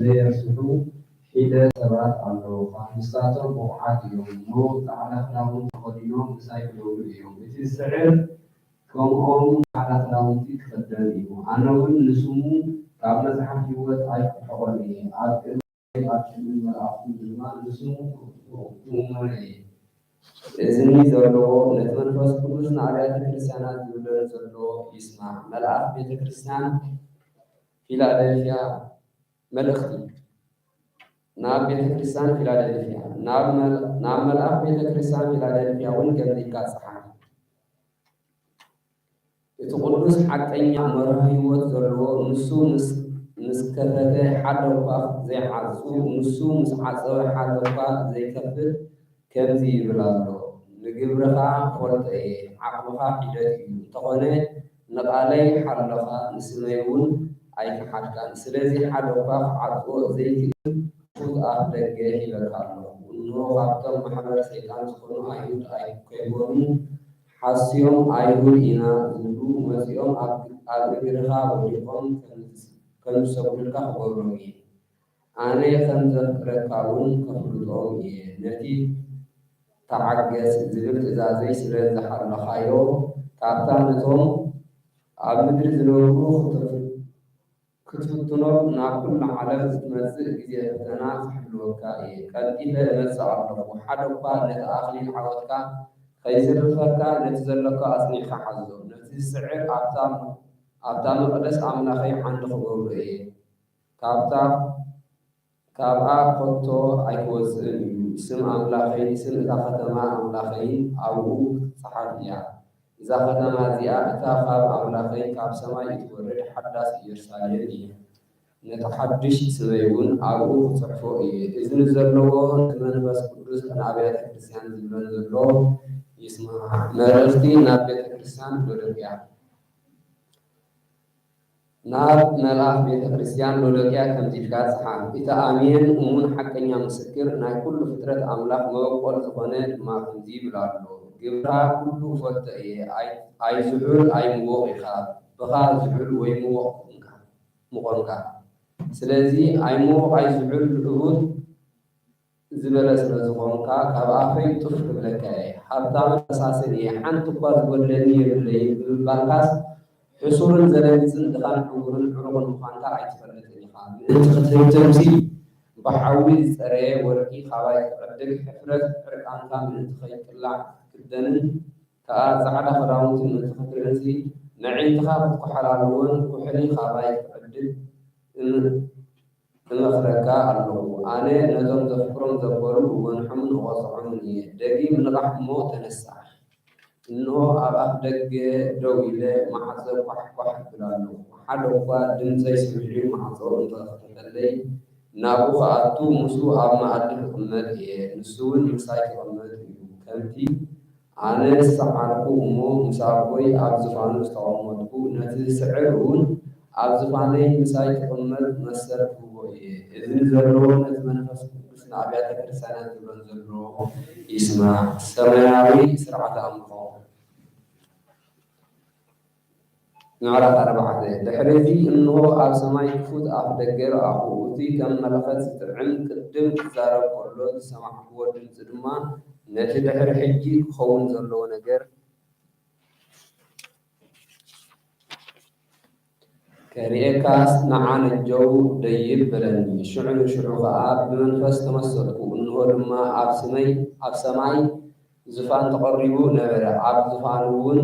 ዘየርስሑ ሒደት ሰባት ኣለዉኻ። ንሳቶም ብቑዓት እዮም እሞ፣ ጻዕዳ ክዳውንቲ ተኸዲኖም ምሳይ ክነብሩ እዮም። እቲ ዝስዕር ከምኦም ጻዕዳ ክዳውንቲ ክኽደን እዩ። ኣነ እውን ንስሙ ካብ መጽሓፍ ህይወት ኣይክርሕቖን እየ። ኣብ ቅድሚ ኣብ ቅድሚ መላእኽቱ ድማ ንስሙ ክእመኖ እየ። እዝኒ ዘለዎ ነቲ መንፈስ ቅዱስ ንኣብያተ ክርስቲያናት ዝብለን ዘሎ ይስማዕ። መልኣኽ ቤተ ክርስቲያን ፊላደልፍያ መልእኽቲ ናብ ቤተ ክርስቲያን ፊላደልፍያ፣ ናብ መል-፣ ናብ መልኣኽ ቤተ ክርስቲያን ፊላደልፍያ እውን ከምዚ ኢልካ ጸሓፍ። እቲ ቅዱስ ሓቀኛ መርሆ ህይወት ዘለዎ፣ ንሱ ምስ፣ ምስ ከፈተ ሓደ እኳ ዘይዓጹ፣ ንሱ ምስ ዓጸወ ሓደ እኳ ዘይከፍት፣ ከምዚ ይብል ኣሎ፣ "ንግብርኻ እፈልጦ እየ፣ ዓቕምኻ ሒደት እዩ፣ እንተኾነ ንቓለይ ሓሎኻ፣ ንስመይ እውን ኣይከሓድካን። ስለዚ ሓደ እኳ ክዓጽዎ ዘይክእል ክፉት ኣፍ ደገ ሂበካ ኣለኹ። እንሆ፣ ካብቶም ማሕበር ሰይጣን ዝኾኑ ኣይሁድ ኣይ-፣ ከይኮኑ፣ ሓስዮም ኣይሁድ ኢና ዝብሉ መጺኦም ኣብ፣ ኣብ እግርኻ ወዲቖም ከም፣ ከም ዝሰግዱልካ ክገብሮም እየ። ኣነ ከም ዘፍቅረካ እውን ከፍልጦም እየ። ነቲ ተዓገስ ዝብል ትእዛዘይ ስለ ዝሓለኻዮ፣ ካብታ ነቶም ኣብ ምድሪ ዝነብሩ ክትፍ-፣ ክትፍትኖም ናብ ኩሉ ዓለም ክትመጽእ ግዜ ፈተና ክሕልወካ እየ። ቀልጢፈ እመጽእ ኣለኹ። ሓደ እኳ ነቲ ኣኽሊል ዓወትካ ከይዝርፈካ፣ ነቲ ዘሎካ ኣጽኒዕካ ሓዞ። ነቲ ዝስዕር ኣብታ፣ ኣብታ መቕደስ ኣምላኸይ ዓንዲ ክገብሮ እየ። ካብታ፣ ካብኣ ከቶ ኣይክወጽእን እዩ። ስም ኣምላኸይ፣ ስም እታ ከተማ ኣምላኸይን ኣብኡ ክትጸሓፍ እያ። እዛ ከተማ እዚኣ እታ ካብ ኣምላኸይ ካብ ሰማይ እትወርድ ሓዳስ ኢየሩሳሌም እያ። ነቲ ሓድሽ ስመይ እውን ኣብኡ ክጽሕፎ እየ። እዝኒ ዘለዎ ነቲ መንፈስ ቅዱስ ንኣብያተ ክርስቲያን ዝብለን ዘሎ ይስማዕ። መልእኽቲ ናብ ቤተ ክርስቲያን ሎዶቅያ። ናብ መልኣኽ ቤተ ክርስቲያን ሎዶቅያ ከምዚ ኢልካ ጽሓፍ፣ እቲ ኣሜን እሙን ሓቀኛ ምስክር፣ ናይ ኩሉ ፍጥረት ኣምላኽ መበቆል ዝኾነ ድማ ከምዚ ይብል ኣሎ፣ ግብርኻ ኩሉ እፈልጦ እየ፣ ኣይ-፣ ኣይዝሑል ኣይምዉቕ ኢኻ፣ ብኻ ዝሑል ወይ ምዉቕ ምኾንካ። ስለዚ ኣይምዉቕ ኣይዝሑል እሁድ ዝበለ ስለ ዝኾንካ፣ ካብ ኣፈይ ጡፍ ክብለካ እየ። ሃብታምን ፈሳስን እየ፣ ሓንቲ እኳ ዝጎድለኒ የብለይን ብምባልካስ፣ ሕሱርን ዘለሚጽን፣ ድኻን ዕዉርን ዕሩቕን ምዃንካ ኣይትፈልጥን ኢኻ። ምእንቲ ክትህብትምሲ፣ ብሓዊ ዝጸረየ ወርቂ ካባይ ትዕድግ፣ ሕፍረት ዕርቃንካ ምእንቲ ከይቅላዕ ክትክደንን ከኣ፣ ጻዕዳ ክዳውንቲ ምእንቲ ክትርእንሲ፣ ነዒንትኻ ክትኮሓላልዎን ኩሕሊ ካባይ ትዕድግ፣ እም-፣ እመኽረካ ኣለኹ። ኣነ ነቶም ዘፍቅሮም ዘበሉ እጎንሖምን እቐጽዖምን እየ። ደጊም ንቓሕ እሞ ተነሳሕ። እንሆ፣ ኣብ ኣፍ ደገ ደው ኢለ ማዕጾ ኳሕ ኳሕ እብል ኣለኹ። ሓደ እኳ ድምጸይ ሰሚዑ ማዕጾ እንተ ኸፈተለይ፣ ናብኡ ክኣቱ፣ ምስኡ ኣብ መኣዲ ክቕመጥ እየ፣ ንሱ እውን ምሳይ ክቕመጥ እዩ። ከምቲ ኣነ ዝሰዓርኩ እሞ ምስ ኣቦይ ኣብ ዝፋኑ ዝተቐመጥኩ፣ ነቲ ዝስዕር እውን ኣብ ዝፋነይ ምሳይ ክቕመጥ መሰል ክህቦ እየ። እዝኒ ዘለዎ ነቲ መንፈስ ቅዱስ ንኣብያተ ክርስቲያናት ዝብለን ዘሎ ይስማዕ። ሰማያዊ ስርዓተ ኣምልኾ። ምዕራፍ ኣርባዕተ። ድሕሪ እዚ እንሆ፣ ኣብ ሰማይ ክፉት ኣፍ ደገ ረኣኹ። እቲ ከም መለኸት ዝጥዕም ቅድም ክዛረብ ከሎ ዝሰማዕክዎ ድምጺ ድማ ነቲ ድሕሪ ሕጂ ክኸውን ዘለዎ ነገር ከርእየካስ ንዓ ነጀው ደይብ በለኒ። ሽዑ ንሽዑ ኸኣ ብመንፈስ ተመሰጥኩ። እንሆ ድማ ኣብ ስመይ፣ ኣብ ሰማይ ዙፋን ተቐሪቡ ነበረ፣ ኣብ ዙፋኑ እውን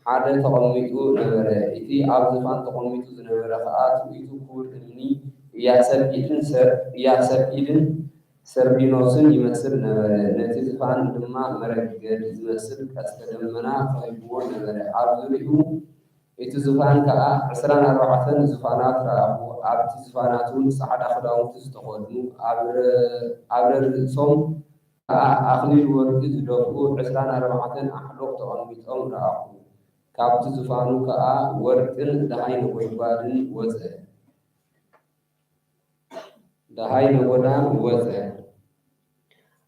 ሓደ ተቐሚጡ ነበረ። እቲ ኣብ ዙፋን ተቐሚጡ ዝነበረ ኸኣ ትርኢቱ ክቡር እምኒ እያሰጲድን ሰር-፣ እያሰጲድን ሰርዲኖስን ይመስል ነበረ። ነቲ ዙፋን ድማ መረግድ ዝመስል ቀስተ ደመና ከቢብዎ ነበረ። ኣብ ዙርያኡ እቲ ዙፋን ከኣ ዕስራን ኣርባዕተን ዙፋናት ረኣኹ። ኣብቲ ዙፋናት እውን ጻዕዳ ክዳውንቲ ዝተኸድኑ፣ ኣብ ረ-፣ ኣብ ርእሶም ከኣ ኣኽሊል ወርቂ ዝደፍኡ ዕስራን ኣርባዕተን ኣሕሉቕ ተቐሚጦም ረኣኹ። ካብቲ ዙፋኑ ከኣ ወርቅን ደሃይ ነጎድጓድን ወጸ። ደሃይ ነጎድጓድ ወጸ።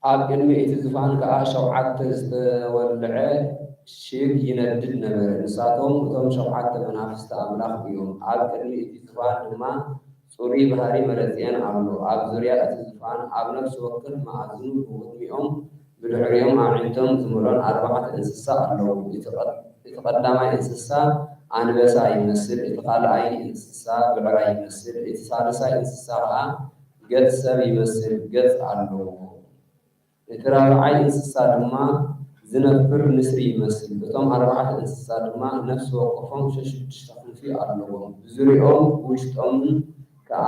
ኣብ ቅድሚ እቲ ዙፋን ከኣ ሸውዓተ ዝተወልዐ ሽግ ይነድድ ነበረ። ንሳቶም እቶም ሸውዓተ መናፍስቲ ኣምላኽ እዮም። ኣብ ቅድሚ እቲ ዙፋን ድማ ጽሩይ ባህሪ መረጽየን ኣሎ። ኣብ ዙርያ እቲ ዝፋን፣ ኣብ ነፍሲ ወከፍ መኣዝኑ ብቕድሚኦም ብድሕሪኦም ኣዒንቶም ዝመልኦን ኣርባዕተ እንስሳ ኣለዉ። እቲ ቀ-፣ እቲ ቀዳማይ እንስሳ ኣንበሳ ይመስል፣ እቲ ካልኣይ እንስሳ ብዕራይ ይመስል፣ እቲ ሳልሳይ እንስሳ ኸኣ ገጽ ሰብ ይመስል ገጽ ኣለዎ። እቲ ራብዓይ እንስሳ ድማ ዝነፍር ንስሪ ይመስል። እቶም ኣርባዕተ እንስሳ ድማ ነፍሲ ወከፎም ሸሽዱሽተ ክንፊ ኣለዎም። ብዙርያኦም ብውሽጦምን ከኣ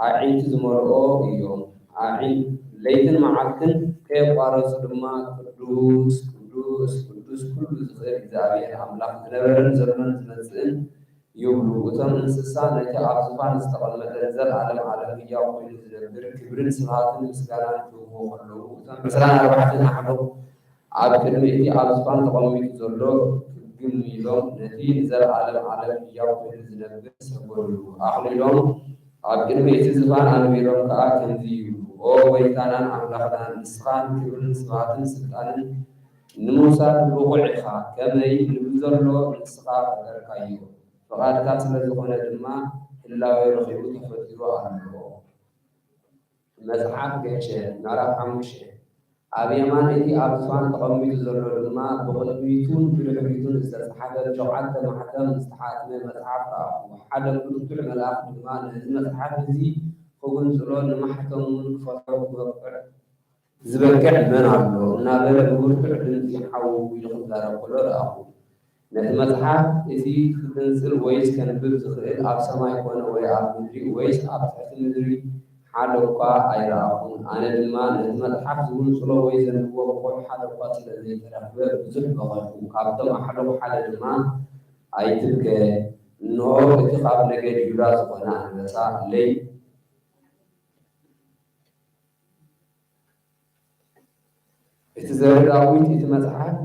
ኣዒንቲ ዝመልኦ እዮም። ኣዒን-፣ ለይትን መዓልትን ከየቋረጹ ድማ ቅዱስ፣ ቅዱስ፣ ቅዱስ ኩሉ ዝኽእል እግዚኣብሔር ኣምላኽ ዝነበረን ዘሎን ዝመጽእን ይብሉ። እቶም እንስሳ ነቲ ኣብ ዙፋን ዝተቐመጠ ንዘለኣለም ዓለም ህያው ኮይኑ ዝነብር ክብርን ስብሃትን ምስጋናን ክህብዎ ከለዉ፣ እቶም ዕስራን ኣርባዕተን ኣዕሩኽ ኣብ ቅድሚ እቲ ኣብ ዙፋን ተቐሚጡ ዘሎ ክግም ኢሎም ነቲ ንዘለኣለም ዓለም ህያው ኮይኑ ዝነብር ሰገዱሉ። ኣኽሊሎም ኣብ ቅድሚ እቲ ዝፋን ኣንቢሮም ከኣ ከምዚ ይብሉ፣ ኦ ጐይታናን ኣምላኽናን፣ ንስኻ ንክብርን ስብሃትን ስልጣንን ንምውሳድ ብቑዕ ኢኻ። ከመይ ንብዘሎ ንስኻ ፈጠርካዮ። ፍቓድካ ስለ ዝኾነ ድማ ህላዌ ረኺቡ ተፈጢሩ ኣሎ። መጽሓፍ ገንሸል ምዕራፍ ሓሙሽተ። ኣብ የማን እቲ ኣብ ዙፋን ተቐሚጡ ዘሎ ድማ ብቕድሚቱን ብድሕሪቱን ዝተጻሕፈ ብሸውዓተ ማሕተም ዝተሓትመ መጽሓፍ ረኣኹ። ሓደ ብርቱዕ መልኣኽ ድማ ነዚ መጽሓፍ እዚ ክጉንጽሎ ንማሕተሙን ክፈትሖ ክበቅዕ ዝበቅዕ መን ኣሎ? እናበለ ብብርቱዕ ድምጺ ሓው ኢሉ ክዛረብ ከሎ ረኣኹ። ነቲ መጽሓፍ እዚ ክግንጽል ወይስ ከንብብ ዝኽእል ኣብ ሰማይ ኮነ ወይ ኣብ ምድሪ ወይስ ኣብ ትሕቲ ምድሪ ሓደ እኳ ኣይረኣኹን። ኣነ ድማ ነቲ መጽሓፍ ዝግንጽሎ ወይ ዘንብቦ ብቑዕ ሓደ እኳ ስለ ዘይተረኽበ ብዙሕ በኸይኩ። ካብቶም ኣሕሉኽ ሓደ ድማ ኣይትብከ፣ እንሆ እቲ ካብ ነገድ ይሁዳ ዝኾነ ኣንበሳ ለይ-፣ እቲ ዘርኢ ዳዊት እቲ መጽሓፍ፣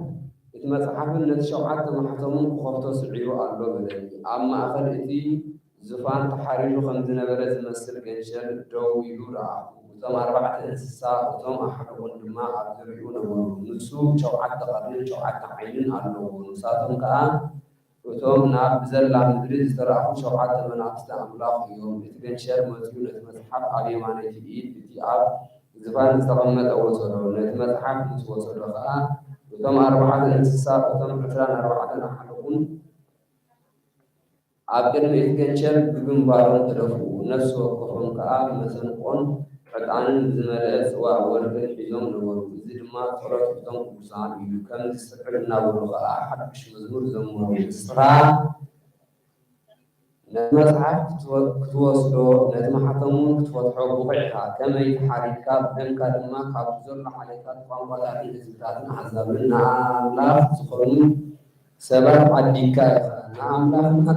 እቲ መጽሓፍን ነቲ ሸውዓተ ማሕተሙን ክኸፍቶ ስዒሩ ኣሎ በለኒ። ኣብ ማእከል እቲ ዝፋን ተሓሪዱ ከም ዝነበረ ዝመስል ገንሸል ደው ኢሉ ረኣኹ። እቶም ኣርባዕተ እንስሳ፣ እቶም ኣሕሉቕን ድማ ኣብ ዙርያኡ ነበሩ። ንሱ ሸውዓተ ቀርንን ሸውዓተ ዓይንን ኣለዎ። ንሳቶም ከኣ እቶም ናብ ብዘላ ምድሪ ዝተላእኩ ሸውዓተ መናፍስቲ ኣምላኽ እዮም። እቲ ገንሸል መጺኡ ነቲ መጽሓፍ ኣብ የማነይቲ ኢድ እቲ ኣብ ዝፋን ዝተቐመጠ ወሰዶ። ነቲ መጽሓፍ ምስ ወሰዶ ኸኣ፣ እቶም ኣርባዕተ እንስሳ፣ እቶም ዕስራን ኣርባዕተን ኣዕሩኽን ኣብ ቅድሚ እቲ ገንሸል ብግንባሮም ተደፍኡ። ነፍሲ ወከፎም ከኣ መሰንቆን ዕጣንን ብዝመልአ ጽዋእ ወርቅን ሒዞም ነበሩ። እዚ ድማ ጸሎት እቶም ቅዱሳን እዩ። ከምዚ ስዕል እናበሉ ኸኣ ሓድሽ መዝሙር ዘመሩ። ንስኻ ነቲ መጽሓፍ ክትወ-፣ ክትወስዶ፣ ነቲ ማሕተም እውን ክትፈትሖ ብቑዕ ኢኻ። ከመይ ተሓሪድካ፣ ብደምካ ድማ ካብቲ ዘሎ ዓሌታት፣ ቋንቋታትን ህዝብታትን ኣህዛብን ንኣምላኽ ዝኾኑ ሰባት ዓዲግካ ኢኻ። ንኣምላኽና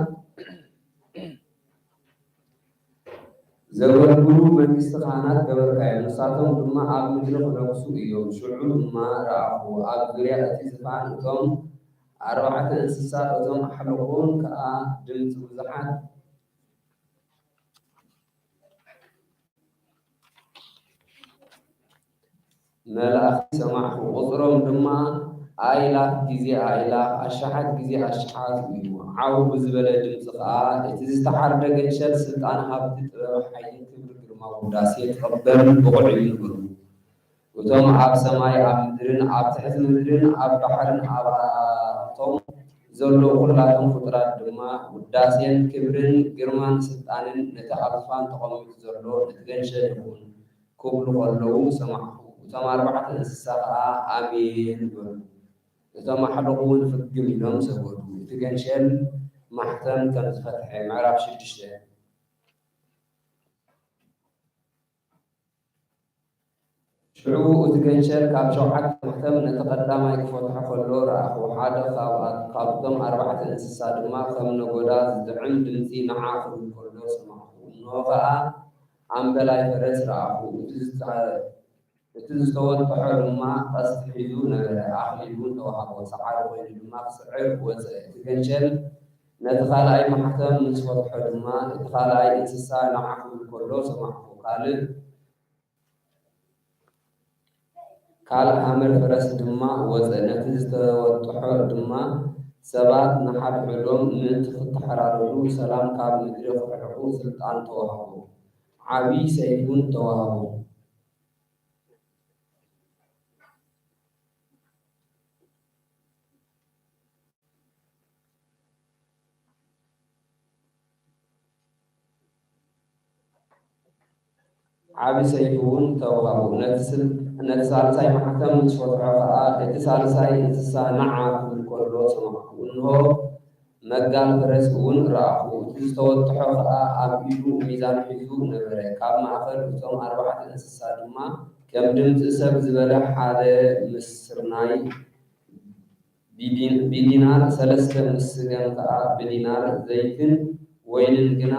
ዘገልግሉ መንግስቲ ካህናት ገበርካዮም፣ ንሳቶም ድማ ኣብ ምድሪ ክነግሱ እዮም። ሽዑ ድማ ረኣኹ፣ ኣብ ዙርያ እቲ ዝፋን እቶም ኣርባዕተ እንስሳ፣ እቶም ኣሕሉቕ እውን ከኣ ድምጺ ብዙሓት መላእኽቲ ሰማዕኩ፣ ቁጽሮም ድማ ኣእላፍ ግዜ ኣእላፍ፣ ኣሽሓት ግዜ ኣሽሓት እዩ። ዓው ብዝበለ ድምጺ ኸኣ፣ እቲ ዝተሓርደ ገንሸል ስልጣን፣ ሃብቲ፣ ጥበብ፣ ሓይሊ፣ ክብሪ፣ ግርማ፣ ውዳሴ ክቕበል ብቑዕ እዩ ንብሉ። እቶም ኣብ ሰማይ፣ ኣብ ምድርን ኣብ ትሕቲ ምድርን ኣብ ባሕርን ኣብኣቶም ዘለዉ ኹላቶም ፍጡራት ድማ፣ ውዳሴን ክብርን ግርማን ስልጣንን ነቲ ኣብ ዝፋን ተቐሚጡ ዘሎ ነቲ ገንሸል ይኹን ክብሉ ከለዉ ሰማዕኩ። እቶም ኣርባዕተ እንስሳ ኸኣ ኣሜን በሉ። እቶም ኣሕሉቕ እውን ፍግም ኢሎም ሰገዱ። እቲ ገንሸል ማሕተም ከም ዝፈትሐ። ምዕራፍ ሽዱሽተ። ሽዑ እቲ ገንሸል ካብ ሸውዓተ ማሕተም ነቲ ቀዳማይ ክፈትሖ ከሎ ረኣኹ። ሓደ ካብኣ-፣ ካብቶም ኣርባዕተ እንስሳ ድማ ከም ነጎዳ ዝጥዕም ድምጺ ንዓ ክብል ከሎ ሰማዕኩ። እንሆ ኸኣ ኣምበላይ ፈረስ ረኣኹ። እቲ ዝተ-፣ እቲ ዝተወጥሖ ድማ ቀስቲ ሒዙ ነበረ፣ ኣኽሊል እውን ተዋህቦ። ሰዓሪ ኮይኑ ድማ ክስዕር ወጸ። እቲ ገንሸል ነቲ ካልኣይ ማሕተም ምስ ፈትሖ ድማ፣ እቲ ካልኣይ እንስሳ ንዓ ክብል ከሎ ሰማዕኩ። ካልእ ካልእ ሓመድ ፈረስ ድማ ወጸ፣ ነቲ ዝተወጥሖ ድማ ሰባት ንሓድሕዶም ምእንቲ ክተሓራረዱ፣ ሰላም ካብ ምድሪ ክርሕቑ ስልጣን ተዋህቦም። ዓቢ ሰይፊ እውን ተዋህቦም። ዓቢ ሰይፊ እውን ተዋህቦም። ነቲ ስል-፣ ነቲ ሳልሳይ ማሕተም ምስ ፈትሖ ኸኣ፣ እቲ ሳልሳይ እንስሳ ንዓ ክብል ከሎ ሰማዕኩ። እንሆ፣ መጋል ፈረስ እውን ረኣኹ። እቲ ዝተወጥሖ ኸኣ ኣብ ኢዱ ሚዛን ሒዙ ነበረ። ካብ ማእከል እቶም ኣርባዕተ እንስሳ ድማ ከም ድምጺ ሰብ ዝበለ ሓደ ምስ ስርናይ ብዲን-፣ ብዲናር፣ ሰለስተ ምስ ስገም ከኣ ብዲናር፣ ዘይትን ወይንን ግና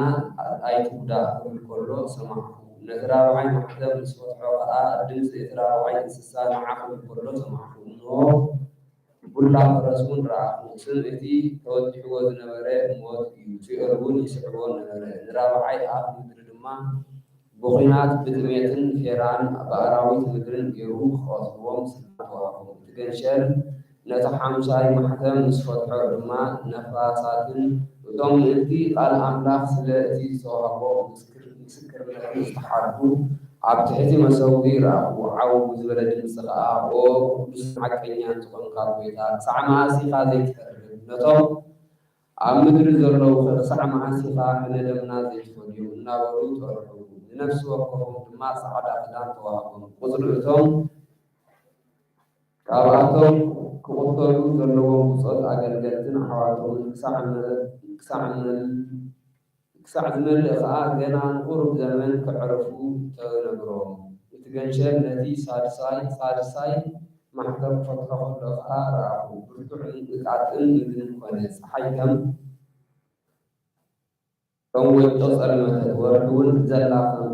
ኣይትጉዳእ ክብል ከሎ ሰማዕኩ። ነቲ ራብዓይ ማሕተም ምስ ፈትሖ ከኣ ድምጺ እቲ ራብዓይ እንስሳ ንዓ ክብል ከሎ ሰማዕኩ። እንሆ፣ ቡላ ፈረስ እውን ረኣኹ። ስም እቲ ተወጢሕዎ ዝነበረ ሞት እዩ። ሲኦል እውን ይስዕቦ ነበረ። ንራብዓይ ኣፍ ምድሪ ድማ ብኲናት፣ ብጥሜትን ፌራን፣ ብኣራዊት ምድርን ገይሩ ክቐትልዎም ስልጣን ተዋህቦም። እቲ ገንሸል ነቲ ሓምሳይ ማሕተም ምስ ፈትሖ ድማ ነፋሳትን እቶም ምእንቲ ቃል ኣምላኽ ስለ እቲ ዝተዋህቦ ምስክር-፣ ምስክርነትን ዝተሓቱ ኣብ ትሕቲ መሰውኢ ረኣኹ። ዓው ብዝበለ ድምጺ ኸኣ፣ ኦ ቅዱስን ሓቀኛን ዝኾንካ ጐይታ፣ ክሳዕ መኣስ ኢኻ ዘይትፈርድ? ነቶም ኣብ ምድሪ ዘለዉ ኸ ክሳዕ መዓስ ኢኻ ሕነ ደምና ዘይትፈድዮም? እናበሉ ጠርሑ። ንነፍሲ ወከፎም ድማ ጻዕዳ ክዳን ተዋህቦም። ቁጽሪ እቶም ካብኣቶም ክቕተሉ ዘለዎም ብጾት ኣገልገልትን ኣሕዋቶምን ክሳዕ መ-፣ ክሳዕ መል-፣ ክሳዕ ዝመልእ ኸኣ ገና ንቁሩብ ዘመን ከዕርፉ ተነግሮም። እቲ ገንሸል ነቲ ሳድሳይ፣ ሳድሳይ ማሕተም ክፈትሖ ከሎ ኸኣ ረኣኹ። ብርቱዕ ምንቅጥቃጥን ምድርን ኮነ። ጸሓይ ከም፣ ከም ወጮ ጸልመተት፣ ወርሒ እውን ዘላ ከም፣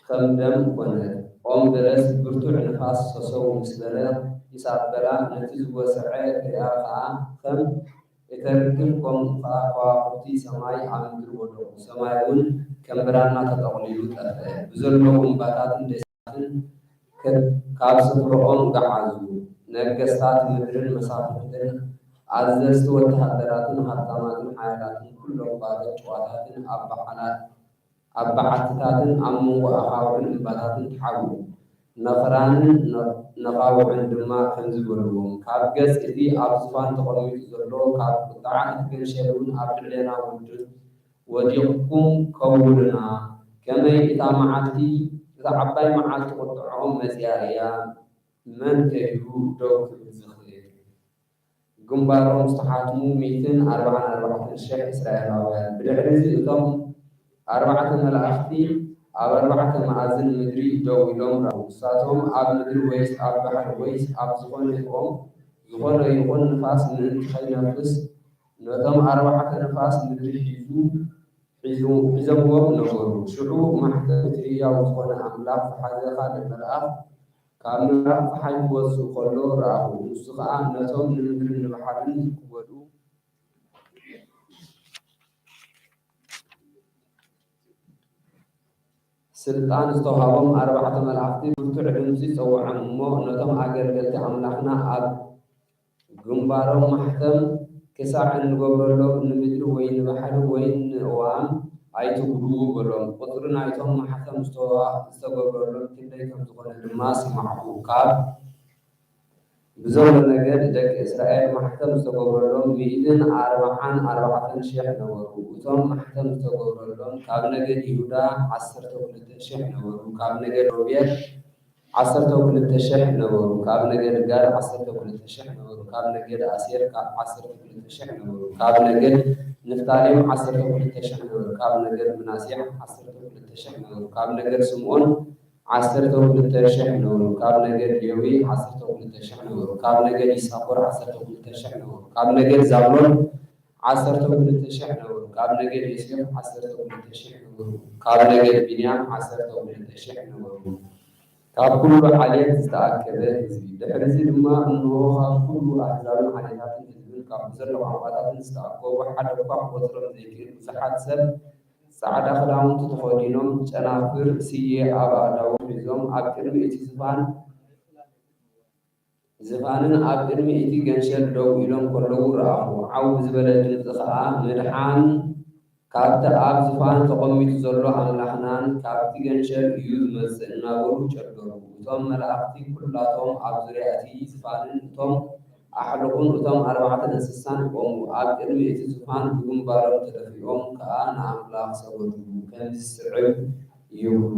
ከም ደም ኮነት። ኦም በለስ ብርቱዕ ንፋስ ሰሰው ምስ በለ ምስ ኣበላ፣ ነቲ ዝወሰዐ ርያ ኸኣ ከም እተርግም፣ ከምኡ ኸኣ ከዋኽብቲ ሰማይ ኣብ ምድሪ ወደቑ። ሰማይ እውን ከም ብራና ተጠቕሊሉ ጠፍአ። ብዘለዉ እምባታትን ደሴታትን ከ-፣ ካብ ስፍርኦም ገዓዙ። ነገስታት ምድርን መሳፍንትን፣ ኣዘዝቲ ወተሃደራትን ሃብታማትን ሓያላትን፣ ኩሎም ባሮት ጭዋታትን ኣብ በዓላት ኣብ በዓትታትን ኣብ መንጎ ኣኻውሕን እምባታትን ተሓብኡ። ነኽራንን ነ-፣ ነኻውሕን ድማ ከምዚ በልዎም፣ ካብ ገጽ እቲ ኣብ ዝፋን ተቐሚጡ ዘሎ፣ ካብ ቁጥዓ እቲ ገንሸል እውን ኣብ ልዕሌና ወድ-፣ ወዲቕኩም ከውሉና። ከመይ እታ መዓልቲ፣ እታ ዓባይ መዓልቲ ቁጥዕኦም መጺኣ እያ፣ መን ከ እዩ ደው ክብል ዝኽእል? ግንባሮም ዝተሓትሙ ሚእትን ኣርባዓን ኣርባዕተን ሽሕ እስራኤላውያን። ብድሕሪ እዚ እቶም ኣርባዕተ መላእኽቲ ኣብ ኣርባዕተ መኣዝን ምድሪ ደው ኢሎም ረኣኹ። ንሳቶም ኣብ ምድሪ ወይስ ኣብ ባሕሪ ወይስ ኣብ ዝኾነ ኦም፣ ዝኾነ ይኹን ንፋስ ምእንቲ ኸይነፍስ፣ ነቶም ኣርባዕተ ንፋስ ምድሪ ሒዙ፣ ሒዙ፣ ሒዞምዎም ነበሩ። ሽዑ ማሕተም እቲ ህያው ዝኾነ ኣምላኽ ዝሓዘ ካልእ መልኣኽ ካብ ምብራቕ ጸሓይ ክወጽእ ከሎ ረኣኹ። ንሱ ኸኣ ነቶም ንምድርን ንባሕርን ዝክወዱ ስልጣን ዝተዋህቦም ኣርባዕተ መላእኽቲ ብርቱዕ ድምጺ ጸውዖም እሞ፣ ነቶም ኣገልገልቲ ኣምላኽና ኣብ ግንባሮም ማሕተም ክሳዕ እንገብረሎም ንምድሪ ወይ ንባሕሪ ወይ ንእዋን ኣይትጉድኡ በሎም። ቁጽሪ ናይቶም ማሕተም ዝተዋ-፣ ዝተገብረሎም ክንደይ ከም ዝኾነ ድማ ስማዕኩ። ካብ ብዘሎ ነገድ ደቂ እስራኤል ማሕተም ዝተገብረሎም ሚእትን ኣርባዓን ኣርባዕተን ሽሕ ነበሩ። እቶም ማሕተም ዝተገብረሎም ካብ ነገድ ይሁዳ ዓሰርተ ክልተ ሽሕ ነበሩ። ካብ ነገድ ሮቤል ዓሰርተ ክልተ ሽሕ ነበሩ። ካብ ነገድ ጋድ ዓሰርተ ክልተ ሽሕ ነበሩ። ካብ ነገድ ኣሴር ካብ ዓሰርተ ክልተ ሽሕ ነበሩ። ካብ ነገድ ንፍታሌም ዓሰርተ ክልተ ሽሕ ነበሩ። ካብ ነገድ ምናሴ ዓሰርተ ክልተ ሽሕ ነበሩ። ካብ ነገድ ስምዖን ዓሰርተ ክልተ ሽሕ ነበሩ። ካብ ነገድ ሌዊ ዓሰርተ ክልተ ሽሕ ነበሩ። ካብ ነገድ ይሳኮር ዓሰርተ ክልተ ሽሕ ነበሩ። ካብ ነገድ ዛብሎን ዓሰርተ ክልተ ሽሕ ነበሩ። ካብ ነገድ ዮሴፍ ዓሰርተ ክልተ ሽሕ ነበሩ። ካብ ነገድ ብንያም ዓሰርተ ክልተ ሽሕ ነበሩ። ካብ ኩሉ ዓሌት ዝተኣከበ ህዝቢ። ድሕርዚ ድማ እንሆ፣ ካብ ኩሉ ኣህዛብን ዓሌታትን ህዝብን ካብ ብዘሎ ቋንቋታትን ዝተኣከቡ፣ ሓደ እኳ ክቖጽሮም ዘይክእል ብዙሓት ሰብ፣ ጻዕዳ ክዳውንቲ ተኸዲኖም፣ ጨናፍር ስየ ኣብ ኣእዳዎም ሒዞም፣ ኣብ ቅድሚ እቲ ዝፋን ዝፋንን ኣብ ቅድሚ እቲ ገንሸል ደው ኢሎም ከለዉ ረኣኹ። ዓው ብዝበለ ድምጺ ኸኣ፣ "ምድሓን ካብቲ ኣብ ዝፋን ተቐሚጡ ዘሎ ኣምላኽናን ካብቲ ገንሸል እዩ ዝመጽእ" እናበሉ ጨደሩ። እቶም መላእኽቲ ኲላቶም ኣብ ዙርያ እቲ ዝፋንን እቶም ኣሕሉኽን እቶም ኣርባዕተ እንስሳን ቆሙ። ኣብ ቅድሚ እቲ ዝፋን ብግንባሮም ተደፊኦም ከኣ ንኣምላኽ ሰገዱ። ከምዚ ዝስዕብ ይብሉ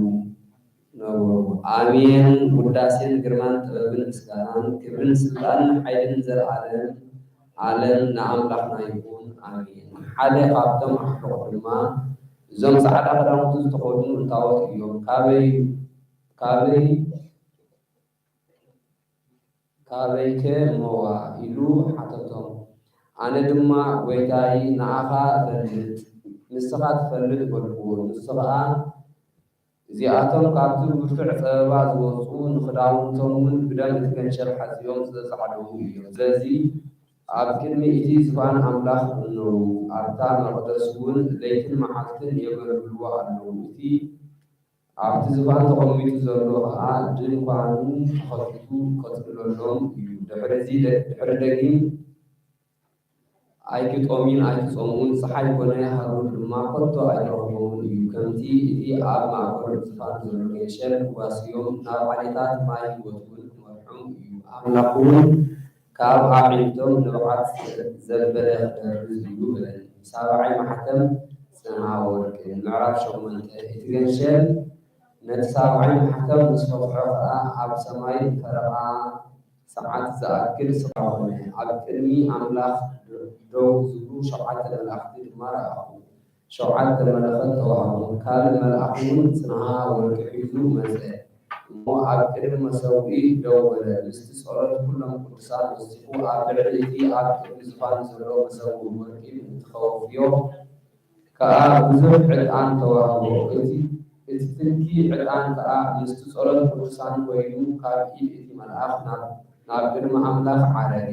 ነበሩ። ኣሜን። ውዳሴን ግርማን ጥበብን ምስጋናን ክብርን ስልጣንን ሓይልን ንዘለኣለም ዓለም ንኣምላኽና ይኹን። ኣሜን። ሓደ ካብቶም ኣሕሉቕ ድማ፣ "እዞም ጻዕዳ ክዳውንቲ ዝተኸድኑ እንታዎት እዮም? ካበይ፣ ካበይ፣ ካበይከ እሞዋ?" ኢሉ ሓተቶም። ኣነ ድማ፣ "ጐይታይ፣ ንዓኻ እፈልጥ፣ ንስኻ ትፈልጥ" በልኩዎ። ንሱ ኸኣ፣ "እዚኣቶም ካብቲ ብርቱዕ ጸበባ ዝወጹ፣ ንኽዳውንቶም እውን ብደም እቲ ገንሸል ሓጺቦም ዝተጻዕደዉ እዮም። ስለዚ ኣብ ቅድሚ እቲ ዝፋን ኣምላኽ እነዉ፣ ኣብታ መቕደስ እውን ለይትን መዓልትን የገልግልዎ ኣለዉ። እቲ ኣብቲ ዝፋን ተቐሚጡ ዘሎ ኸኣ ድንኳኑ ተኸፊቱ ከጽልለሎም እዩ። ድሕሪ እዚ ደ-፣ ድሕሪ ደጊም ኣይትጦምዩን ኣይትጸምኡን፣ ጸሓይ ኮነ ሃሩር ድማ ከቶ ኣይትረኽቦምን እዩ። ከምቲ እቲ ኣብ ማእከሎም ዝፋን ዘሎ ገንሸል ክጓስዮም፣ ናብ ዓሌታት ማይ ህይወት እውን ክመርሖም እዩ። ኣምላኽ እውን ካብ ኣዒንቶም ንብዓት ዘበለ ክደርዝ እዩ" በለኒ። ሳብዓይ ማሕተም ጽንሃ ወርቂ። ምዕራፍ ሸሞንተ። እቲ ገንሸል ነቲ ሳብዓይ ማሕተም ምስ ፈትሖ ኸኣ፣ ኣብ ሰማይ ፈረቓ ሰዓት ዝኣክል ስቕ ኮነ። ኣብ ቅድሚ ኣምላኽ ደው ዝብሉ ሸውዓተ መላእኽቲ ድማ ረኣኹ። ሸውዓተ መለኸት ተዋህቦም። ካልእ መልኣኽ እውን ጽንሃ ወርቂ ሒዙ መጸ፣ እሞ ኣብ ቅድሚ መሰውኢ ደው በለ። ምስቲ ጸሎት ኩሎም ቅዱሳን ወሲኹ፣ ኣብ ልዕሊ እቲ ኣብ ቅድሚ ዝፋን ዘሎ መሰውኢ ወርቂ ምእንቲ ከወፍዮ ከኣ ብዙሕ ዕጣን ተዋህቦ። እቲ፣ እቲ ትኪ ዕጣን ከኣ ምስቲ ጸሎት ቅዱሳን ኮይኑ፣ ካብ ኢድ እቲ መልኣኽ ናብ፣ ናብ ቅድሚ ኣምላኽ ዓረገ።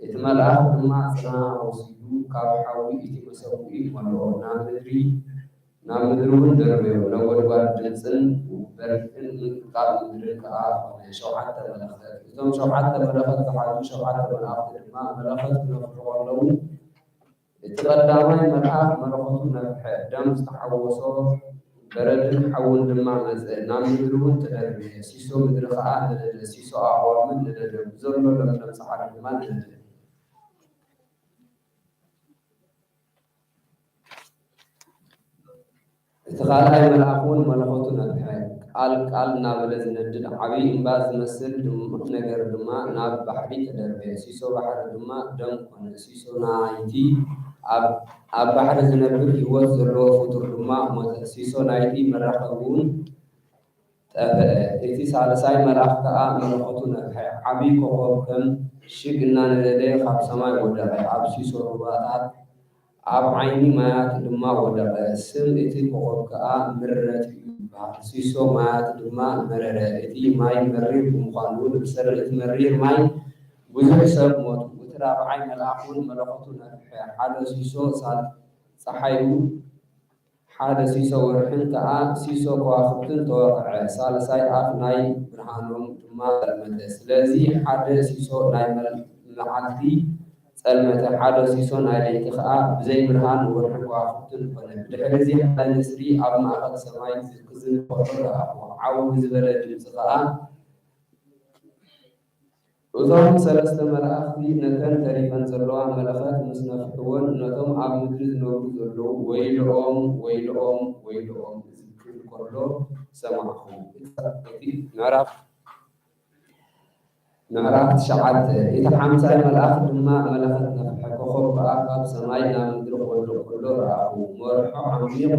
እቲ መልኣኽ ድማ ጽና ወሲዱ፣ ካብ ሓዊ እቲ መሰውኢ መልኦ፣ ናብ ምድሪ፣ ናብ ምድሪ እውን ደርበዮ። ነጎድጓድ ድምጽን በርቕን ምንቅጥቃጥ ምድርን ከኣ ኾነ። ሸውዓተ መለኸት። እቶም ሸውዓተ መለኸት ዝሓዙ ሸውዓተ መላእኽቲ ድማ መለኸት ክነፍሑ ከለዉ፣ እቲ ቀዳማይ መልኣኽ መለኸቱ ነፍሐ፣ ደም ዝተሓወሶ በረድን ሓውን ድማ መጸ፣ ናብ ምድሪ እውን ተደርበየ። ሲሶ ምድሪ ኸኣ ነደደ፣ ሲሶ ኣቕዋምን ነደደ፣ ብዘሎ ለምለም ሳዕሪ ድማ ነደደ። እቲ ካልኣይ መልኣኽ እውን መለኸቱ ነፍሐ፣ ቃል ቃል እናበለ ዝነድድ ዓብዪ እምባ ዝመስል ድሙቕ ነገር ድማ ናብ ባሕሪ ተደርበየ። ሲሶ ባሕሪ ድማ ደም ኮነ። ሲሶ ናይቲ ኣብ፣ ኣብ ባሕሪ ዝነብር ህይወት ዘለዎ ፍጡር ድማ ሞተ። ሲሶ ናይቲ መራኸቢ እውን ጠፍአ። እቲ ሳልሳይ መልኣኽ ከኣ መለኸቱ ነፍሐ፣ ዓብዪ ኮኾብ ከም ሽግ እናነደደ ካብ ሰማይ ወደቐ፣ ኣብ ሲሶ ሩባታት ኣብ ዓይኒ ማያት ድማ ወደቐ። ስም እቲ ኮኾብ ከኣ ምርነት እዩ ይበሃል። ሲሶ ማያት ድማ መረረ። እቲ ማይ መሪር ብምዃኑ፣ ብሰሪ እቲ መሪር ማይ ብዙሕ ሰብ ሞቱ። እቲ ራብዓይ መልኣኽ እውን መለኸቱ ነፍሐ። ሓደ ሲሶ ሳል-፣ ጸሓዩ፣ ሓደ ሲሶ ወርሕን ከኣ ሲሶ ከዋኽብትን ተወቕዐ። ሳልሳይ ኣፍ ናይ ብርሃኖም ድማ ጸልመተ። ስለዚ ሓደ ሲሶ ናይ መል-፣ መዓልቲ ጸልመተ፣ ሓደ ሲሶ ናይ ለይቲ ኸኣ ብዘይ ብርሃን ወርሕን ከዋኽብትን ኮነ። ብድሕርዚ ሓደ ንስሪ ኣብ ማእከል ሰማይ ክዝንብ ከሎ ረኣኹ። ዓው ብዝበለ ድምጺ ኸኣ፣ እቶም ሰለስተ መላእኽቲ ነተን ተሪፈን ዘለዋ መለኸት ምስ ነፍሕወን፣ ነቶም ኣብ ምድሪ ዝነብሩ ዘለዉ፣ "ወይልኦም፣ ወይልኦም፣ ወይልኦም" ክብል ከሎ ሰማዕኹ። እቲ ምዕራፍ ምዕራፍ ትሽዓተ። እቲ ሓምሳይ መልኣኽ ድማ መለኸት ነፍሐ፣ ኮኾብ ከኣ ካብ ሰማይ ናብ ምድሪ ክወድቕ ከሎ ረኣኹ። መርሖ ዓሚቕ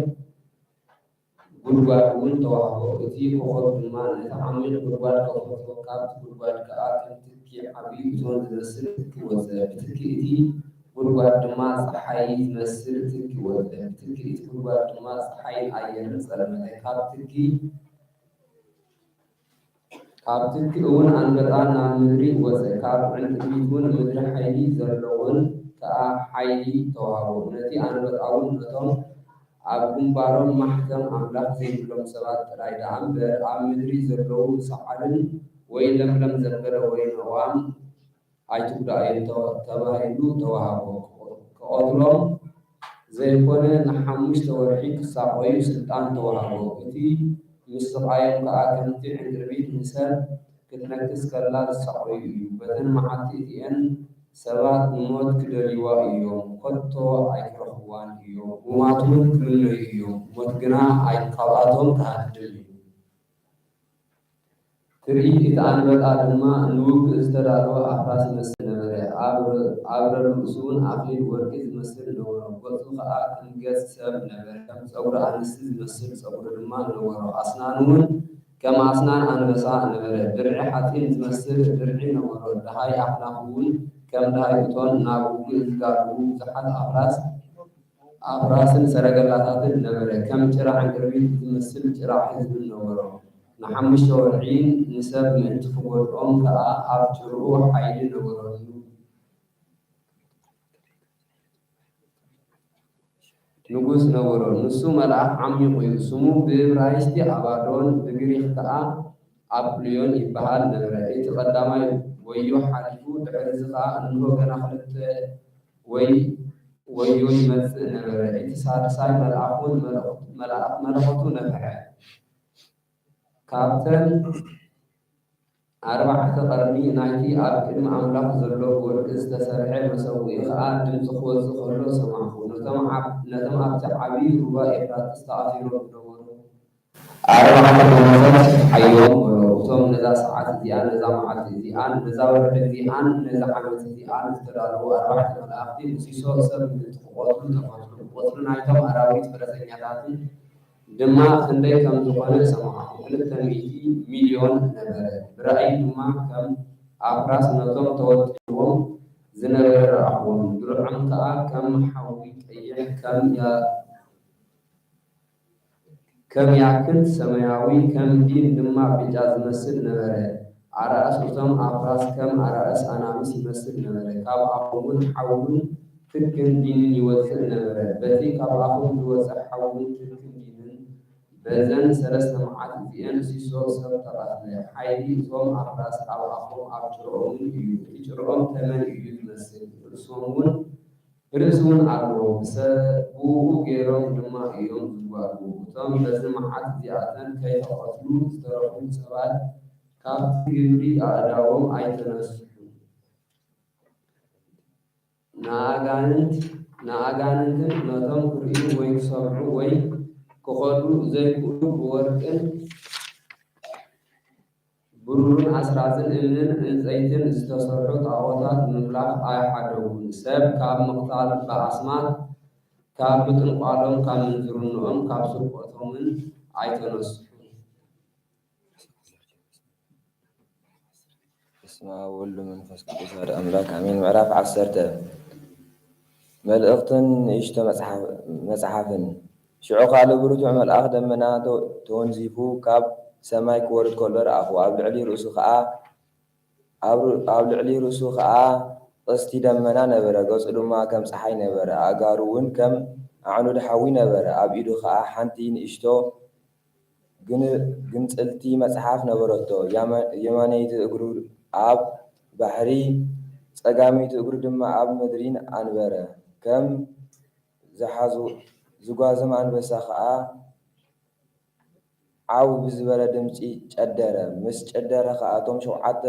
ጉድጓድ እውን ተዋህቦ። እቲ ኮኾብ ድማ ነቲ ዓሚቕ ጉድጓድ ከፈቶ፣ ካብቲ ጉድጓድ ከኣ ከም ትኪ ዓቢ እቶን ዝመስል ትኪ ወጸ። ብትኪ እቲ ጉድጓድ ድማ ጸሓይ ዝመስል ትኪ ወጸ። ብትኪ እቲ ጉድጓድ ድማ ጸሓይን ኣየርን ጸልመተ። ካብ ትኪ ካብ ትኪ እውን ኣንበጣ ናብ ምድሪ ወጸ፣ ካብ ዕንቅርቢት እውን ምድሪ ሓይሊ ዘለወን ከኣ ሓይሊ ተዋህቦ። ነቲ ኣንበጣ እውን ነቶም ኣብ ግንባሮም ማሕተም ኣምላኽ ዘይብሎም ሰባት ጥራይ ደኣ እምበር፣ ኣብ ምድሪ ዘለዉ ሳዕርን ወይ ለምለም ዘበለ ወይን እዋን ኣይትጉዳእዮም ተባሂሉ ተዋህቦ። ክቐትሎም ዘይኮነ ንሓሙሽተ ወርሒ ክሳቐዩ ስልጣን ተዋህቦ። እቲ ምስቓዮም ከኣ ከምቲ ዕንቅርቢት ንሰብ ክትነክስ ከላ ዝሳቐዩ እዩ። በተን መዓልቲ እቲኤን ሰባት ንሞት ክደልይዋ እዮም፣ ከቶ ኣይክረኽብዋን እዮም። ሙማት እውን ክምነዩ እዮም፣ ሞት ግና ኣይ- ካብኣቶም ክሃድም እዩ። ትርኢት እቲ ኣንበጣ ድማ ንውግእ ዝተዳለወ ኣፍራስ ይመስል ነበረ። ኣብ ኣብ ረብርእሱ እውን ኣኽሊል ወርቂ ዝመስል ነበሮ። ገጹ ኸኣ ከም ገጽ ሰብ ነበረ፣ ከም ጸጉሪ ኣንስቲ ዝመስል ጸጉሪ ድማ ነበሮ። ኣስናኑ እውን ከም ኣስናን ኣንበሳ ነበረ። ድርዒ ሓጺን ዝመስል ድርዒ ነበሮ። ደሃይ ኣኽላፉ እውን ከም ደሃይ እቶን ናብ ውግእ ዝጋልቡ ብዙሓት ኣፍራስ ኣፍራስን ሰረገላታትን ነበረ። ከም ጭራ ዕንቅርቢት ዝመስል ጭራ ህዝብን ነበሮ። ንሓሙሽተ ወርሒ ንሰብ ምእንቲ ክጎድኦም ከኣ ኣብ ጭርኡ ሓይሊ ነበሮ። ንጉስ ነበሮ። ንሱ መልኣኽ ዓሚቑ እዩ። ስሙ ብእብራይስጢ ኣባዶን ብግሪኽ ከኣ ኣጵልዮን ይበሃል ነበረ። እቲ ቀዳማይ ወዮ ሓሊፉ፣ ድሕሪ እዚ ኸኣ እንሆ ገና ክልተ ወይ ወዮ ይመጽእ ነበረ። እቲ ሳድሳይ መልኣኽ እውን መለኸቱ ነፍሐ። ካብተን ኣርባዕተ ቀርኒ ናይቲ ኣብ ቅድሚ ኣምላኽ ዘሎ ብወርቂ ዝተሰርሐ መሰውኢ ኸኣ ድምጺ ክወጽእ ከሎ ሰማዕኩ። ነቶም ኣብ ነቶም ኣብቲ ዓቢ ሩባ ኤፍራጥስ ተኣሲሮም ዝነበሩ ኣርባዕተ ጎቦታት ፍትሓዮም በሎ። እቶም ነዛ ሰዓት እዚኣን ነዛ መዓልቲ እዚኣን ነዛ ወርሒ እዚኣን ነዛ ዓመት እዚኣን ዝተዳለዉ ኣርባዕተ መላእኽቲ ንሲሶ ሰብ ምእንቲ ክቖጽሩ ተፈትሑ። ቁጽሪ ናይቶም ኣራዊት ፈረሰኛታትን ድማ ክንደይ ከም ዝኾነ ሰማዕኹ። ክልተ ሚእቲ ሚልዮን ነበረ። ብራእይ ድማ ከም ኣፍራስ ነቶም ተወጢርዎም ዝነበረ ረኣኽዎም። ድርዖም ከኣ ከም ሓዊ ቀይሕ፣ ከም ያ- ከም ያክንት ሰማያዊ፣ ከም ዲን ድማ ብጫ ዝመስል ነበረ። ኣራእስ እቶም ኣፍራስ ከም ኣራእስ ኣናብስ ይመስል ነበረ። ካብ ኣፎም እውን ሓውን ትክን ዲንን ይወጽእ ነበረ። በቲ ካብ ኣፎም ዝወጸ ሓውን ትክን ዲንን በዘን ሰለስተ መዓት እዚኤን ሲሶ ሰብ ተቐትለ። ሓይሊ እቶም ኣፍራስ ኣብ ኣፎም ኣብ ጭርኦምን እዩ። እቲ ጭርኦም ተመን እዩ ዝመስል። ርእሶም እውን ርእሲ እውን ኣለዎ። ብሰ- ብእኡ ገይሮም ድማ እዮም ዝጓጉ። እቶም በዚ መዓት እዚኣተን ከይተቐትሉ ዝተረፉ ሰባት ካብቲ ግብሪ ኣእዳዎም ኣይተነስሑን። ንኣጋንንት ንኣጋንንትን ነቶም ክርእዩ ወይ ክሰምዑ ወይ ክኸዱ ዘይክእሉ ብወርቅን ብሩርን ኣስራዝን እምንን ዕንጸይትን ዝተሰርሑ ጣዖታት ምምላኽ ኣይሓደጉን። ሰብ ካብ ምቕታል ብኣስማት፣ ካብ ምጥንቋሎም፣ ካብ ምንዝርንኦም፣ ካብ ስርቆቶምን ኣይተነስሑን። በስመ አብ ወወልድ ወመንፈስ ቅዱስ አሐዱ አምላክ አሜን። ምዕራፍ ዓሰርተ መልእኽትን ንእሽቶ መጽሓፍን። ሽዑ ካልእ ብርቱዕ መልኣኽ ደመና ተወንዚፉ ካብ ሰማይ ክወርድ ከሎ ረኣኹ። ኣብ ልዕሊ ርእሱ ኸኣ ኣብ ልዕሊ ርእሱ ኸኣ ቐስቲ ደመና ነበረ፣ ገጹ ድማ ከም ጸሓይ ነበረ፣ ኣእጋሩ እውን ከም ኣዕኑድ ሓዊ ነበረ። ኣብ ኢዱ ኸኣ ሓንቲ ንእሽቶ ግንጽልቲ መጽሓፍ ነበረቶ። የማነይቲ እግሩ ኣብ ባሕሪ፣ ጸጋመይቲ እግሩ ድማ ኣብ ምድሪ ኣንበረ። ከም ዝጓዝም ኣንበሳ ኸኣ ዓው ብዝበለ ድምጺ ጨደረ። ምስ ጨደረ ኸኣ እቶም ሸውዓተ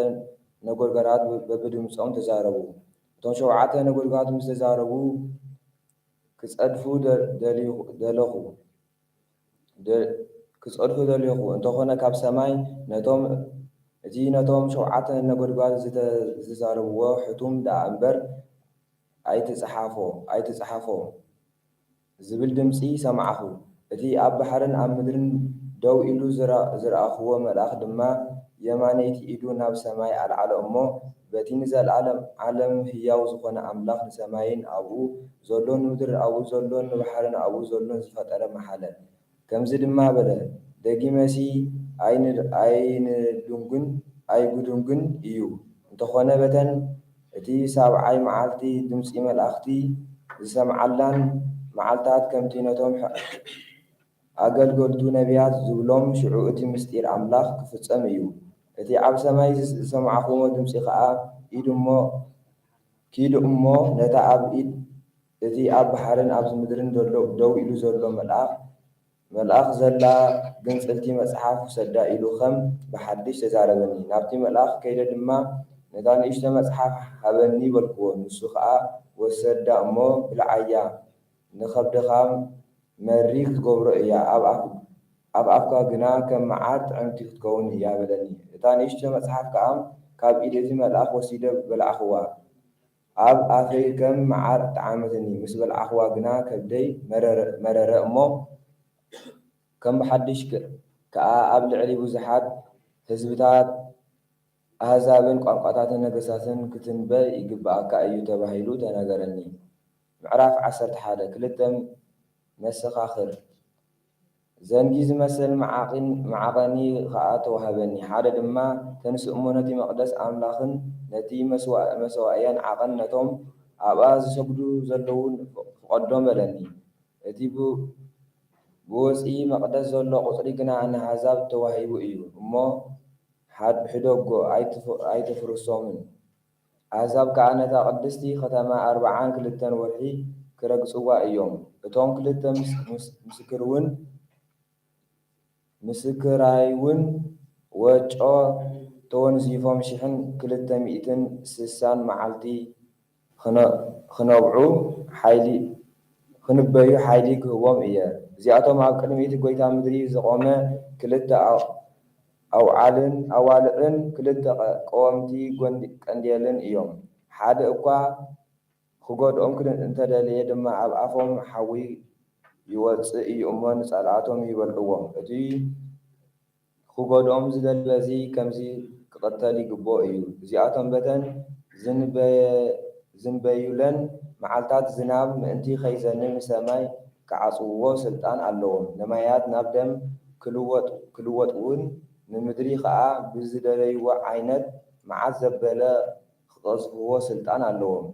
ነጎድጓዳት በብድምጾም ተዛረቡ። እቶም ሸውዓተ ነጎድጓዳት ምስ ተዛረቡ ክጸድፉ ደለኹ። ክጸድፉ ደለኹ፣ እንተኾነ ካብ ሰማይ ነቶም እቲ ነቶም ሸውዓተ ነጎድጓድ ዝተዛረብዎ ሕቱም ደኣ እምበር ኣይትጽሓፎ ኣይትጽሓፎ ዝብል ድምጺ ሰማዕኹ። እቲ ኣብ ባሕርን ኣብ ምድርን ደው ኢሉ ዝረኣኽዎ መልኣኽ ድማ የማነይቲ ኢዱ ናብ ሰማይ ኣልዓሎ እሞ በቲ ንዘለኣለም ዓለም ህያው ዝኾነ ኣምላኽ ንሰማይን ኣብኡ ዘሎን ንምድርን ኣብኡ ዘሎን ንባሕርን ኣብኡ ዘሎን ዝፈጠረ መሓለ። ከምዚ ድማ በለ፣ ደጊመሲ ኣይንድንጉን ኣይግዱንግን እዩ። እንተኾነ በተን እቲ ሳብዓይ መዓልቲ ድምጺ መላእኽቲ ዝሰምዓላን መዓልታት ከምቲ ነቶም ኣገልገልቱ ነቢያት ዝብሎም፣ ሽዑ እቲ ምስጢር ኣምላኽ ክፍጸም እዩ። እቲ ኣብ ሰማይ ዝሰማዕኩዎ ድምጺ ኸኣ፣ ኢድ እሞ፣ ኪድ እሞ ነታ ኣብ ኢድ እቲ ኣብ ባሕርን ኣብ ምድርን ዘሎ ደው ኢሉ ዘሎ መልኣኽ፣ መልኣኽ ዘላ ግንጽልቲ መጽሓፍ ውሰዳ ኢሉ ኸም ብሓድሽ ተዛረበኒ። ናብቲ መልኣኽ ከይደ ድማ፣ ነታ ንእሽቶ መጽሓፍ ሃበኒ በልክዎ። ንሱ ኸኣ ወሰዳ እሞ፣ ብልዓያ፣ ንኸብድኻ መሪር ክትገብሮ እያ፣ ኣብ ኣፍ-፣ ኣብ ኣፍካ ግና ከም መዓር ጥዕምቲ ክትከውን እያ በለኒ። እታ ንእሽቶ መጽሓፍ ከኣ ካብ ኢድ እቲ መልኣኽ ወሲደ በላዕክዋ። ኣብ ኣፈይ ከም መዓር ጠዓመትኒ። ምስ በላዕክዋ ግና ከብደይ መረረ፣ መረረ እሞ፣ ከም ብሓድሽ ከ-፣ ከኣ ኣብ ልዕሊ ብዙሓት ህዝብታት፣ ኣህዛብን ቋንቋታትን ነገስታትን ክትንበ ይግብኣካ እዩ ተባሂሉ ተነገረኒ። ምዕራፍ ዓሰርተ ሓደ። ክልተ መሰኻኽር። ዘንጊ ዝመስል መዓቒን-፣ መዓቐኒ ኸኣ ተዋህበኒ። ሓደ ድማ፣ ተንስ እሞ ነቲ መቕደስ ኣምላኽን ነቲ መስዋ-፣ መሰዋእያን ዓቐን ነቶም ኣብኣ ዝሰግዱ ዘለዉ ፍቐዶም በለኒ። እቲ ብ-፣ ብወጽኢ መቕደስ ዘሎ ቁጽሪ ግና ንኣህዛብ ተዋሂቡ እዩ እሞ፣ ሓድ-፣ ሕደጎ፣ ኣይትፍ-፣ ኣይተፍርሶምን። ኣህዛብ ከኣ ነታ ቅድስቲ ከተማ ኣርብዓን ክልተን ወርሒ ክረግጽዋ እዮም። እቶም ክልተ ምስ-፣ ምስ-፣ ምስክርውን፣ ምስክራይውን ወጮ ተወንዚፎም ሽሕን ክልተ ሚእትን ስሳን መዓልቲ ክነ-፣ ክነብዑ ሓይሊ፣ ክንበዩ ሓይሊ ክህቦም እየ። እዚኣቶም ኣብ ቅድሚ እቲ ጐይታ ምድሪ ዝቖመ ክልተ ኣው-፣ ኣውዓልን ኣዋልዕን ክልተ ቀ-፣ ቀወምቲ ጐንዲ-፣ ቀንዴልን እዮም። ሓደ እኳ ክጎድኦም ክል-፣ እንተደለየ ድማ ኣብ ኣፎም ሓዊ ይወጽእ እዩ እሞ ንጸላእቶም ይበልዕዎም። እቲ ክጎድኦም ዝደሊ በዚ ከምዚ ክቕተል ይግብኦ እዩ። እዚኣቶም በተን ዝንበየ-፣ ዝንበዩለን መዓልታት ዝናብ ምእንቲ ከይዘንብ ንሰማይ ክዓጽውዎ ስልጣን ኣለዎም። ንማያት ናብ ደም ክልወጥ-፣ ክልወጥውን ንምድሪ ኸኣ ብዝደለይዎ ዓይነት መዓት ዘበለ ክቐዝፍዎ ስልጣን ኣለዎም።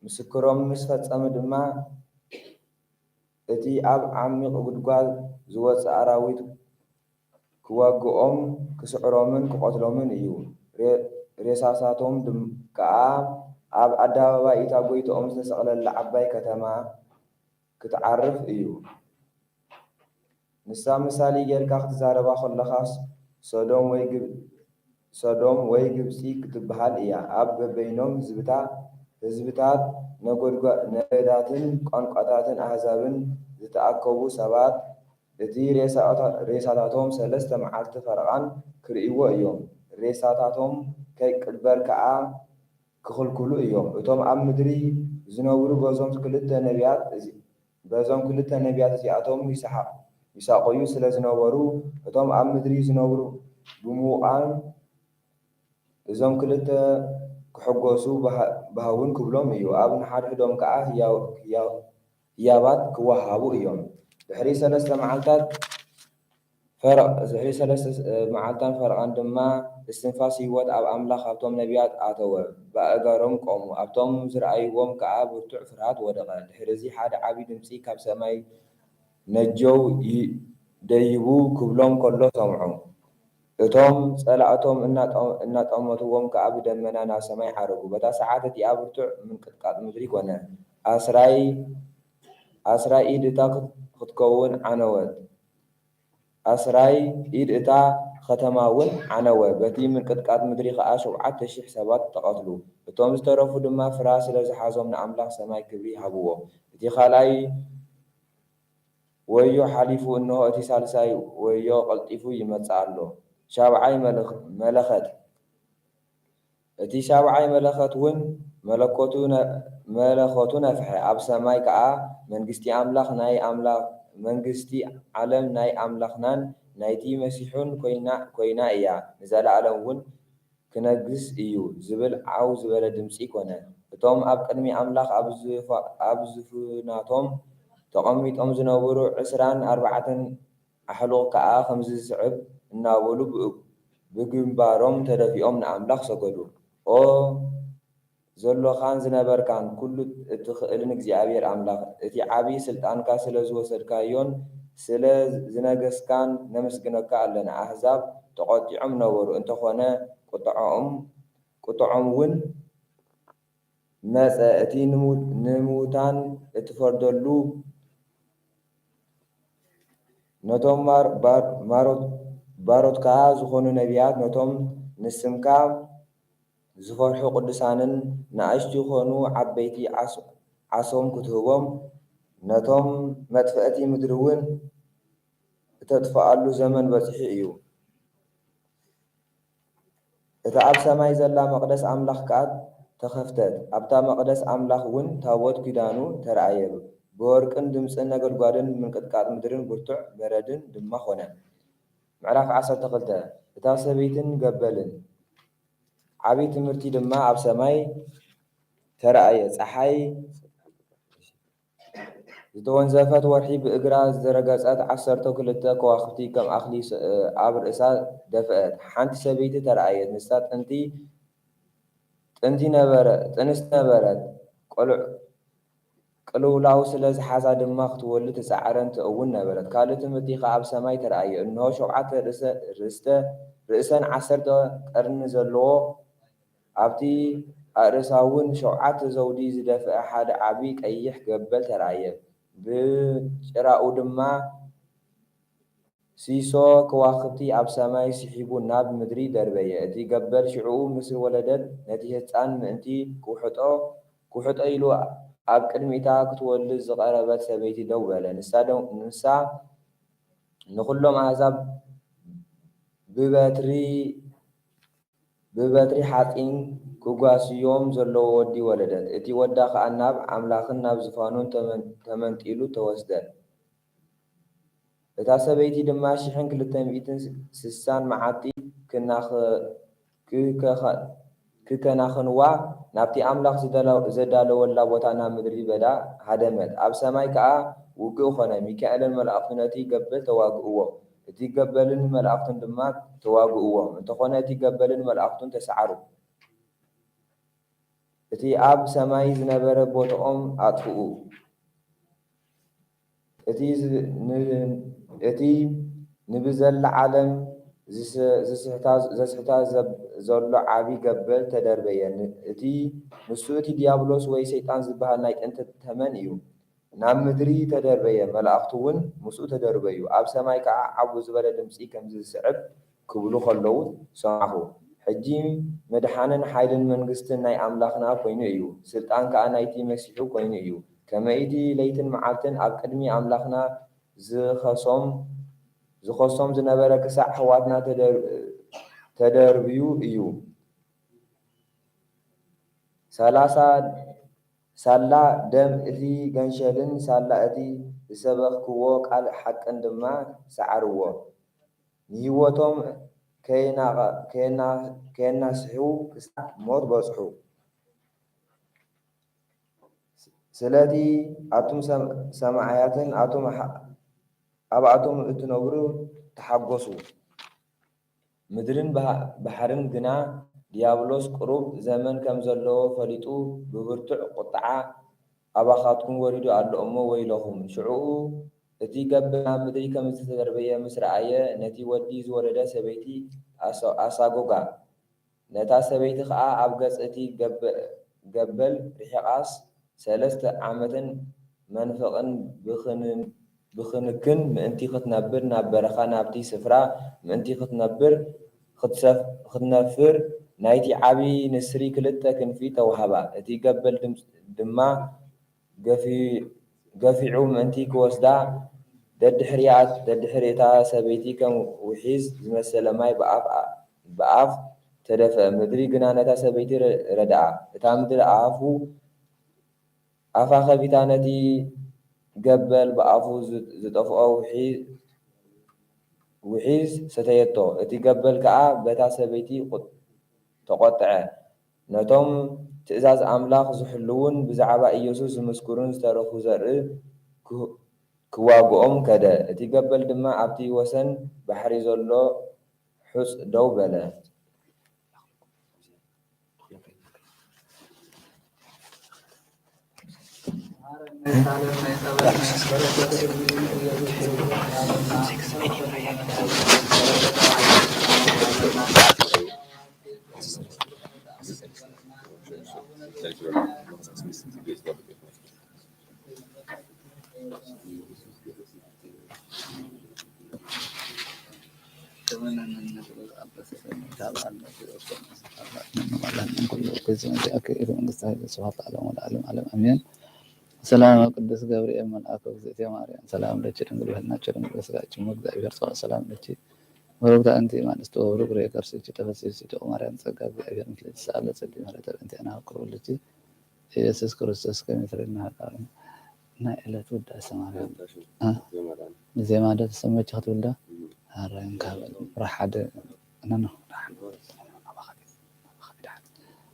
ምስክሮም ምስ ፈጸሙ ድማ፣ እቲ ኣብ ዓሚቕ ጉድጓድ ዝወጽእ ኣራዊት ክወግኦም፣ ክስዕሮምን ክቐትሎምን እዩ። ሬ-፣ ሬሳታቶም ድም-፣ ከኣ ኣብ ኣደባባይ እታ ጐይትኦም ዝተሰቕለላ ዓባይ ከተማ ክትዓርፍ እዩ። ንሳ ምሳሌ ጌርካ ክትዛረባ ከለኻስ፣ ሰዶም ወይ ግብ-፣ ሰዶም ወይ ግብጺ ክትበሃል እያ። ኣብ በበይኖም ህዝብታ-፣ ህዝብታት፣ ነጎድጓ-፣ ነገዳትን ቋንቋታትን ኣህዛብን ዝተኣከቡ ሰባት፣ እቲ ሬሳታ-፣ ሬሳታቶም ሰለስተ መዓልቲ ፈረቓን ክርእይዎ እዮም። ሬሳታቶም ከይቅበር ከኣ ክኽልክሉ እዮም። እቶም ኣብ ምድሪ ዝነብሩ በዞም ክልተ ነቢያት እዚ-፣ በዞም ክልተ ነቢያት እዚኣቶም ይሰሓ-፣ ይሳቐዩ ስለ ዝነበሩ፣ እቶም ኣብ ምድሪ ዝነብሩ ብምዉቓን እዞም ክልተ ክሕጎሱ ብሃ-፣ ብሃውን ክብሎም እዩ። ኣብ ንሓድሕዶም ከኣ ህያው-፣ ህያው-፣ ህያባት ክወሃሃቡ እዮም። ድሕሪ ሰለስተ መዓልታት ፈረቕ-፣ ድሕሪ ሰለስተ መዓልታን ፈረቓን ድማ እስትንፋስ ህይወት ኣብ ኣምላኽ ካብቶም ነቢያት ኣተወ። ብኣእጋሮም ቆሙ፣ ኣብቶም ዝረኣይዎም ከኣ ብርቱዕ ፍርሃት ወደቐ። ድሕርዚ ሓደ ዓቢ ድምጺ ካብ ሰማይ ነጀው ይ-፣ ደይቡ ክብሎም ከሎ ሰምዑ። እቶም ጸላእቶም እናጠ-፣ እናጠመትዎም ከኣ ብደመና ናብ ሰማይ ዓረጉ። በታ ሰዓት እቲኣ ብርቱዕ ምንቅጥቃጥ ምድሪ ኮነ። ኣስራይ፣ ኣስራይ ኢድ እታ ክት-፣ ክትከውን ዓነወት። ኣስራይ ኢድ እታ ኸተማ እውን ዓነወ። በቲ ምንቅጥቃጥ ምድሪ ኸኣ ሸውዓተ ሽሕ ሰባት ተቐትሉ። እቶም ዝተረፉ ድማ ፍርሃት ስለ ዝሓዞም ንኣምላኽ ሰማይ ክብሪ ሃብዎ። እቲ ኻልኣይ ወዮ ሓሊፉ፣ እንሆ፣ እቲ ሳልሳይ ወዮ ቀልጢፉ ይመጽእ ኣሎ። ሻብዓይ መለኽ-፣ መለኸት። እቲ ሻብዓይ መለኸት እውን መለኮቱ ነ-፣ መለኸቱ ነፍሐ። ኣብ ሰማይ ከኣ መንግስቲ ኣምላኽ ናይ ኣምላ-፣ መንግስቲ ዓለም ናይ ኣምላኽናን ናይቲ መሲሑን ኮይና፣ ኮይና እያ፣ ንዘለኣለም እውን ክነግስ እዩ ዝብል ዓው ዝበለ ድምጺ ኮነ። እቶም ኣብ ቅድሚ ኣምላኽ ኣብ ዝፋ-፣ ኣብ ዝፋናቶም ተቐሚጦም ዝነበሩ ዕስራን ኣርባዕተን ኣሕሉቕ ከኣ ከምዚ ዝስዕብ እናበሉ ብ-፣ ብግንባሮም ተደፊኦም ንኣምላኽ ሰገዱ። ኦ ዘሎኻን ዝነበርካን ኩሉ እትኽእልን እግዚኣብሔር ኣምላኽ፣ እቲ ዓቢ ስልጣንካ ስለ ዝወሰድካዮን ስለ ዝነገስካን ነመስግነካ ኣለና። ኣህዛብ ተቖጢዖም ነበሩ። እንተኾነ፣ ቁጥዖም፣ ቁጥዖም እውን መጸ። እቲ ንምው-፣ ንምውታን እትፈርደሉ፣ ነቶም ማር-፣ ባር-፣ ማሮት-፣ ባሮትካ ዝኾኑ ነቢያት፣ ነቶም ንስምካ ዝፈርሑ ቅዱሳንን፣ ንኣሽቱ ይኾኑ ዓበይቲ ዓስ-፣ ዓሶም ክትህቦም፣ ነቶም መጥፍእቲ ምድሪ እውን እተጥፍኣሉ ዘመን በጺሑ እዩ። እታ ኣብ ሰማይ ዘላ መቕደስ ኣምላኽ ከኣ ተኸፍተት። ኣብታ መቕደስ ኣምላኽ እውን ታቦት ኪዳኑ ተራእየ። ብወርቅን ድምጽን ነጎድጓድን ምንቅጥቃጥ ምድርን ብርቱዕ በረድን ድማ ኾነ። ምዕራፍ ዓሰርተ ክልተ። እታ ሰበይትን ገበልን። ዓቢ ትምህርቲ ድማ ኣብ ሰማይ ተራእየ። ጸሓይ ዝተወንዘፈት፣ ወርሒ ብእግራ ዝረገጸት፣ ዓሰርተ ክልተ ከዋኽብቲ ከም ኣኽሊ ስ-፣ ኣብ ርእሳ ደፍአት። ሓንቲ ሰበይቲ ተራእየት። ንሳ ጥንቲ፣ ጥንቲ ነበረ-፣ ጥንስቲ ነበረት። ቆልዕ-፣ ቅልውላው ስለ ዝሓዛ ድማ ክትወልድ ትጻዕርን ትእውን ነበረት። ካልእ ትምህርቲ ኸኣ ኣብ ሰማይ ተራእየ። እንሆ፣ ሸውዓተ ርእሰ-፣ ርእስተ-፣ ርእሰን ዓሰርተ ቀርኒ ዘለዎ፣ ኣብቲ ኣርእሳ እውን ሸውዓተ ዘውዲ ዝደፍአ ሓደ ዓቢ ቀይሕ ገበል ተራእየ። ብጭራኡ ድማ ሲሶ ከዋኽብቲ ኣብ ሰማይ ስሒቡ ናብ ምድሪ ደርበየ። እቲ ገበል ሽዑ ምስ ወለደት፣ ነቲ ህጻን ምእንቲ ክውሕጦ፣ ክውሕጦ ኢሉ ኣብ ቅድሚታ ክትወልድ ዝቐረበት ሰበይቲ ደው በለ። ንሳ ደው-፣ ንሳ ንኹሎም ኣህዛብ ብበትሪ ብበትሪ ሓጺን ክጓስዮም ዘለዎ ወዲ ወለደት። እቲ ወዳ ኸኣ ናብ ኣምላኽን ናብ ዝፋኑን ተመን-፣ ተመንጢሉ ተወስደ። እታ ሰበይቲ ድማ ሽሕን ክልተ ሚእትን ስሳን መዓልቲ ክናኸ-፣ ክከኸ-፣ ክከናኸንዋ ናብቲ ኣምላኽ ዝደለ-፣ ዘዳለወላ ቦታ ናብ ምድሪ በዳ ሃደመት። ኣብ ሰማይ ከኣ ውግእ ኾነ። ሚካኤልን መላእኽቱ ነቲ ገበል ተዋግእዎ። እቲ ገበልን መላእኽቱን ድማ ተዋግእዎም። እንተኾነ እቲ ገበልን መላእኽቱን ተሰዓሩ። እቲ ኣብ ሰማይ ዝነበረ ቦታኦም ኣጥፍኡ። እቲ ዝ-፣ ን-፣ እቲ ንብዘላ ዓለም ዝስ-፣ ዝስሕታ፣ ዘስሕታ ዘብ-፣ ዘሎ ዓቢ ገበል ተደርበየ። ን-፣ እቲ፣ ንሱ እቲ ዲያብሎስ ወይ ሰይጣን ዝበሃል ናይ ጥንቲ ተመን እዩ። ናብ ምድሪ ተደርበየ፣ መላእኽቱ እውን ምስኡ ተደርበዩ። ኣብ ሰማይ ከኣ ዓው ዝበለ ድምጺ ከምዚ ዝስዕብ ክብሉ ከለዉ ሰማዕኹ። ሕጂ ምድሓንን ሓይልን መንግስትን ናይ ኣምላኽና ኮይኑ እዩ፣ ስልጣን ከኣ ናይቲ መሲሑ ኮይኑ እዩ። ከመይ እቲ ለይትን መዓልትን ኣብ ቅድሚ ኣምላኽና ዝኸሶም፣ ዝኸሶም ዝነበረ ክሳዕ ኣሕዋትና ተደር-፣ ተደርብዩ እዩ። ሰላሳ ሳላ ደም እቲ ገንሸልን ሳላ እቲ ዝሰበኽክዎ ቃል ሓቅን ድማ ሰዓርዎ። ንህይወቶም ከየና-፣ ከየና-፣ ከየናስሑ ክሳዕ ሞት በጽሑ። ስለቲ ኣቱም ሰም-፣ ሰማዕያትን ኣቱም ሓ-፣ ኣብኣቶም እትነብሩ ተሓጎሱ። ምድርን ባህ-፣ ባሕርን ግና ዲያብሎስ ቅሩብ ዘመን ከም ዘለዎ ፈሊጡ ብብርቱዕ ቁጥዓ ኣባኻትኩም ወሪዱ ኣሎ እሞ ወይለኹም። ሽዑ እቲ ገበል ናብ ምድሪ ከም ዝተደርበየ ምስ ረኣየ፣ ነቲ ወዲ ዝወለደ ሰበይቲ ኣሳ-፣ ኣሳጎጋ። ነታ ሰበይቲ ኸኣ ኣብ ገጽ እቲ ገበ-፣ ገበል ርሒቓስ ሰለስተ ዓመትን መንፈቕን ብኽን-፣ ብኽንክን ምእንቲ ክትነብር ናብ በረኻ ናብቲ ስፍራ ምእንቲ ክትነብር፣ ክትሰፍ-፣ ክትነፍር ናይቲ ዓቢ ንስሪ ክልተ ክንፊ ተዋህባ። እቲ ገበል ድም-፣ ድማ ገፊ-፣ ገፊዑ ምእንቲ ክወስዳ፣ ደድሕሪኣ፣ ደድሕሪ እታ ሰበይቲ ከም ውሒዝ ዝመሰለ ማይ ብኣፍ፣ ብኣፍ ተደፍአ። ምድሪ ግና ነታ ሰበይቲ ረ-፣ ረድኣ። እታ ምድሪ ኣፉ፣ ኣፋ ከፊታ ነቲ ገበል ብኣፉ ዝ-፣ ዝጠፍኦ ውሒ-፣ ውሒዝ ሰተየቶ። እቲ ገበል ከኣ በታ ሰበይቲ ቁ-፣ ተቖጥዐ። ነቶም ትእዛዝ ኣምላኽ ዝሕልዉን ብዛዕባ ኢየሱስ ዝምስክሩን ዝተረፉ ዘርኢ ክህ-፣ ክዋግኦም ከደ። እቲ ገበል ድማ ኣብቲ ወሰን ባሕሪ ዘሎ ሑጽ ደው በለ። ሰላም ኣብ ቅዱስ ገብርኤል መልኣክ እግዝእትየ ማርያም ሰላም ለኪ ድንግል በህልናኪ ድንግል በስጋኪ እሞ እግዚአብሔር ጸባኦት ሰላም ለኪ። ወረብታ እንቲ ማንስቶ ወብሩክ ሬከርስ እቺ ተፈሲ ሲቶ ማርያም ጸጋ እግዚአብሔር ምስለ ሰአለ ጸልይ ማለት እንተ እና ቅሩብ ልኪ ኢየሱስ ክርስቶስ ከመ ይትረና ቃል ናይ ዕለት ውዳሴ ማርያም ዜማ ዶ ተሰመች ክትብል ዶ? ኣረ እንካበል ራሓደ ነኖ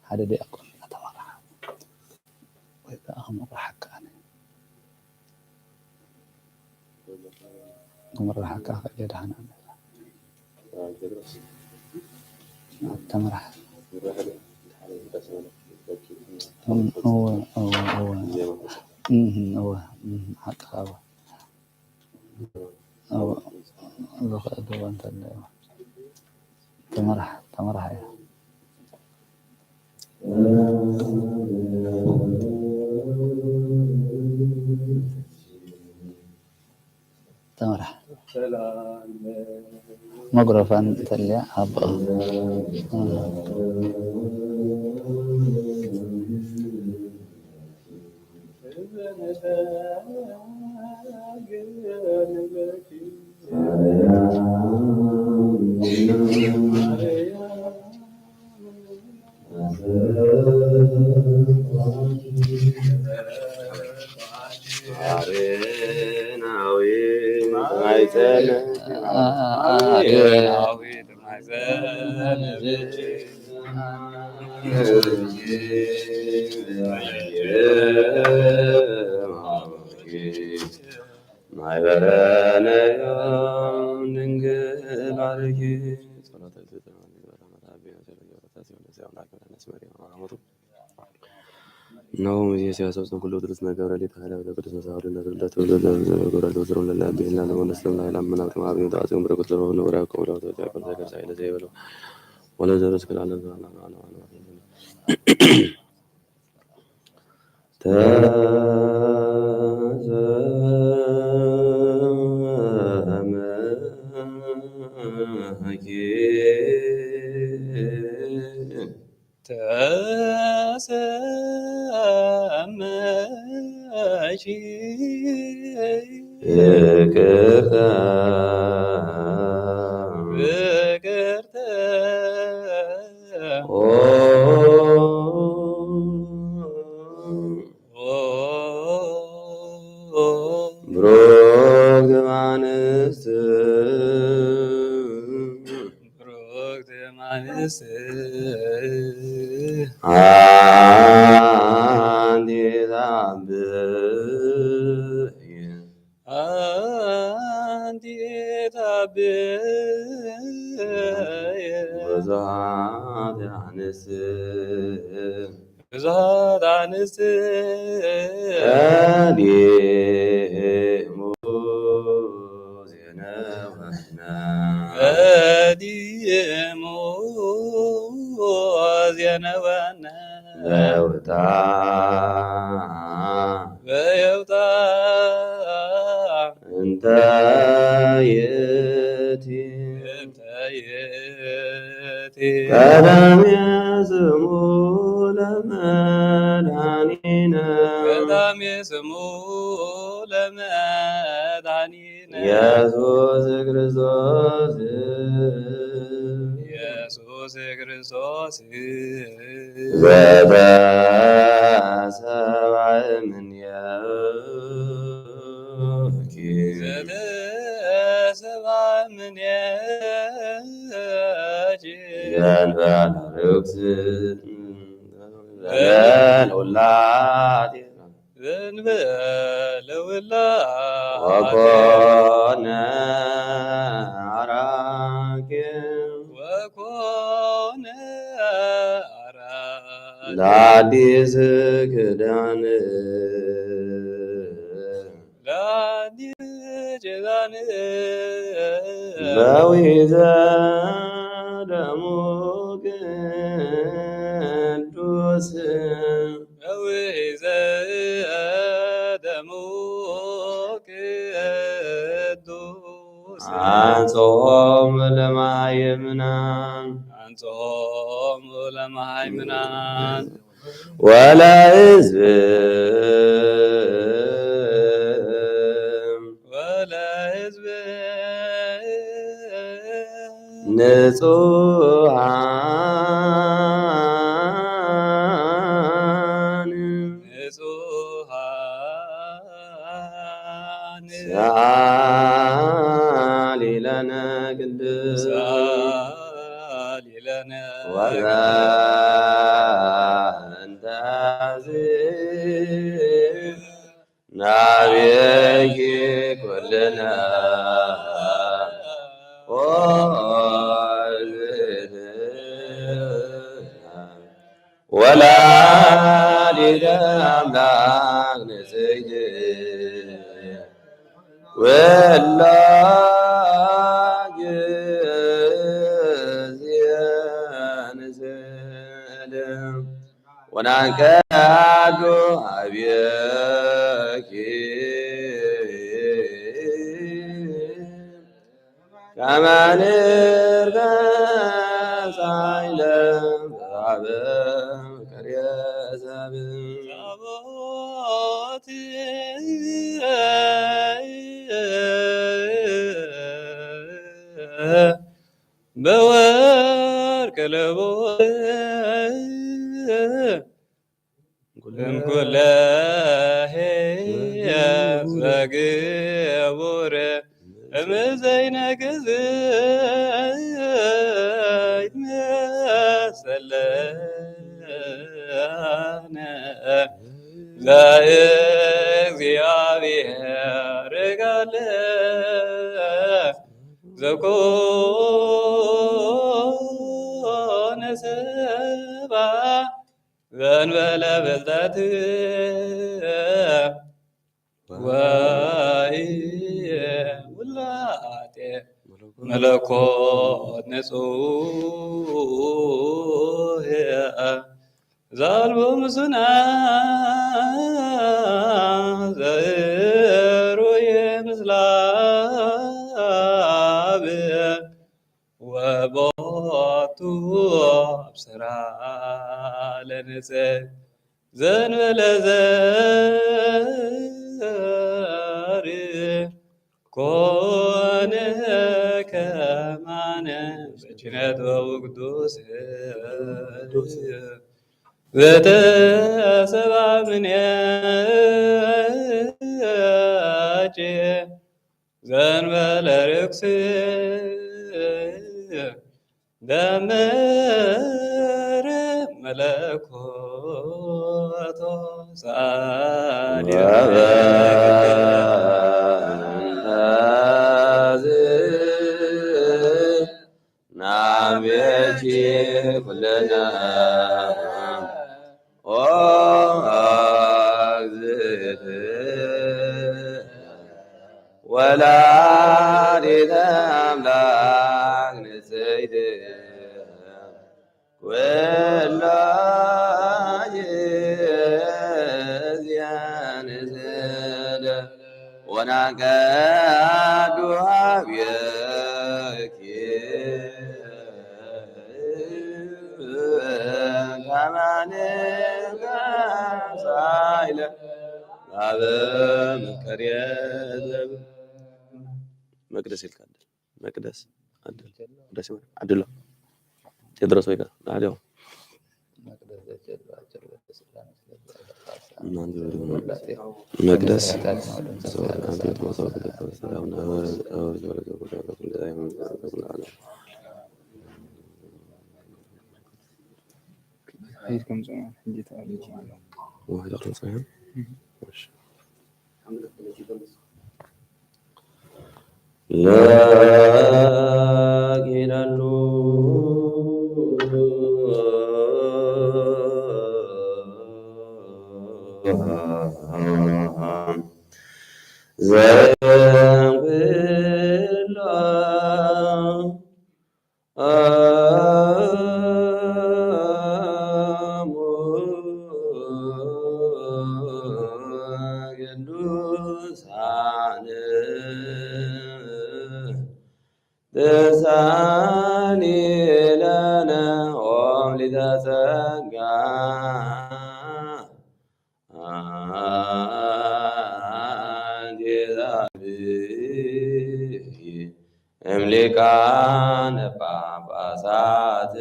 ሓደ ዲያቆን እናተመርሓ ወይ ከዓ ክመርሓካ ኣነ ክመርሓካ ክእል ደሓና ተመራሕ እወ እወ እወ እወ ሓቅኻ እወ እወ ዝኽእል እወ እንተለዮ ተመራሕ ተመራሕ እያ ተመራሕ መጉረፋን እንተልያ ኣቦ ማይበረነዮም ድንግል ባርኪ ጸሎተ እነሆ ሙሴ ሲያሰብስብ ኩሉ ትርስ ነገር ሌት ኃይለ ወደ ቅዱስ መሳፍንት ለትውልድ ለትውልድ ለትውልድ ለትውልድ ለትውልድ ለትውልድ ለትውልድ ለመንግስት ለምላ ኃይል አምና ቅድመ አብ ተማብሪን ተዋጽዮን በረከት ለበሆኑ ወሪያ ቆም ለወተት ያቆብ ዘገር ሳይለ ዘይበለው ወለ ዘበስ ክላለ ተሰመኪ ተሰመኪ ይቅርታ ይቅርታ ኦ ብሩክ ዘማንስት ብሩክ ዘማንስት አንቲ ታብይ አንቲ ታብይ ብዙሃት ኣንስት ብዙሃት ኣንስት ቀዲሙ ዜነወነ ቀዲሙ ዜነወነ በውታ በየውታ እንተ ይእቲ እንተ ይእቲ ቀዳሜ ስሙ ለመድኃኒነ ቀዳሜ ስሙ ለመድኃኒነ ኢየሱስ ክርስቶስ ኢየሱስ ክርስቶስ ዘተሰብአ እምኔኪ ዘተሰብአ እምኔኪ ዘንበለ ርኩስ ዘንበለ ውላድ ዘንበለ ውላድ ወኮነ አራኬ ወኮነ አራኬ ለአዲስ ኪዳን ለአዲስ ኪዳን በዊዘ ቅዱስ። እዊ ዘደሙ ቅዱስ። አንጾሙ ለማይምናን። አንጾሙ ለማይምናን። ወለሕዝብ። ወለሕዝብ። ንጹሃን። ንጹሃን። ሰአሊ ለነ ቅድስት። ሰአሊ ለነ። ወበእንተ ናብየኪ ኩልነ ኦ እግዝእትነ ወላዲተ አምላክ ንጽሕት ኩላ ጊዜ ንስእልም ወናንቀዱ አብየኪ ከመ ንርገጽ ኃይለ በአብ ከርየ ሰብ። በወርቅ ለቦ እምኩለሄ ዘግቡር እምዘይነግዝ ይትመሰለነ ዘእግዚአብሔር ጋለ ዘኮነ ሰባ ዘንበለ ፍልጠት ወይ ውላጤ መለኮት ንጹህ ዘአልቦ ምስና ዘእሩይ ምስላ አብ ወቦቱ አብስራ ለንጽህ ዘንበለ ዘር ኮነ ከማነ በኪነ ጥበቡ ቅዱስ ዘተሰባ ምንያጭ ዘንበለ ርክስ ደምር መለኮቶ ጻድቅ ወበእንተዝ ናምየኪ ኩልነ ኦ እግዝእትነ ወላዲተ አምላክ ንጽሕት ኩሎ ጊዜን ስለ ወናንቀዱ ሀብየኪ ከመ ንንቀሳይለ ባበ መከርየ ዘብ መቅደስ ኢልካ መቅደስ ዓድሎ ቴድሮስ ወይ ዳሕዲኦም መቅደስ ለኪለሉ ዘንብሎ ሊተ ጸጋ ኣንቲ ዛብኢ እምሊቃነ ጳጳሳት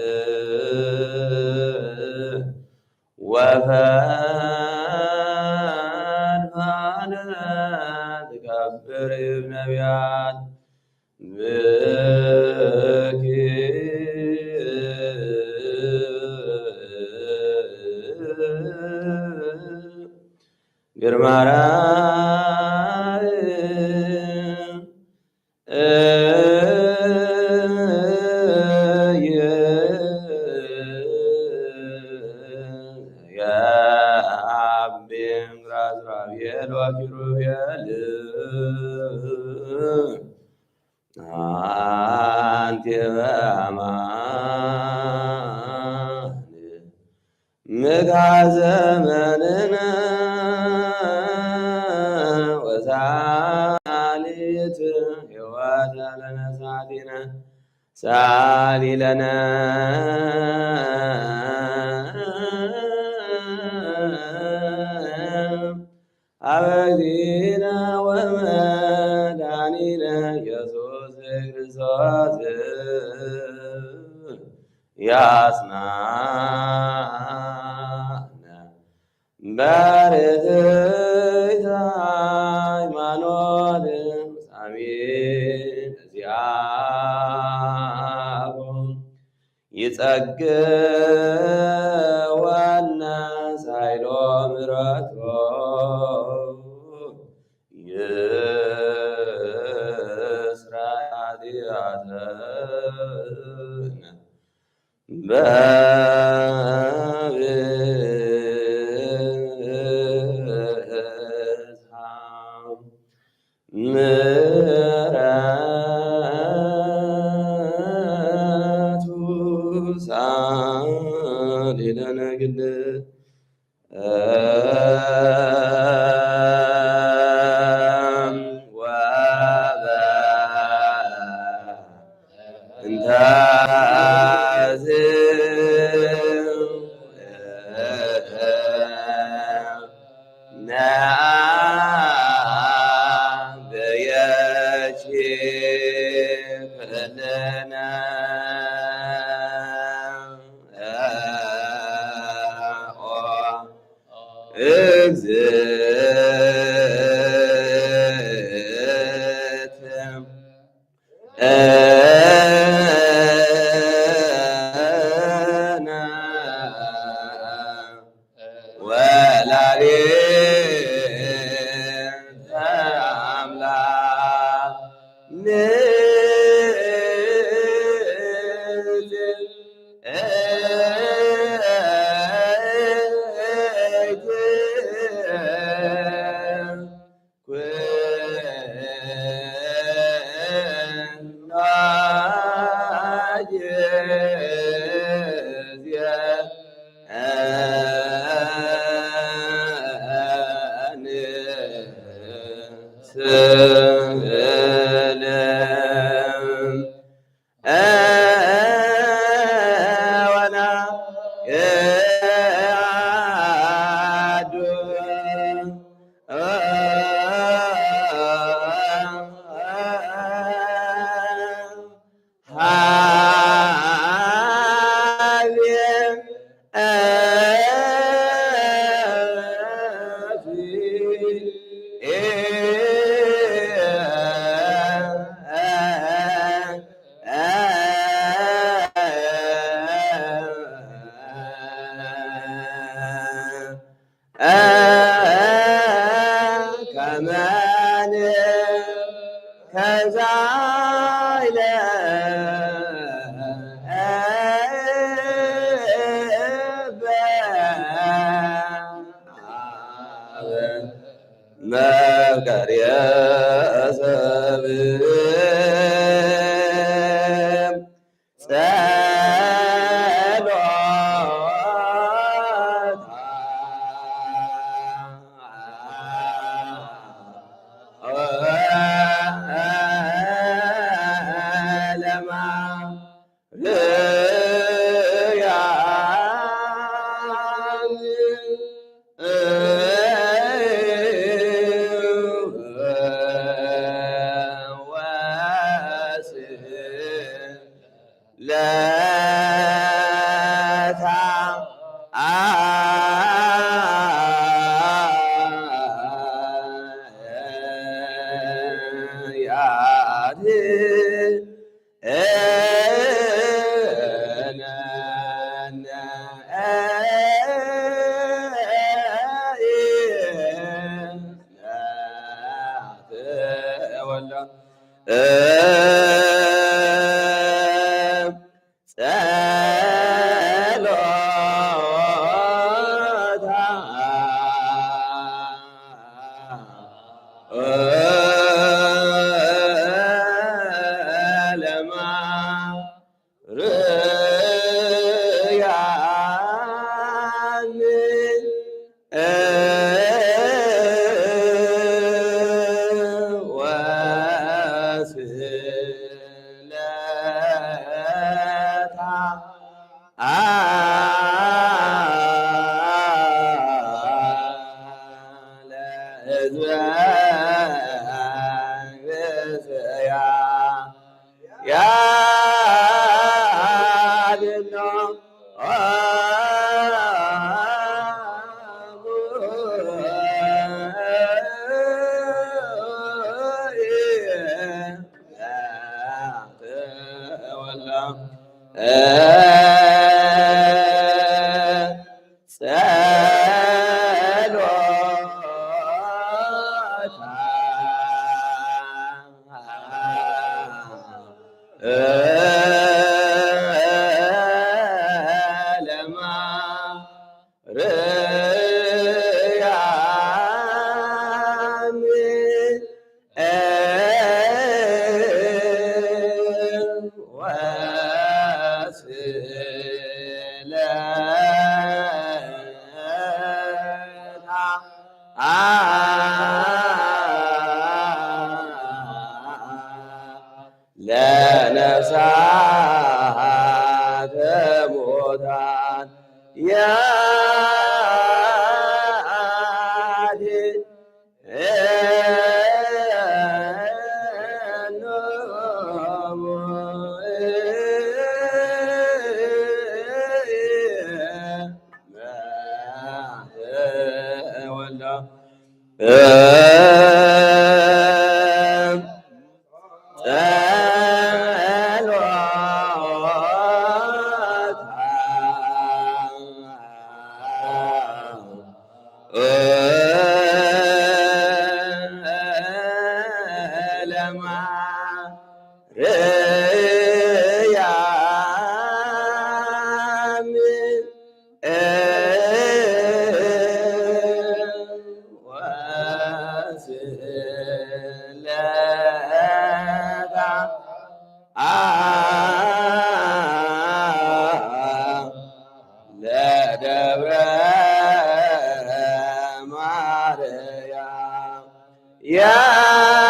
ወፈድፋደ ትከብር እብ ነቢያት ብኪ ግርማ ራእይ የአቢ ራዝራብኤል ወኪሩቤል አንቲ በአማን ምትሃ ዘመንነ ወሳሊት ሕይወት ለነ ሳቲነ ሳሊ ለነ አበ እግዚእነ ወመድኃኒነ ኢየሱስ ክርስቶስ ያጽናነ በርትዕተ ሃይማኖት ሳሚን እዚአሁ ይጸግወነ ሳይሎ ምሕረቶ ይስራ ኃጢአተነ በብዝኃ ምሕረቱ ሳሊ ለነ ግድ ወበእንተዝ ነአብየኪ ኩልነ ኦ እግዝእትነ ወላዲተ አምላክ ንጽሕት ኩሎ ግዜ ንስእልም ወናየአዱ ሀቤ ከመን ከዛይለ መፍቀርየ ሰብ ጸሎታ ለህዝበ ርእስያ ያድኖ ለነፍሳተ ሙታን ያድኖሙ። ወልዳ ለደብረ ማርያም ያድህና።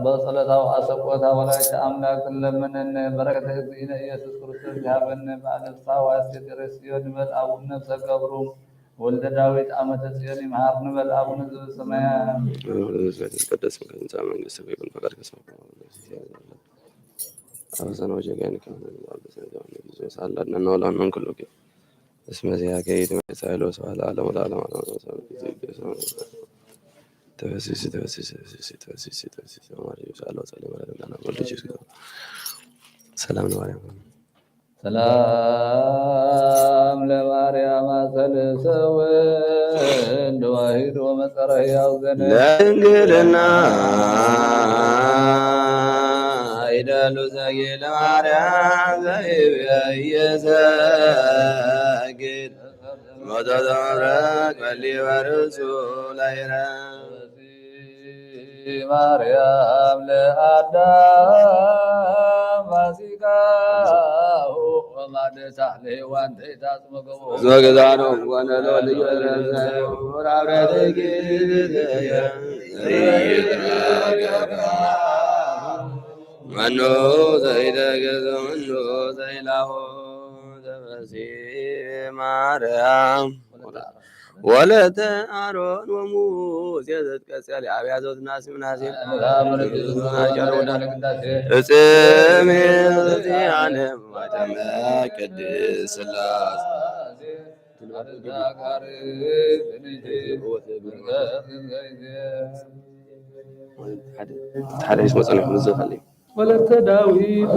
በጸሎታዊ አሰቆታ ወላዲተ አምላክ ለምነነ። በረከተ እግዚእነ ኢየሱስ ክርስቶስ ይሃበነ። በዓለ ፍስሐ ወሐሴት የረስዮ ንበል አቡነ ነፍሰ ገብሩ ወልደ ዳዊት ኣመተ ጽዮን ይምሃር ንበል። ኣቡነ ዘበሰማያት። ይትቀደስ ስምከ ትምጻእ መንግስትከ ወይኩን ፈቃድከ በከመ በሰማይ ከማሁ በአርض። አበሳነ ወጌጋየነ ከመ ንሕነኒ ንትሐባእ በሰማይ ከማነ። ኢየሱስ አድነነ ወለአመን ኩሉ ጊዜ። እስመ ዚአከ ይእቲ መንግስት ኃይል ወስብሐት ለዓለሙ ለዓለም ዓለም። ተፈሲሲ ተፈሲሲ ተፈሲሲ ተፈሲሲ ተፈሲሲ ማርያም ይሳለ ወጸልይ ማርያም ዳና ወልድ ጅስ ሰላም ለማርያም ሰላም ለማርያም አሰልሰ ወልድ ዋሂድ ወመጸረ ሕያው ዘነ ለድንግልና ይደሉ ዘጌ ለማርያም ዘይብየ እየሰግድ ሞቶ ዘመረ ቀሊ በርእሱ ለይረ ማርያም ለአዳም ፋሲካሁ ወማደሳ ለሔዋን ተይታጽመገቦ ዘገዛኖ ወነሎ ልዩ ረዘ ወራብረተ ጊዜ መኖ ዘይደገዘ መኖ ዘይላሆ ዘበሲ ማርያም ወለተ አሮን ወሙሴ ዘትቀጽል አብያዞት ናሲ ምናሴ እጽሜ ዘዚአነ ማተመ ቅድስ ስላሴ ሓደ ሒዝ መጸኒሑ ምዘኻለዩ ወለተ ዳዊት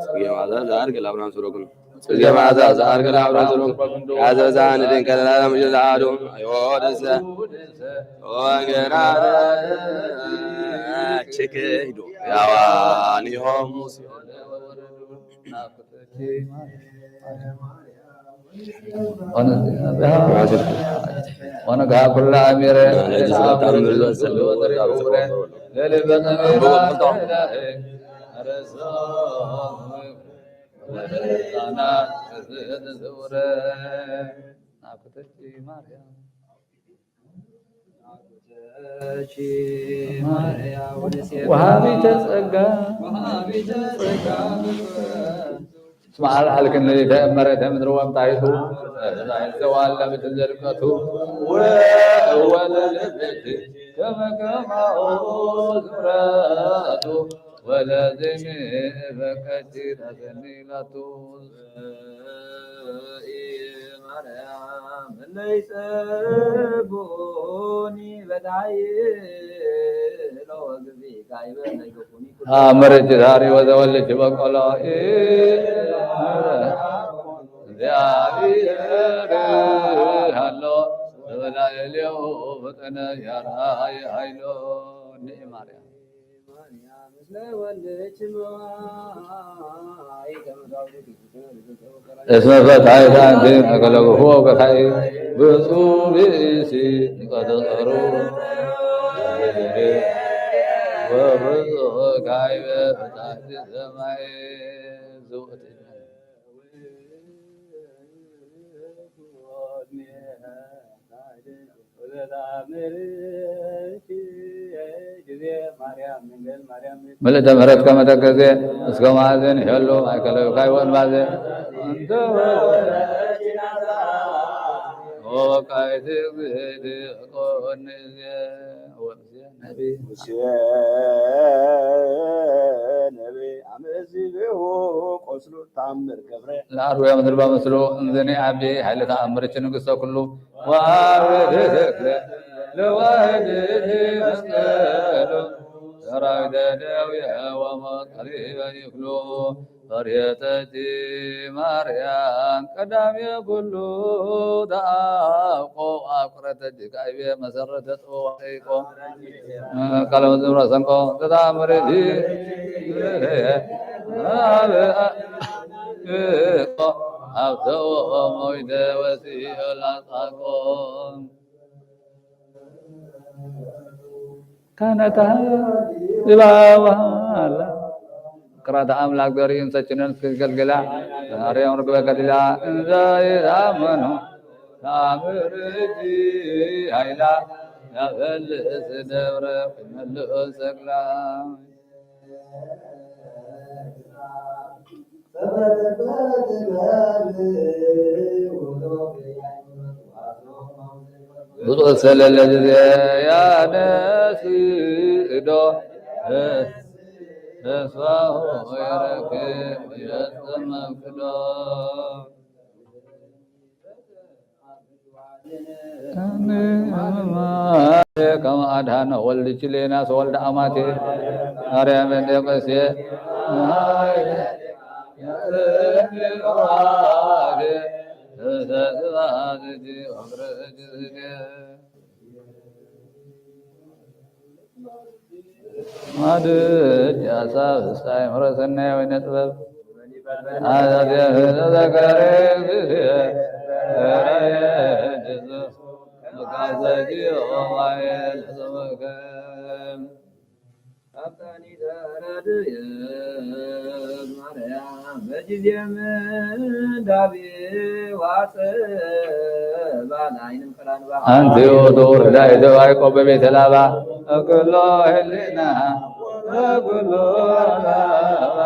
ጽጌ መዓዛ ዘአርግ ለአብርሃም ስሮግን ጽጌ መዓዛ ዘአርግ ለአብርሃም ስሮግን ያዘዛ ንድንከለላ ለምጅል ለአዶ ወደሰ ወገራረ ችክዶ ያዋን ዮም ሙሴ ወነግሃ ኩላ አሚረ ወሃቢተ ጸጋ እስመ አልዓልክኒ ሌሊተ እመ ርኢተ ምድሪ ወምጣይቱ ዘዋለ ብትዘልቀቱ ወወለለቲ ከመ ከማሁ ዙረቱ ወለዝኒ በቀቲ ተሰኒላቱ ማርያም እለ ይጸብኡኒ በዳይ ለወግዚ ካይበ ለይገፉኒ ኩሎ አመረች ዛሬ ወዘወለች በቆሎ እግዚአብሔር ሃሎ በላዕሌሁ ፈጠነ ያርአየ ኃይሎ ንኢ ማርያም እስመ ፈታሕት አንቲ ማእከለ ክፉ ወበካኢ ብፁዕ ብእሲ ቀተጸሩ ወብፁዕ ካዕበ ፈታሕቲ ሰማይ ዝውእቲ ምልእተ ምሕረት ከመ ተከዜ እስከ መዓዜን ሄሎ ማእከለ ካይ ወንባዜ እንተ ወቃይቲ ግዜቲ ቆን ወምዜ ነቢ ሙሴ ነቢ አመዚሁ ቆስሉ ተአምር ገብረ ለአርዌ ምድር በምስሉ እንዝኒ አቢ ኃይለ ተአምርች ንግሥተ ኩሉ ወአብ ተክለ ለዋህድ መስቀሉ ሰራዊተ ደዌ ወሞት ቀሪበ ይክሉ ፈርየተቲ ማርያም ቀዳሜ ኩሉ ተአቆ አቁረተቲ ካይቤ መሰረተ ጠዋቂቆ ቀለም ዝምረ ሰንቆ ተታምርቲ አብ ተኦሞ ይደወሲ ላጻቆ ካህናታ ዝባዋላ ቅራተ አምላክ ዘሪእን ሰችነን እስክገልግላ ማርያም ርግበ ገሊላ እንዘ ይታመኑ ተአምር እጅ ኃይላ ያፈልስ ደብረ መልኡ ሰቅላ ብዝወሰለለ ግዜ ያነስ እዶ ተስፋሁ የረክብ ይረጽም መፍቅዶ። ከመ አድኃነ ወልድ ችሌናስ ወልድ አማቴ ማርያም እንደ ቀሴ ማድድ የአሳብ እስተ አእምሮ ሰናይ ወይነ ጥበብ አዛዚያ ተዘካሪ አንቲ ውእቱ ውርዳ የተባይቆ በቤተ ላባ እኩሎ ህሊና እኩሎ ላባ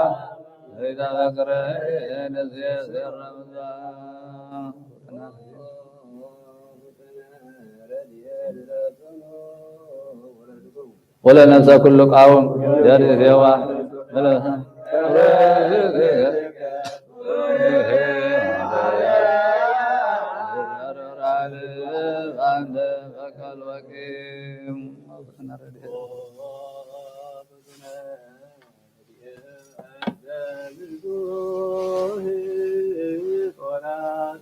ዘይታፈቅረ ነፍሴ ዘረምዛ። ወለነፍሰ ኩሉ ቃውም ዘርእዜዋ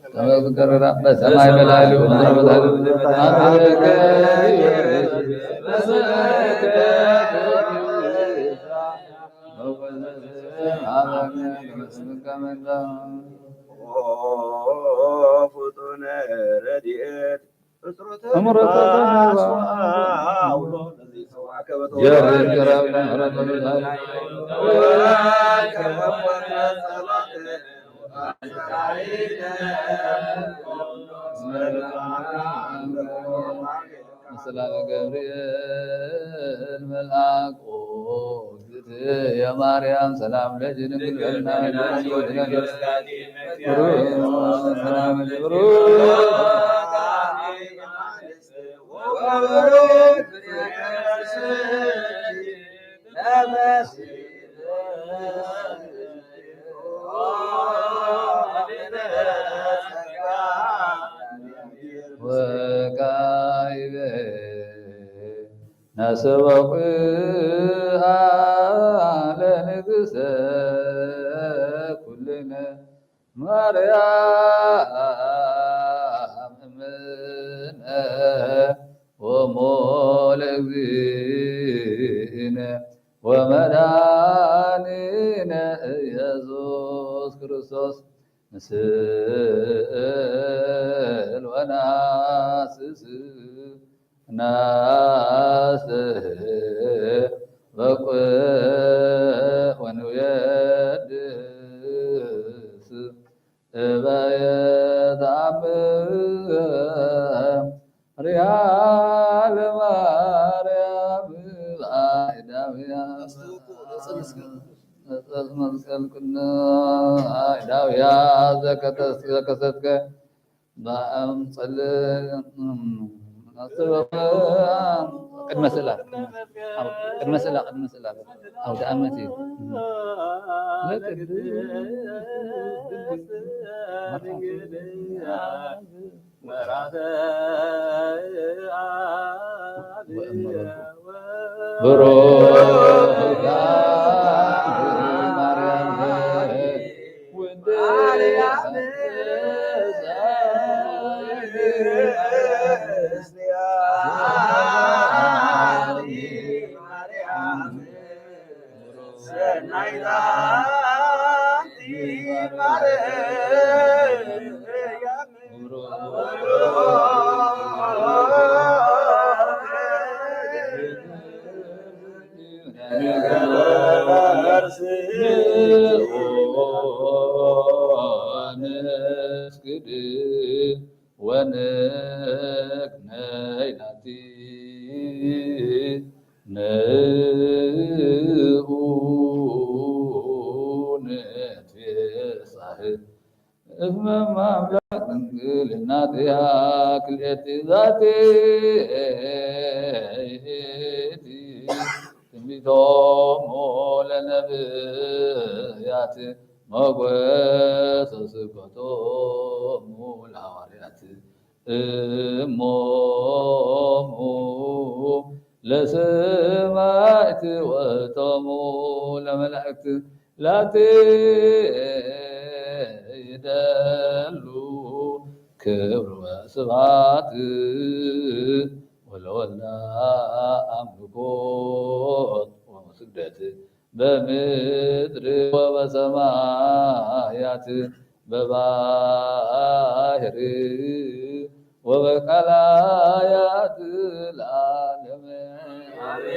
ከመ ዝከረራ በሰማይ በላዕሉ ፍጡነ ረድኤት ሰላም ገብርኤል መልአክ ኦ እግዝእትየ ማርያም ሰላም ለኪ ድንግል በልና ብሩክ ወካይበ ናሰበቁ ለንግሰ ኩልነ ማርያም እምነ ወሞ ለእግዚእነ ወመድኃኒነ ኢየሱስ ክርስቶስ ንስእል ወናስስ ናስተበቁ ወንውየድስ እበየ ተአምር ሪሃ ለማርያም አይዳውያ መስቀል ቅነ አይዳውያ ዘከሰትከ በአምጸል ቅድመ ስእላ ቅድመ ስእላ ቅድመ ስእላ አውደ ዓመት እዩ። ብሩክ ማርያም ወንግነይ ናቲ ንኡ ንትቤ እስመ ማምላክ ድንግል እናትያ ክልኤቲ ዛቲ ትንቢቶሙ ለነብያት ሞገሰ ስብከቶሙ ለሐዋርያት እሞሙ ለሰማዕት ወእቶሙ ለመላእክት ላቲ ይደሉ ክብር ወስብሐት ወለወልዳ ኣምልኮት ወስግደት በምድር ወበሰማያት በባህር ወበቀላያት ለዓለመ ዓለም።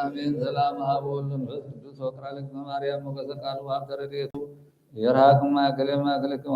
አሜን። ሰላም አብ ወወልድ ወመንፈስ ቅዱስ ወቅራ ለእግዝእትነ ማርያም ሞገሰ ቃሉ ሀብተ ረድኤቱ ይርሃቅማ እክሌማ እክልክማ።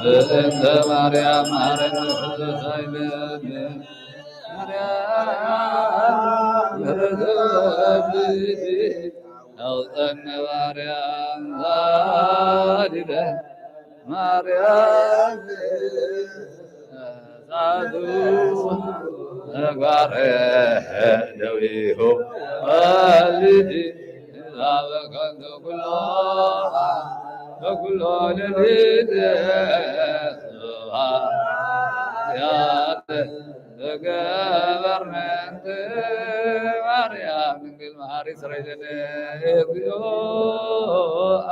በእንተ ማርያም ማረነ። ማርያም አውፀነ ማርያም ዛሊለ ማርያም ሳቱ ተግባረ ደዊሁ ወልዲ ዛበ ከንቱ ኩሎ በኩሎ ሌሊት ስብሐት ገበርነ እንተ ማርያም ድንግል መሓሪ ስረይለነ እግዚኦ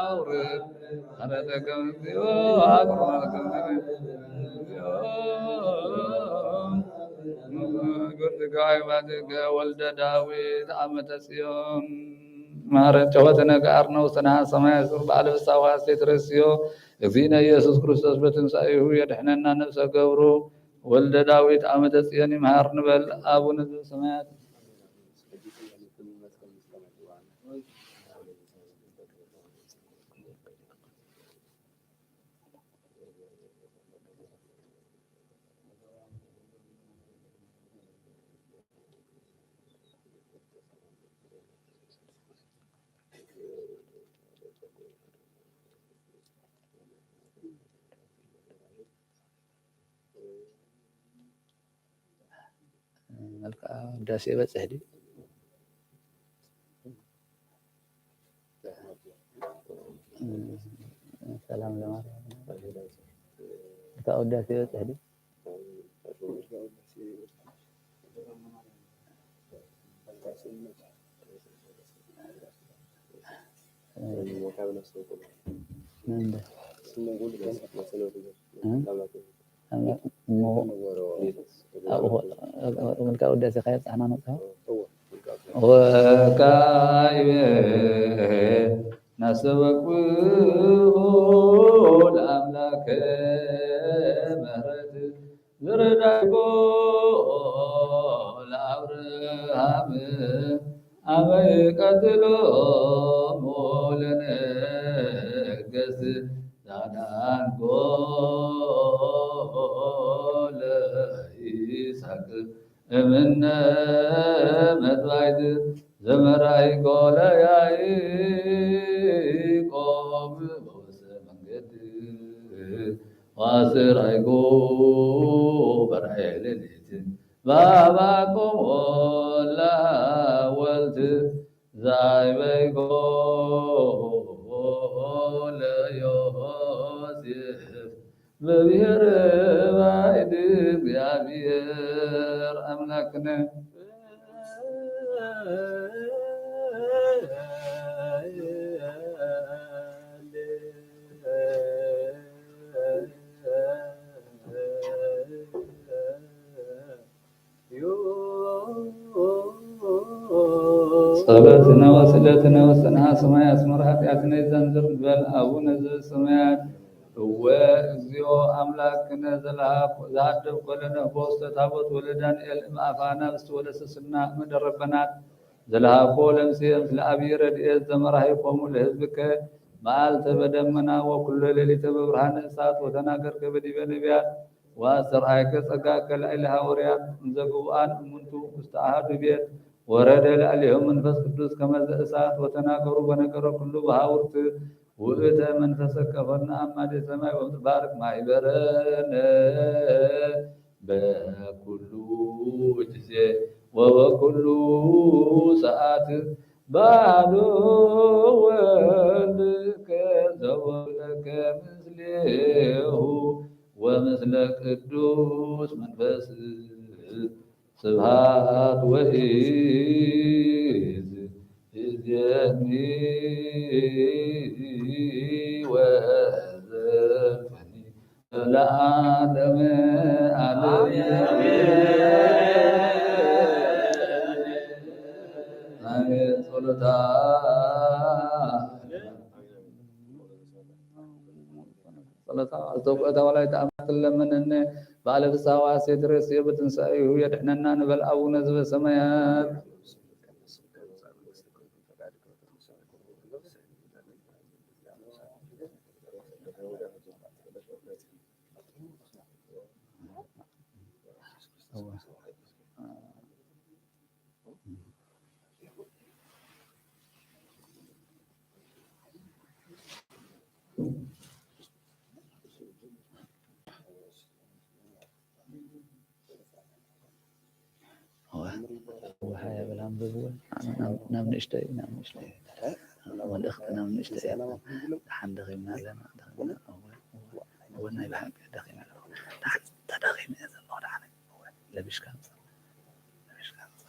ኣውርድ ምሕረተከ እግዚኦ ኣቅርበከ እግዚኦ። ወልደ ዳዊት ዓመተ ጽዮን ማረ ጨወተ ነገ ኣርነው ሰንሃ ሰማይ ሱር በዓለ ፍሳዋ ሴትረስዮ እግዚእነ ኢየሱስ ክርስቶስ በትንሳኤሁ የድሕነና ነፍሰ ገብሩ ወልደ ዳዊት ዓመተ ጽዮን ይምሃር ንበል። ኣቡነ ዘበሰማያት። መልክዓ ውዳሴ ይበጽሕ ድዩ? ሰላም ለማርያም። መልክዓ ውዳሴ ይበጽሕ ድዩ? ውዳሴ ካየብጽሕና ነብጽሖ። ወካይበ ናስተበቅሁ ለኣምላከ ምህረት ዝረዳይኮ ለኣብርሃም ኣበይ ቀትሎሞ ለነገስ ዛዳንኮ ለይስሐቅ እምነ መጥባይት ዘመራይኮ ለያዕቆብ በወሰ መንገድ ዋስራይኮ በርሀ ሌሊት ባባኮ ሞላ ወልት ዛይበይኮ ለዮሴፍ በብሔር ባይድ እግዚአብሔር ኣምላክነ። ጸሎትነ ወስእለትነ ወሰንሃ ሰማይ ኣስመር ኃጢአትነ ይዘንዝር ንበል። አቡነ ዘበሰማያት። እወ እግዚኦ አምላክነ ዘለሃብ-፣ ዘሃደብኮ ለነ ህቦ ውስተ ታቦት ወለዳንኤል እምአፈ አናብስት ወለሰስና እምነ ረበናት ዘለሃብኮ ለምሴ ምስለ አብይ ረድኤት ዘመራሂኮሙ ለህዝብከ መዓልተ በደመና ወኩሎ ሌሊተ በብርሃነ እሳት ወተናገርከ በዲበ ነቢያት ወአስተርአይከ ጸጋከ ላዕለ ሐዋርያት እንዘ ግቡአን እሙንቱ ውስተ አሐዱ ቤት ወረደ ላዕሌሆም መንፈስ ቅዱስ ከመ ዘእሳት ወተናገሩ በነገረ ኩሉ በሐውርት ውእተ መንፈሰከ ፈኑ አማዴ ሰማይ ወምድር ባርክ ማሕበረነ በኩሉ ጊዜ ወበኩሉ ሰዓት ባዶ ወልድከ ዘወለከ ምስሌሁ ወምስለ ቅዱስ መንፈስ ስብሐት ወኢዝ እዜኒ ወዘልፈኒ ለዓለመ ዓለም። አሜን። ጸሎታ ጸሎታ ዝተውቅአታ ወላዲተ ኣምላክ ትለመነነ በዓለ ፍስሐ ወሐሴት ርእስዮ በትንሳኤሁ የድሕነና ንበል። አቡነ ዘበሰማያት። እወ፣ እወ፣ ሃያ በል ኣንብብዎ። ናብ፣ ናብ ንእሽተይ፣ ናብ ንእሽተይ። መልእኽቲ ናብ ንእሽተይ። ደሓን ደኺምና ኣለና፣ ደኺምና። እወ፣ እወ፣ እወ፣ ናይ ብሓቂ ደኺመ ኣለኹ። ደሓን ተደኺመ እየ ዘለኹ፣ ደሓን። እወ። ለቢሽካ ኣምጻ። ለቢሽካ ኣምጻ።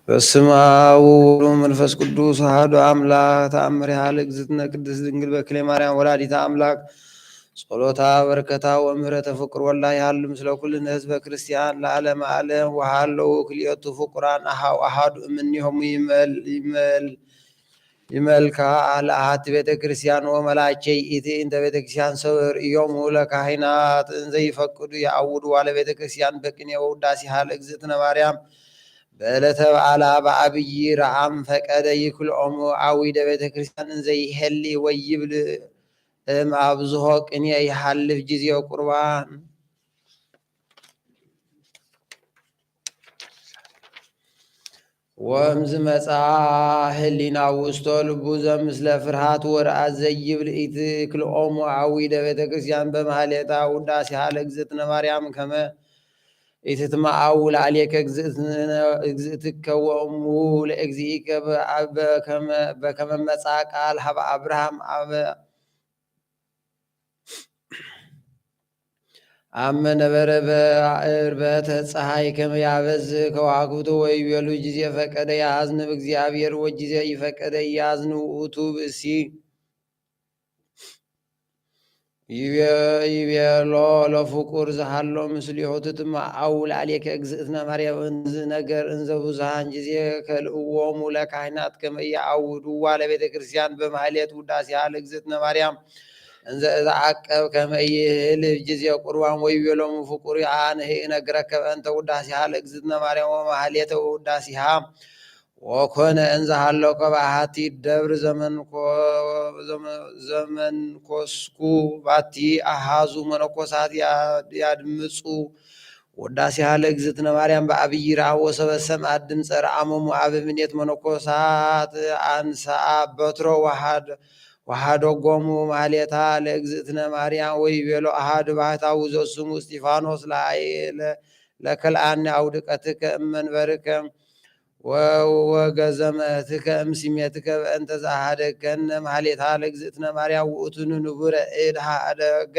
በስመ አብ ወወልድ ወመንፈስ ቅዱስ አሐዱ አምላክ። ተአምሪሃ ለእግዝእትነ ቅድስት ድንግል በክሌ ማርያም ወላዲተ አምላክ። ጸሎታ በረከታ ወምህረተ ፍቅር ወላ ይሃሉ ምስለ ኩልነ ህዝበ ክርስቲያን ለዓለመ ዓለም። ወሃለዉ ክልኤቱ ፍቁራን አሃው አሃዱ እምኔሆሙ ይመል ይመል ይመልካ ለአሐቲ ቤተ ክርስቲያን ወመላቸይ ኢቲ እንተ ቤተ ክርስቲያን ሰብ ርእዮሙ ለካህናት እንዘ ይፈቅዱ የአውድዋ ለቤተ ክርስቲያን በቅኔ ወውዳሴሃ ለእግዝእትነ ማርያም በዕለተ በዓላ በአብይ ረአም ፈቀደ ይክልኦሙ አዊደ ቤተ ክርስቲያን እንዘ ይሄሊ ወይብል እም ኣብዝሆ ቅኔ ይሃልፍ ጊዜ ቁርባን። ወእምዝ መጻ ህሊና ውስቶ ልቡ ዘምስለ ፍርሃት ወርአት ዘይብል ኢትክልኦሙ አዊደ ቤተ ክርስቲያን በማህሌታ ውዳሴሃ ለእግዝእትነ ማርያም ከመ ኢትትመአው ለአሌከ እግዝእትከ ወእሙ ለእግዚእከ በከመ መጻ ቃል ሀበ አብርሃም አበ ኣብ መነበረ በ-፣ ዕርበተ ጸሓይ ከመ ያበዝህ ከዋክብቱ ወይቤሉ ጊዜ ፈቀደ ያዝንብ እግዚአብሔር ወጊዜ ይፈቀደ ያዝንብ ውእቱ ብእሲ። ይቤ-፣ ይቤሎ ለፍቁር ዝሃሎ ምስሊሆቱ ትማዓው ላዕሌከ እግዝእትነ ማርያም። እንዝ ነገር እንዘ ብዙሃን ጊዜ ከልእዎሙ ለካህናት ከመ ያዓውድዋ ለቤተ ክርስቲያን በማህሌት ውዳሴሃ ለእግዝእትነ ማርያም። እንዘ እተዓቀብ ከመ ይህልፍ ጊዜ ቁርባን ወይቤሎሙ ፍቁር አነ እነግረከ በእንተ ውዳሴሃ ለእግዝእትነ ማርያም ወማህሌተ ውዳሴሃ። ወኮነ እንዘ ሃለኮ በአሐቲ ደብር ዘመንኮ-፣ ዘመ-፣ ዘመንኮስኩ ባቲ አሃዙ መነኮሳት ያ-፣ ያድምጹ ውዳሴሃ ለእግዝእትነ ማርያም በአብይ ረአም ወሰበ ሰምዐ ድምፀ ረአሞሙ። አበምኔት መነኮሳት አንሰአ በትሮ ወሃድ-፣ ወሃደጎሙ ማህሌታ ለእግዝእትነ ማርያም ወይቤሎ አሃዱ ባህታዊ ዘስሙ እስጢፋኖስ ለአይ-፣ ለ-፣ ለከልአኒ አውድቀትከ እመንበርከ ወ-፣ ወገዘመትከ እምስሜትከ በእንተ ዘአሃደገነ ማህሌታ ለእግዝእትነ ማርያም ውእቱ ንንቡረ እድ ሃደገ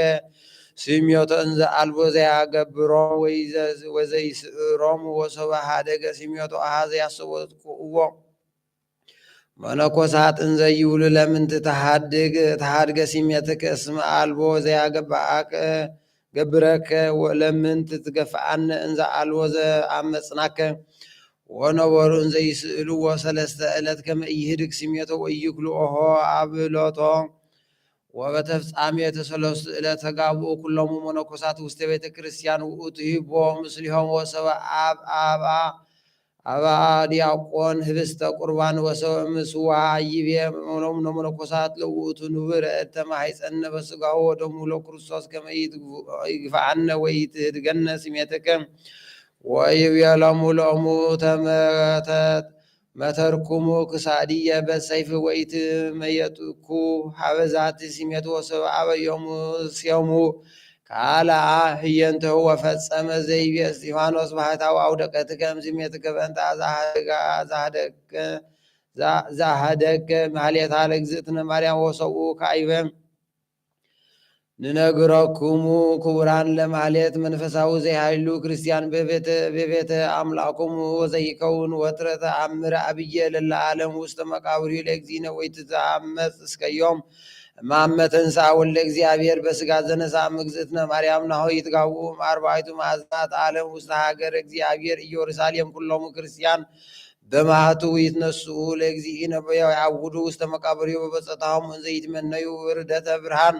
ስሜቶ እንዘ አልቦ ዘያገብሮም ወይ ዘ-፣ ወዘይስእሮም ወሶበ ሃደገ ስሜቶ አሃዘ ያሰወጥኩዎ። መነኮሳት እንዘ ይብሉ ለምንት ተሃድግ፣ ተሃድገ ስሜትከ እስመ አልቦ ዘያገብአከ ገብረከ ወለምንት ትገፍአነ እንዘ አልቦ ዘአመጽናከ። ወነበሩ እንዘ ይስእልዎ ሰለስተ ዕለት ከመ ኢይህድግ ስሜቶ ወኢይክልኦሆ አብሎቶ። ወበተፍጻሜተ ሰለስቱ ዕለት ተጋብኡ ኩሎሙ መነኮሳት ውስተ ቤተ ክርስቲያን ውእቱ ሂቦ ምስሊሆም ወሰበ አብ አባ አባ ዲያቆን ህብስተ ቁርባን ወሰበ ምስዋ። ይቤ እምኖም ነመነኮሳት ለውእቱ ንቡር እተማሂፀነ በስጋሁ ወደሙ ለክርስቶስ ከመ ይግፍዓነ ወይትህድገነ ስሜትከ። ወይቤሎሙ ሎሙ ተመተት መተርኩሙ ክሳድየ በሰይፍ ወይትመየጥኩ ሀበ ዛቲ ስሜት ወሰብ አበዮሙ ሴሙ ካልአ ህየንተሁ ወፈጸመ ዘይቤ እስጢፋኖስ ባህታዊ አውደቀትከ እምስሜትከ በእንተ ዛሃደገ ዛሃደገ ማህሌታ ለእግዝእትነ ማርያም ወሰብኡ ካይበ። ንነግረኩሙ ክቡራን ለማህሌት መንፈሳዊ ዘይሃይሉ ክርስቲያን በቤተ፣ በቤተ አምላኩሙ ወዘይከውን ወትረ ተአምር አብየ ለለዓለም ውስተ መቃብሩ ለእግዚእነ ወይትተአመፅ እስከዮም እማመ ተንሥአ ወልደ እግዚአብሔር በስጋ ዘነሳ እምእግዝእትነ ማርያም ናሆ ይትጋብኡ እምአርባዕቱ ማዕዘናት ዓለም ውስተ ሀገር እግዚአብሔር ኢየሩሳሌም ኩሎሙ ክርስቲያን በማህቱ ይትነስኡ ለእግዚእነ ያውዱ ውስተ መቃብሩ በበጸታሆሙ እንዘ ይትመነዩ ውርደተ ብርሃን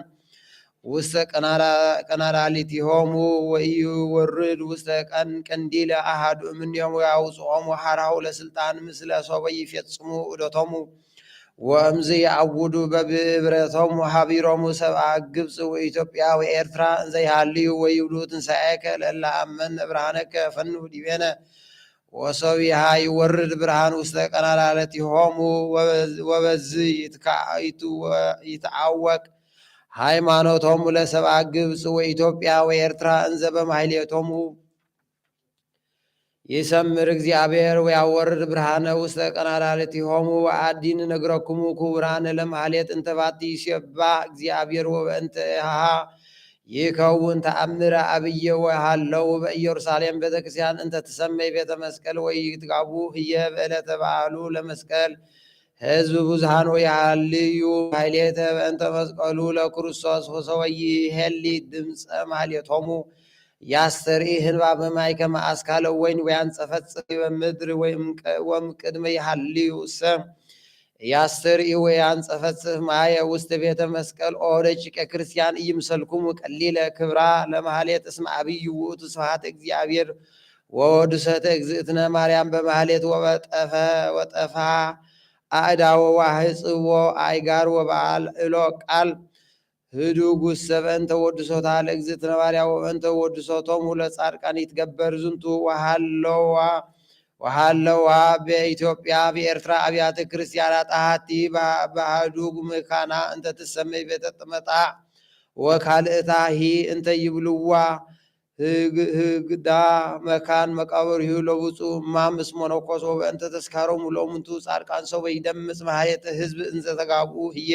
ውስተ ቀናራ-፣ ቀናራሊቲሆሙ ወኢይወርድ ውስተ ቀን ቀንዲለ አሃዱ እምኔሆሙ ያውፅኦሙ ሐራሁ ለስልጣን ምስለ ሶበ ይፌጽሙ እደቶሙ ወእምዝ የአውዱ በብብረቶሙ ሀቢሮሙ ሰብአ ግብፅ ወኢትዮጵያ ወኤርትራ እንዘ ይሃልዩ ወይብሉ ትንሳኤከ ለእለ አመነ ብርሃነከ ፈኑ ዲቤነ ወሶቢሃ ይወርድ ብርሃን ውስተ ቀናላለቲሆሙ ወበዝ-፣ ወበዝ ይትካ-፣ ይትወ-፣ ይትዓወቅ ሃይማኖቶሙ ለሰብአ ግብፅ ወኢትዮጵያ ወኤርትራ እንዘ በማህሌቶሙ ይሰምር እግዚአብሔር ወያወርድ ብርሃነ ውስተ ቀናላለቲሆሙ። ወአዲ ንነግረኩሙ ክቡራነ ለማህሌት እንተ ባቲ ይሴባ እግዚአብሔር ወበእንተ ሃ ይከውን ተአምረ አብየ ወሃለው በኢየሩሳሌም ቤተክርስቲያን እንተ ትሰመይ ቤተ መስቀል ወይትጋቡ ህየ በዕለተ በዓሉ ለመስቀል ህዝብ ብዙሃን ወይሃልዩ ማህሌተ በእንተ መስቀሉ ለክርስቶስ ወሰወይ ሄሊ ድምፀ ማህሌቶሙ ያስተርኢ ህንባበ ማይ ከመ አስካለ ወይን ወያንጸፈጽፍ ምድር ወይም ቀ-፣ ወም ቅድመ ይሃልዩ ሰ ያስተርኢ ወያንጸፈጽፍ ማየ ውስተ ቤተ መስቀል ኦ ደቂቀ ክርስቲያን እይምሰልኩሙ ቀሊለ ክብራ ለማህሌት እስመ አብይ ውእቱ ስብሐት እግዚአብሔር ወወድሰተ እግዝእትነ ማርያም በማህሌት ወበጠፈ ወጠፋ አእዳወ ዋህጽዎ አይጋር ወበዓል እሎ ቃል ህዱጉስ ሰበእንተ ወድሶታ ለእግዝእትነ ማርያም ወበእንተ ወድሶቶሙ ለጻድቃን ይትገበር ዝንቱ ወሃለዋ ወሃለዋ በኢትዮጵያ በኤርትራ አብያተ ክርስቲያናት አሐቲ በ-፣ በህዱግ ምካና እንተ ትሰመይ ቤተ ጥመጣ ወካልእታ ሂ እንተ ይብልዋ ህግ-፣ ህግዳ መካን መቃብሪሁ ለብፁዕ እማም እስመ ነኮስ ወበእንተ ተስካሮሙ ለእሙንቱ ጻድቃን ሰበ ይደምጽ ማህሌተ ህዝብ እንዘ ተጋብኡ ህየ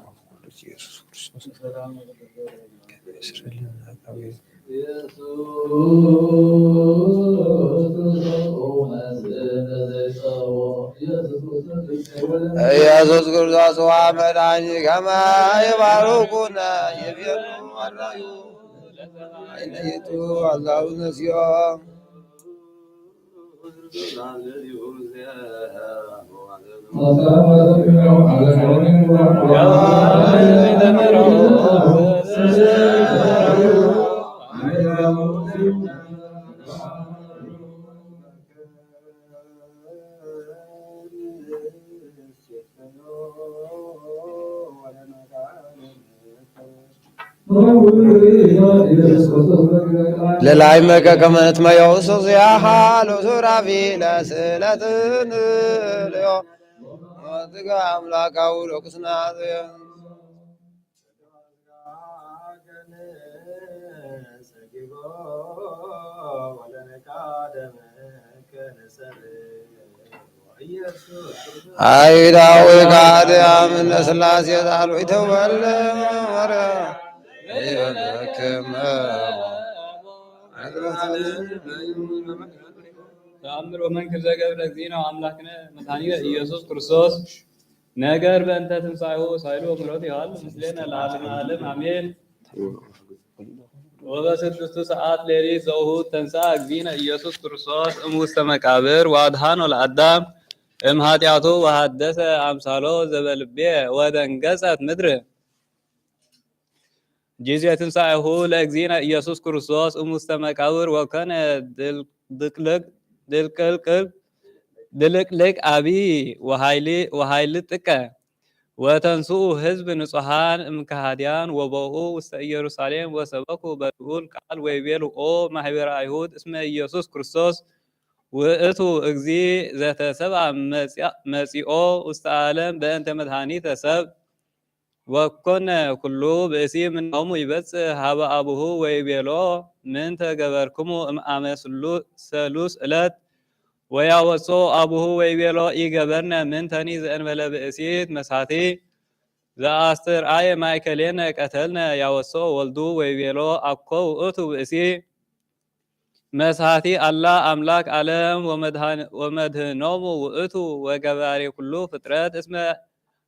ኢየሱስ ክርስቶስ ከመ ይስረልና ኃጣውኢነ። ኢየሱስ ክርስቶስ ዋ መድኃኒ ከመ ይባርኩነ ይቤሉ ወረዩ አይነ ይቱ አላው ነስዮም። ለላይመከ ከመ ንትመየው ሱስያኻ ለሱራፊ ለስእለትን ልዮ ወትጋ አምላካዊ ርኩስና አይዳዊ ካድያም እነ ሥላሴ ዛሉ ይተወለ ወረ ይበለክም ተአምር ወመንክር ዘገብረ እግዚእነ አምላክነ መድኃኒነ ኢየሱስ ክርስቶስ ነገር በእንተ ትንሣኤሁ ሳይሉ ወምሕረቱ ይሃሉ ምስሌነ ለዓለመ ዓለም አሜን። ወበስድስቱ ሰዓት ሌሊት ዘውሁድ ተንሥአ እግዚእነ ኢየሱስ ክርስቶስ እምውስተ መቃብር ወአድኃኖ ለአዳም እምኃጢአቱ ወሐደሰ አምሳሎ ዘበልቤ ወደንገጸት ምድር። ጊዜ ትንሳኤሁ ለእግዚእነ ኢየሱስ ክርስቶስ እሙስተ መቃብር ወከነ ድል-፣ ድቅልቅ-፣ ድልቅልቅል-፣ ድልቅልቅ አቢ ወሃይሊ፣ ወሃይሊ ጥቀ። ወተንስኡ ህዝብ ንጹሃን እምከሃድያን ወበኡ ውስተ ኢየሩሳሌም ወሰበኩ በልዑል ቃል ወይቤሉ ኦ ማህበረ አይሁድ እስመ ኢየሱስ ክርስቶስ ውእቱ እግዚ ዘተሰብአ መጺኦ ውስተ ዓለም በእንተ መድኃኒተ ሰብ። ወኮነ ኩሉ ብእሲ ምናሙ ይበጽሕ ሀበ አቡሁ ወይቤሎ ምንተ ገበርክሙ እምአመ ስሉ-፣ ሰሉስ ዕለት ወያወፅኦ አቡሁ ወይቤሎ ኢገበርነ ምንተኒ ዘእንበለ ብእሲት መሳቲ ዘአስተርአየ ማእከሌነ ቀተልነ ያወፅኦ ወልዱ ወይቤሎ አኮ ውእቱ ብእሲ መሳቲ አላ አምላክ ዓለም ወመድሃን-፣ ወመድህኖሙ ውእቱ ወገባሬ ኩሉ ፍጥረት እስመ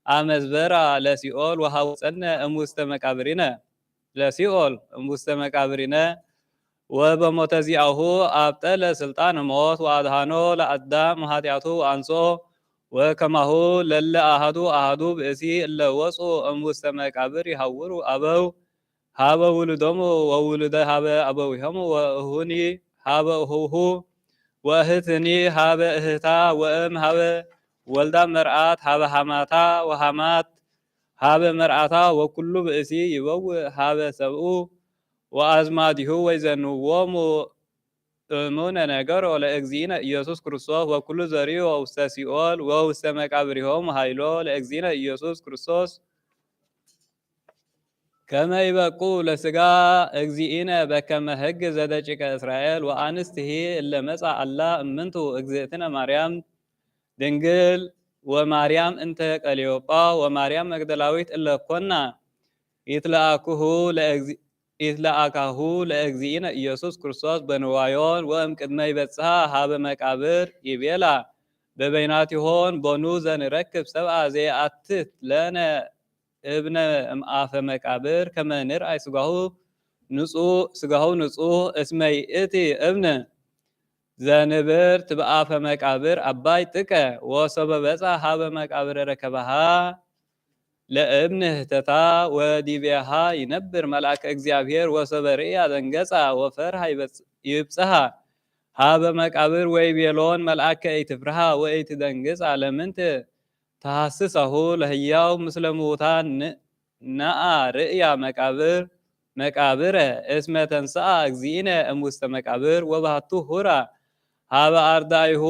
አመዝበራ ለሲኦል ወሃውፀነ እሙስተ መቃብሪነ ለሲኦል እሙስተ መቃብሪነ ወበሞተ ዚአሁ አብጠለ ስልጣን ሞት ወአድሃኖ ለአዳም ኃጢአቱ ወአንሶ ወከማሁ ለለ አሃዱ አሃዱ ብእሲ እለ ወፁ እሙስተ መቃብር ይሃውሩ አበው ሀበ ውሉዶሙ ወውሉደ ሀበ አበዊሆሙ ወእሁኒ ሀበ እሁሁ ወእህትኒ ሀበ እህታ ወእም ሀበ ወልዳ መርአት ሀበ ሀማታ ወሀማት ሀበ መርአታ ወኩሉ ብእሲ ይበውእ ሀበ ሰብኡ ወአዝማዲሁ ወይዘንዎሙ እሙነ ነገሮ ለእግዚእነ ኢየሱስ ክርስቶስ ወኩሉ ዘርኡ ውስተ ሲኦል ወውስተ መቃብሪሆሙ ሀይሎ ለእግዚእነ ኢየሱስ ክርስቶስ ከመ ይበቁ ለስጋ እግዚእነ በከመ ህግ ዘደቂቀ እስራኤል ወአንስትሂ እለ መጻ አላ እምንቱ እግዝእትነ ማርያም ድንግል ወማርያም እንተ ቀልዮጳ ወማርያም መግደላዊት እለ ኮና ይትለአክሁ ለእግዚ-፣ ይትለአካሁ ለእግዚእነ ኢየሱስ ክርስቶስ በንዋዮን ወእምቅድመ ይበጽሓ ሀበ መቃብር ይቤላ በበይናቲሆን ቦኑ ዘንረክብ ሰብአ ዘይአትት ለነ እብነ እምአፈ መቃብር ከመ ንርአይ ስጋሁ ንጹህ፣ ስጋሁ ንጹህ እስመ ይእቲ እብን ዘንብር ትብአፈ መቃብር አባይ ጥቀ ወሶበ በጻ ሀበ መቃብር ረከባሃ ለእብን ህተታ ወዲቤሃ ይነብር መልአከ እግዚአብሔር ወሶበ ርእያ ደንገጻ ወፈርሃ ይበጽ-፣ ይብጽሃ ሀበ መቃብር ወይቤሎን መልአከ ኢትፍርሃ ወኢትደንግጻ ለምንት ተሐስሳሁ ለህያው ምስለ ምዉታን ን-፣ ነአ ርእያ መቃብር መቃብረ እስመ ተንስአ እግዚእነ እምውስተ መቃብር ወባህቱ ሁራ ሀበ አርዳኢሁ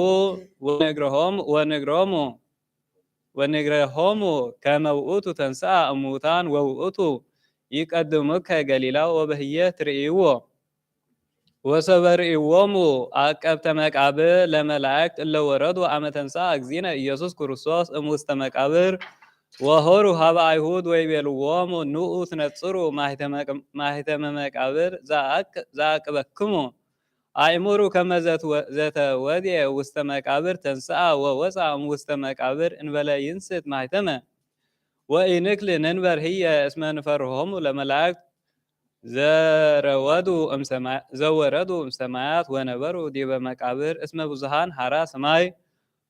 ወንግረሆም ወንግሮሙ ወንግረሆሙ ከመ ውእቱ ተንስአ እምውታን ወውእቱ ይቀድሙከ ገሊላ ወበህየ ትርእይዎ። ወሰበ ርእይዎሙ አቀብተ መቃብር ለመላእክት እለ ወረዱ አመ ተንሥአ እግዚእነ ኢየሱስ ክርስቶስ እምውስተ መቃብር ወሆሩ ሀበ አይሁድ ወይቤልዎሙ ንዑ ትነጽሩ ማህተመ መቃብር ዘአቅበክሙ አእምሩ ከመ ዘተወድየ ውስተ መቃብር ተንሥአ ወወፅአ እምውስተ መቃብር እንበለ ይንስት ማህተመ ወኢንክል ንንበር ህየ እስመ ንፈርሆሙ ለመላእክት ዘረወዱ እምሰማያ-፣ ዘወረዱ እምሰማያት ወነበሩ ዲበ መቃብር እስመ ብዙሃን ሐራ ሰማይ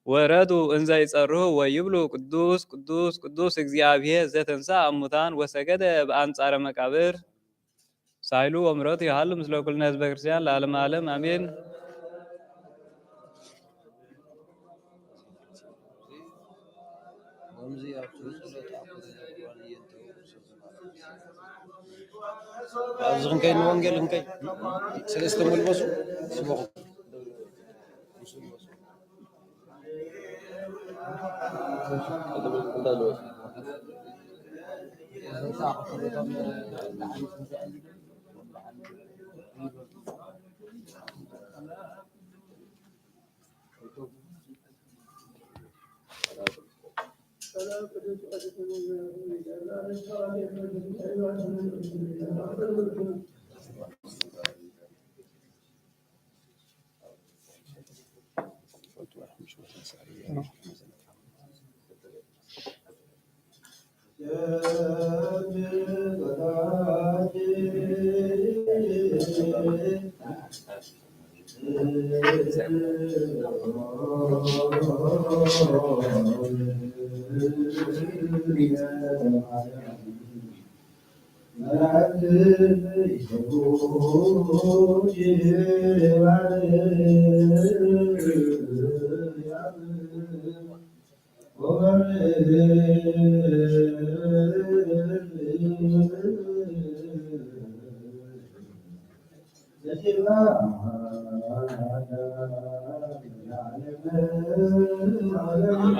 ወረዱ እንዘ ይጸርሁ ወይብሉ ቅዱስ ቅዱስ ቅዱስ እግዚአብሔር ዘተንሥአ እሙታን ወሰገደ በአንጻረ መቃብር ሳይሉ ወምረቱ ይሃሉ ምስለ ኩልነ ህዝበ ክርስቲያን ለዓለመ ዓለም አሜን። ኣብዚ ክንከይ ንወንጌል ክንከይ ሰለስተ መልበሱ ስበኹ።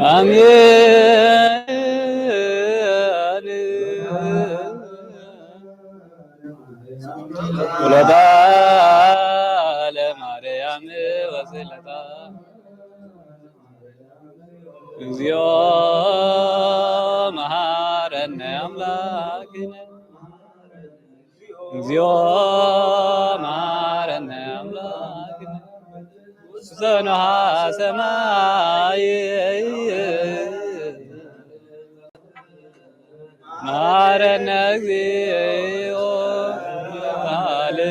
አሜን። ውለታ ለማርያም ወስለታ እግዚኦ መሐረነ አምላክነ። እግዚኦ መሐረነ አምላክነ። ውስተ ንውሐ ሰማይ መሐረነ እግዚኦ መሐረነ።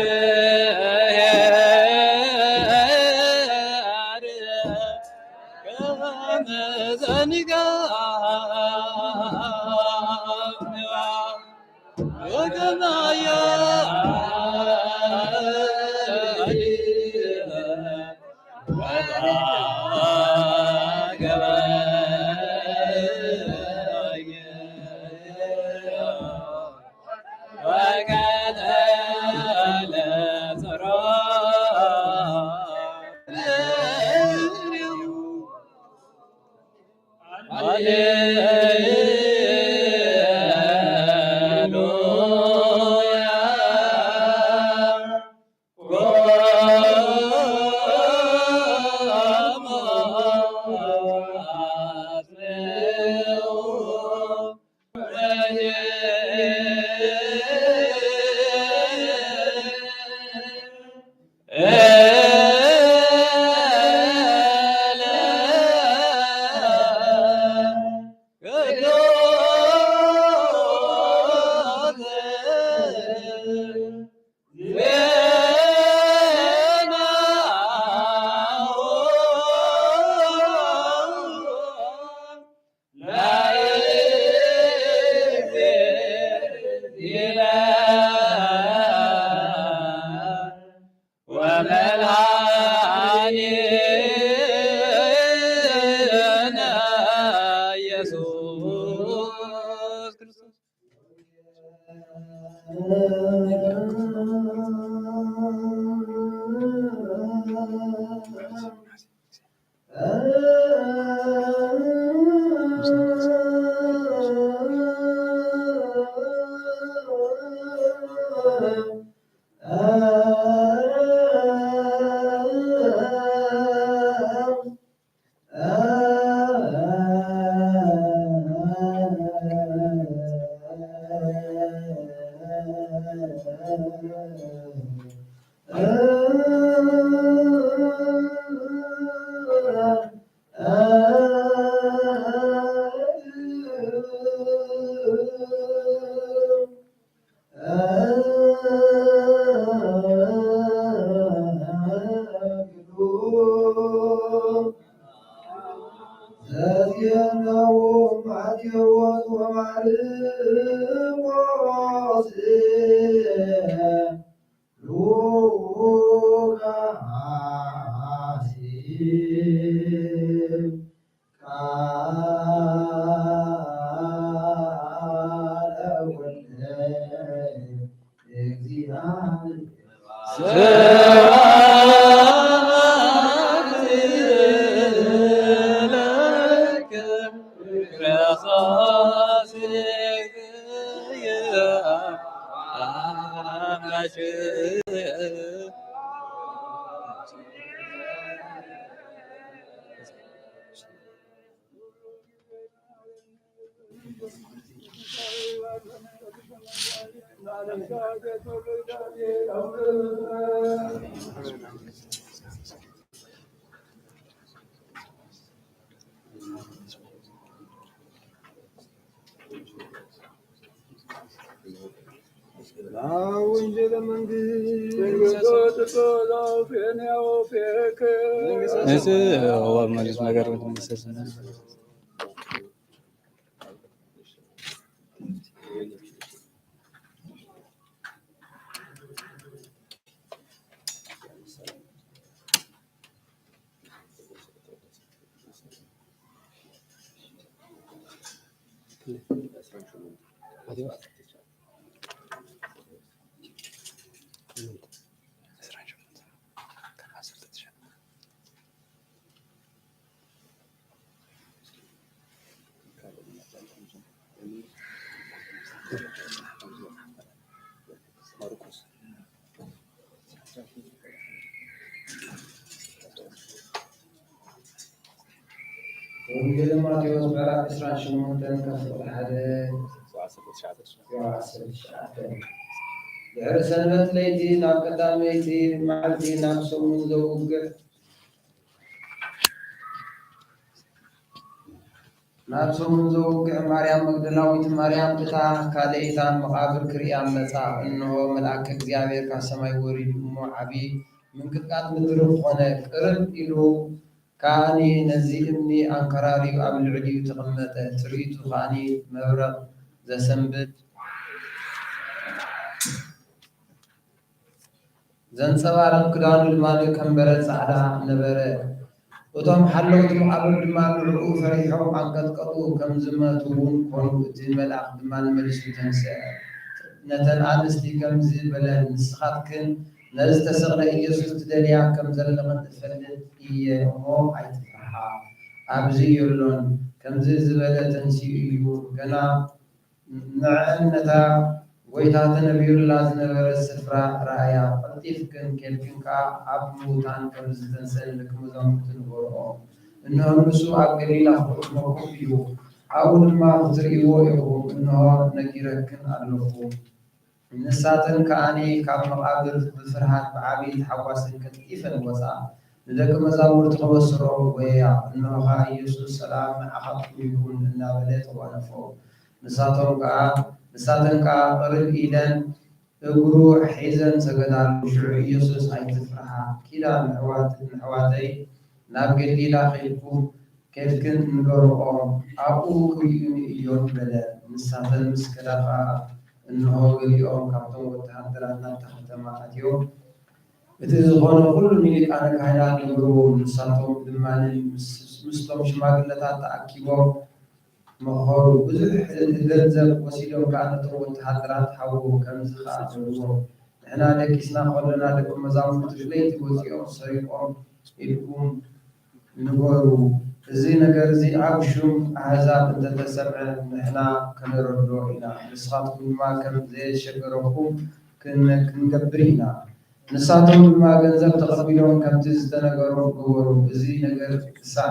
እግዚአብሔር ከመ ዘንጋ ወገናያ እሱ ወመንግስት ነገር መንግስተ ሰማያት። ወንጌል ማቴዎስ ምዕራፍ ዕስራን ሸሞንተን ካብ ቁጽሪ ሓደ እስካብ ዓሰርተ ትሽዓተ። ድሕሪ ሰንበት ለይቲ ናብ ቀዳመይቲ መዓልቲ ናብ ሰሙን ዘውግዕ ናብ ሰሙን ዘውግዕ ማርያም መግደላዊት ማርያም እታ ካልኣይታን መቓብር ክርእያ መጻ። እንሆ መልኣከ እግዚኣብሔር ካብ ሰማይ ወሪዱ እሞ ዓቢ ምንቅጥቃጥ ምድሪ ኾነ። ቅርብ ኢሉ ከኣኒ ነዚ እምኒ ኣንከራርዩ ኣብ ልዕሊኡ ተቐመጠ። ትርኢቱ ከኣኒ መብረቕ ዘሰንብድ ዘንጸባርቕ ክዳኑ ድማ ከም በረድ ጻዕዳ ነበረ። እቶም ሓለውቲ መቓብር ድማ ንዕኡ ፈሪሖም ኣንቀጥቀጡ፣ ከም ዝመቱ እውን ኮኑ። እቲ መልኣኽ ድማ መሊሱ ተንስአ፣ ነተን ኣንስቲ ከምዚ በለን፣ ንስኻትክን ነዚ ዝተሰቕለ ኢየሱስ ትደልያ ከም ዘለኽን እፈልጥ እየ እሞ ኣይትፍርሓ። ኣብዚ የሎን፣ ከምዚ ዝበለ ተንሲኡ እዩ፣ ገና ንዐን ነታ ጐይታ ተነቢሩላ ዝነበረ ስፍራ ረኣያ። ቀልጢፍክን ኬድክን ከኣ ኣብ ምዉታን ከም ዝተንስአ ንደቂ መዛሙርቱ ንገርኦ። እንሆ ንሱ ኣብ ገሊላ ክቕድመኩም እዩ፣ ኣብኡ ድማ ክትርእይዎ ኢኹም። እንሆ ነጊረክን ኣለኹ። ንሳተን ከኣኒ ካብ መቓብር ብፍርሃት ብዓቢ ተሓጓስን ቀልጢፈን ወጻ፣ ንደቂ መዛሙርቱ ከበስርኦም ጐየያ። እንሆ ኸኣ ኢየሱስ፣ "ሰላም ንዓኻትኩም ይኹን" እናበለ ተጓነፎ። ንሳቶም ከኣ ንሳተን ከኣ ቅርብ ኢለን እግሩ ሒዘን ሰገዳሉ። ሽዑ ኢየሱስ፣ "ኣይትፍርሓ፣ ኪዳ ንኣሕዋት-፣ ንኣሕዋተይ ናብ ገሊላ ኬድኩም ኬድክን ንገርኦም፣ ኣብኡ ክርእዩኒ እዮም" በለ። ንሳተን ምስ ከዳ ኸኣ፣ እንሆ፣ ገሊኦም ካብቶም ወተሃደራት ናብታ ከተማ ኣትዮም፣ እቲ ዝኾነ ኹሉ ንሊቃነ ካህናት ነገርዎም። ንሳቶም ድማ ምስ-፣ ምስቶም ሽማግለታት ተኣኪቦም መኸሩ። ብዙሕ ገንዘብ ወሲዶም ከኣ ነቶም ወተሃደራት ሃብዎም። ከምዚ ኸኣ በልዎም፣ "ንሕና ደቂስና ኸሎና፣ ደቂ መዛሙርቱ ብለይቲ ወጺኦም ሰሪቖም ኢልኩም ንገሩ። እዚ ነገር እዚ ኣብ ሹም ኣህዛብ እንተ ተሰምዐ፣ ንሕና ከነረድኦ ኢና። ንስኻትኩም ድማ ከም ዘየሸገረኩም ክን-፣ ክንገብር ኢና።" ንሳቶም ድማ ገንዘብ ተቐቢሎም ከምቲ ዝተነገሮም ገበሩ። እዚ ነገር ክሳዕ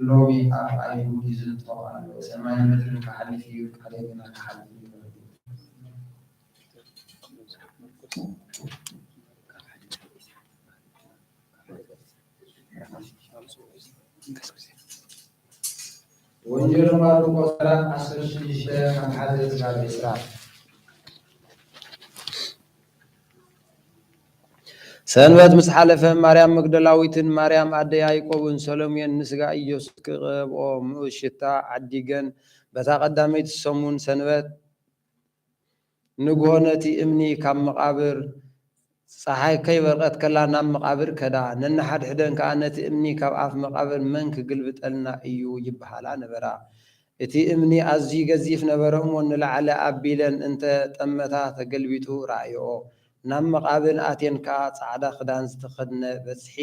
ሎሚ ኣብ ኣይሁድ ይዝንቶ ኣሎ። ሰማይን ምድርን ክሓልፍ እዩ፣ ቃለይ ግና ክሓልፍ እዩ። ወንጌል ማርቆስ ምዕራፍ ዓሰርተ ሽዱሽተ ካብ ሓደ እስካብ ዕስራ። ሰንበት ምስ ሓለፈ፣ ማርያም መግደላዊትን ማርያም ኣደ ያዕቆብን ሰሎሜን ንስጋ ኢየሱስ ክቐብኦ ምኡዝ ሽታ ዓዲገን፣ በታ ቀዳመይቲ ሰሙን ሰንበት ንግሆ ነቲ እምኒ ካብ መቓብር፣ ጸሓይ ከይበርቐት ከላ ናብ መቓብር ከዳ። ነንሓድሕደን ከኣ፣ "ነቲ እምኒ ካብ ኣፍ መቓብር መን ክግልብጠልና እዩ?" ይበሃላ ነበራ። እቲ እምኒ ኣዝዩ ገዚፍ ነበረ እሞ፣ ንላዕሊ ኣቢለን እንተ ጠመታ፣ ተገልቢጡ ረኣየኦ። ናብ መቓብር ኣትየን ከኣ፣ ጻዕዳ ክዳን ዝተኸድነ በጽሒ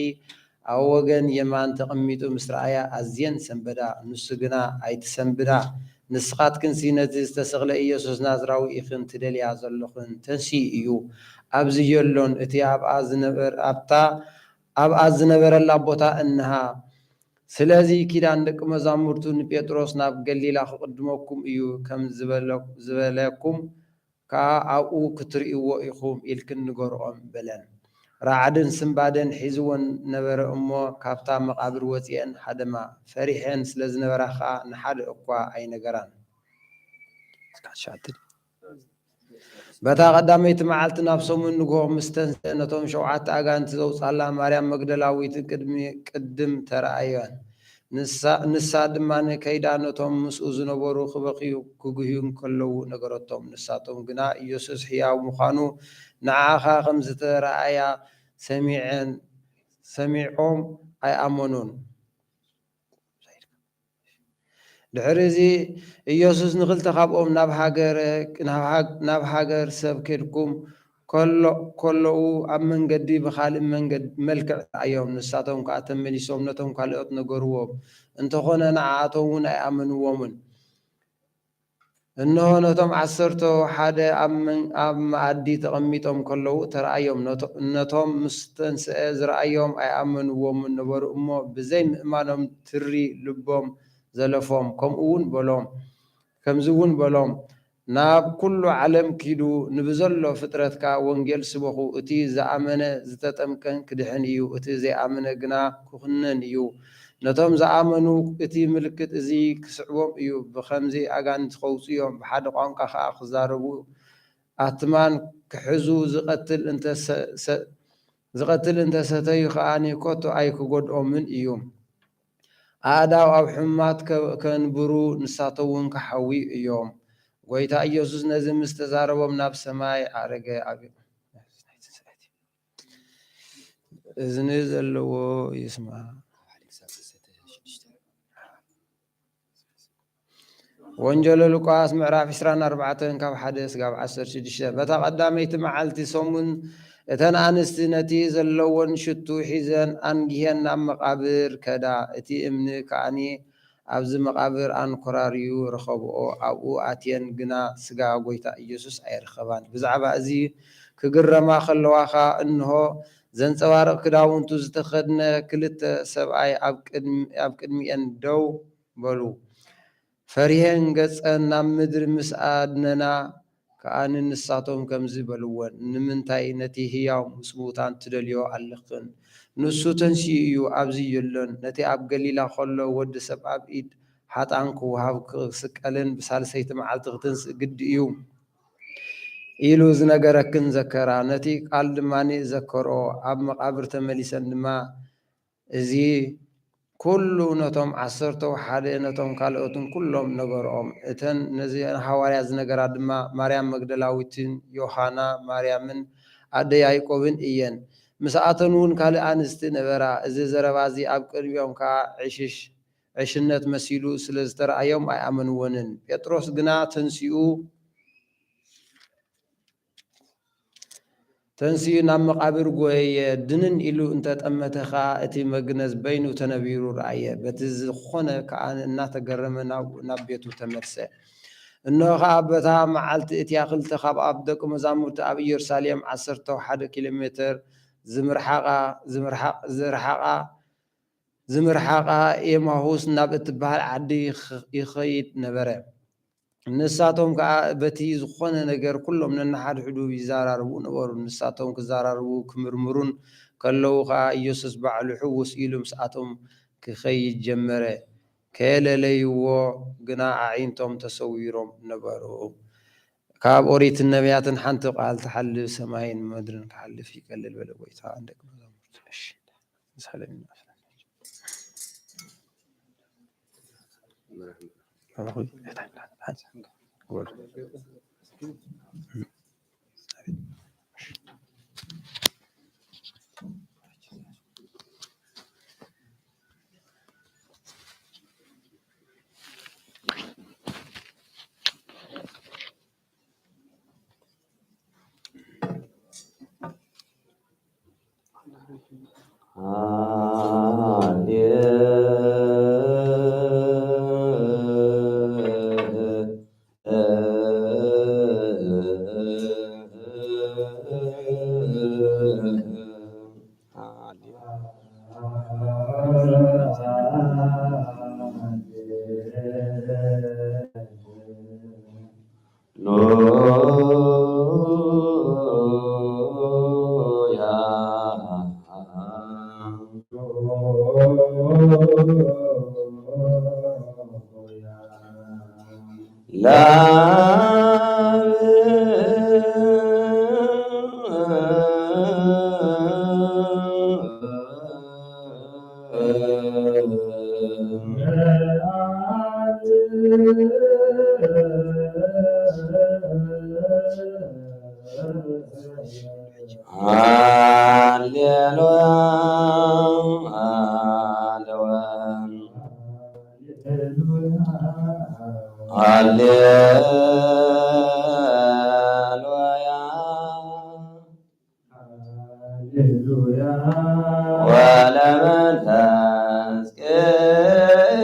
ኣብ ወገን የማን ተቐሚጡ ምስ ረኣያ ኣዝየን ሰንበዳ። ንሱ ግና፣ "ኣይትሰንብዳ፣ ንስኻትክንሲ ነቲ ዝተሰቕለ ኢየሱስ ናዝራዊ ኢኽን ትደልያ ዘለኽን፣ ተንሲኡ እዩ፣ ኣብዚ የሎን። እቲ ኣብኣ ዝነበር-፣ ኣብታ፣ ኣብኣ ዝነበረላ ቦታ እንሃ። ስለዚ ኪዳን ደቂ መዛሙርቱ ንጴጥሮስ ናብ ገሊላ ክቕድመኩም እዩ ከም ዝበለ-፣ ዝበለኩም፣ ከኣ ኣብኡ ክትርእይዎ ኢኹም" ኢልክን ንገርኦም በለን። ራዕድን ስንባደን ሒዝወን ነበረ እሞ፣ ካብታ መቓብር ወጺኤን ሃደማ። ፈሪሐን ስለ ዝነበራ ኸኣ ንሓደ እኳ ኣይነገራን። እስካዕ ትሽዓተ ድዩ? በታ ቀዳመይቲ መዓልቲ ናብ ሰሙን ንግሆ ምስ ተንስአ፣ ነቶም ሸውዓተ ኣጋንንቲ ዘውጻላ ማርያም መግደላዊት ቅድሚ-፣ ቅድም ተራእየን። ንሳ፣ ንሳ ድማ ከይዳ ነቶም ምስኡ ዝነበሩ ክበኽዩ ክጉህዩ እንከለዉ ነገረቶም። ንሳቶም ግና ኢየሱስ ሕያው ምዃኑ ንዓኻ ከም ዝተራእያ ሰሚዐን፣ ሰሚዖም ኣይኣመኑን። ድሕሪ እዚ ኢየሱስ ንኽልተ ካብኦም ናብ ሃገረ-፣ ናብ ሃግ-፣ ናብ ሃገር ሰብ ኬድኩም ከሎ-፣ ከለዉ ኣብ መንገዲ ብኻልእ መንገድ-፣ መልክዕ ረኣዮም። ንሳቶም ከኣ ተመሊሶም ነቶም ካልኦት ነገርዎም። እንተኾነ ንዓኣቶም እውን ኣይኣመንዎምን። እንሆ ነቶም ዓሰርተ ሓደ ኣብ መን-፣ ኣብ መኣዲ ተቐሚጦም ከለዉ ተራእዮም። ነቶ-፣ ነቶም ምስ ተንስአ ዝረኣዮም ኣይኣመንዎምን ነበሩ እሞ፣ ብዘይ ምእማኖም ትሪ ልቦም ዘለፎም። ከምኡ እውን በሎም፣ ከምዚ እውን በሎም፣ ናብ ኩሉ ዓለም ኪዱ፣ ንብዘሎ ፍጥረት ከኣ ወንጌል ስበኹ። እቲ ዝኣመነ ዝተጠምቀን ክድሕን እዩ፣ እቲ ዘይኣመነ ግና ክኹነን እዩ። ነቶም ዝኣመኑ እቲ ምልክት እዚ ክስዕቦም እዩ። ብኸምዚ ኣጋንንቲ ከውጽኡ እዮም፣ ብሓደ ቋንቋ ኸኣ ክዛረቡ፣ ኣትማን ክሕዙ፣ ዝቐትል እንተ ሰ-፣ ሰ-፣ ዝቐትል እንተ ሰተዩ ከኣ ከቶ ኣይክጎድኦምን እዩ። ኣእዳው ኣብ ሕሙማት ከ-፣ ከንብሩ፣ ንሳቶም እውን ክሓውዩ እዮም። ጐይታ ኢየሱስ ነዚ ምስ ተዛረቦም ናብ ሰማይ ዓረገ። ኣብ እዝኒ ዘለዎ ይስማዕ። ወንጌል ሉቃስ ምዕራፍ ዕስራን ኣርባዕተን ካብ ሓደ እስካብ ዓሰርተ ሽዱሽተ። በታ ቀዳመይቲ መዓልቲ ሰሙን እተን ኣንስቲ ነቲ ዘለወን ሽቱ ሒዘን ኣንጊሄን ናብ መቓብር ከዳ። እቲ እምኒ ከኣኒ ኣብዚ መቓብር ኣንኮራርዩ ረኸብኦ። ኣብኡ ኣትየን ግና ስጋ ጐይታ ኢየሱስ ኣይረኸባን። ብዛዕባ እዚ ክግረማ ከለዋ ኸኣ እንሆ ዘንጸባርቕ ክዳውንቱ ዝተኸድነ ክልተ ሰብኣይ ኣብ ቅድሚ-፣ ኣብ ቅድሚኤን ደው በሉ። ፈሪሄን ገጸን ናብ ምድሪ ምስ ኣድነና ከኣ ንሳቶም ከምዚ በልወን፣ ንምንታይ ነቲ ህያው ምስ ምዉታን ትደልዮ ኣለኽን? ንሱ ተንሲኡ እዩ፣ ኣብዚ የሎን። ነቲ ኣብ ገሊላ ኸሎ ወዲ ሰብ ኣብ ኢድ ሓጥኣን ክወሃብ፣ ክስቀልን ብሳልሰይቲ መዓልቲ ክትንስእ ግዲ እዩ ኢሉ ዝነገረክን ዘከራ። ነቲ ቃል ድማ ዘከርኦ። ኣብ መቓብር ተመሊሰን ድማ እዚ ኩሉ ነቶም ዓሰርተው ሓደ ነቶም ካልኦትን ኩሎም ነገርኦም። እተን ነዚ ንሃዋርያ ዝነገራ ድማ ማርያም መግደላዊትን ዮሃና ማርያምን ኣደ ያዕቆብን እየን። ምስኣተን እውን ካልእ ኣንስቲ ነበራ። እዚ ዘረባ እዚ ኣብ ቅድሚኦም ከኣ ዕሽሽ-፣ ዕሽነት መሲሉ ስለ ዝተራእዮም ኣይኣመንዎንን። ጴጥሮስ ግና ተንሲኡ ተንሲኡ ናብ መቓብር ጐየየ፣ ድንን ኢሉ እንተ ጠመተ ኸኣ፣ እቲ መግነዝ በይኑ ተነቢሩ ረኣየ። በቲ ዝኾነ ከኣ እናተገረመ ናብ፣ ናብ ቤቱ ተመልሰ። እንሆ ኸኣ በታ መዓልቲ እቲኣ ክልተ ካብ ኣብ ደቂ መዛሙርቲ ኣብ ኢየሩሳሌም ዓሰርተ ሓደ ኪሎ ሜተር ዝምርሓቓ፣ ዝምርሓቕ-፣ ዝርሓቓ ዝምርሓቓ ኤማሁስ ናብ እትበሃል ዓዲ ይኽ-፣ ይኸይድ ነበረ። ንሳቶም ከኣ በቲ ዝኾነ ነገር ኩሎም ነንሓድሕዱ ይዘራረቡ ነበሩ። ንሳቶም ክዘራረቡ ክምርምሩን ከለዉ ከኣ፣ ኢየሱስ ባዕሉ ሕውስ ኢሉ ምስኣቶም ክኸይድ ጀመረ። ከየለለይዎ ግና ኣዒንቶም ተሰዊሮም ነበሩ። ካብ ኦሪትን ነቢያትን ሓንቲ ቃል ትሓልፍ፣ ሰማይን ምድርን ክሓልፍ ይቀልል በለ ጐይታ ንደቂ መዛሙርቱ። እሺ። ሃሌሉያ፣ ሃሌሉያ፣ ሃሌሉያ። ወለመንፈስ ቅዱስ።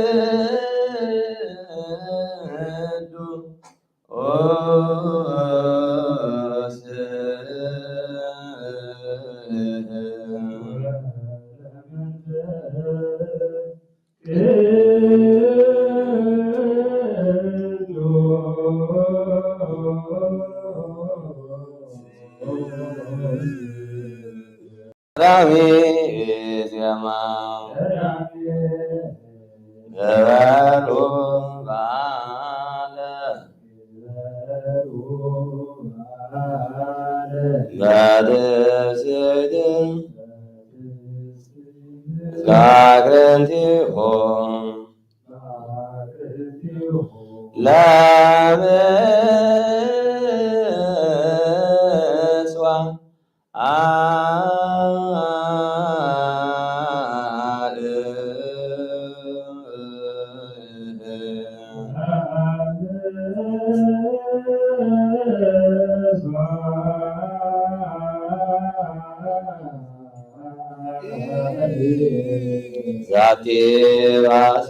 ቀዳሚ ዜማ። ግበሩ በዓለ በትስብእት። እስከ አግረንቲሆ ለምጽዋ ዛቲ ባሲ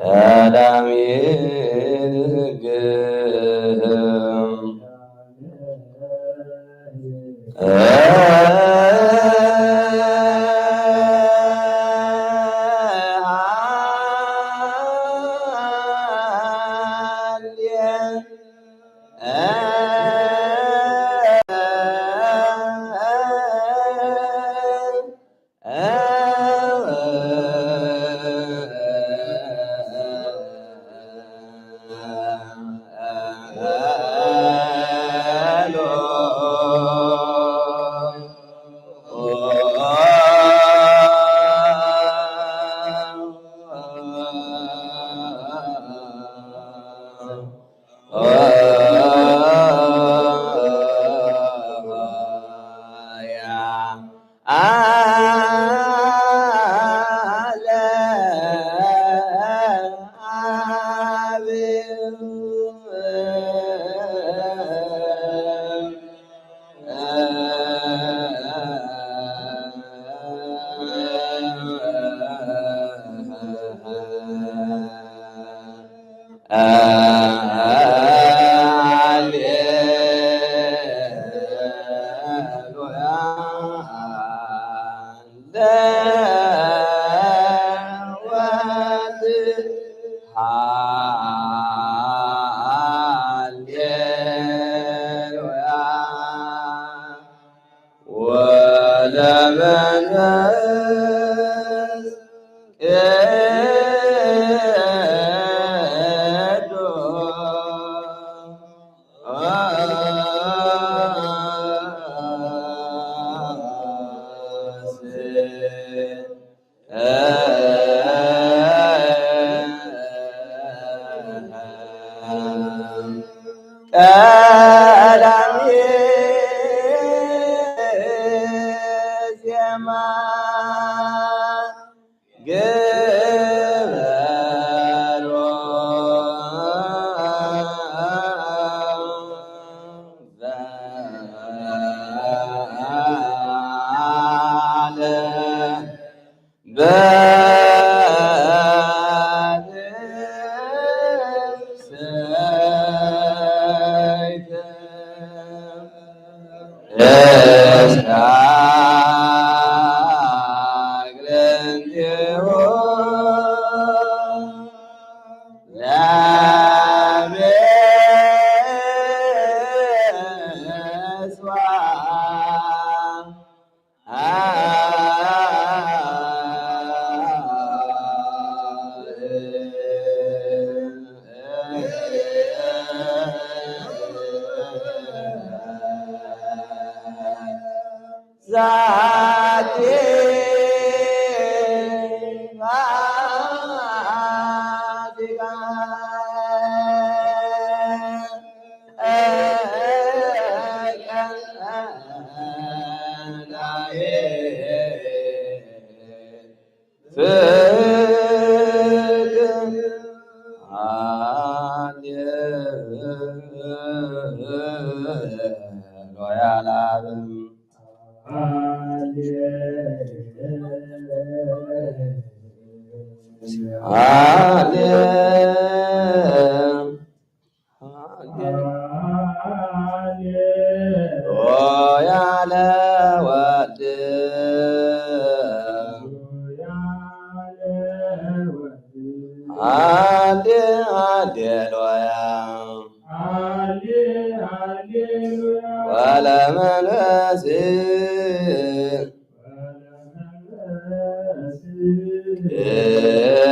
ቀዳሚት ግህም። ወለመንፈስ ቅዱስ። ቀዳሚ ዜማ ግበሮ ዘለ በትስብእት እስከ አግረንቲሁ ለምጽዋ ሃሌሉያ ለዓለም። ሃሌ- ሃሌሉያ ለወልድ። ሃሌ- ሃሌሉያ። ወለመንፈስ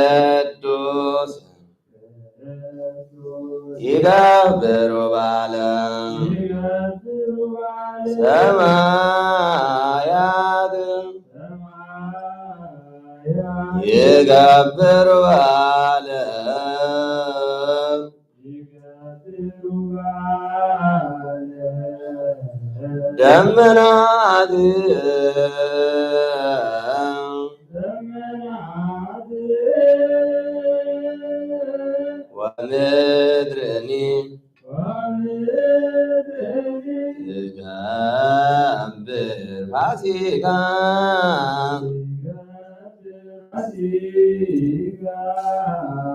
ቅዱስ ይገብሩ በዓለ ሰማያት ይገብሩ በዓለ ደመናት ወምድርኒ ትገብር ፋሲካ።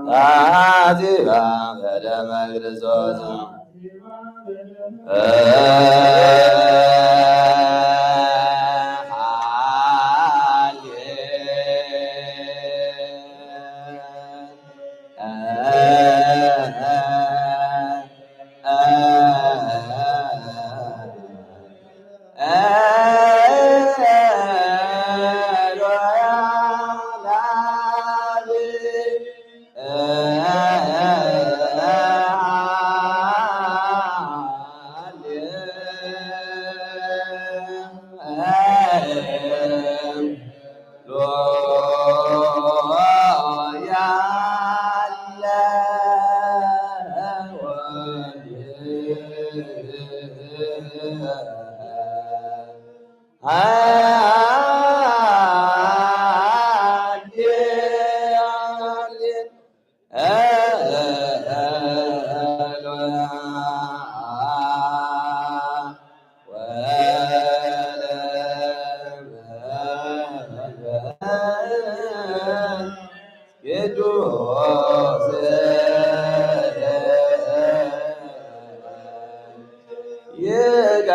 ታዚባ በደመ ክርስቶስ። ቅዱስ ይገብሩ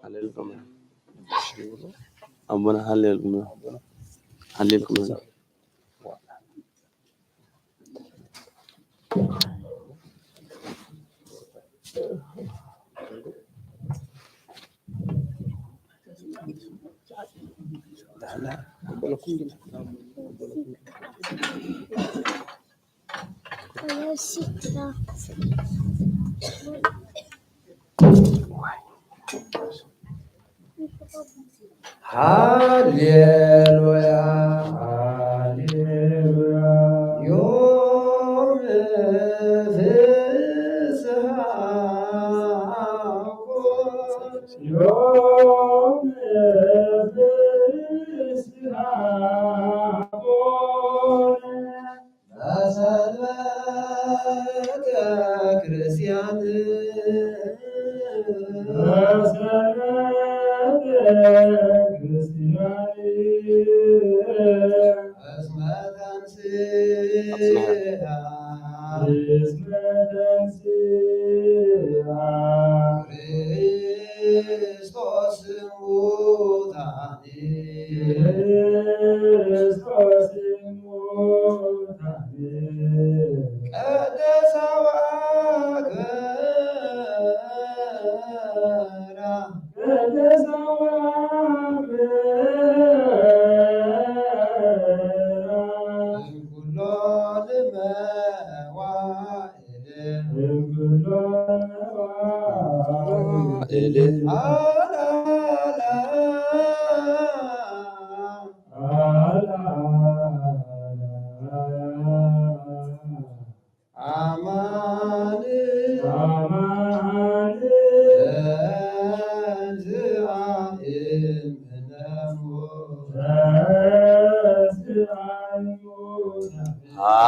ሃሌሉያ። ኣቦና ሃሌሉያ። ሃሌሉያ። ሃሌሉያ፣ ሃሌሉያ። ዮም ፍስሓ ኮነ፣ ዮም ፍስሓ ኮነ። በሰንበተ ክርስቲያን፣ በሰንበተ ክርስቲያን። እስመ ተንሥአ፣ እስመ ተንሥአ ክርስቶስ እሙታን። ክርስቶስ እሙታን። ቀደሳ ወአክበራ። ቀደሳ ወአክበራ። እምኩሎ ለመዋዕል። እምኩሎ ለመዋዕል። አማን፣ አማን። ተንሥአ እምነ ሞት። ተንሥአ እምነ ሞት። ሃሌሉያ።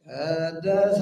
ቅደሳ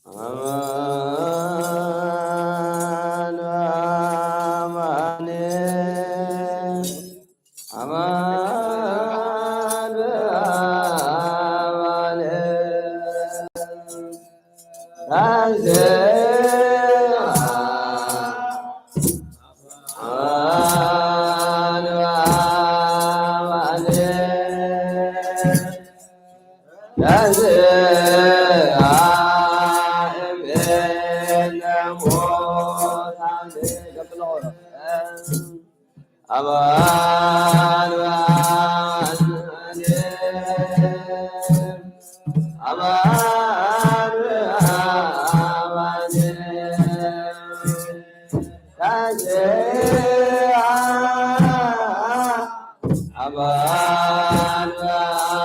አማን በአማን፣ አማን በአማን።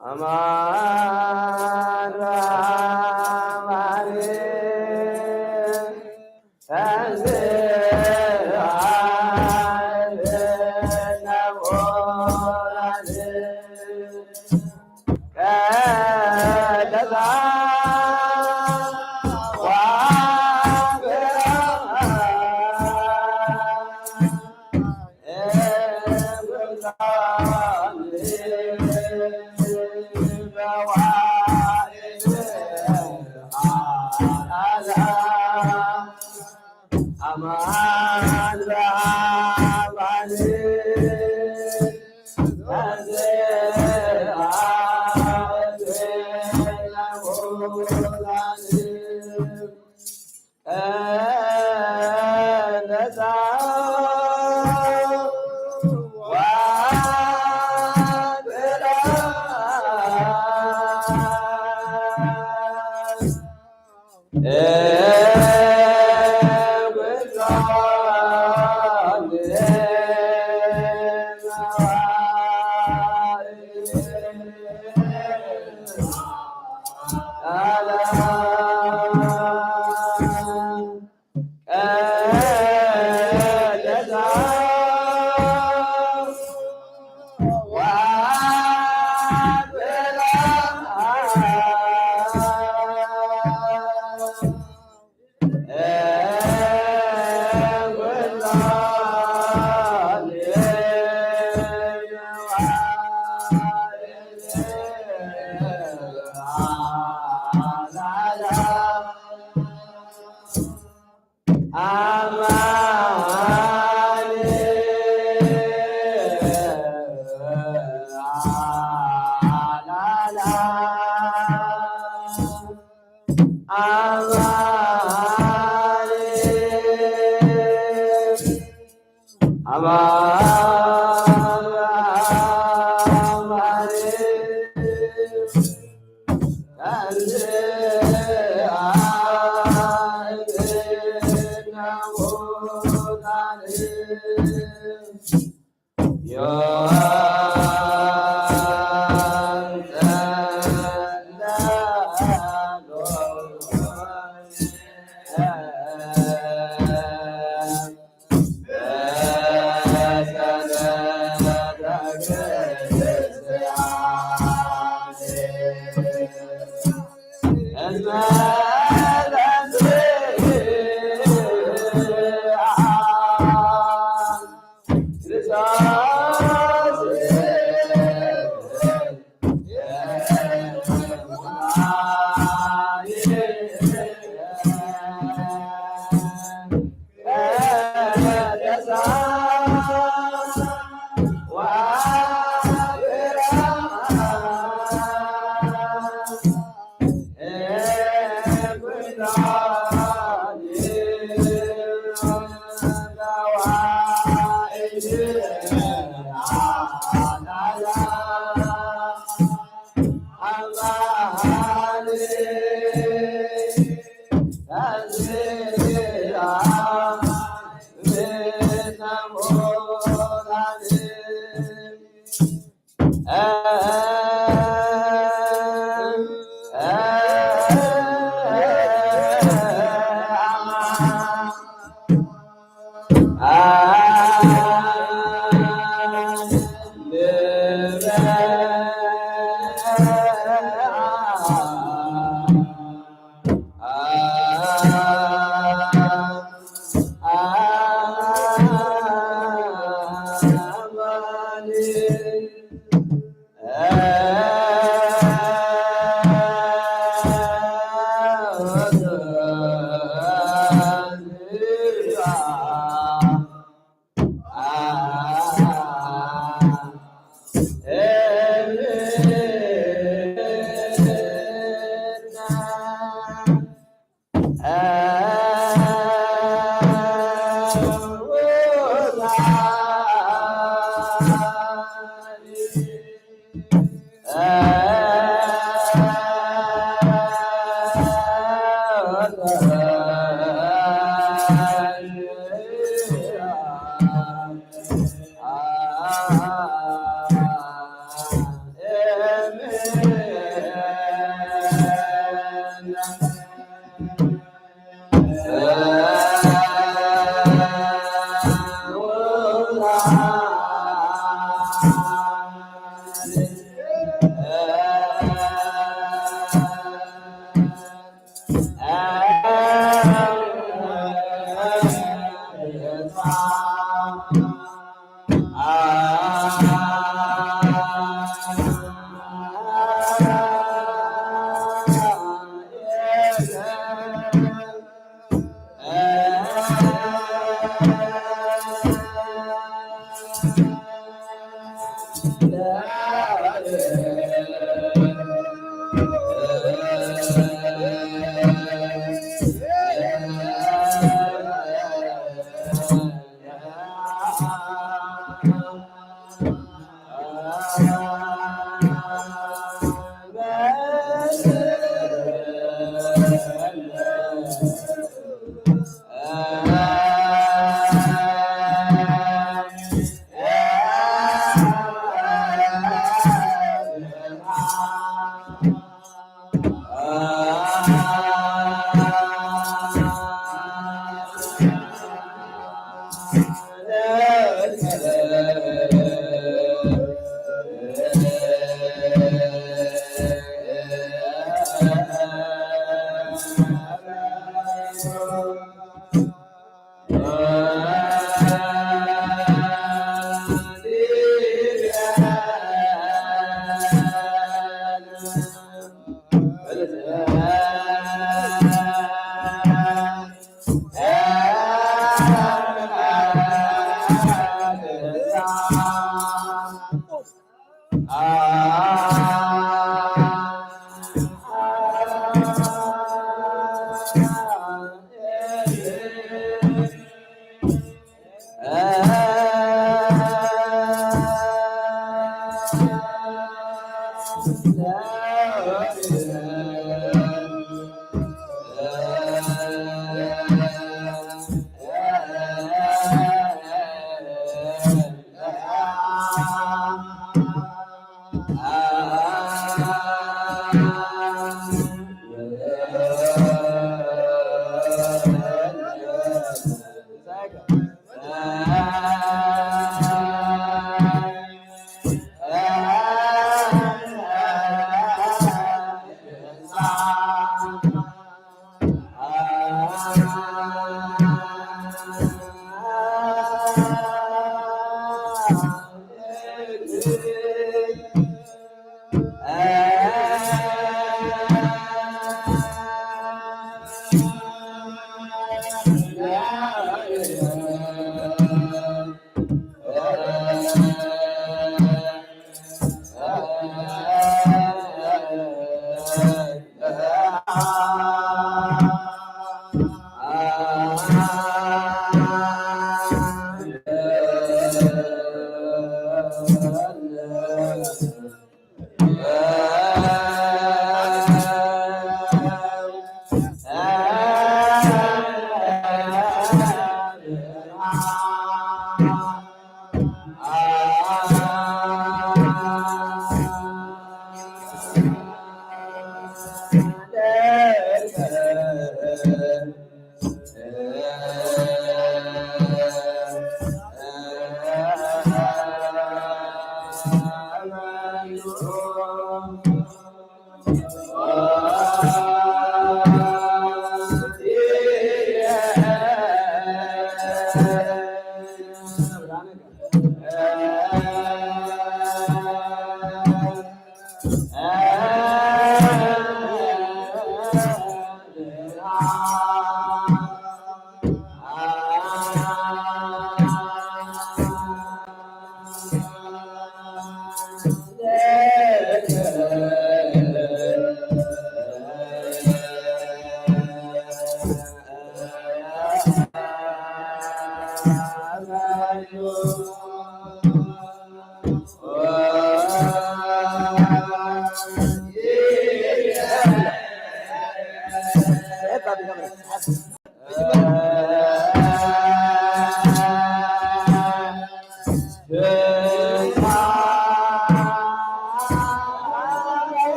አማን በአማን ተንሥአ እምነ ሙታን። አማን በአማን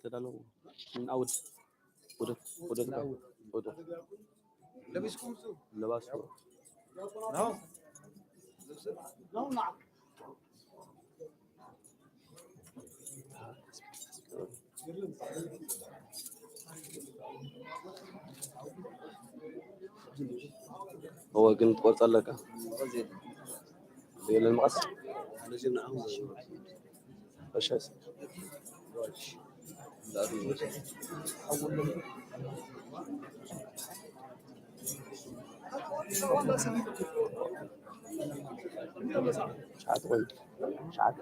ተዳለዉ። ንዓውድ። ውደት፣ ውደት፣ ውደት። ለባስኩ። እወ፣ ግን ትቆርጽ ኣለካ። የለን መቐስ። እሺ። ሸዓተ ወይ ሸዓተ።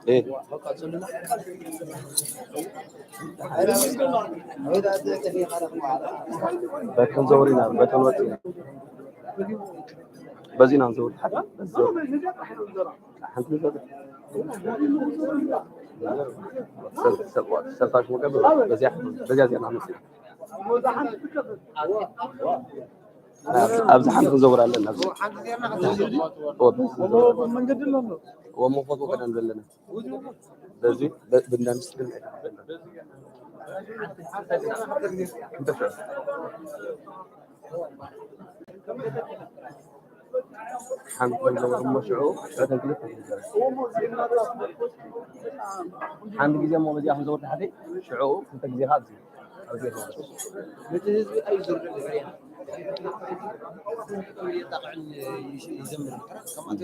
እ። በተን ዘውሪና፣ በተን ወፂና። በዚ ኢና ንዘውር። ሓንቲ ንዘውር። ሰብ፣ ሰብ፣ ሰብ ታሽ ወገን በዚያ፣ በዚያ ዜና መፅእ። ኣብዚ ሓንቲ ክንዘውር ኣለና። ኣብዚ። ኦ፣ በዚ ክንዘውር ኣለና። መንገዲ ኣሎ። ኦ፣ መፎት ወገዳን ዘለና። በዚ፣ በ-፣ ብንዳንስ ግን ሓንቲ ክንዘውር እሞ ሽዑ፣ ሽዑ ተንክልት። ሓንቲ ግዜ እሞ በዚኣ ክንዘውር ተሓተይ፣ ሽዑ ክልተ ግዜ ከኣ ኣብዚ። ነቲ ህዝቢ ኣይዝርግሕ ድሕሪና። የጣቕዕን ይሽ-፣ ይዘምር። ከምኣት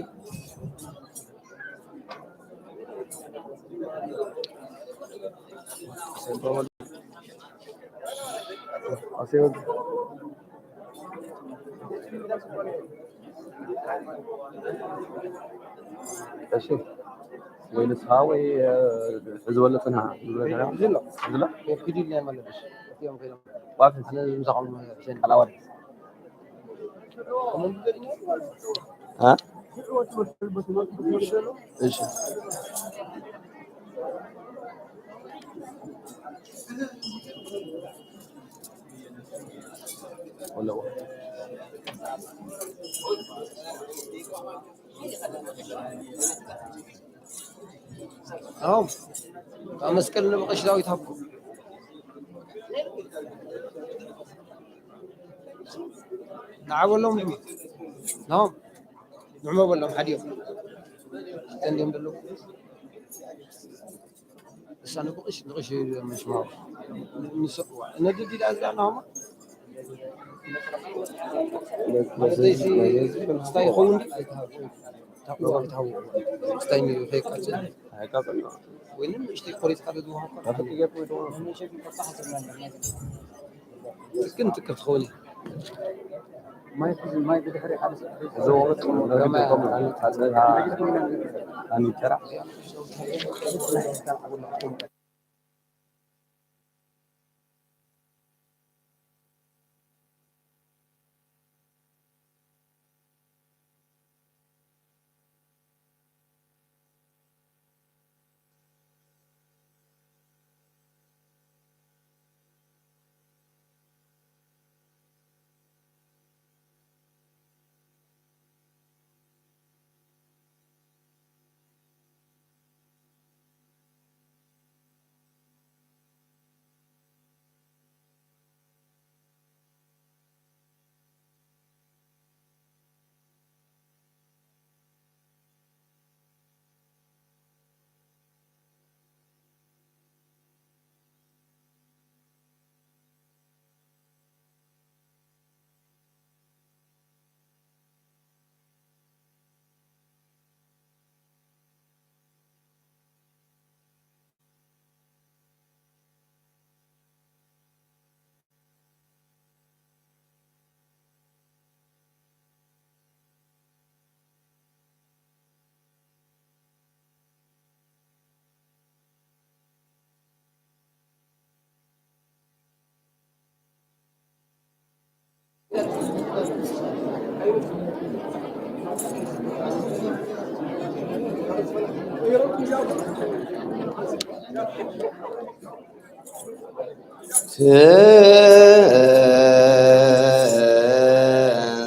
እሺ፣ ወይ ንስኻ ወይ፣ እ፣ ሕዚ በሎ ጽንሃ። ሕዚ ኣሎ። ሕዚ ኣሎ? ወኪሉ ኢልና ማለት እዩ። እቲኦም ከይዶም። ዋፊ። ኣነ ምሳኹም ሸን። ካላዋሪ። ها؟ ايش؟ ولا واحد. ኣው ካብ መስቀል ንብቐሽ ዳዊት ሃብኩ ንዓ በሎም ድማ ናው ንዕሞ በሎም ሓዲኦም እተን ድዮም ዘለዉ እሳ ንብቐሽ ንቕሽ እዮም ዝሽማው ንሰ ነድድ ኢላ ዝዳና ሆማ ክስታይ ይኸውን ክስታይ ከይቃፅል ኣይቃፅል ወይንም እሽተይ ቆሪፅካ ዝወሃብካ ትክን ትክር ትኸውን እዚ ወቅት ኣኒተራ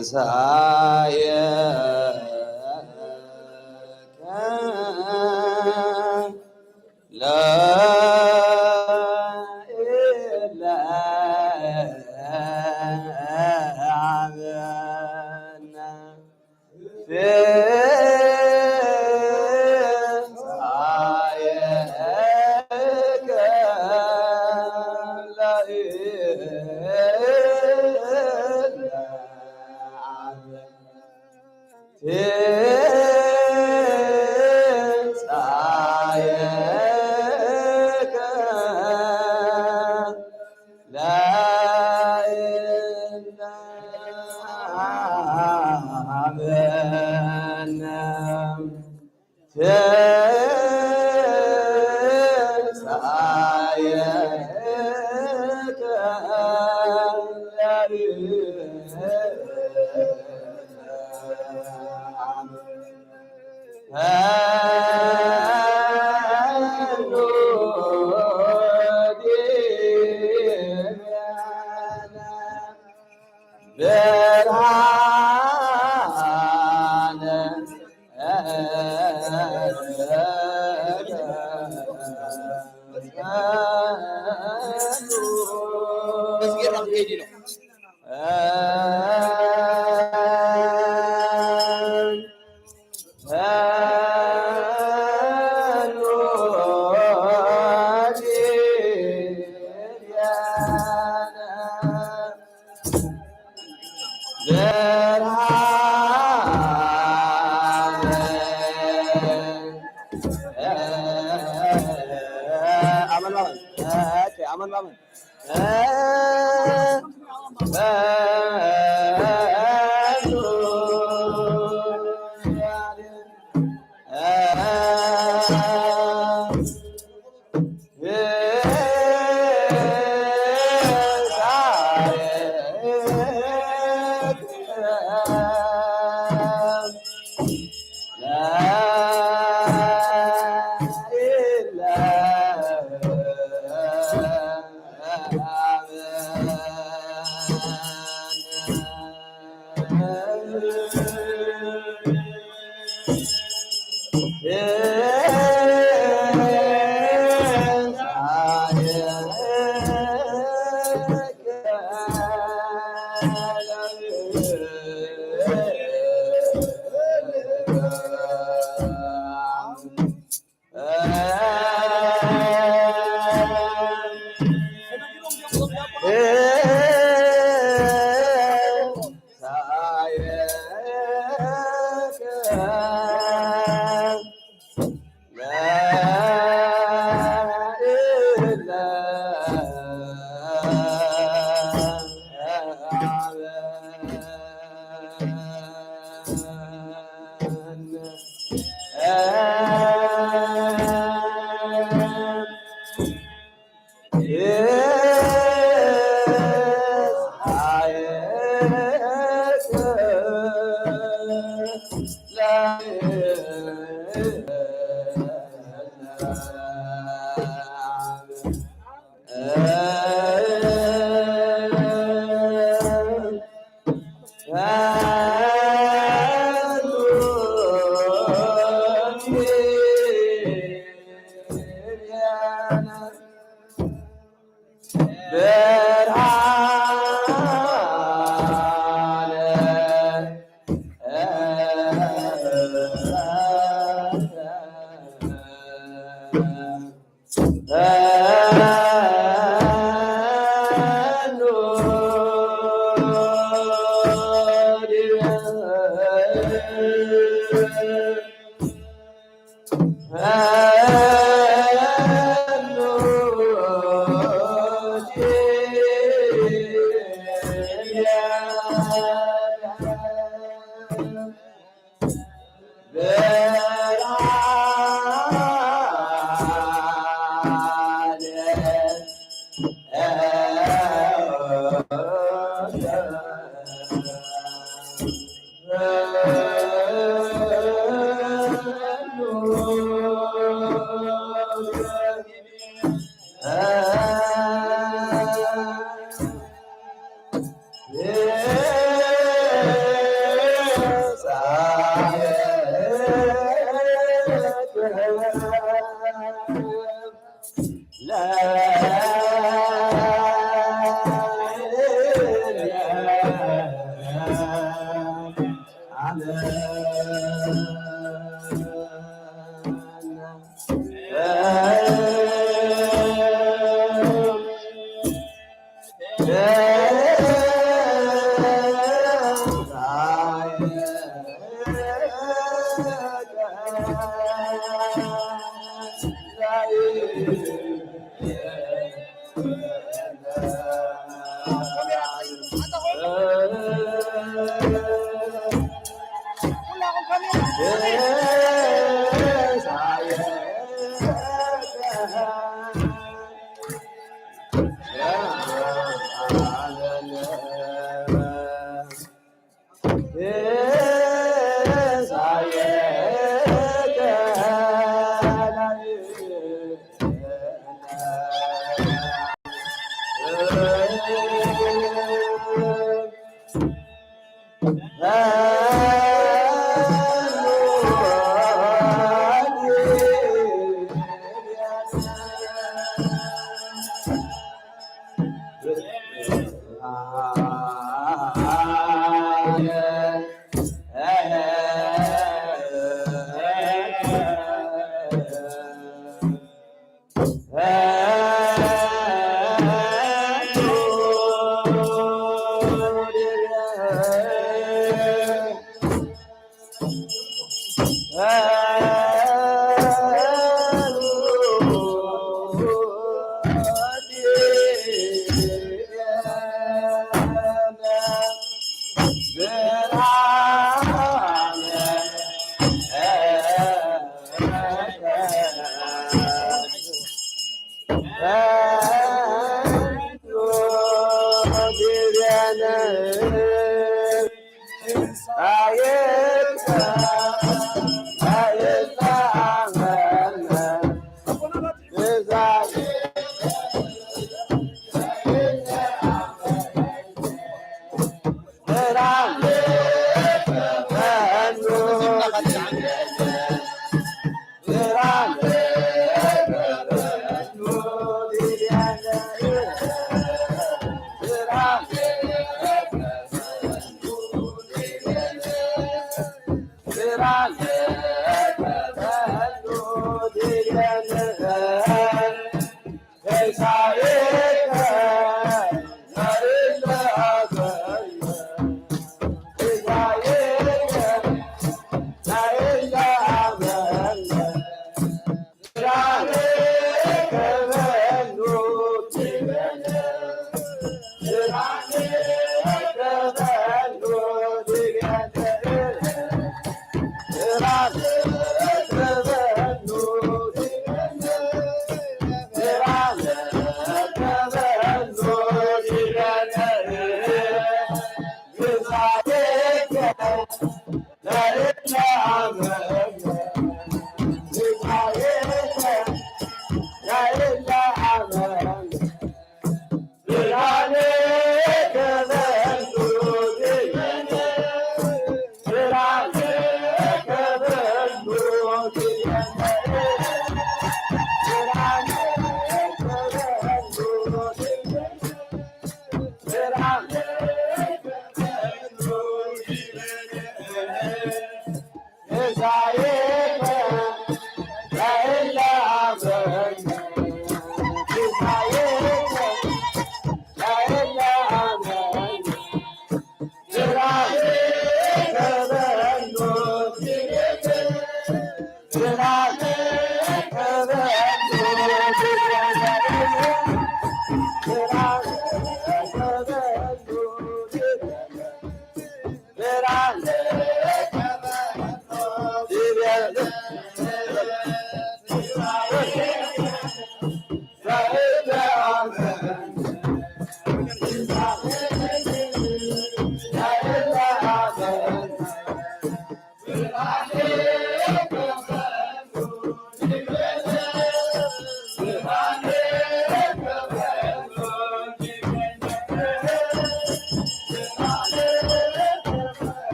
ትንሳኤ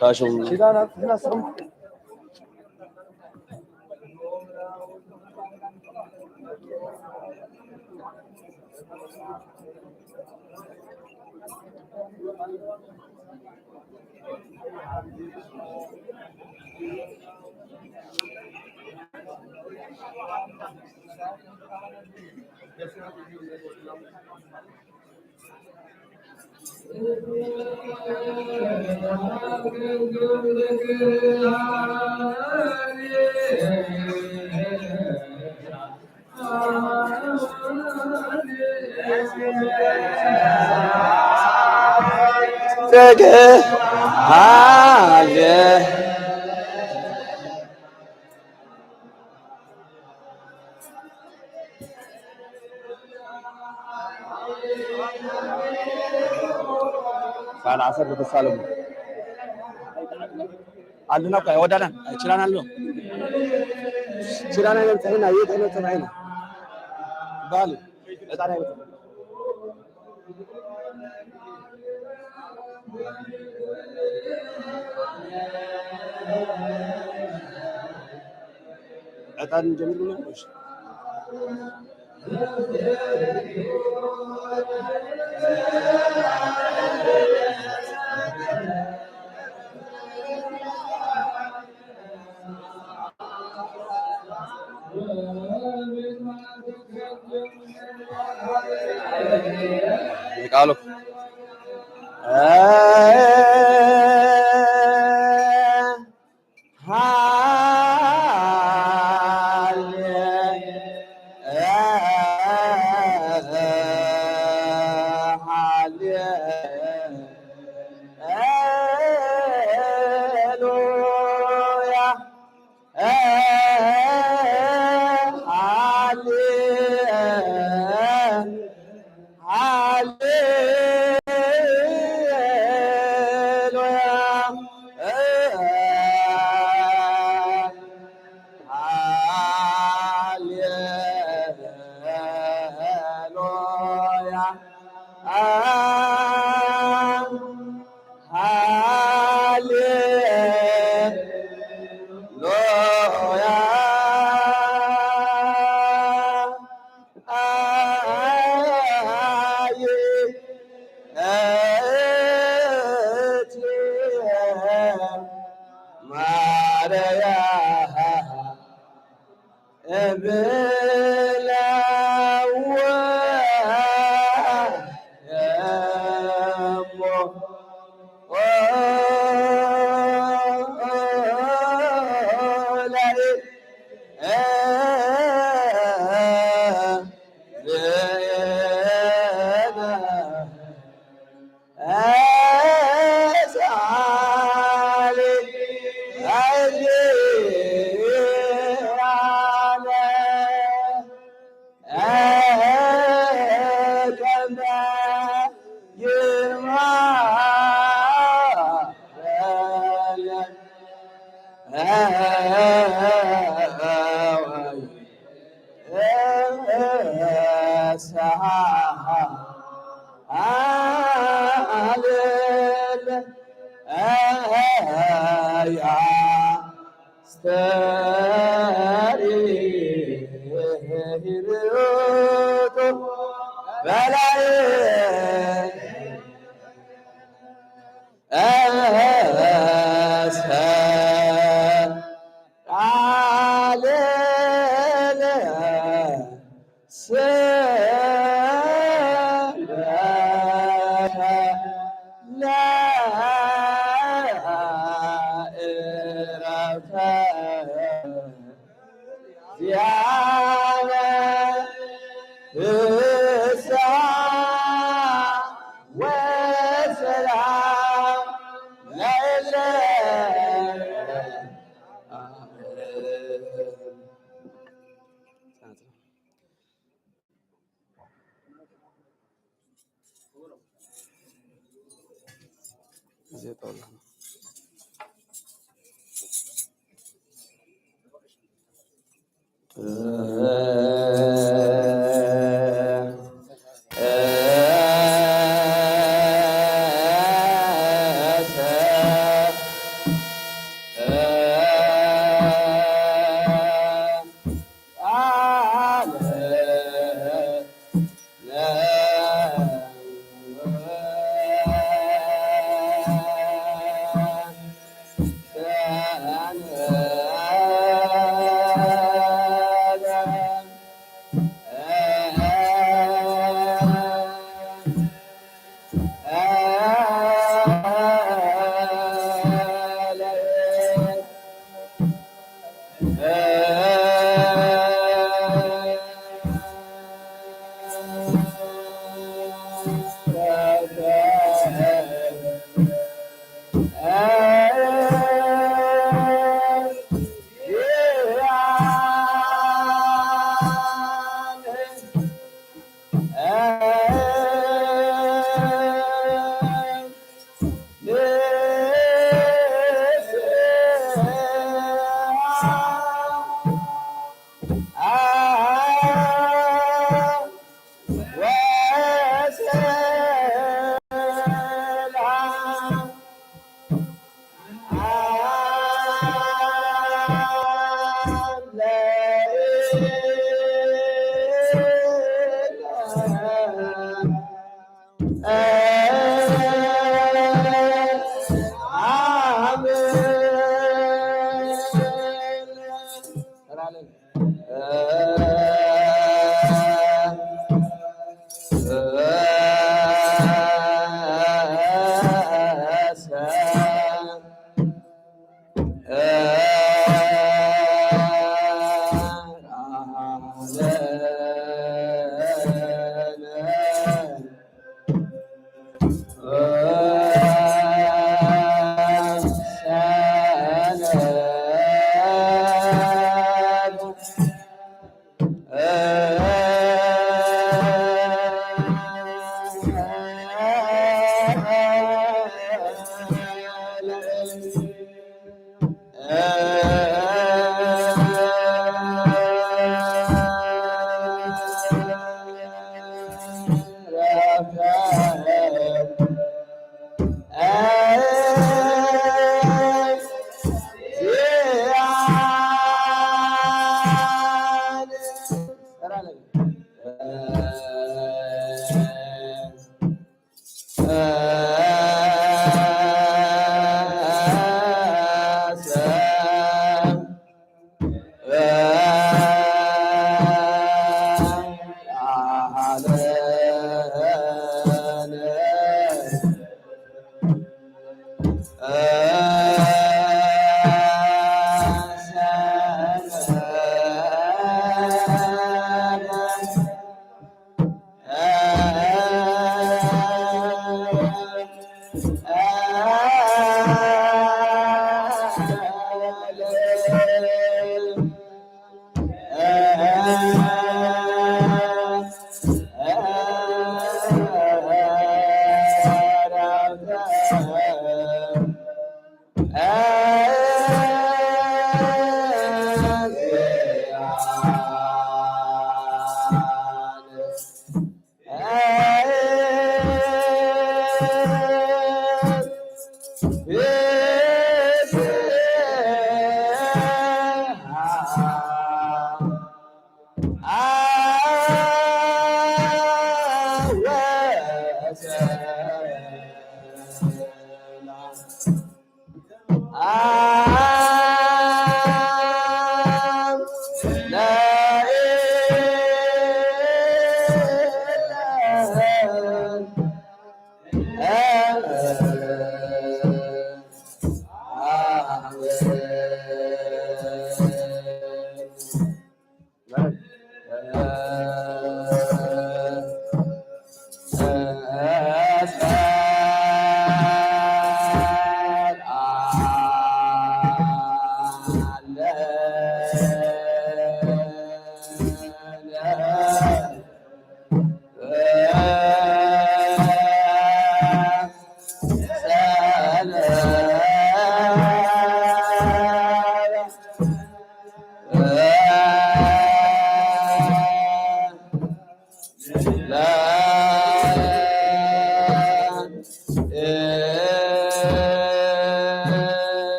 ታሽም ሳላ ዓሰርተ ተሳለሙ። ኣለና እኮ ኣይወዳናን። ችላን ኣሎ። ችላን ኣይነብፅሕና፣ የት ኣይነብፅሕ ኣይነ። ባል፣ ዕጣን ኣይነብፅሕ። ዕጣን ጀሚሩ ነው። እሺ። ቃሉ በላይ እስከ ቃልነ ስብሐ ለእረፍተ ዚአነ ፍስሐ ወሰላም ለእለ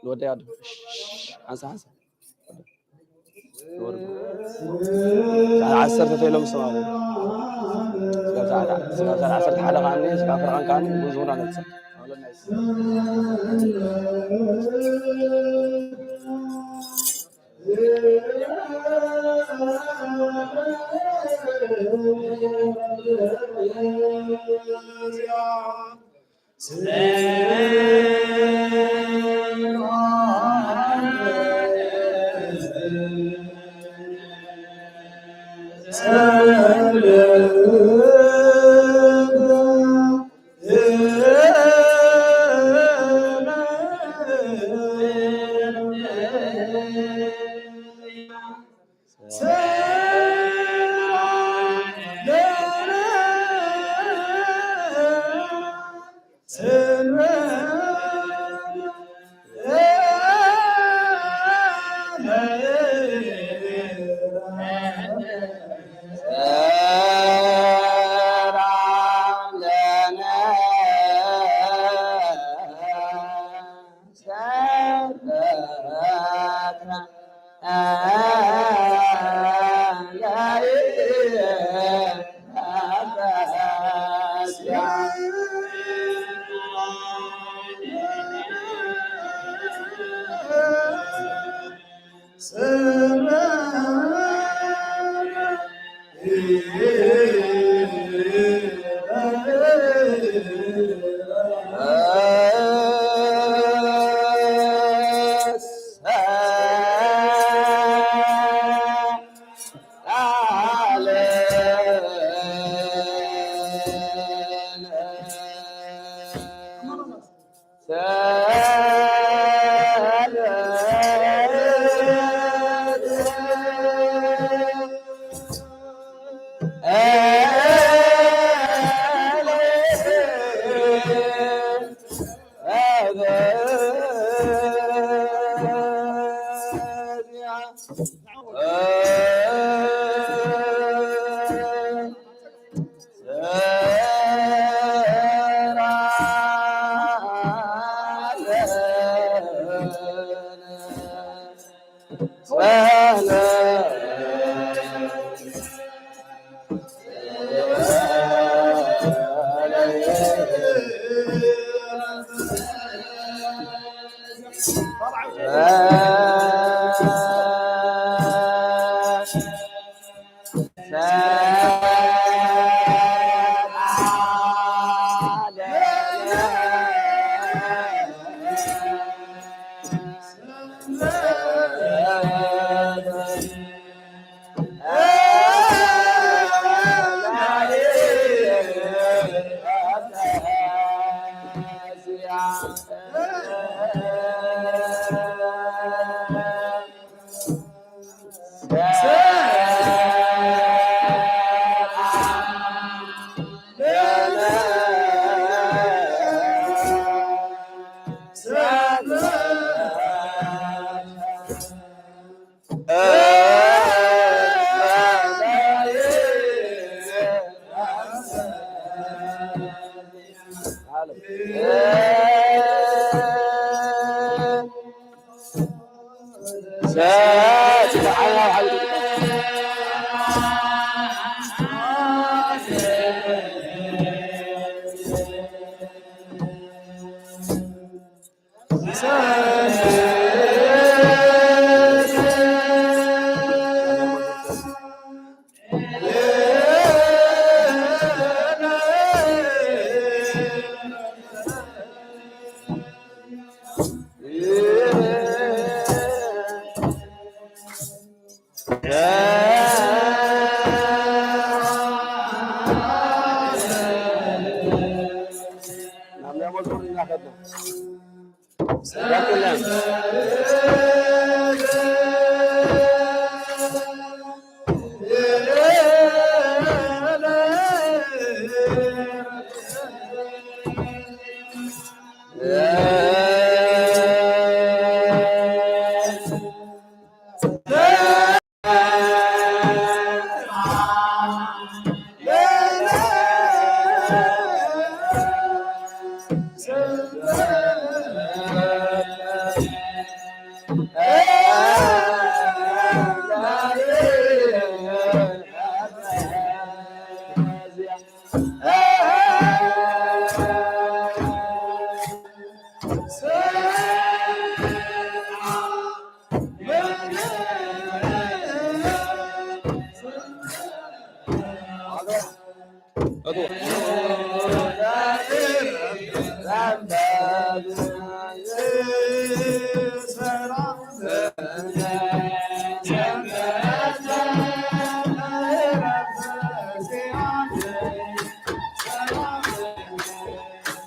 ንወደይ ኣዶ። ሓንሳ፣ ሓንሳ። ሰዓት ዓሰርተ ተይሎም ዝሰማሙ። ስጋብ ሰዓት፣ ስጋብ ሰዓት ዓሰርተ ሓደ ከኣ እኒሀ፣ ስጋብ ፈረቓን ከኣ እኒሀ፣ ብዙ እውን ኣነብጽሕ።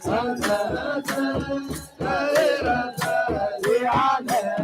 ሃሌ-፣ ሃሌሉያ፣ ሃሌ-፣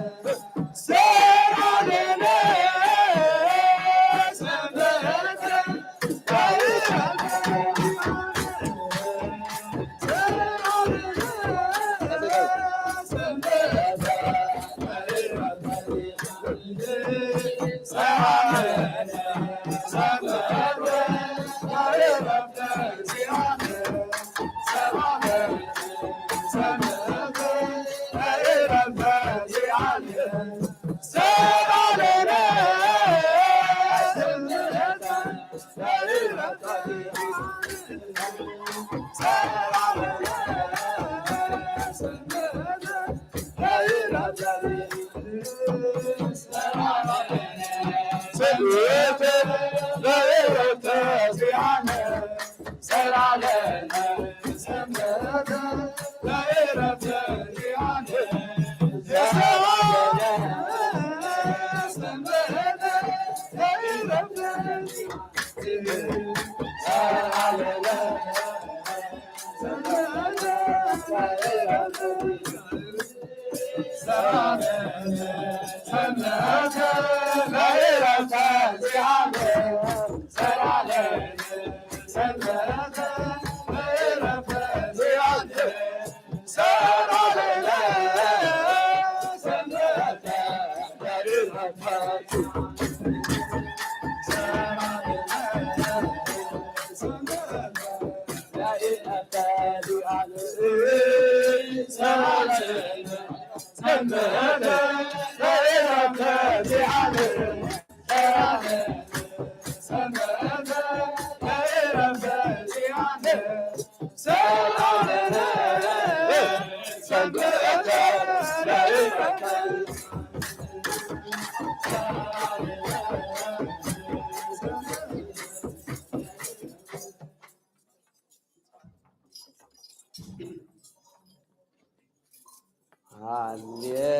ሃሌሉያ። ሃሌሉያ፣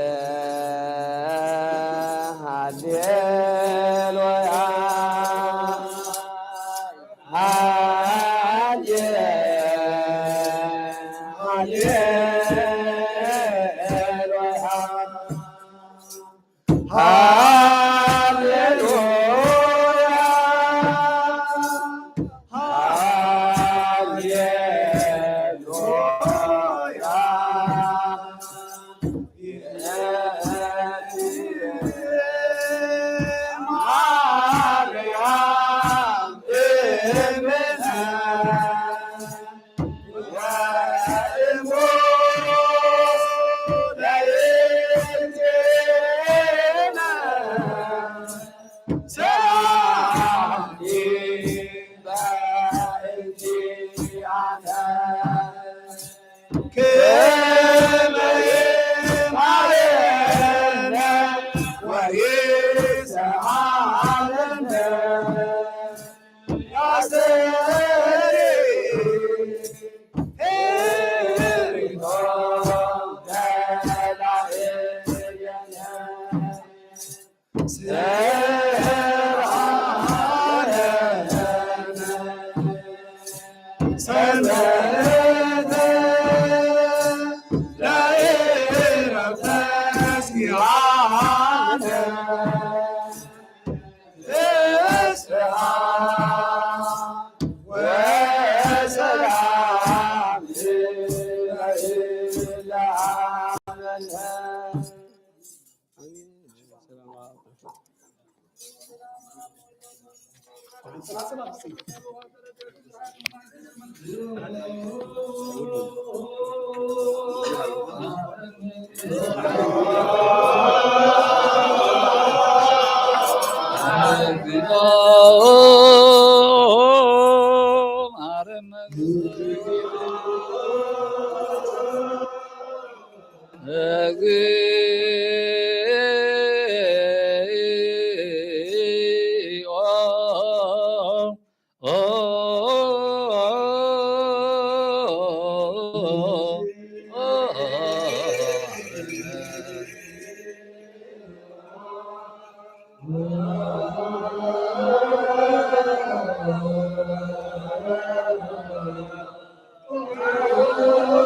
ሃሌሉያ። ማርያም እምነ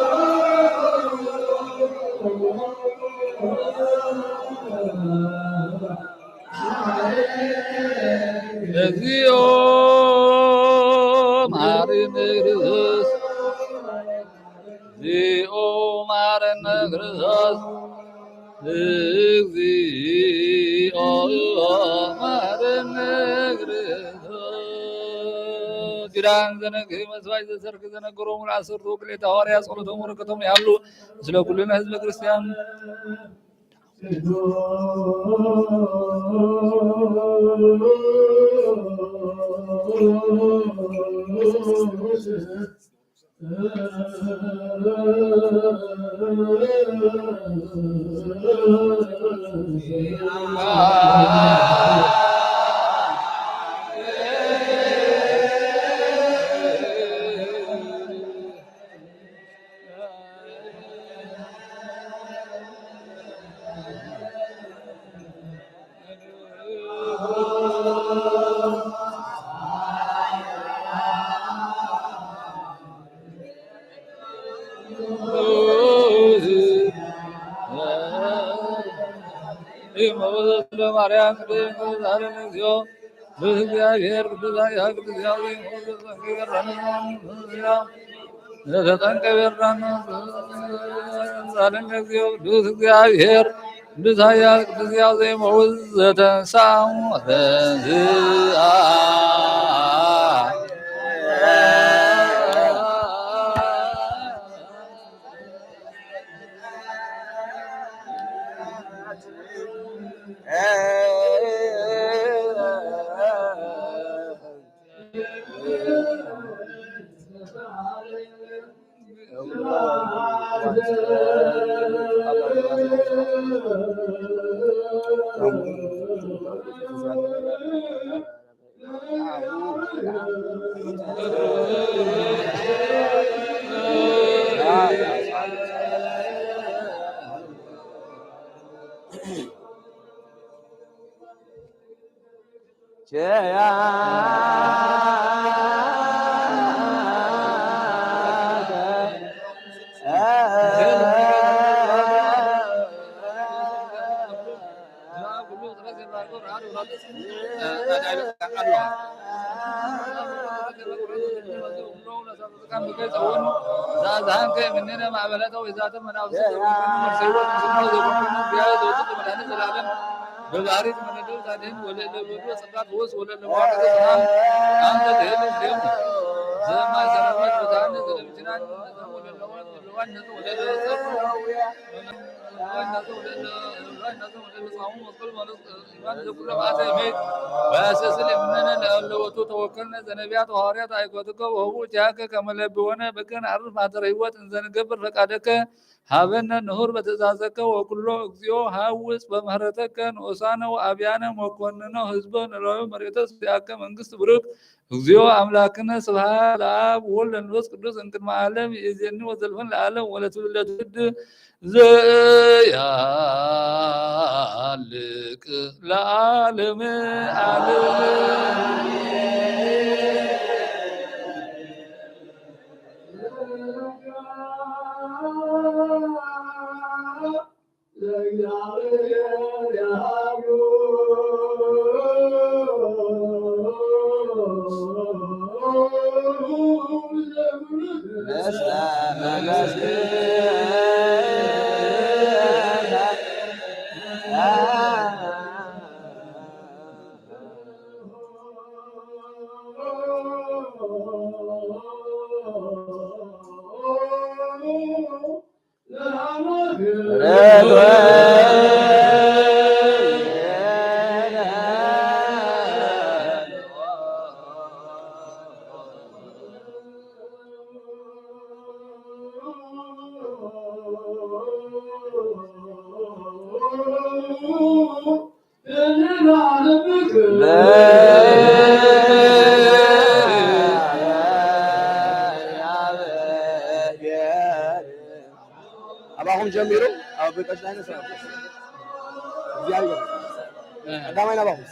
እግዚኦ መሐረነ ክርስቶስ፣ እግዚኦ መሐረነ ክርስቶስ። ኪዳን ዘነግህ መስዋዕት ዘሰርክ ዘነገሮሙ ለዓሰርቱ ወክልኤተ ሃዋርያ ጸሎቶም በረከቶም ይሃሉ ምስለ ኩልነ ህዝበ ክርስቲያን። ማርያም ቅዱስ እግዚኦ ቅዱስ እግዚአብሔር ቅዱስ ኃያል ቅዱስ እግዚኦ ዘጠንቀ ቤርዳኖስ ዛለን እግዚኦ ቅዱስ እግዚአብሔር ቅዱስ ኃያል ቅዱስ ሕያው ዘይመውት ዘተንሳ ወተንስአ። ዛዛንከ ምንነ ማዕበለተ ወይዛተ መናፍስት ዘኮንኩ መርሰይወት ምስሞ ዘኮንኩ ቢያ ዘውፅእ መድኃኒት ዘላለም በባህሪ ተመለደው ታድህን ወለለ ወዱ ጽላት ወስ ወለለ መዋቅተ ሰላም አንተ ትህል ምስሌም ዘማይ ሰራዊት ብታን ዘለምችናን ወለለዋን ወለዋን ነተ ወለለ ጸሩ ወለለ ጻሙ መስቀል ማለት ኢማን ዘኩለ ማዕተ ቤት ወያሰስል የምነነ ለአለወቱ ተወከልነ ዘነቢያት ወሐዋርያት አይኮትከ ወህቡ ጃከ ከመለብወነ በከን አርፍ ማተረ ህይወት እንዘንገብር ፈቃደከ ሀበነ ንሁር በትእዛዘከ ወኩሎ እግዚኦ ሀውፅ በምህረተከ ንኡሳነ ወአብያነ መኮንኖ ህዝበ ንለዊ መሬተ ስያከ መንግስት ብሩክ እግዚኦ አምላክነ ስብሐት ለአብ ወወልድ ወመንፈስ ቅዱስ እምቅድመ ዓለም ይእዜኒ ወዘልፈን ለዓለም ወለትውልደ ትውልድ ዘያልቅ ለዓለም ዓለም። ኣባኹም ጀሚሩ ኣብ ቤተክርስትያን ሰላም። እግዚኣብሔር ቀዳማይ ናባኹም።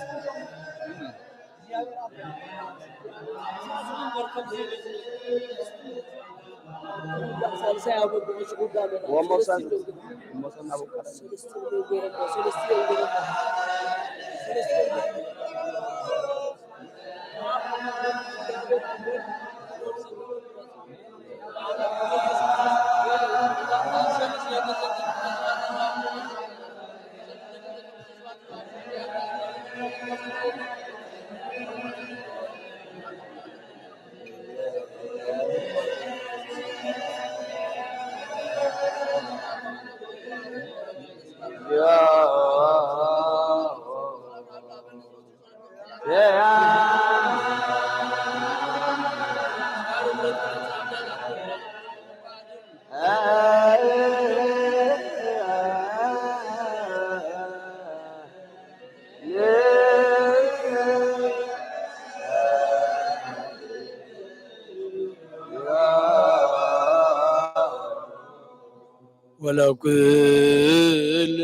ወላ ኩል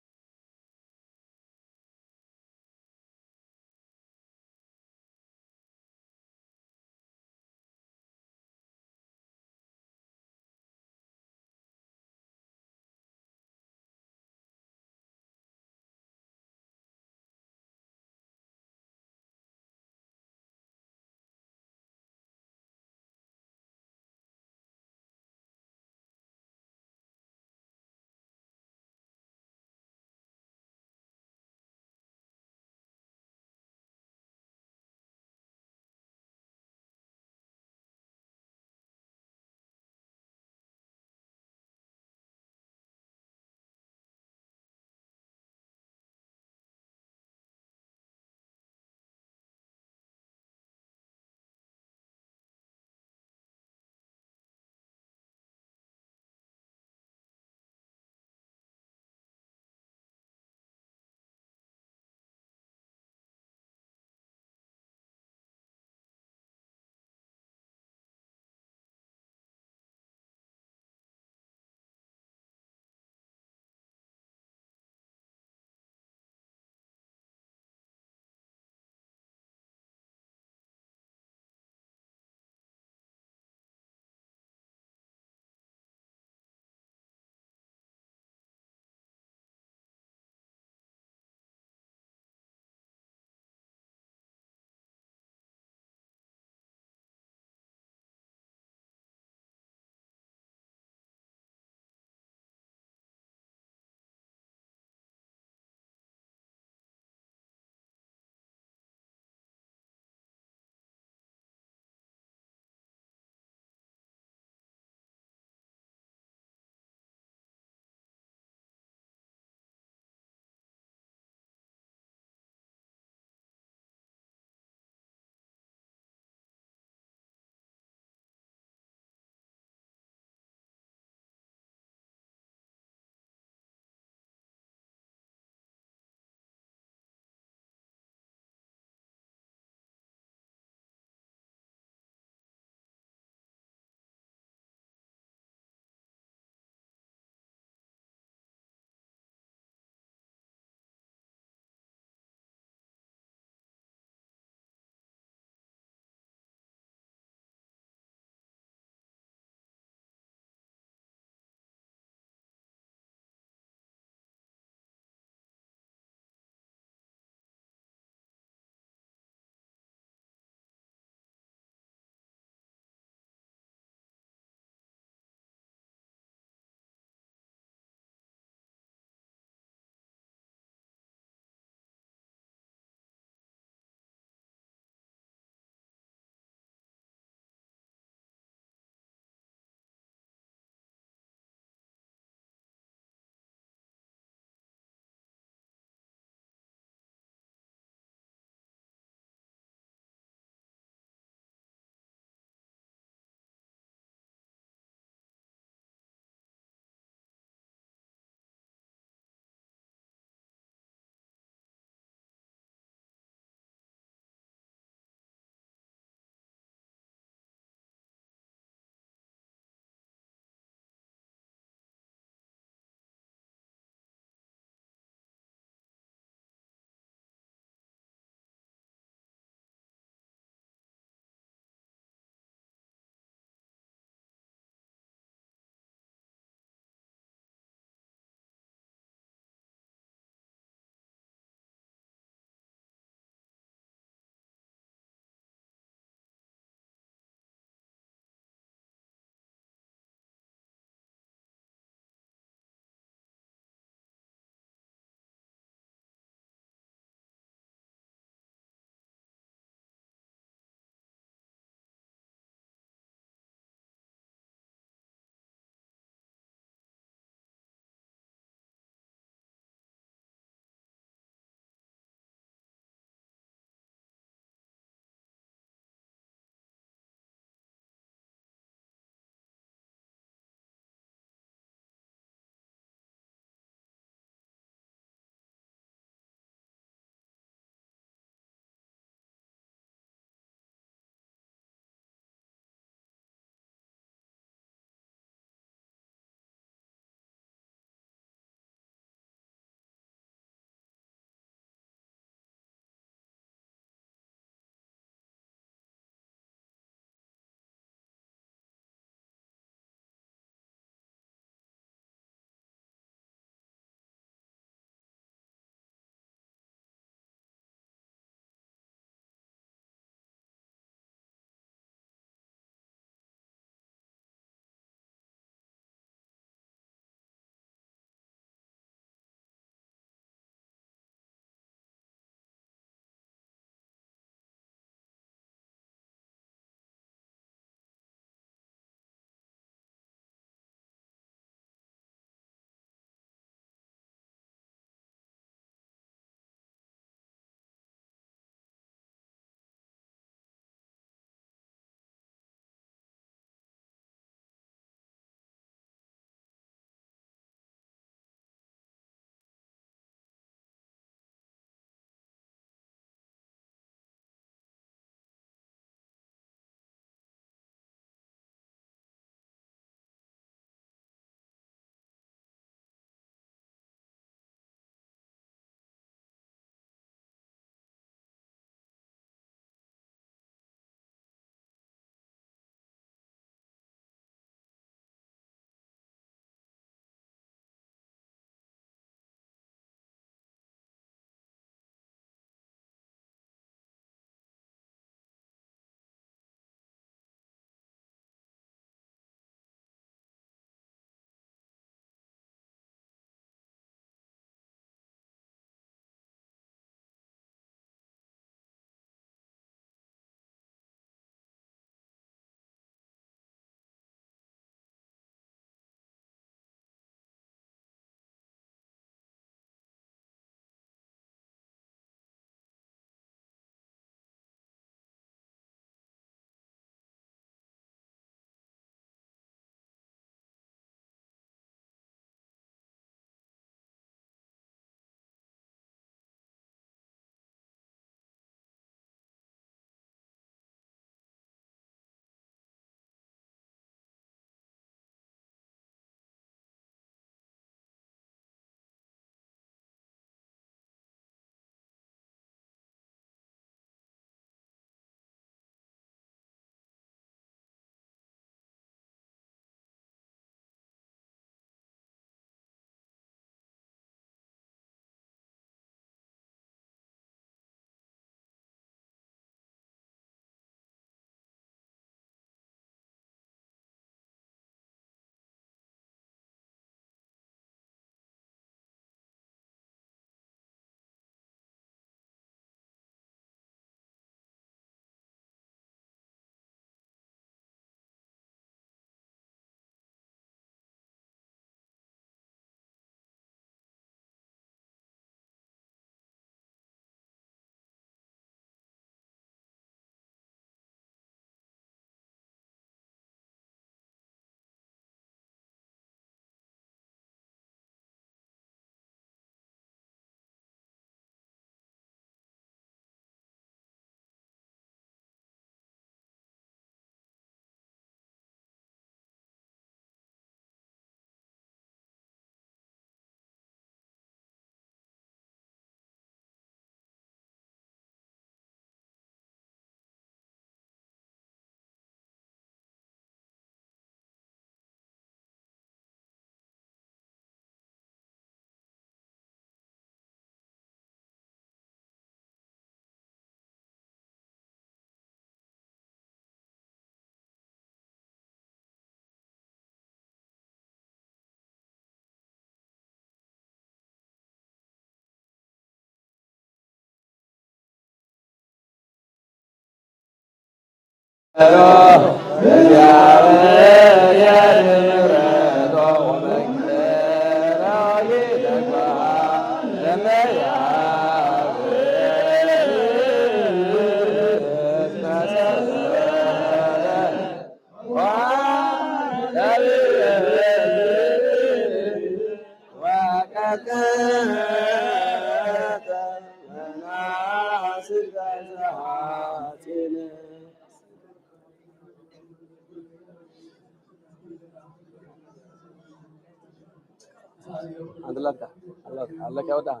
عند الله افتح. الله، الله يا وداع.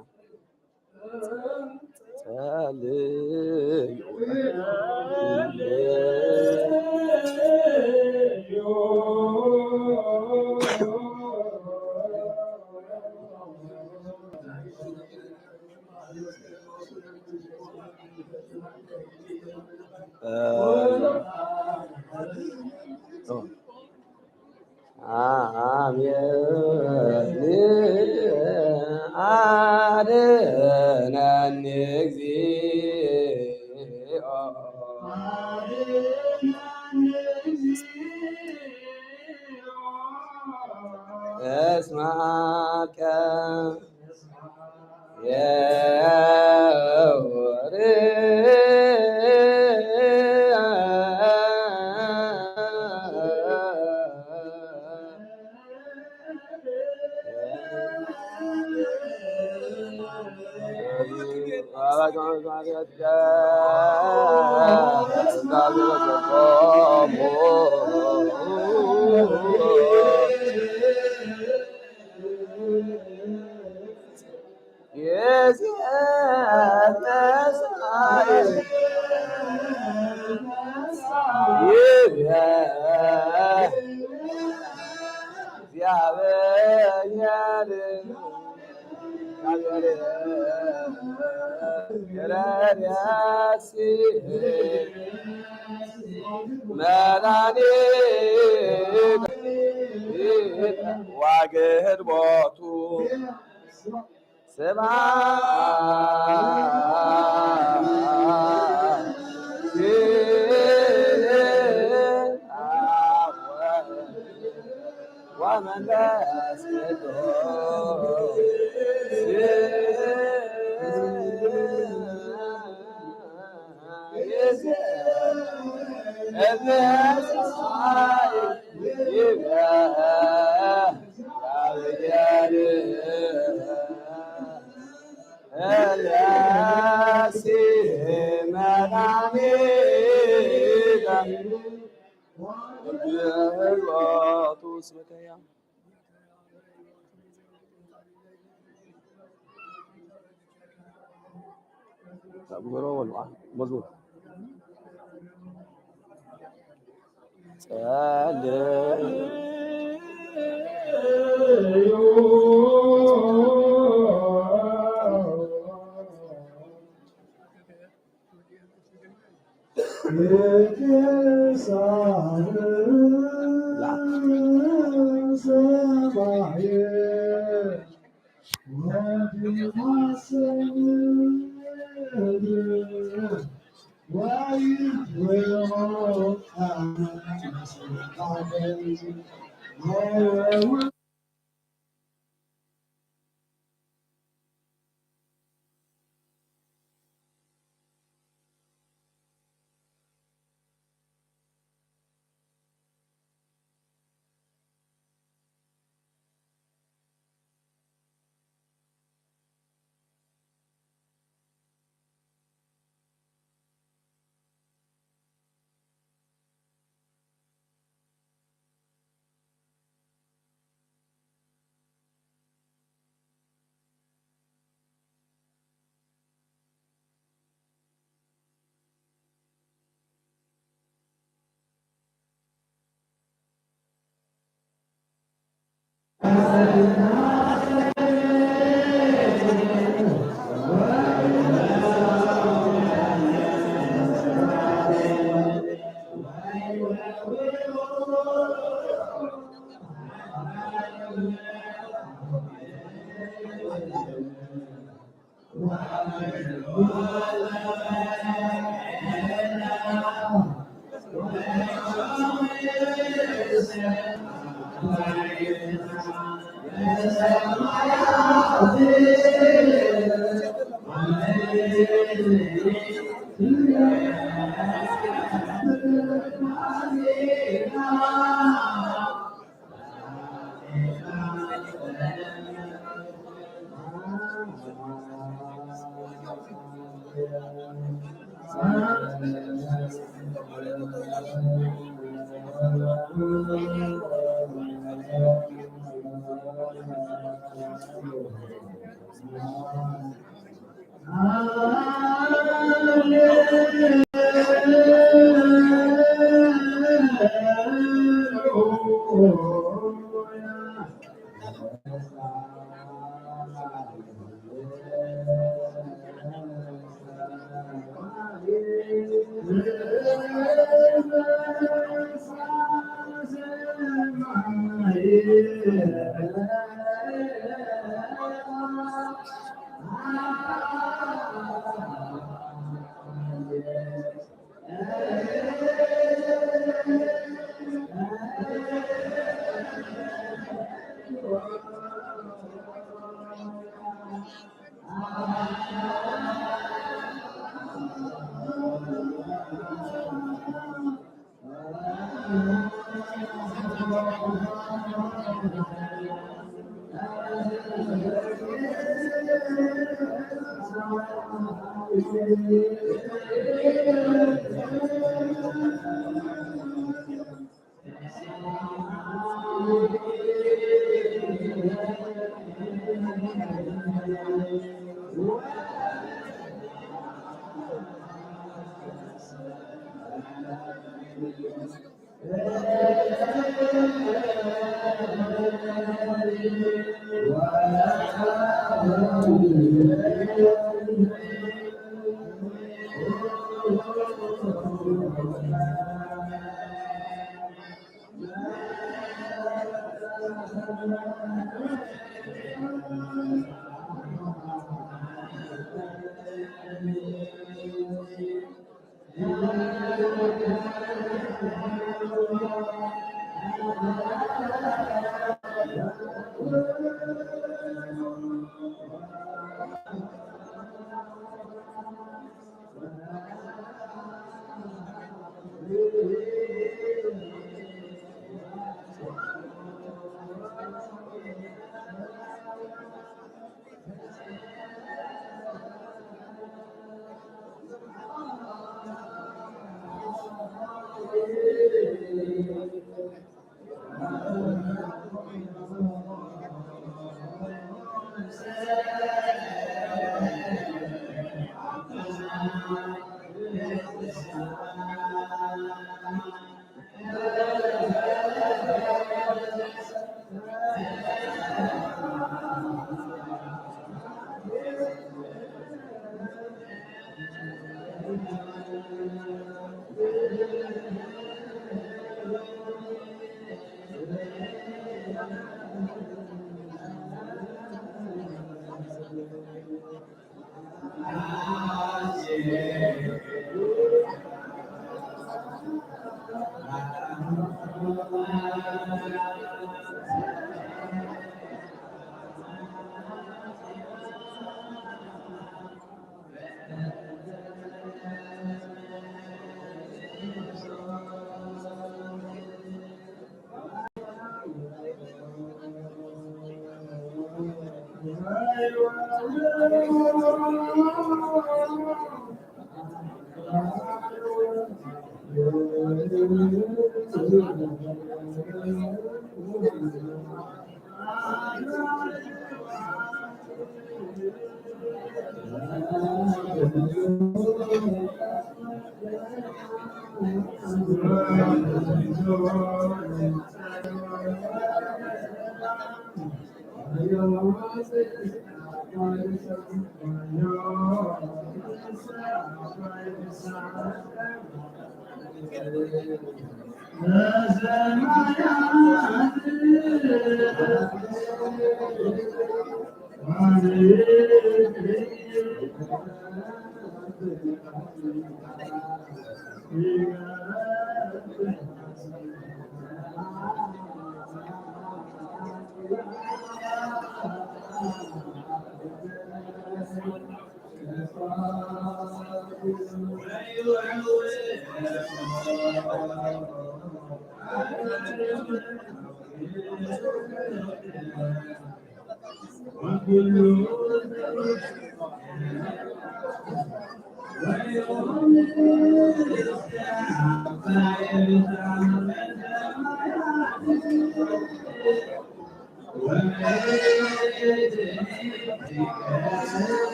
አሜን። አድነኒ እግዚኦ። እስማከ የውር መድኃኒት ዋግድ ቦቱ ስብሐት ወመንፈስ ቅዱስ መዝሙር ጸልዩ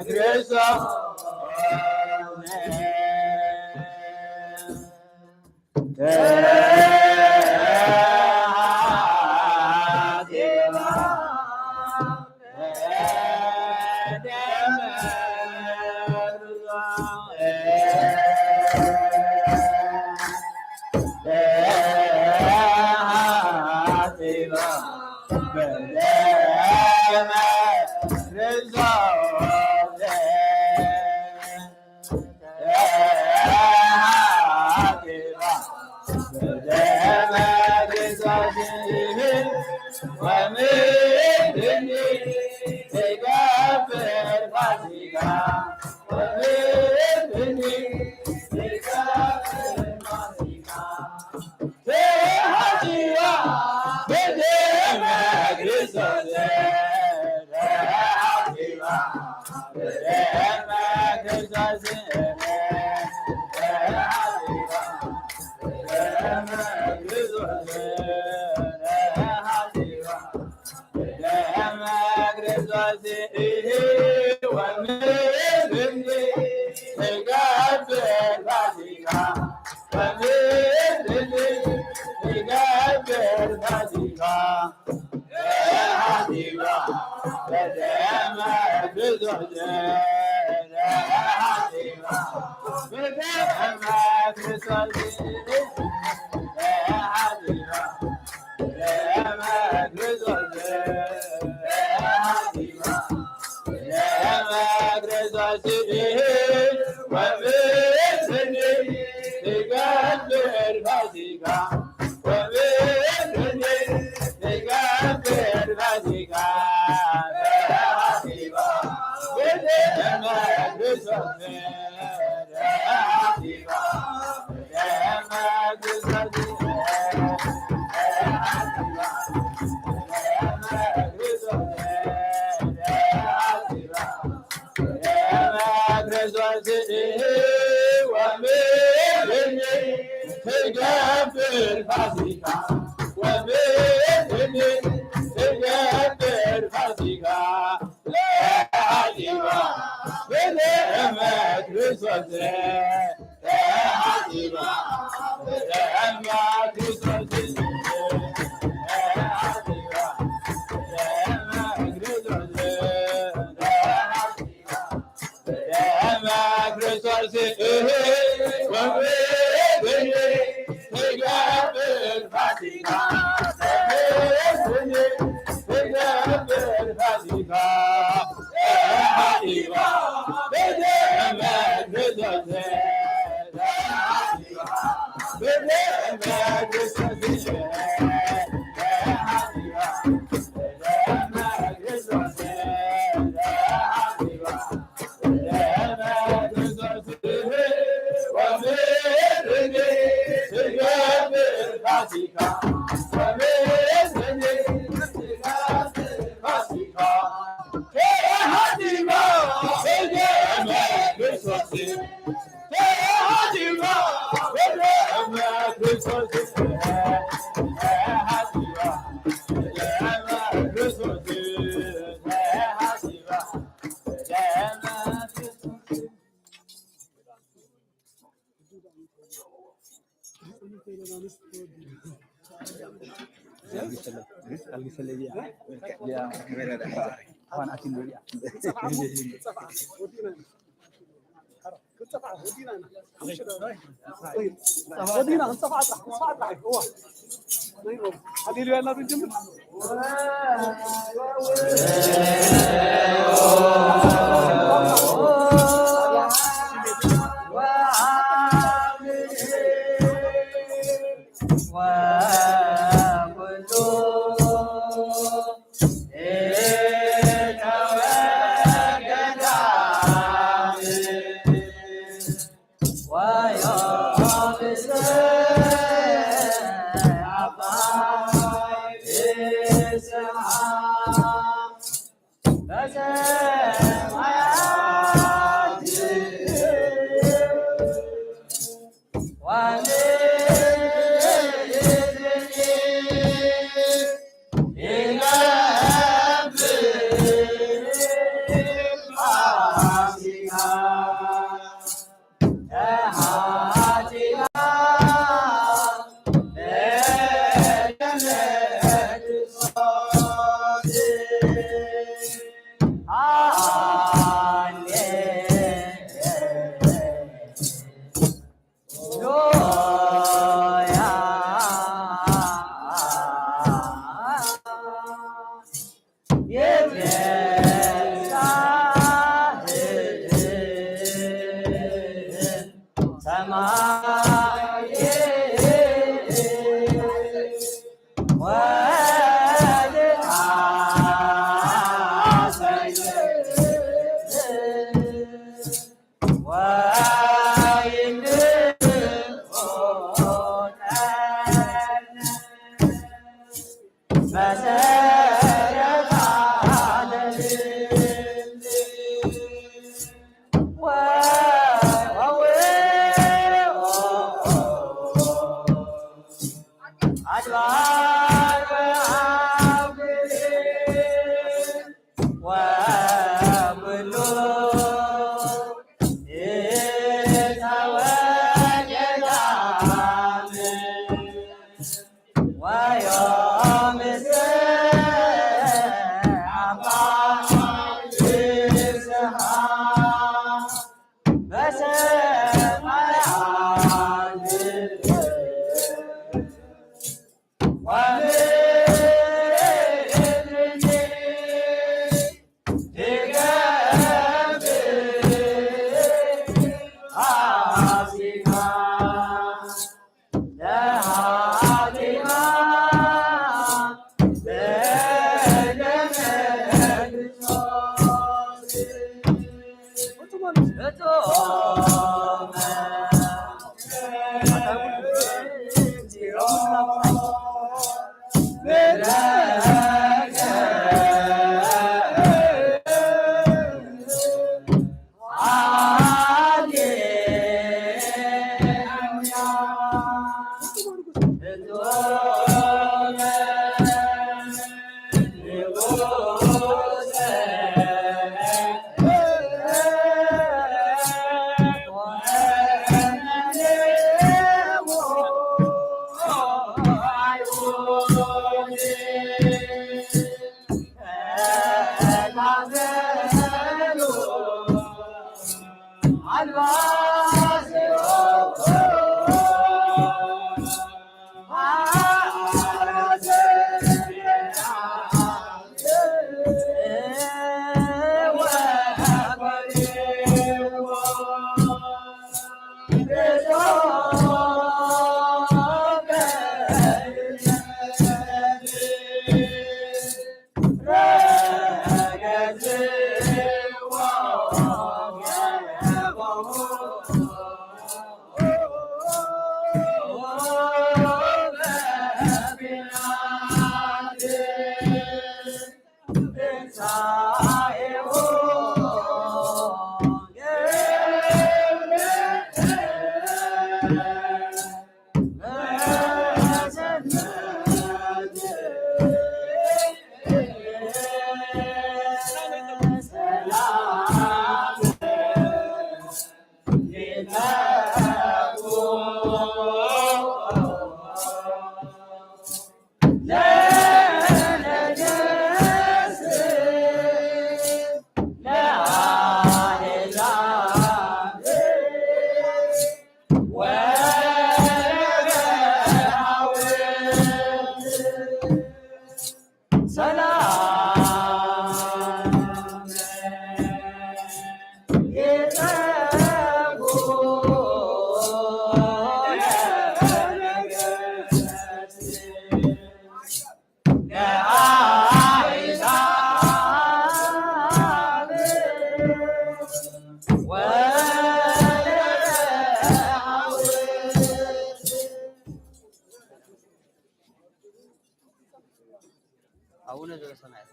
ክርስቶስ ኣቡነ ዘበሰማያት።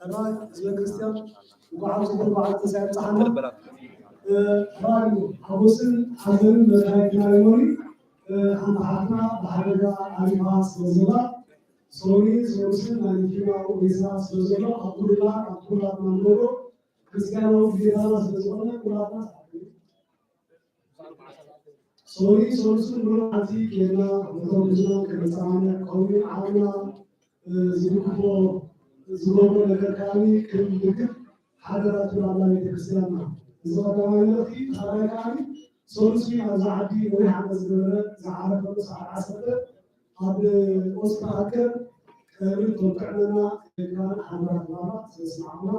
ሕራይ ህዝበ ክርስትያን፣ እንኳዕ ኣብዚ ክብሪ በዓል ትንሳኤ ኣብጽሓና። ሕራይ እዩ። ሓጎስን ሓዘንን መድሃኒትና እዩ። ሓንቲ ሓፍትና ብሓደጋ ኣሊፋ ስለ ዘላ፣ ሶኒ ሶሉስን ናይ መኪናኡ ሬሳ ስለ ዘሎ ኣብ ኩልና ኣብ ኩላትና ንገብሮ ክርስትያናዊ ግዴታና ስለ ዝኾነ ኩላትና ሶሪ ሶሉስን ብሩሓንቲ ኬድና መተንብዝና ከነፀናንዕ ከምኡ ዓቕምና ዝድግፎ ዝገብሮ ነገር ከዓኒ ክንድግፍ ሓደራ ትብል ኣላ ቤተክርስትያንና። እዚ ቀዳማይ መልእኽቲ። ካልኣይ ከዓኒ ሶሉስ ኣብዚ ዓዲ ነዊሕ ዓመት ዝገበረ ዝዓረፈሉ ሰዓት ዓሰርተ ኣብ ኦስካ ሃገር ቀብሪ ተብቅዕለና ኢልካ ሓደራ ትብላና ስለ ዝሰማዕኩና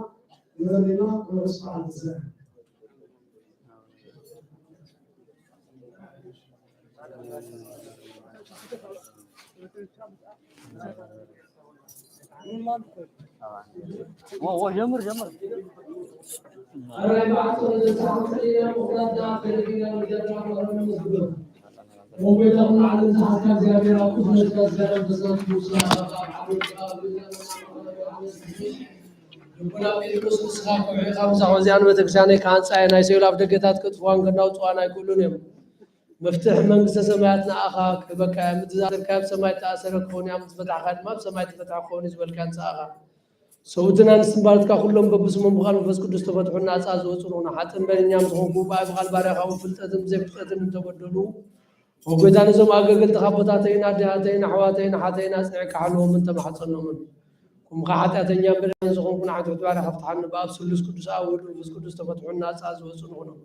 የቐንየልና። ርሑስ በዓል ትንሳኤ። ጀምር ጀምር። ወጎይታ ኩሉ ዓለም ዝሓዝካ እግዚኣብሔር ኣብ ቅዱስ መስቀል ሰላም ተሰልፉ ስላም ልቡና ጴጥሮስ ንስኻ ከውሒኻ ምሳኹ እዚኣን ቤተክርስትያነይ ክሃንጻ እየ፣ ናይ ሲኦል ኣፍ ደገታት ከጥፍዋን ከናውጽዋን ኣይክእሉን እዮም። መፍትሕ መንግስተ ሰማያት ንኣኻ ክህበካ እየ። ምድዛዝርካ ኣብ ሰማይ እተኣሰረ ክኸውን እያ፣ ምዝፈታሕካ ድማ ኣብ ሰማይ እተፈትሐ ክኸውን እዩ ዝበልካዮ ንስኻ ኢኻ። ሰብኡትን ኣንስትን ባሮትካ ኩሎም በብስሞም ብቓል መንፈስ ቅዱስ ተፈትሑን ናጻ ዝወጹን ኹኑ። ሓጥእን በደለኛን ዝኾንኩ ብኣይ ብቓል ባርያኻ እውን ፍልጠትን ብዘይፍልጠትን እንተበደሉ፣ ኦ ጐይታ፣ ነዞም ኣገልገልትኻ ኣቦታተይን ኣዴታተይን ኣሕዋተይን ኣሓተይን ኣጽኒዕካ ሓልዎምን ተማሕጸኖምን። እምኻ ሓጢኣተኛን በደለኛን ዝኾንኩ ንዓይ ትሑት ባርያ ከፍትሓኒ ብኣብ ስሉስ ቅዱስ ኣብ ወልድ መንፈስ ቅዱስ ተፈትሑን ናጻ ዝወጹ ንኹኖም።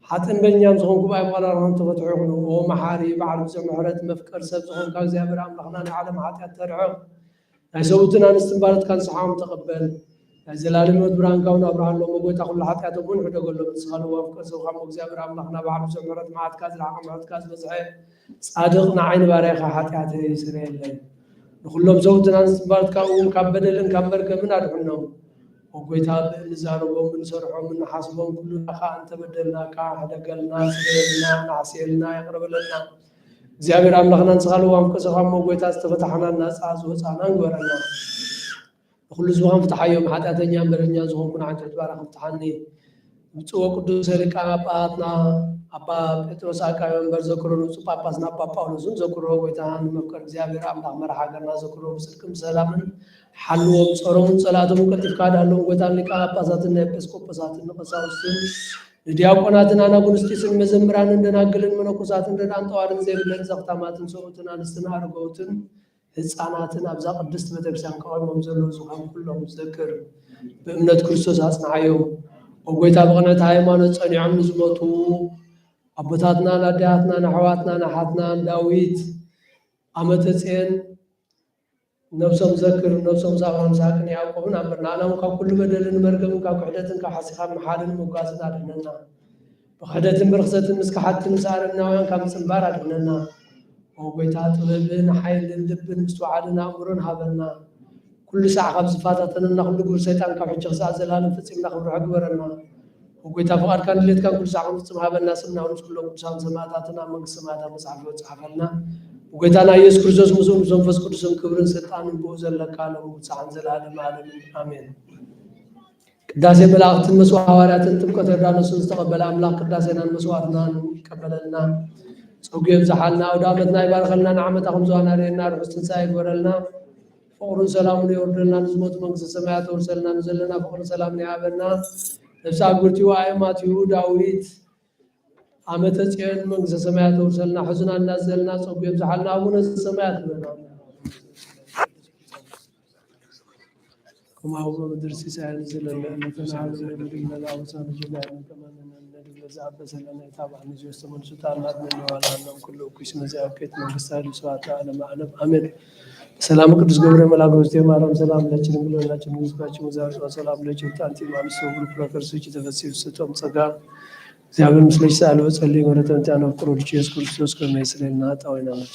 ሓጥእን በደለኛን ዝኾንኩ ብኣይ ብቓል ኣርሓም ተፈትሑ ይኹኑ። ኦ መሓሪ በዓል ብዙሕ ምሕረት መፍቀር ሰብ ዝኾንካ እግዚኣብሔር ኣምላኽና ናይ ዓለም ሓጢኣት ተርሕቕ ናይ ሰብኡትን ኣንስትን ባሮትካ ንስሓኦም ተቐበል። ናይ ዘላለም ህይወት ብርሃንካ እውን ኣብርሃሎም። ኦ ጎይታ ኩሉ ሓጢኣቶም እውን ሕደገሎም። ንስኻ ለዋህ ፍቅር ሰብኻ እሞ እግዚኣብሔር ኣምላኽና በዓል ብዙሕ ምሕረት መዓትካ ዝረሓቐ ምሕረትካ ዝበዝሐ ጻድቕ ንዓይ ንባርያኻ ሓጢኣተይ ይስረየለይ። ንኹሎም ሰብኡትን ኣንስትን ባሮትካ እውን ካብ በደልን ካብ መርገምን ኣድሕኖም። ኦ ጎይታ ብእንዛረቦም እንሰርሖም እንሓስቦም ኩሉ ንኻ እንተበደልናካ ሕደገልና፣ ስረየልና፣ ናሕስየልና፣ ይቕረ በለልና። እግዚኣብሔር ኣምላኽና ንስኻ ለዋህ ፍቅር ሰብኻ እሞ ጎይታ ዝተፈታሕናን ናጻ ዝወጻናን ግበረና። ንኹሉ ህዝብኻን ፍትሓዮም። ሓጢኣተኛን በደለኛን ዝኾንኩ ንዓይ ትሑት ባርያ ከፍትሓኒ ብፁዕ ወቅዱስ ሊቀ ጳጳሳትና ኣባ ጴጥሮስ ዓቃቢ መንበር ዘክሮ ንብፁዕ ጳጳስና ኣባ ጳውሎስን ዘክሮ። ጎይታ ንመፍቀር እግዚኣብሔር ኣምላኽ መራሕ ሃገርና ዘክሮ ብጽድቅን ብሰላምን ሓልዎም። ጸሮምን ጸላእቶምን ቀልጢፍካ ኣድሃሎም። ጎይታ ንሊቀ ጳጳሳትን ንኤጲስቆጶሳትን ንቀሳውስትን ንዲያቆናትን ኣናጉንስጢስን መዘምራንን ደናግልን መነኮሳትን ረድኣን ጠዋርን ዘይብለን ዘኽታማትን ሰብኡትን ኣንስትን ኣረገውትን ህፃናትን ኣብዛ ቅድስት ቤተክርስትያን ከቐርቦም ዘለዉ ዝኾኑ ኩሎም ዘክር። ብእምነት ክርስቶስ ኣጽንዓዮም። ኦ ጎይታ ብቕንዕቲ ሃይማኖት ጸኒዖም ንዝሞቱ ኣቦታትናን ኣዴታትናን ኣሕዋትናን ኣሓትናን ዳዊት ኣመተ ጽዮን ነብሶም ዘክር፣ ነብሶም ሳባን ይስሐቅን ያዕቆብን ኣንብር። ንዓና እውን ካብ ኩሉ በደልን መርገምን ካብ ክሕደትን ካብ ሓሲኻን ምሓልን ምጓዝን ኣድሕነና። ብኽሕደትን ብርኽሰትን ምስ ከሓድትን ምስ ኣረምናውያን ካብ ምጽንባር ኣድሕነና። ኦ ጎይታ፣ ጥበብን ሓይልን ልብን ምስትውዓልን ኣእምሮን ሃበና። ኩሉ ሳዕ ካብ ዝፈታተነና ኩሉ ግብሪ ሰይጣን ካብ ሕጂ ክሳዕ ዘላለም ፈጺምና ክንርሖ ግበረና። ኦ ጎይታ፣ ፍቓድካን ድሌትካን ኩሉ ሳዕ ክንፍጽም ሃበና። ስምና ምስ ኩሎም ቅዱሳን ሰማእታትን ኣብ መንግስቲ ሰማያት ኣብ መጽሓፍ ህይወት ጸሓፈልና። ብጎይታና ኢየሱስ ክርስቶስ ምስኡን ምስ መንፈስ ቅዱስን ክብርን ስልጣንን ብኡ ዘለካ ሎምን ክሳዕ ንዘለኣለመ ዓለምን ኣሜን። ቅዳሴ መላእክትን መስዋዕ ሃዋርያትን ጥምቀት ዮርዳኖስን ዝተቐበለ ኣምላኽ ቅዳሴናን መስዋዕትናን ይቀበለልና። ጸጉ የብዝሓልና፣ ኣውደ ዓመትና ይባርኸልና፣ ንዓመታ ከም ዝዋና ርእየና፣ ርሑስ ትንሳኤ ይግበረልና። ፍቕሩን ሰላሙን የውርደልና፣ ንዝሞቱ መንግስተ ሰማያት ተውርሰልና፣ ንዘለና ፍቕርን ሰላምን ይሃበና። ነብሲ ኣጉርቲኡ ኣየማቲኡ ዳዊት ኣመተ ጽዮን መንግስተ ሰማያት ተውርሰልና። ሕዙና እናዘልና ጸጉ የብዝሓልና። ኣቡነ ዘሰማያት ንበል። ከማሁ በምድር ሲሳየነ ዘለለ ዕለትነ ሀበነ ዮም ወህብ ለነ አበሳነ ጌጋየነ ከመ ንሕነኒ ንህብ ለዘአበሰ ለነ። ኢታብአነ እግዚኦ ውስተ መንሱት አልሃትነ ለዋላለም ኩሉ እኩይ እስመ ዘአከይት መንግስት ኃይል ስብሐት ለዓለመ ዓለም አሜን። ሰላም ቅዱስ ገብርኤል መልአክ ውስቴ ማርያም ሰላም ለኪ ድንግል ወለኪ ንጉስ ባኪ መዛርጾ ሰላም ለኪ ውጣንቲ ማንስ ወብሩክ ፍሬ ከርሥኪ ተፈሥሒ ፍስሕት ጸጋ እግዚአብሔር ምስሌኪ ሰአሊ ወጸሊ ምሕረተ እንቲአነ ፍቁር ወልድኪ ኢየሱስ ክርስቶስ ከመ ይስረይ ለነ ኃጣውኢነ አሜን።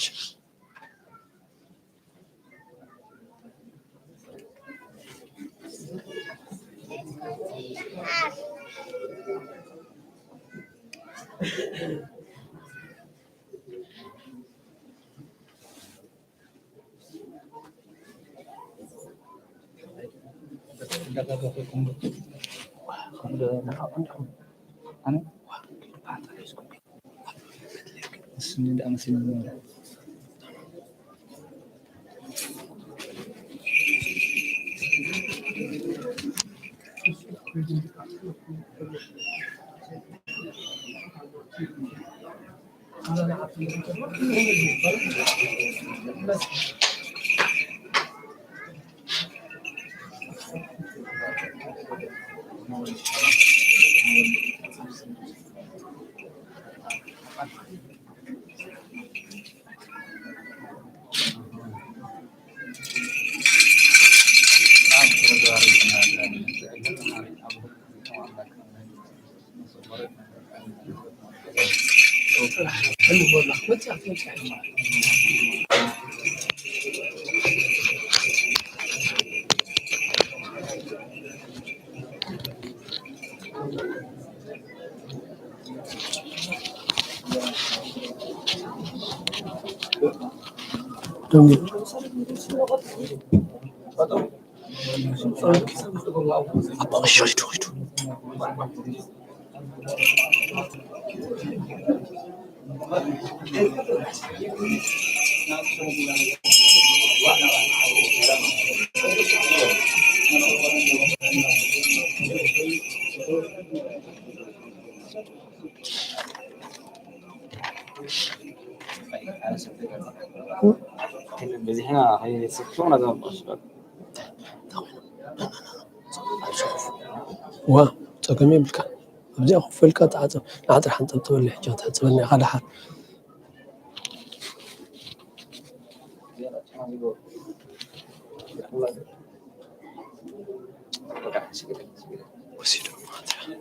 በዚሕና ከይሰክፉ ነዛ ዋ፣ ጸገም የብልካን። ኣብዚኣ ኮፍ ኢልካ ተዓጸብ። ንዓጥሪ ሓንጠብጥበለይ፣ ሕጂ ክትሕጽበኒ ኢኻ ደሓር። ወሲዶም ማለት እያ።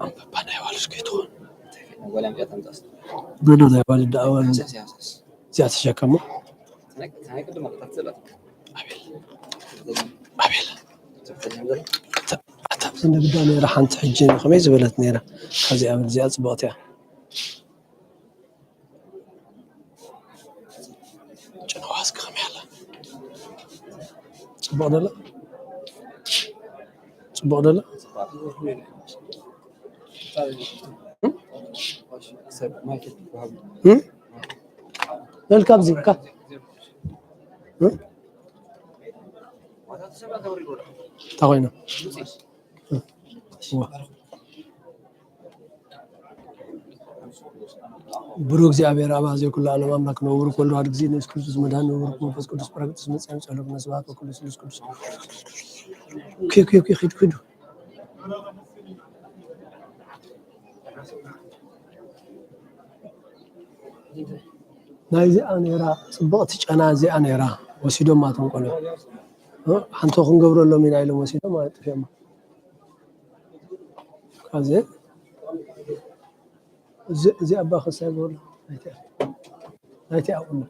ኣንበባ ናይ ኣዋልድ ከይትኾን። መን ናይ ኣዋልድ ደኣ? ኣዋልድ እዚኣ ተሸከሞ። ኣቤል። ኣቤል። ኣታ፣ ኣታ ኣብዚ ንግዳ ነይራ ሓንቲ ሕጂ ከመይ ዝበለት ነይራ? ካብዚ ኣብል እዚኣ ጽብቕቲ እያ። ጨነዋ እስኪ ከመይ ኣላ? ጽቡቕ ደላ? ጽቡቕ ደላ? እም? እም? በል ካብዚ፣ ካ-፣ እም? እንታይ ኮይና? እም። ዋ። ብሩክ እግዚኣብሔር ኣብ ኣዘይ ኩሉ ዓለም ኣምላክ ነውር ወልድ ዋሕድ ጊዜ ኢየሱስ ክርስቶስ መድኃኒነ ነውር መንፈስ ቅዱስ ጳራቅሊጦስ መጽእዮም ጸሎት መስዋዕት ወኩሉ ስሉስ ቅዱስ። ኪ-፣ ኪ-፣ ኪ-፣ ኪዱ፣ ኪዱ። ናይዚኣ ነይራ፣ ጽብቕቲ ጨና እዚኣ ነይራ። ወሲዶማ እቶም ቆልዑ። እ፣ ሓንቲ ክንገብረሎም ኢና ኢሎም ወሲዶም፣ ኣጥፊኦማ። ካብዚ፣ እዚ፣ እዚ ኣባ ክሳይ በሉ። ናይቲ፣ ናይቲ ኣብኡና።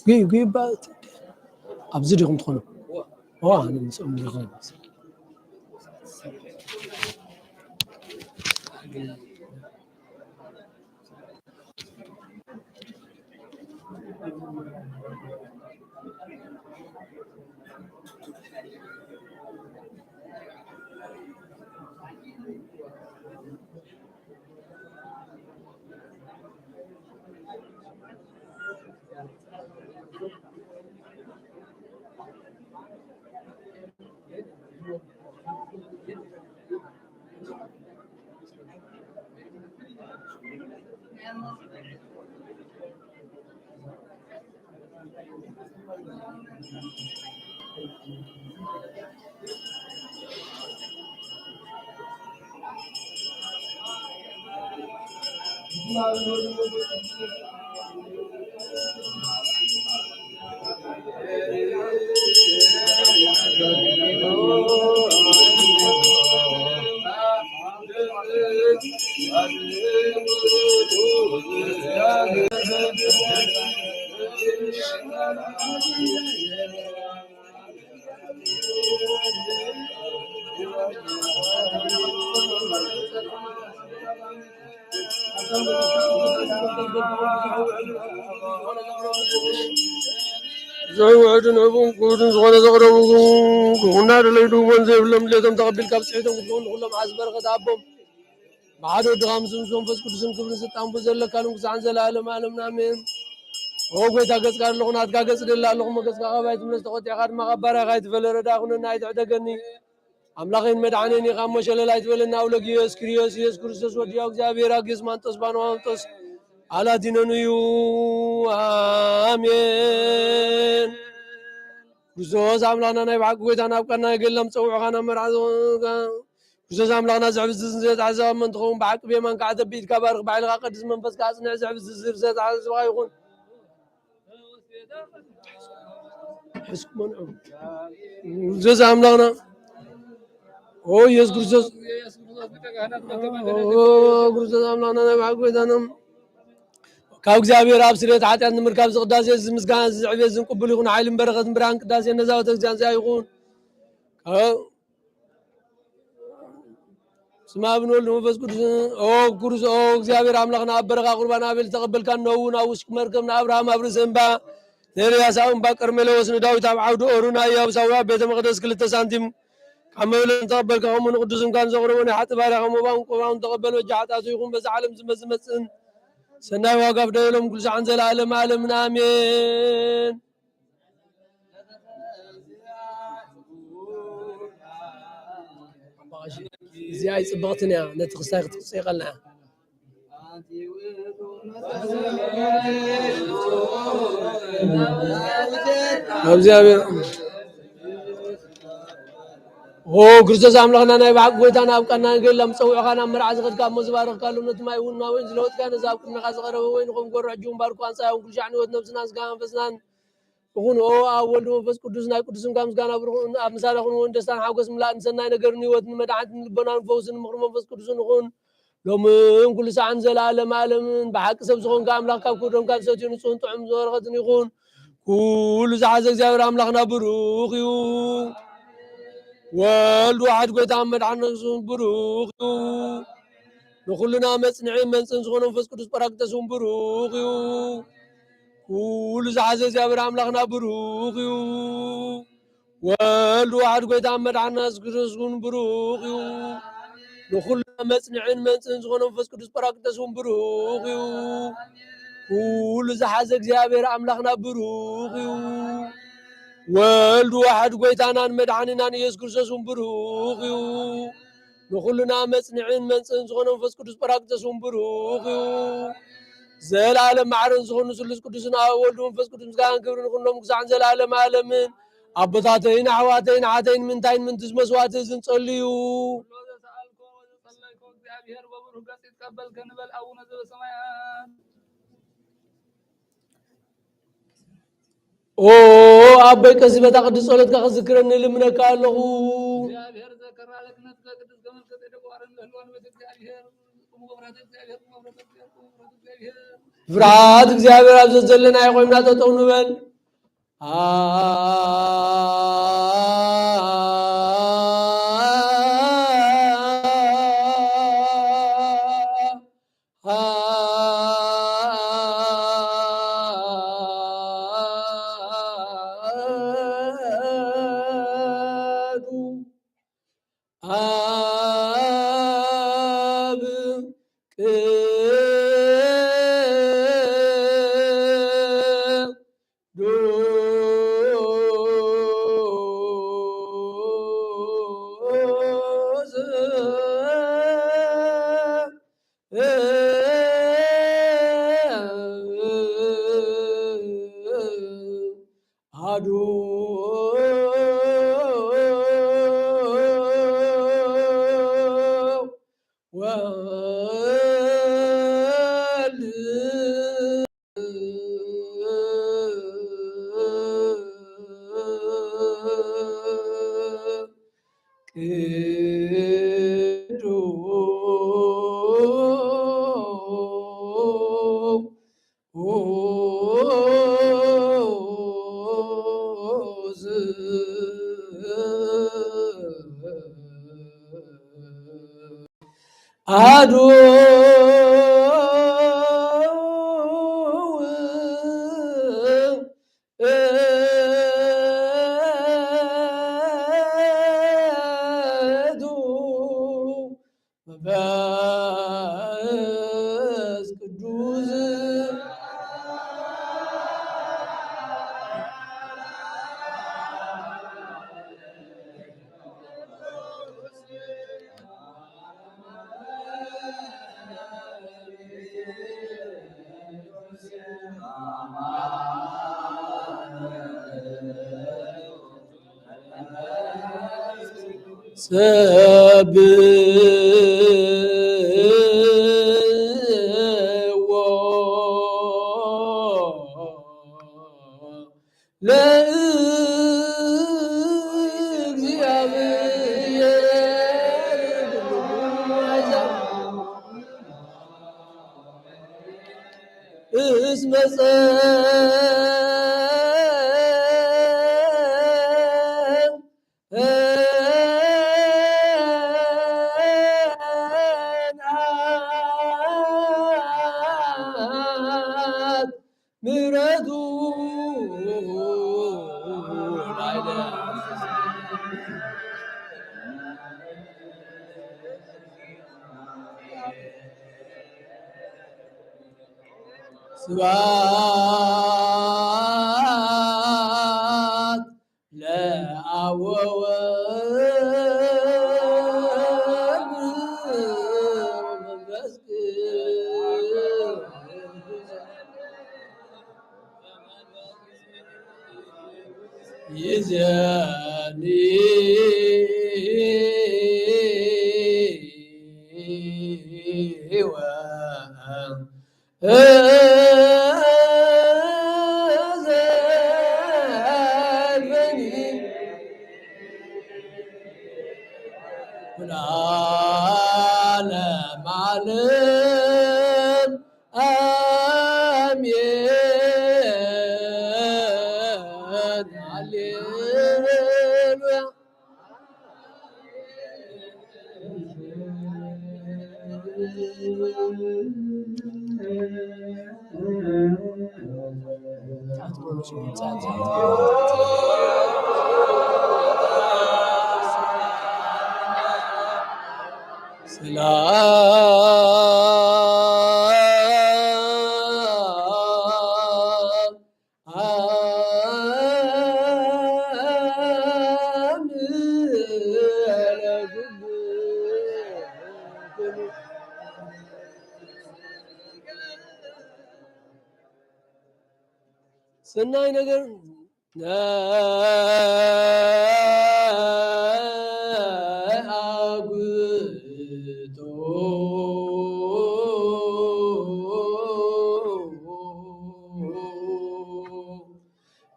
ጉይ፣ ጉይ፣ ባ-፣ ኣብዚ ዲኹም ትኾኑ? ዋ፣ ኣነ ምስኦም ዲኹም? ዝውዕድን ህቡን ክቡርን ዝኾነ ዘቕረቡ ክቡና ደለዩ ድህቦን ዘይብሎም ድሌቶም ተቐቢልካ ብፅሒቶም ክትከውን ንኩሎም ዓዝ በረኸት ኣቦም ብሓደ ወድኻ ምስ መንፈስ ቅዱስን ክብርን ስልጣን ዘለካ ሎም ክሳዕን ዘለዓለም ዓለምና ኣሜን። ኦ ጎይታ ገጽካ ኣለኹ ናትካ ገጽ ደላ ኣለኹ መገጽካ ካብ ኣይትምለስ ተቖጢዕካ ድማ ካብ ባርያኻ ኣይትፈለ ረዳ ኩነና ኣይትዕደገኒ። ኣምላኸይን መድሓኔን ኢኻ እሞ ሸለል ኣይትበለኒ። ኣውለግ ኢየሱስ ክርስቶስ፣ ኢየሱስ ክርስቶስ ወዲ እግዚኣብሔር ኣግዮስ ማንጦስ ባንዋንጦስ ኣላቲነኑ እዩ። ኣሜን። ክርስቶስ ኣምላኽና ናይ ብሓቂ ጎይታ ናብ ቀና ገድላም ጸውዑኻ ናብ መርዓ ዝኾንካ ክርስቶስ ኣምላኽና ዝሕብስ ዝንዘት ዓዛብ እሞ እንትኸውን ብሓቂ ብየማንካ ዓተብ ብኢድካ ባርኽ ባዕልኻ ቀድስ መንፈስካ ኣጽንዕ ዝሕብስ ዝንዘት ዓዛብኻ ይኹን። ሕዝኩ መንዑ። ዘዛ ኣምላኽና ኦ ኢየሱስ ክርስቶስ ኦ ክርስቶስ ኣምላኽና ናይ ብሓቂ ጎይታና ካብ እግዚኣብሔር ኣብ ስርየት ሓጢኣት ንምርካብ ዝቕዳሴ ዝምስጋና ዝዕቤት ዝንቅቡል ይኹን ሓይልን በረኸትን ብርሃን ቅዳሴ ነዛወተ እግዚኣብሔር ይኹን። ስመ ኣብ ንወልድ መንፈስ ቅዱስ ኦ ኩርስ ኦ እግዚኣብሔር ኣምላኽና ኣብ በረኻ ቁርባን ኣቤል ዝተቐበልካ እነሆ እውን ኣብ ውሽጢ መርከብ ንኣብርሃም ኣብ ርእሲ እምባ ንኤልያስ ኣብ እምባ ቀርሜሎስ ንዳዊት ኣብ ዓውዲ ኦሩ ንኣያቡስ ኣብ ቤተ መቕደስ ክልተ ሳንቲም ዓመ ብለን ተቐበልካ፣ ከምኡ ንቅዱስ እንኳን ዘቕረቦ ናይ ሓጢ ባርያ ከም መባን ቁርባን ተቐበል። በጃ ሓጢኣቱ ይኹን በዛ ዓለም ዝመ-፣ ዝመጽእን ሰናይ ዋጋ ፍደሎም ኩሉ ሰዓን ዘለዓለም ዓለምን ኣሜን። እዚኣ ይጽብቕትን እያ፣ ነቲ ክስታይ ክትጽይቐልና እያ። እግዚኣብሔር ኦ ክርስቶስ ኣምላኽና ናይ ብሓቂ ጎይታና ኣብ ቃና ገላ ምጸውዕኻ ናብ መርዓ ዝኸድካ እሞ ዝባረኽካሉ ነቲ ማይ እውን ናብ ወይን ዝለወጥካ ነዚ ኣብ ቅድሜኻ ዝቐረበ ወይን ከም ጎርሕ ሕጂ እውን ባርኮ ኣንጻ እውን ኩሉ ሻዕ ንህይወት ነብስናን ስጋ መንፈስናን ይኹን። ኦ ኣብ ወልድ መንፈስ ቅዱስ ናይ ቅዱስ እንኳ ምስጋና ብሩኽ ኣብ ምሳሌ ኩን እውን ደስታን ሓጎስ ምላእን ሰናይ ነገርን ህይወትን መድሓኒትን ልቦናን ፈውስን ምኽሪ መንፈስ ቅዱስን ይኹን። ሎምን ኩሉ ሰዓን ዘለዓለም ዓለምን ብሓቂ ሰብ ዝኾንካ ኣምላኽ ካብ ክብዶም ካብ ሰትዩ ንጹህን ጥዑም ዝበረኸትን ይኹን። ኩሉ ዝሓዘ እግዚኣብሔር ኣምላኽና ብሩኽ እዩ። ወልድ ዋሕድ ጎይታ መድሓን ነፍሱ ብሩኽ እዩ። ንኹልና መጽንዒን መንጽን ዝኾነ መንፈስ ቅዱስ ጳራቅሊጦስ እውን ብሩኽ እዩ። ኩሉ ዝሓዘ እግዚኣብሔር ኣምላኽና ብሩኽ እዩ። ወልድ ዋሕድ ጎይታ መድሓንና የሱስ ክርስቶስ እውን ብሩኽ እዩ። ንኹልና መጽንዕን መንጽን ዝኾነ መንፈስ ቅዱስ ጳራቅሊጦስ እውን ብሩኽ እዩ። ኩሉ ዝሓዘ እግዚኣብሔር ኣምላኽና ብሩኽ እዩ። ወልድ ዋሕድ ጎይታናን መድሓኒናን ኢየሱስ ክርስቶስ እውን ብሩኽ እዩ። ንኹልና መጽንዕን መንጽን ዝኾነ መንፈስ ቅዱስ ጳራቅሊጦስ እውን ብሩኽ እዩ። ዘለዓለም ማዕረን ዝኾኑ ስሉስ ቅዱስን ኣብ ወልድ መንፈስ ቅዱስ ምስጋናን ክብርን ይኹኖም ክሳዕን ዘለዓለም ዓለምን። ኣቦታተይን ኣሕዋተይን ኣሓተይን ምንታይን ምንትስ መስዋዕቲ ዝንጸልዩ። ኩሎ ዘሰኣልኮ ወዘጸለይኮ እግዚኣብሔር በብሩህ ገጽ ይትቀበል ከንበል ኣቡነ ዘበሰማያት። ኦ ኣቦይ ቀሲ በታ ቅዱስ ጸሎትካ ክዝክረኒ ልምነካ ኣለኹ። እግዚኣብሔር ዘከራ ለክነትከ ቅዱስ ከመልከ ጼዴቅ ዋረን ለህልዋን ቤት እግዚኣብሔር። ቁሙ በፍርሃተ እግዚኣብሔር፣ ቁሙ በፍርሃተ እግዚኣብሔር፣ ቁሙ በፍርሃተ እግዚኣብሔር። ፍርሃት እግዚኣብሔር ኣብ ዘዘለና ይኾይምና ጠጠው ንበል። ስብሐት ለአብ ወወልድ ወመንፈስ ቅዱስ። ይእዜኒ ወ- ለዓለመ ዓለም አሜን። ሃሌሉያ። ሰላም ሰናይ ነገር አጉቶ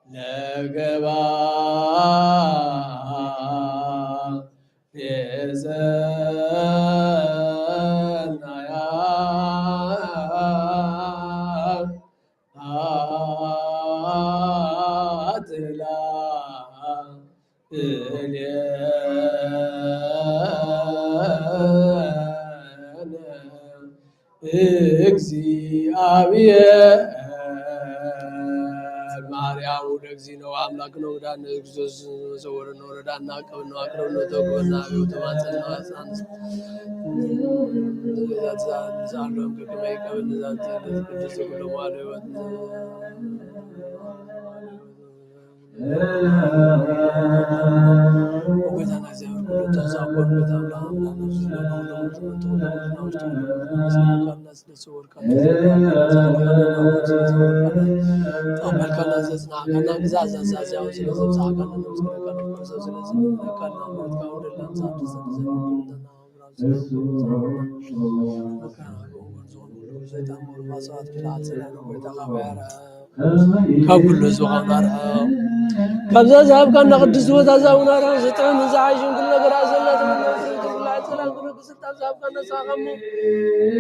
ለገባ ሬሰናያ አትላ እግዚአብሔር ማርያም ወደ እግዚእነ ወአምላክነ ወመድኃኒነ ኢየሱስ ክርስቶስ ዘወረድነ ወረዳና አቅብነ አቅርብነ ተጎና ቤው ተማጸን ማጻን ዛሎም ከመይ ቀብል ዛንተ ቅዱስ ኩሎም አለ ህይወት ካብ ኩሉ ህዝቢ ኻብ ናርሐ ካብዛ ዝሃብካና ቅድስቲ ቦታ እዛ እውን ኣርሕቕ ዝጥዕም ዝዓይሽን ኩሉ ነገር ኣዘላ ትምነ ፍርጅ ኩላ ሰላም ክነግስልታ ዝሃብካና ንስኻ እሞ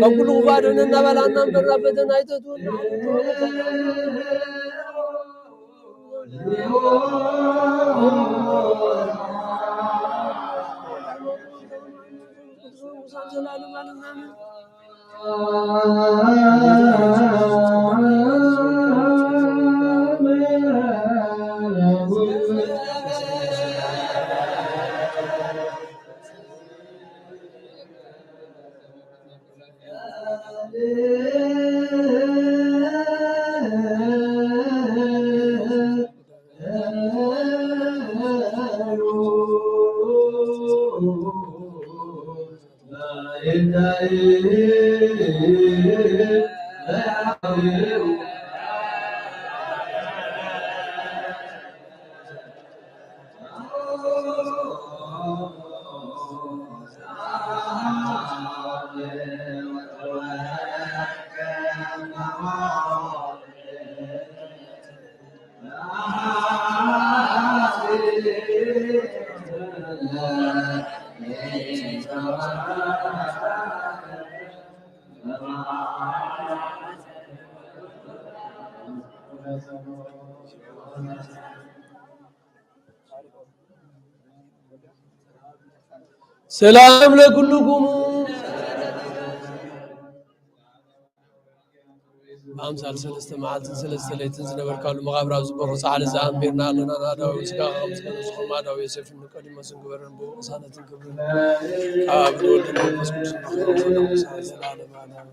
ካብ ኩሉ ክፉእ ኣድሕነና በላና እምበር ናብ ፈተና ኣይተእትወና። ሰላም ለኩልኩሙ። ብኣምሳል ሰለስተ መዓልትን ሰለስተ ለይትን ዝነበርካሉ መቓብር ኣብ ዝበሮ ጻዕሪ ዘኣንቢርና ኣለና። ናዳዊ ስጋኻ ከም ዝኮነ ዝኹም ኣዳዊ ዮሴፍ ንቀዲሞ ስንግበርን ብቅሳነትን ክብርን ኣብ ንወልድን መንፈስ ቅዱስ ንኽብርን ዘለኹም ሰዓት ዘላለም ኣዳዊ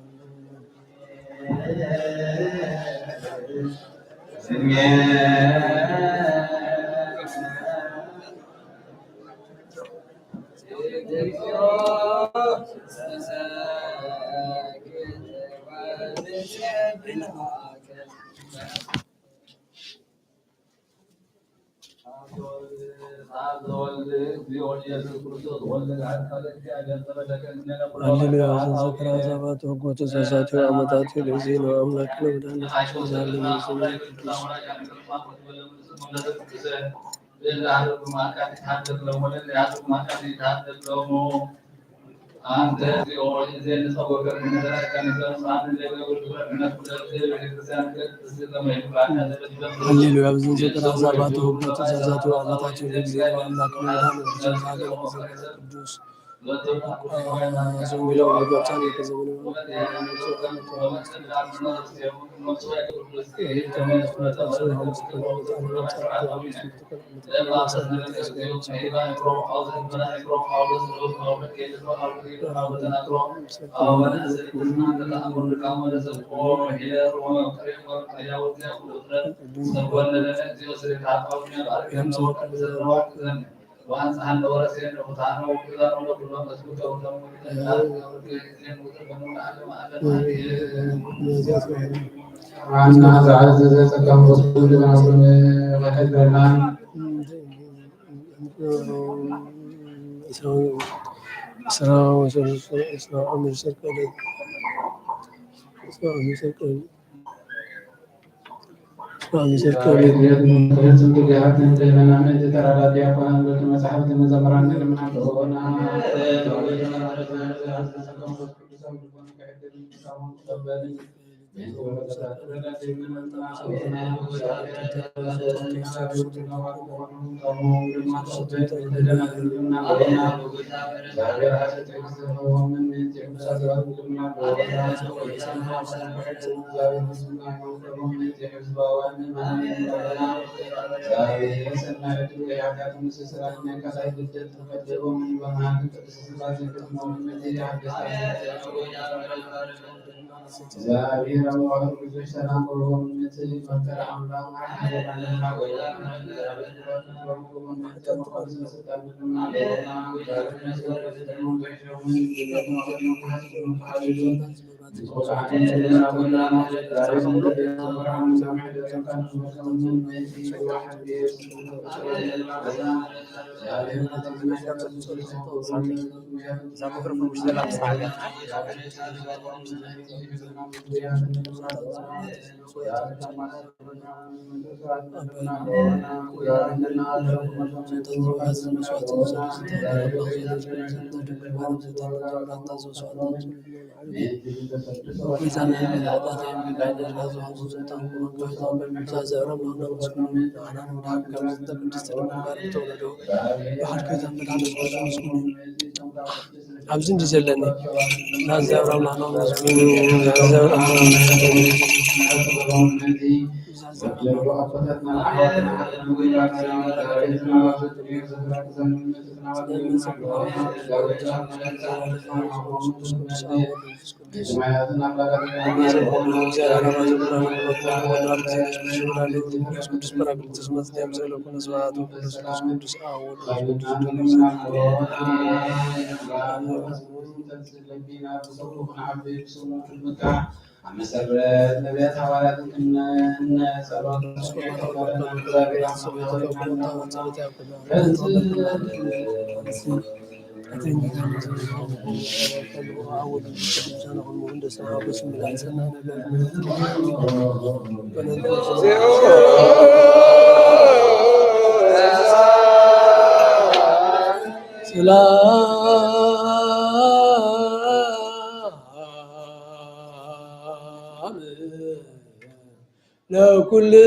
ሃሌሉያ። ዘዘክራ ሰባት ሕጎ ተሳሳቲው ዓመታት ልእዚ ነው። ኣምላክ ነው ብዳን ዘሃለ ቅዱስ ሃሌሉያ። ብዝንሰ ተራሳባቱ ህጎ ትእዛዛቱ ኣባታቱ ለእግዚኦ ኣምላክ ምዕዳን ወብዝንዛለ ቅዱስ ዘንቢሎ ወገብፃን የተዘመነ ዋና ዝዓዘዘ ጸጋ መንፈስ ቅዱስ ልባና ይቐድረና። ኣብዚ እንዲ ዘለኒ ናዘብራም ናኖ ሰላም ለኩልክሙ።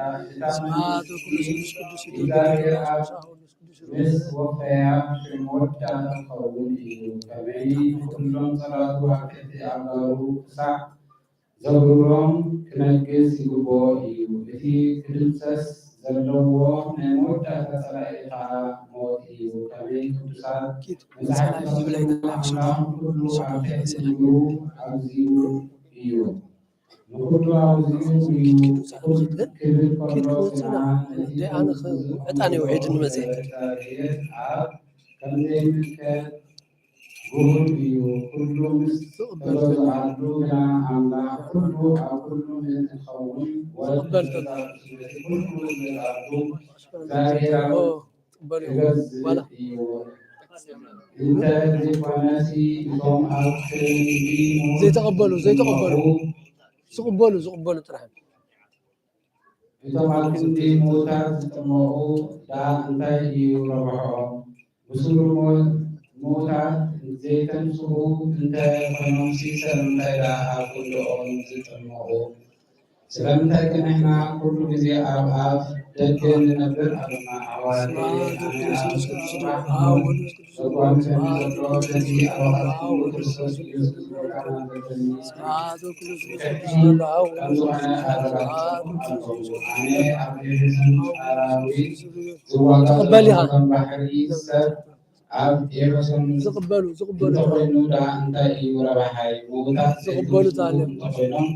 እታ ስብሐት ወክብሪ ስሉስ ቅዱስ እዩ። እግዚኣብሔር ኣብ ምስ ወፈያ ሽም ወዳ ክኸውን እዩ። ከመይ ንኹሎም ጸላቱ ኣብ ትሕቲ ኣእጋሩ ክሳዕ ዘብርሮም ክነግስ ይግብኦ እዩ። እቲ ክድምሰስ ዘለዎ ናይ መወዳእታ ጸላኢ ኸኣ ሞት እዩ። ከመይ ቅዱሳት ኪድ መጻሕፍቲ ጸላኢ ዝብለ ኣምላኽ ኩሉ ኣብ ትሕቲ እግሩ ኣብዚኡ እዩ። ንኹሉ ኣብዚኡ እዩ። ክብል ከሎ ግና ነቲ ዕጣን እዩ ውሒዱ ንመጸ። እግዚኣብሔር ኣብ ከም ዘይምልከት ግሁድ እዩ። ኩሉ ምስ ተገዝኣሉ ግና ኣምላኽ ኩሉ ኣብ ኩሉ ምእንቲ ክኸውን ወልድ ዝቕበል ተሎ። ነቲ ኩሉ ዝገዝኣሉ እግዚኣብሔር ኣብ ክበሉ እዮም። ክገዝእ ዋላ እዩ። እንተ ዘይኮነሲ፣ እቶም ኣብ ክንዲ ሞት ዘይተቐበሉ፣ ዘይተቐበሉ። ዝቕበሉ፣ ዝቕበሉ ጥራሕ። እቶም ኣብ ክንዲ ምዉታት ዝጥመቑ ደኣ እንታይ እዩ ረብሕኦም? ብስሩ ሞ-፣ ምዉታት ዘይተንስኡ እንተ ኾይኖምሲ፣ ስለምንታይ ደኣ ኣብ ክንድኦም ዝጥመቑ? ስለምንታይ ከ ንሕና ኩሉ ግዜ ኣብ ኣፍ ደገ ንነብር ኣሎና? ኣሕዋተይ፣ ኣነ ኣብ ጽቡቕ ጽባሕ እሞ፣ ጽቡቕ ምሰኒ ዘሎ በዚ ኣብ ኣኻትኩም ብክርስቶስ ኢየሱስ ጎይታና ዘለኒ ስብሐት ወክብሪ ስሉስ ቅዱስ ዘሎ ኣብ ወልድ ስሉስ ቅዱስ ዘሎ ኣብ ወልድ ስሉስ ቅዱስ ዘሎ። ኣነ ኣብ ኤፌሶን ኣራዊት ዝዋጋ ተቐበል ኢኻ። ዘሎ ከም ባሕሪ ሰብ ኣብ ኤፌሶን ዝቕበሉ፣ ዝቕበሉ። እንተኾይኑ ደኣ እንታይ እዩ ረብሓይ? ምዉታት ዝቕበሉ ዘይተንስኡ ታለም። እንተኾይኖም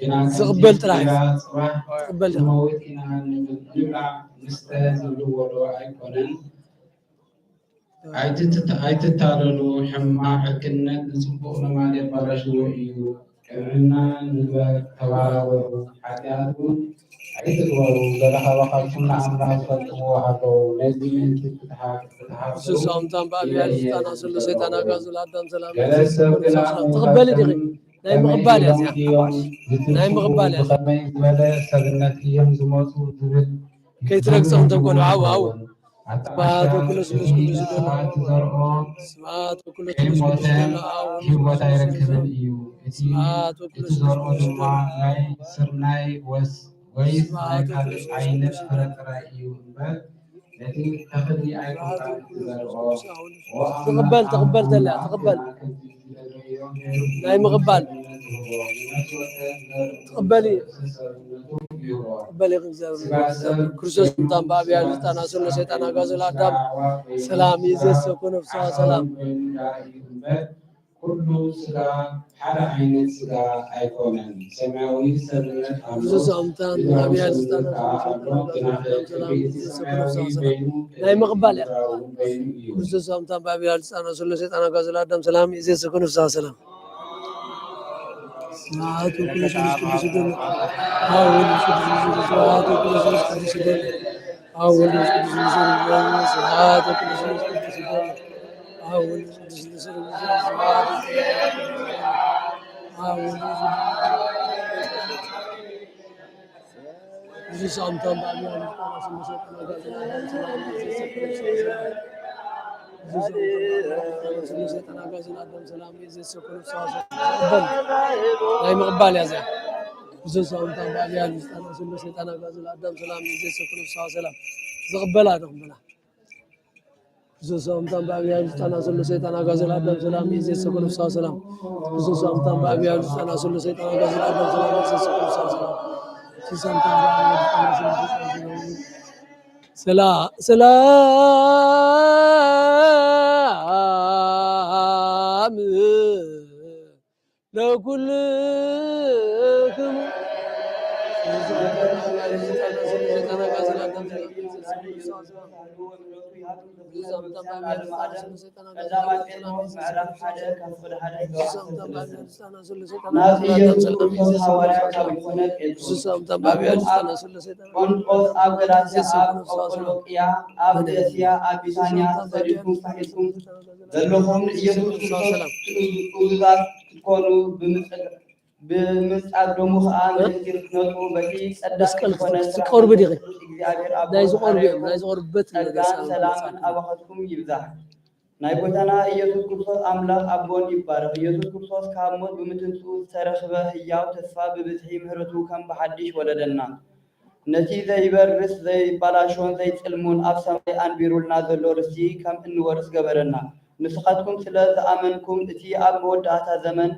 ግና ከምቲ ዝቕበል ጥራሕ እዩ። ጌራ ጽባሕ ትቕበል ዲኻ? ንመውት ኢና ንብል-፣ ንብላዕ ንስተ ዝብልዎ ዶ ኣይኮነን? ኣይትትታ-፣ ኣይትታለሉ፣ ሕማቕ ዕርክነት ንጽቡቕ ልማድ የባላሽዎ እዩ። ቅንዕና ንግበር፣ ተባራበሩ፣ ሓጢኣት እውን ኣይትግበሩ። ገለ ካባኻትኩም ንኣምላኽ ዝፈልጥዎ ኣለዉ። ነዚ ምእንቲ ክትሓ-፣ ክትሓፍሩ ንሱ ሳምታም ብኣብ ይደሊ እየ ያልፍታና ስሉ ዝብሎ ሰይጣን ኣጋዙ ለኣዳም ሰላም ገለ ሰብ ግና ተቐበሊ ዲኺ? ምዉታትን ናይ ከመይ ምቕባል እያ ኢሎም እዚኣ። ድዮም ናይ ዝትንስኡ? ምቕባል እያ እዚኣ። ብኸመይ ዝበለ ሰብነት እዮም ዝመጹ? ዝብል ከይትረግጾም እቶም ቆልዑ፣ ሓው፣ ሓው። ኣታ ስብሐት ዓሻ፣ ወኩሉ ስሉስ እዚ ቅዱስ ይደሎ። ስኻ ትዘርኦ ስብሐት ወኩሉ ስሉስ ቅዱስ ከይሞተ ይደሎ። ኣው ህይወት ኣይረክብን እዩ። እቲ ስብሐት ወኩሉ ስሉስ እትዘርኦ ቅዱስ ድማ ይደሎ። ናይ ስርናይ ወስ-፣ ወይስ ናይ ስብሐት ካልእ ወኩሉ ስሉስ ዓይነት ቅዱስ ፍረ ይደሎ። ጥራይ እዩ እምበር፣ ነቲ ተኽሊ ኣይኮንካን እትዘርኦ። ስብሐት ወኩሉ ስሉስ ቅዱስ ኣው። ኦ ኣምላኽ፣ ትቕበል፣ ትቕበል ኣምላኽ ተላ፣ ትቕበል። ጌና ከምዚ ናይ ምቕባል። ትቕበል እዩ። ትቕበል እዩ። ክርስቶስ እምታን ብኣብያ ልጣና ስለ ሰይጣን ኣጋዘ ለኣዳም ሰላም ይእዜሰ ኮነ ፍስሐ ሰላም። ኩሉ ስጋ ሓደ ዓይነት ስጋ ኣይኮነን። ሰማያዊ ሰብነት ኣሎ። ክርስቶስ ኣምታን ብኣብያ ልጣና ስለ ሰይጣን ኣጋዘ ለኣዳም ሰላም ይእዜሰ ኮነ ፍስሐ ሰላም። ናይ ምቕባል እያ። ክርስቶስ ኣምታን ብኣብያ ልጣና ስለ ሰይጣን ኣጋዘ ለኣዳም ሰላም ይእዜሰ ኮነ ፍስሐ ሰላም። ስብሐት ወኩሉ ስሉስ ቅዱስ ይደሎ። አብ ወልድ ቅዱስ መንፈስ ቅዱስ ይደሎ። አብ ወልድ ቅዱስ መንፈስ ቅዱስ ይደሎ። ስብሐት ወኩሉ ስሉስ ቅዱስ ይደሎ። አብ ወልድ ቅዱስ መንፈስ ቅዱስ ይደሎ። ስብሐት ወኩሉ ስሉስ ቅዱስ ይደሎ። አብ ወልድ ቅዱስ መንፈስ ቅዱስ ይደሎ። እዚ ሰላምታ እምበኣር ብርሃን ዝጠና ስሙ ሰይጣን ኣጋዘን ኣዳም ሰላም ይእዜሰ ኮነ ፍስሐ ሰላም። እዚ ሰላምታ እምበኣር ብርሃን ዝጠና ስሙ ሰይጣን ኣጋዘን ኣዳም ሰላም ይእዜሰ ኮነ ፍስሐ ሰላም። ዝቕበል ናይ ምቕባል እያ እዚኣ። እዚ ሰላምታ እምበኣር ብርሃን ዝጠና ስሙ ሰይጣን ኣጋዘን ኣዳም ሰላም ይእዜሰ ኮነ ፍስሐ ሰላም። ዝቕበላ ዶ ክበላ? እዚ ሰላምታ እምበኣር ብርሃን ዝጠና ስሉ ሰይጣን ኣጋዘን ኣዳም ሰላም ይእዜሰ ኮነ ፍስሐ ሰላም። እዚ ሰላምታ እምበኣር ብርሃን ዝጠና ስሉ ሰይጣን ኣጋዘን ኣዳም ሰላም ይእዜሰ ኮነ ፍስሐ ሰላም። እዚ ሰላምታ እምበኣር ብርሃን ዝጠና ስሉ ሰይጣን ኣጋዘን ሰላ-፣ ሰላም ለኩልክሙ። ቀዳማይ ጴጥሮስ ምዕራፍ ሓደ ካብ ፍቕዲ ሓደ እስከ ኣስር። ናብቲ ኢየሱስ ክርስቶስ ሃዋርያ ካብ ዝኾነ ጴጥሮስ፣ ናብቶም ኣብ ጳንጦስ፣ ኣብ ገላትያ፣ ኣብ ቀጳዶቅያ፣ ኣብ እስያ፣ ኣብ ቢታንያ ተሰዲድኩም ተታሒዝኩም ዘለኹም፣ ኢየሱስ ክርስቶስ ትእዙዛት ክትኮኑ ብምጽ-፣ ብምጻግ ደሙ ኸኣ ምእንቲ ክትነጹ በቲ ቀዳም መስቀል ዝኾነ ስራሕ ክትቀርቡ ዲኺ? እግዚኣብሔር ኣብ ናይ ዝቐርቡ እዮም፣ ናይ ዝቐርቡበት ጸጋን ሰላምን ኣባኻትኩም ይብዛሕ። ናይ ጐይታና ኢየሱስ ክርስቶስ ኣምላኽ ኣቦን ይባረኽ። ኢየሱስ ክርስቶስ ካብ ሞት ብምትንስኡ ዝተረኽበ ህያው ተስፋ ብብዝሒ ምሕረቱ ከም ብሓድሽ ወለደና። ነቲ ዘይበርስ ዘይባላሾን ዘይጽልሙን ኣብ ሰማይ ኣንቢሩልና ዘሎ ርስቲ ከም እንወርስ ገበረና። ንስኻትኩም ስለ ዝኣመንኩም እቲ ኣብ መወዳእታ ዘመን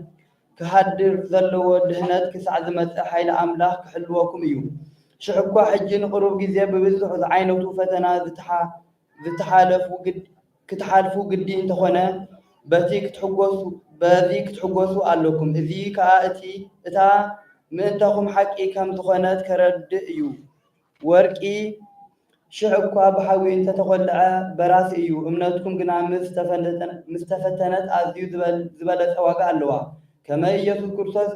ክሃድር ዘለዎ ድህነት ክሳዕ ዝመጽእ ሓይሊ ኣምላኽ ክሕልወኩም እዩ። ሽሕ እኳ ሕጂ ንቕሩብ ግዜ ብብዙሕ ዝዓይነቱ ፈተና ዝተሓ-፣ ዝተሓለፉ ግድ-፣ ክትሓልፉ ግዲ እንተኾነ፣ በቲ ክትሕጎሱ፣ በዚ ክትሕጎሱ ኣለኩም። እዚ ከኣ እቲ፣ እታ ምእንታኹም ሓቂ ከም ዝኾነት ከረድእ እዩ። ወርቂ ሽሕ እኳ ብሓዊ እንተተኾልዐ በራሲ እዩ፣ እምነትኩም ግና ምስ ተፈለጠ-፣ ምስ ተፈተነት ኣዝዩ ዝበል-፣ ዝበለጸ ዋጋ ኣለዋ። ከመ ኢየሱስ ክርስቶስ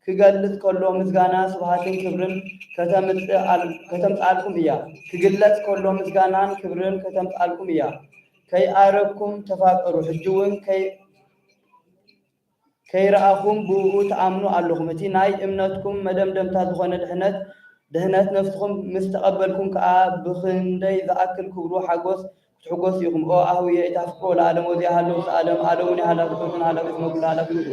ክገልጽ ከሎ ምስጋና ስብሃትን ክብርን ከተምጽኣል-፣ ከተምጽኣልኩም እያ። ክግለጽ ከሎ ምስጋናን ክብርን ከተምጽኣልኩም እያ። ከይኣረኩም ተፋቀሩ። ሕጂ እውን ከይ-፣ ከይረኣኹም ብእኡ ትኣምኑ ኣለኹም። እቲ ናይ እምነትኩም መደምደምታ ዝኾነ ድሕነት፣ ድሕነት ነፍስኹም ምስ ተቐበልኩም ከኣ ብኽንደይ ዝኣክል ክብሩ ሓጎስ ክትሕጎሱ ኢኹም። ኦ ኣህውየ፣ ኢታፍቅሮ ለዓለም ወዚኣ ሃለውስ ዓለም፣ ዓለሙን ሃላፊቶትን ሃላፊት መጉላ ሃላፊ ውእቱ።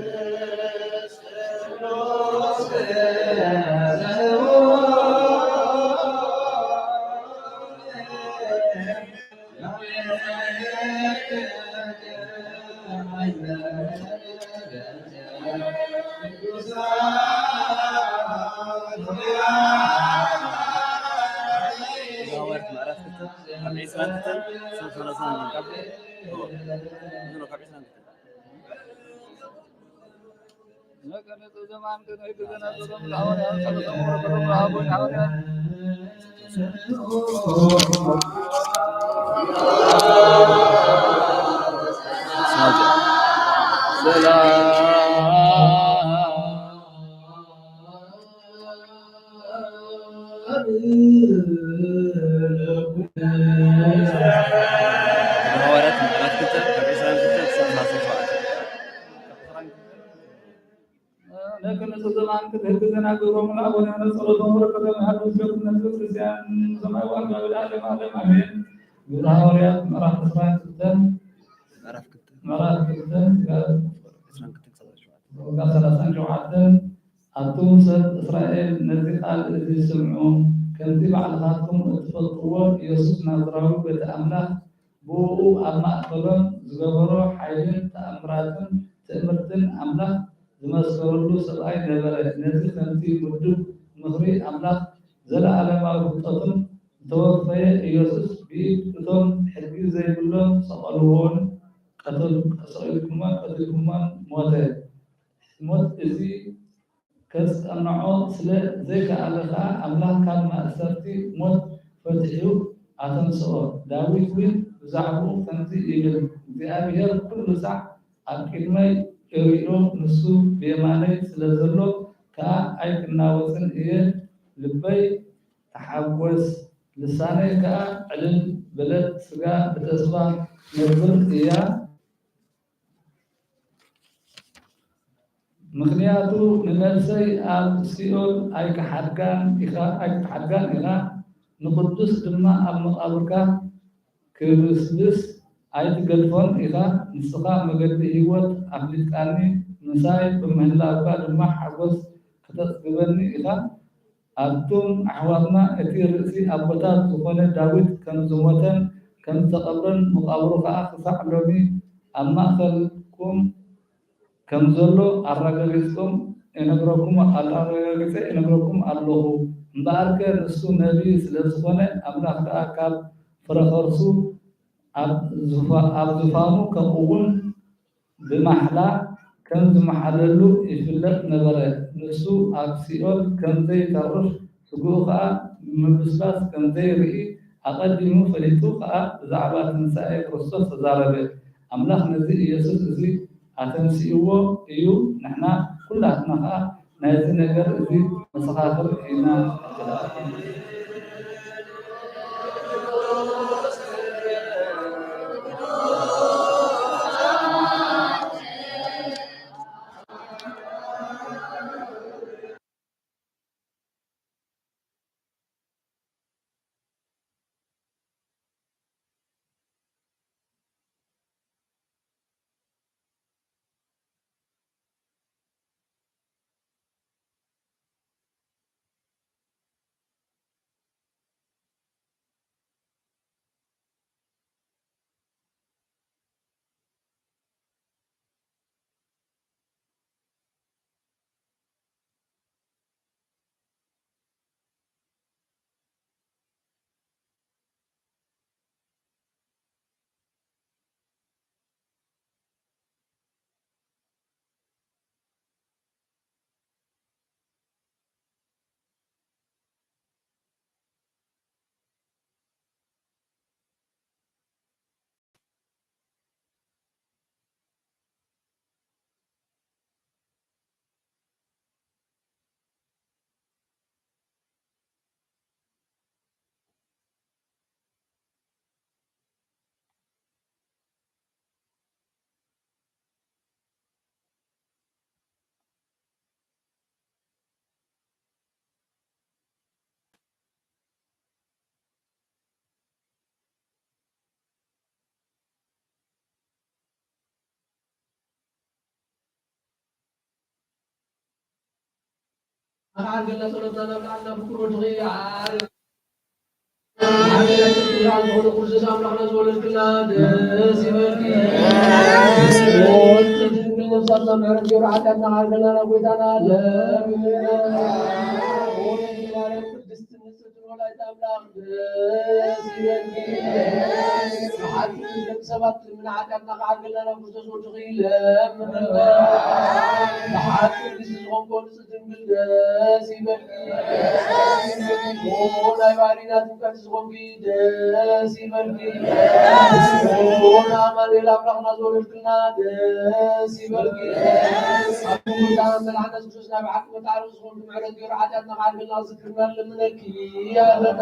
ለክን ንጹህ ዘማን ክትህግዘና ግብሮም ለአቡነ ጸሎቶም በረከቶም ያህሉ ምስሌኩም ነዝብ ክርስቲያን ሰማይ ወአንጋቢ ለዓለም ዓለም አሜን። ግብረ ሐዋርያት ምዕራፍ ዕስራን ክልተን ምዕራፍ ክልተ ምዕራፍ ክልተ ዕስራን ክልተን ክሳብ ሰላሳን ሸውዓተን። ኣቱም ሰብ እስራኤል ነዚ ቃል እዚ ስምዑ፣ ከምቲ ባዕልኻትኩም እትፈልጥዎ ኢየሱስ ናዝራዊ በቲ ኣምላኽ ብእኡ ኣብ ማእከሎም ዝገበሮ ሓይልን ተኣምራትን ትእምርትን ኣምላኽ ዝመስከረሉ ሰብኣይ ነበረ። ነዚ ከምቲ ምዱብ ምኽሪ ኣምላኽ ዘለኣለማዊ ፍልጠቱን ዝተወፈየ ኢየሱስ ብኢድ እቶም ሕጊ ዘይብሎም ሰቐልዎን ቀተል-፣ ሰቒልኩሞን ቀቲልኩሞን ሞተ። ሞት እዚ ከጽንዖ ስለ ዘይከኣለ ከኣ፣ ኣምላኽ ካብ ማእሰርቲ ሞት ፈቲሑ ኣተንስኦ። ዳዊት እውን ብዛዕባኡ ከምዚ ይብል፣ እግዚኣብሔር ኩሉ ሳዕ ኣብ ቅድመይ ይርኦ፣ ንሱ ብየማነይ ስለ ዘሎ ከኣ ኣይክናወጽን እየ። ልበይ ተሓጎስ፣ ልሳነይ ከኣ ዕልል በለት፣ ስጋ ብተስፋ ትነብር እያ። ምኽንያቱ ንነፍሰይ ኣብ ሲኦል ኣይክሓድጋን ኢኻ፣ ኣይክትሓድጋን ኢኻ፣ ንቕዱስ ድማ ኣብ መቓብርካ ክብስብስ ኣይትገድፎን ኢኻ። ንስኻ መገዲ ህይወት ኣፍሊጥካኒ፣ ምሳይ ብምህላውካ ድማ ሓጎስ ከተጽግበኒ ኢኻ። ኣቱም ኣሕዋትና፣ እቲ ርእሲ ኣቦታት ዝኾነ ዳዊት ከም ዝሞተን ከም ዝተቐብረን፣ መቓብሩ ኸኣ ክሳዕ ሎሚ ኣብ ማእከልኩም ከም ዘሎ ኣረጋጊጽኩም እነግረኩም፣ ኣረጋጊጸ እነግረኩም ኣለኹ። እምበኣርከ ንሱ ነቢይ ስለ ዝኾነ፣ ኣምላኽ ደኣ ካብ ፍረ ኸርሱ ኣብ ዙፋ-፣ ኣብ ዙፋኑ ከቕውም ብማሕላ ከም ዝመሓለሉ ይፍለጥ ነበረ። ንሱ ኣብ ሲኦል ከም ዘይተርፍ፣ ስግኡ ኸኣ ምብስባስ ከም ዘይርኢ ኣቐዲሙ ፈሊጡ ኸኣ ብዛዕባ ትንሳኤ ክርስቶስ ተዛረበ። ኣምላኽ ነዚ ኢየሱስ እዚ ኣተንሲእዎ እዩ። ንሕና ኩላትና ኸኣ ናይዚ ነገር እዚ መሰኻኽር ኢና። ዓርገልና ጸሎትና ናብ ላዕልና ፍቅር ወድኺ ዓር-፣ ዓርገልና ጸሎትና ዝኾነ ክርስቶስ ኣምላኽና ዝወለድክልና ደስ ይበልኪ። ወልድ ድንግል ነፍሳትና ምሕረት ገይሩ ሓጢኣትና ዓርገልና ናብ ጎይታና ለምንና። ወለድኪ ማርያም ቅድስት ንጽሕቲ ወላዲተ ኣምላኽ ደስ ይበልኪ። ብሓቂ ደቂ ሰባት ልምና ሓጢኣትና ክዓርገልና ናብ ክርስቶስ ወድኺ ለምንና። ብሓቂ ቅድስቲ ዝኾንኮ ንጽሕቲ ድንግል ደስ ይበልኪ። ኦ ናይ ባህሪና ጥምቀት ዝኾንኪ ደስ ይበልኪ። ኦ ንኣማኑኤል ኣምላኽና ዝወለድክልና ደስ ይበልኪ። ኣብ ጎይታ መድሓኒና የሱስ ናብ ሓቂ መታረቂ ዝኾንኪ ምሕረት ገይሩ ሓጢኣትና ክዓርገልና ዝክርና ንልምነኪ ኣለና።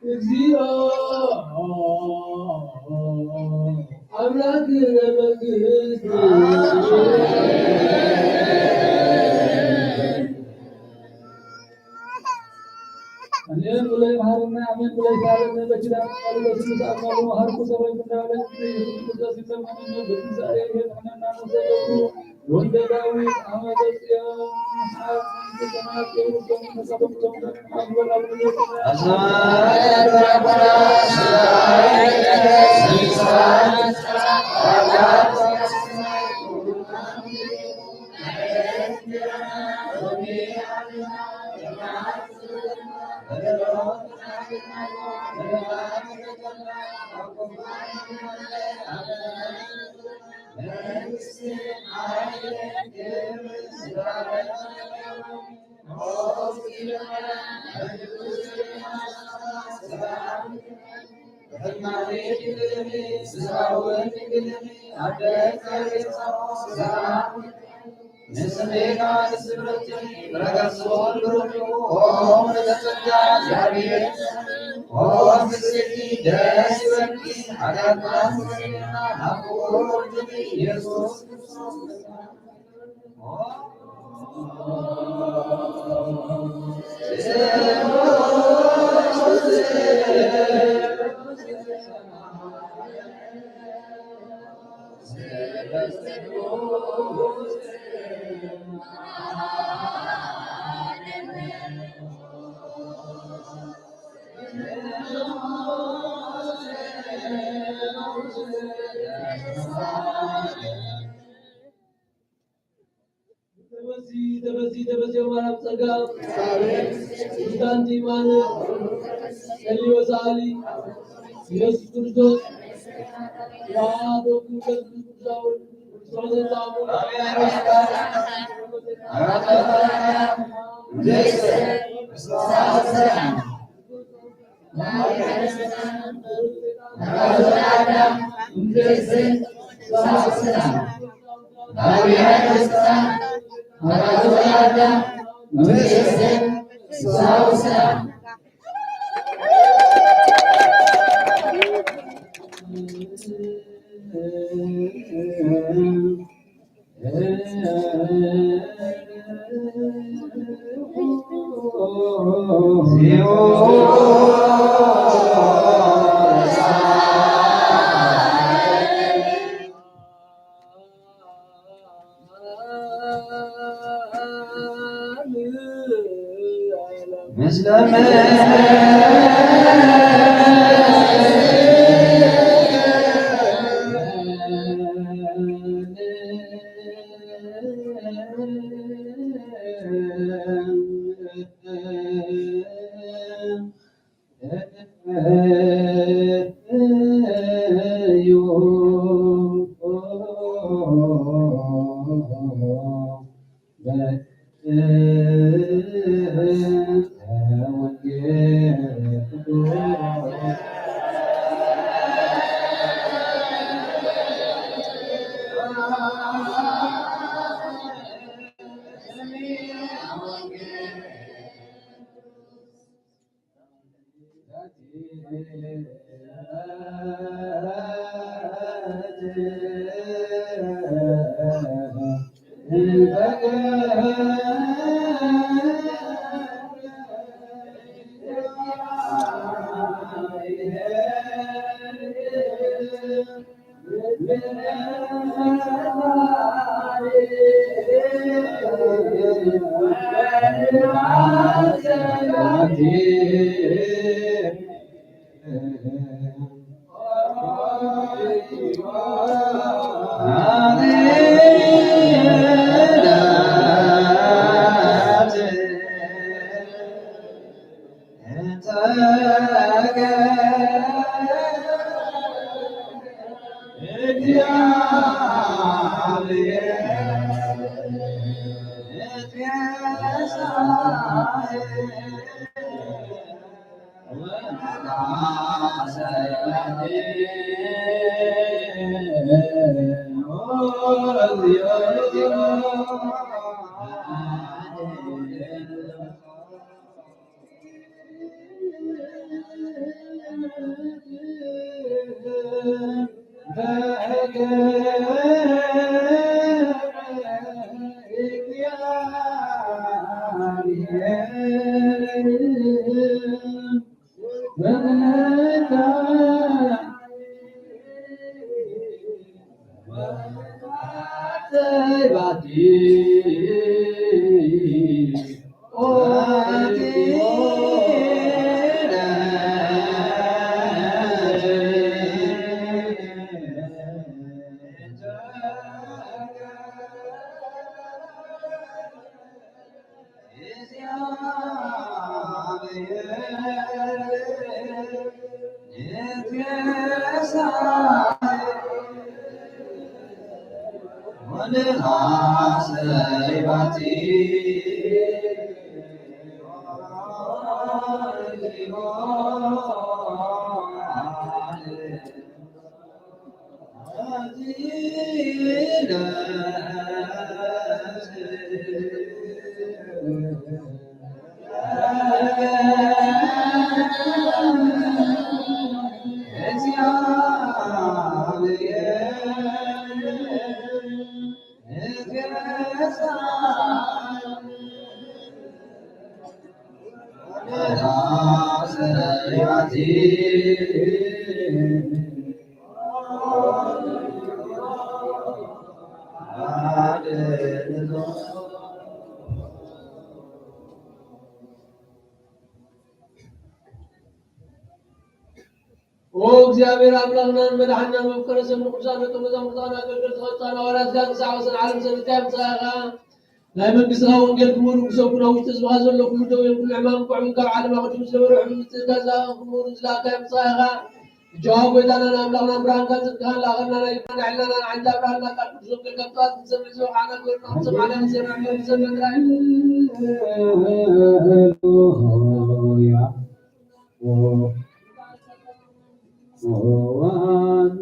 እግዚኦ አምላክ መንግስት ብለይ መሃረና፣ ኣሜን ብለይ ሳለና፣ በኪዳን ቃሉ በስሉስ ኣካሉ መሃርኩ ሰበይ እንዳለ ኢየሱስ ክርስቶስ ይሰማን በትንሳኤ ይሄድና ወልደ ዳዊት አመተ ጽዮን ተበዚ ተበዚ ተበዚ ማርያም ጸጋ ቅዱሳንቲ ማርያም ጸልዮ ሰኣሊ ኢየሱስ ክርስቶስ ኦ እግዚኣብሔር ኣምላኽናን መድሓንናን መፍቀረ ሰብ ንቅዱሳን ደቀ መዛሙርትኻን ኣገልገልቲ ኸልኻን ሃዋርያትካን ክሳዕ ወሰን ዓለም ሰንካ የምጻእኻ። ናይ መንግስትኻ ወንጌል ክቡር ክሰብኩን ኣብ ውሽጢ ህዝብኻ ዘሎ ኩሉ ደዌን ኩሉ ሕማም ክዕውን ካብ ዓለም ኣቐዲሙ ዝነበረ ሕሉፍ ምትእዛዝ ክቡር ዝለኣካ የምጻእኻ። ብቻዋ ጎይታናን ኣምላኽናን ብርሃንካን ጽድቅኻን ለኣኸልና ናይ ልብናን ሕልናናን ዓይንታ ኣብርሃልና ቃል ቅዱስ ወንጌል ካብ ጥዋት ንሰምዕ ዝበቕዓና ግበርና። ከም ሰማዕና ንሰርዕ ንሰምዕ ጥራይ። ሃሌሉያ። ወንኦ ወንጌል ቅዱስ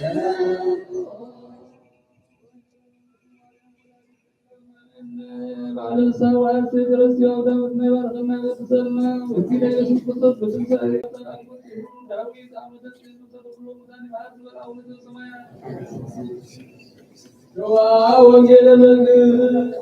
ዜና ንስሓ ወሓሰይ ተረሲዖም ዳዊት ናይ ባርኸና ገድሰና ወኪለ ኢየሱስ ክርስቶስ ብትንሳኤ ዳዊት ኣመሰግን ተተክሎ ሙታን ይብዓት ዝበል ኣቡነ ዘበሰማያት። ሸዋ ወንጌለ መንግስት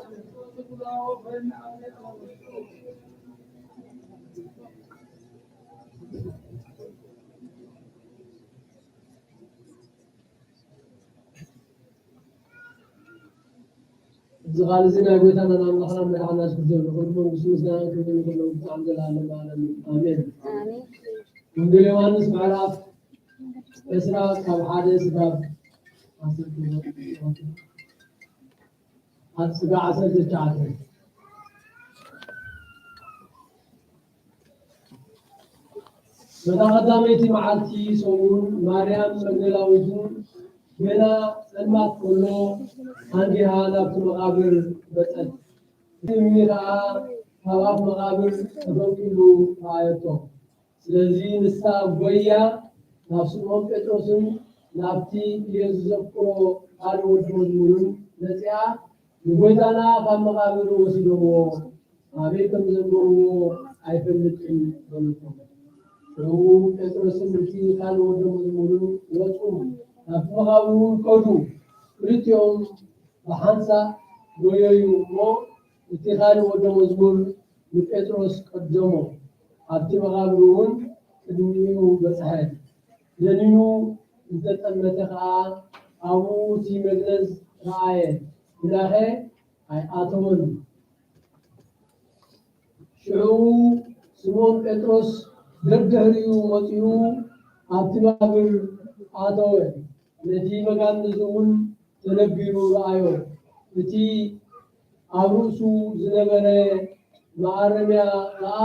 እዚ ቃል እዚ ናይ ጎይታና ናይ ኣምላኽና መድሓና የሱስ ክርስቶስ ንኹሉ መንግስቱ ምስጋና ክብርን ይኹን ብጣዕሚ ዘላለም ዓለም ኣሜን። ኣሜን። ወንጌል ዮሃንስ ምዕራፍ ዕስራ ካብ ሓደ ስጋብ ዓሰርተ ስጋ ዓሰርተ ትሽዓተ። በታ ቀዳመይቲ መዓልቲ ሰሙን ማርያም መግደላዊትን ገና ጸልማት ከሎ ኣንጊሃ ናብቲ መቓብር መጸት። እቲ እምኒ ኸኣ ካብ ኣፍ መቓብር ተፈንቂሉ ረኣየቶ። ስለዚ ንሳ ጐይያ ናብ ስምዖን ጴጥሮስን ናብቲ ኢየሱስ ዘፍቅሮ ካልእ ወዲ መዝሙርን መጺኣ፣ ንጐይታና ካብ መቓብር ወሲዶምዎ፣ ኣበይ ከም ዘንበርዎ ኣይፈልጥን በለቶ። ሽዑ ጴጥሮስን እቲ ካልእ ወዲ መዝሙርን ወጹ፣ ናብቲ መቓብር እውን ከዱ። ክልቲኦም ብሓንሳእ ጐየዩ እሞ፣ እቲ ካልእ ወዲ መዝሙር ንጴጥሮስ ቀደሞ፣ ኣብቲ መቓብር እውን ቅድሚኡ በጽሐ። ደኒኑ እንተጠመተ ኸኣ፣ ኣብኡ እቲ መግነዝ ረኣየ፣ ግናኸ ኣይኣተወን። ሽዑ ስምዖን ጴጥሮስ ደድሕሪኡ መጺኡ ኣብቲ መቓብር ኣተወ። ነቲ መጋነዝ እውን ተነቢሩ ረኣዮ። እቲ ኣብ ርእሱ ዝነበረ መኣረምያ ኸኣ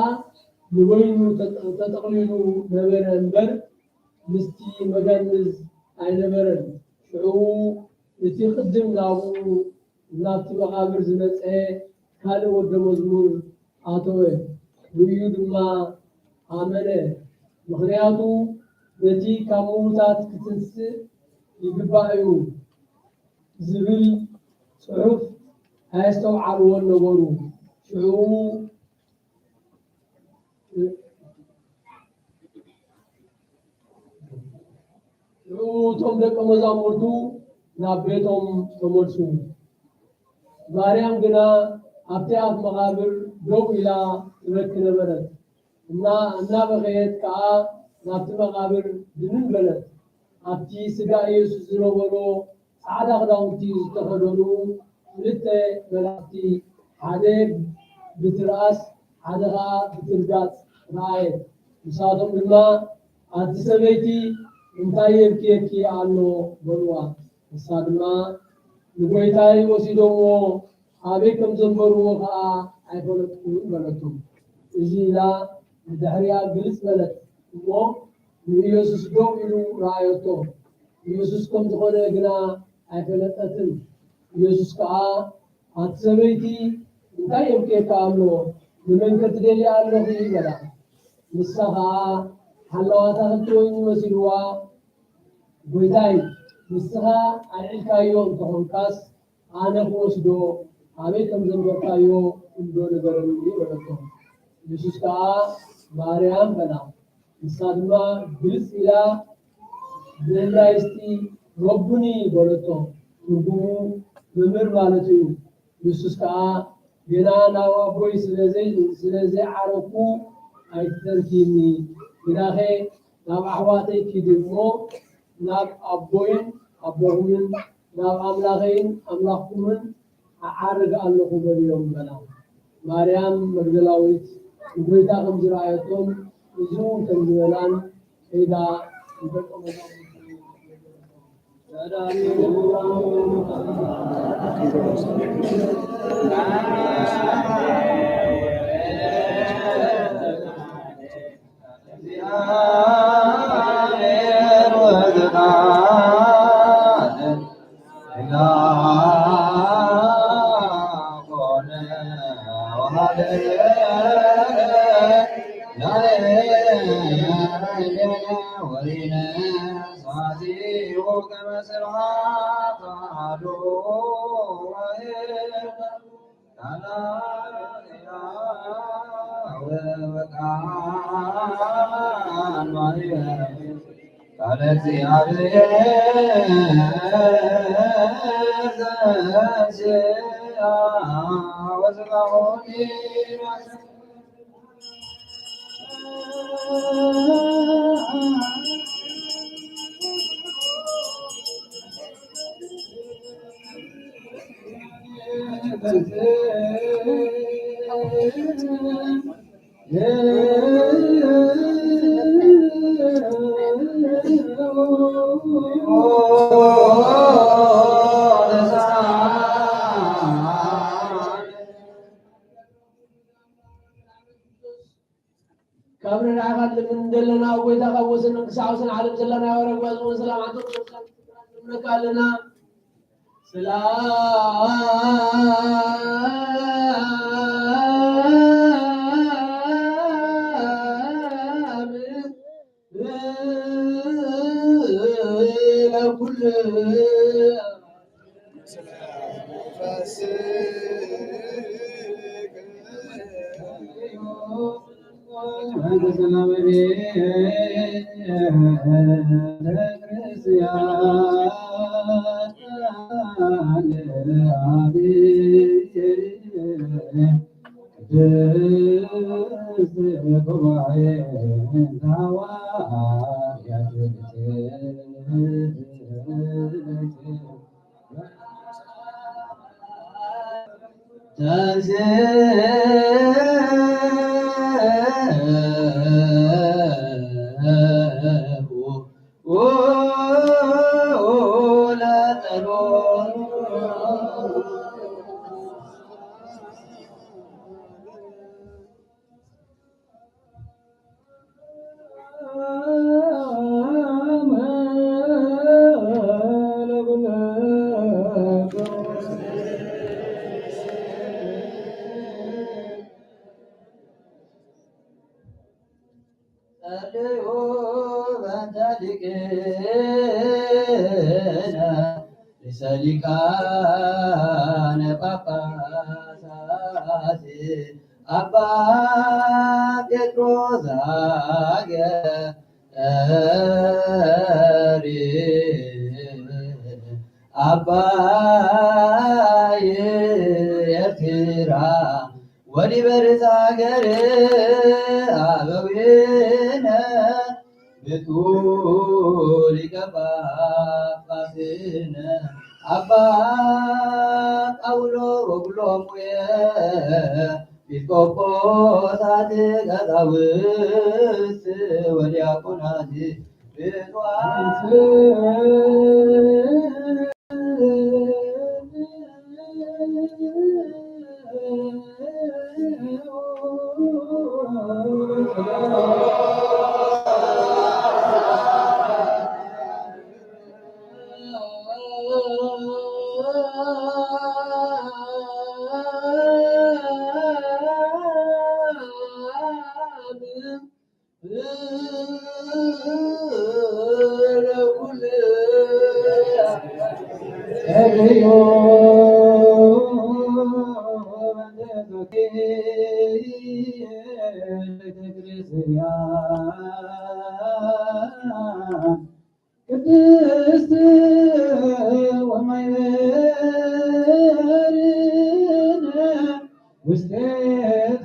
ንበይኑ ተጠ-፣ ተጠቕሊሉ ነበረ እምበር፣ ምስቲ መጋነዝ ኣይነበረን። ሽዑ እቲ ቅድም ናብኡ ናብቲ መቓብር ዝመጸ ካልእ ወደ መዝሙር ኣተወ፣ ብእኡ ድማ ኣመነ። ምኽንያቱ ነቲ ካብ ምዉታት ክትንስእ ይግባእ እዩ ዝብል ጽሑፍ ኣየስተውዓልዎን ነበሩ። ሽዑ ሽዑ እቶም ደቀ መዛሙርቱ ናብ ቤቶም ተመልሱ። ማርያም ግና ኣብቲ ኣፍ መቓብር ደው ኢላ ትበኪ ነበረት። እና-፣ እናበኸየት ከኣ ናብቲ መቓብር ድንን በለት። ኣብቲ ስጋ ኢየሱስ ዝነበሮ ጻዕዳ ክዳውንቲ ዝተኸደኑ ክልተ መላእኽቲ፣ ሓደ ብትርኣስ ሓደ ኸኣ ብትርጋጽ ረኣየ። ንሳቶም ድማ፣ "ኣቲ ሰበይቲ፣ እንታይ የብክየኪ ኣሎ?" በልዋ። ንሳ ድማ፣ "ንጐይታይ ወሲዶምዎ፣ ኣበይ ከም ዘንበርዎ ኸኣ ኣይፈለጥኩን" በለቶም። እዚ ኢላ ንድሕሪኣ ግልጽ በለት እሞ፣ ንኢየሱስ ደው ኢሉ ረኣየቶ። ኢየሱስ ከም ዝኾነ ግና ኣይፈለጠትን። ኢየሱስ ከኣ፣ "ኣቲ ሰበይቲ፣ እንታይ የብክየኪ ኣሎ? ንመን ከ ትደልያ ኣለኺ?" በላ። ንሳ ኸኣ ሓላዋ ኣታኽልቲ ወይኒ መሲልዋ፣ "ጐይታይ፣ ንስኻ ኣልዒልካዮ እንተኾንካስ፣ ኣነ ክወስዶ ኣበይ ከም ዘንበርካዮ እንዶ ንገረኒ" በለቶ። የሱስ ከኣ፣ "ማርያም" በላ። ንሳ ድማ ግልጽ ኢላ ብዕብራይስጢ "ረቡኒ" በለቶ። ትርጉሙ "መምህር" ማለት እዩ። የሱስ ከኣ፣ "ገና ናብ ኣቦይ ስለ ዘይ-፣ ስለ ዘይዓረግኩ ኣይትተርክይኒ። ግናኸ ናብ ኣሕዋተይ ኪዲ እሞ፣ ናብ ኣቦይን ኣቦኹምን ናብ ኣምላኸይን ኣምላኽኩምን እዓርግ ኣለኹ" በልዮም በላ። ማርያም መግደላዊት ንጐይታ ከም ዝረኣየቶን እዚ እውን ከም ዝበላን ከይዳ ንደቀ መዛሙርቱ ቃለ እግዚአብሔር ዘንሥአ ወዝባሆኒ ካብ ርራኻት ልምን ደለና ጎይታ ካብ ወሰን ክሳዕ ወሰን ዓለም ዘለና ያወረግባ ዝኾነ ሰላም ዓንተ ንብለካ ኣለና። ሰላም ለኩል ጸልዩ በእንተ ሊቅነ ርእሰ ሊቃነ ጳጳሳት አባ ጴጥሮስ ዘሀገረ አባይ ኤርትራ ወዲበ ርእሰ ሀገር አበዊነ ብፁዕ ሊቀ ጳጳስነ አባ ጳውሎ ወኩሎሙ ኤጲስቆጶሳት ቀሳውስት ወዲያቆናት ብፁዓን ቅድስት ወማይበርን ውስቴታ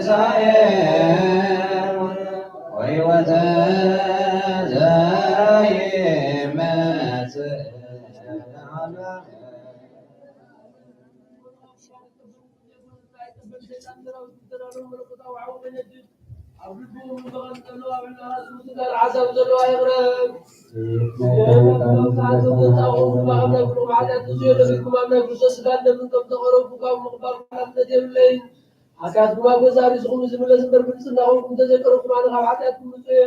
ትንሳኤ ወሕይወተ ዘይመጽእ ሓሳብ ዘለዋ የቕረብ። ሓጢኣትኩም ኣብ መቕባር ርእስኹም ዝምለስ እምበር፣ ብንጽህና ኾንኩም እንተዘይቀረብኩም፣ ኣነ ካብ ሓጢኣትኩም ንጹህ እየ።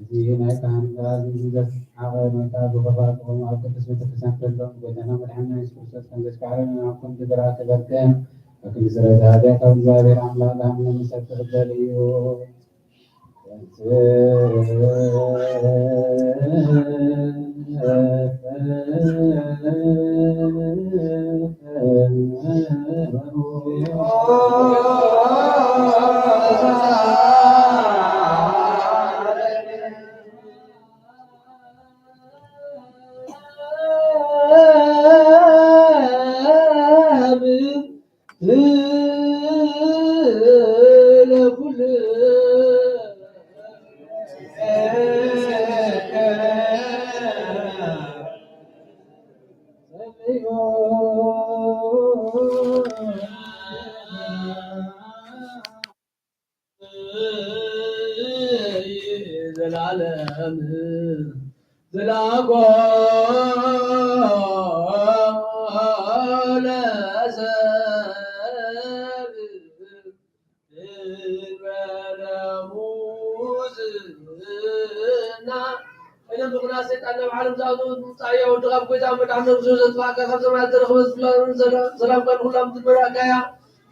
እዚ ናይ ካህን ትእዛዝ እዚ ዘስሓቐ መርትዖ ብኸፋ ክኾኑ ኣብ ቅድስት ቤተክርስትያን ከሎ፣ ጎይታና መድሓኒና የሱስ ክርስቶስ ከም ዘስካሕረና፣ ኣብ ከምዚ ግብራ ክበርትዕ፣ ኣብ ክንዲ ስርየተ ሓጢኣት ካብ እግዚኣብሔር ኣምላኽ ዝሃመነ መሰል ክቕበል እዩ። ዘላለም ዘላጎ ለሰብ እንበለ ሙስና። ቀደም ብቕንኣት ሰይጣን ናብ ዓለም ዝኣተወት ምውጻእ እያ። ወዲ ካብ ጎይታ መድሓኒ ነብሱ ዘጥፋእካ ካብ ሰማያት ዝተረኽበ ሰላም ቃል ንኹላ ምድር መላእካ እያ።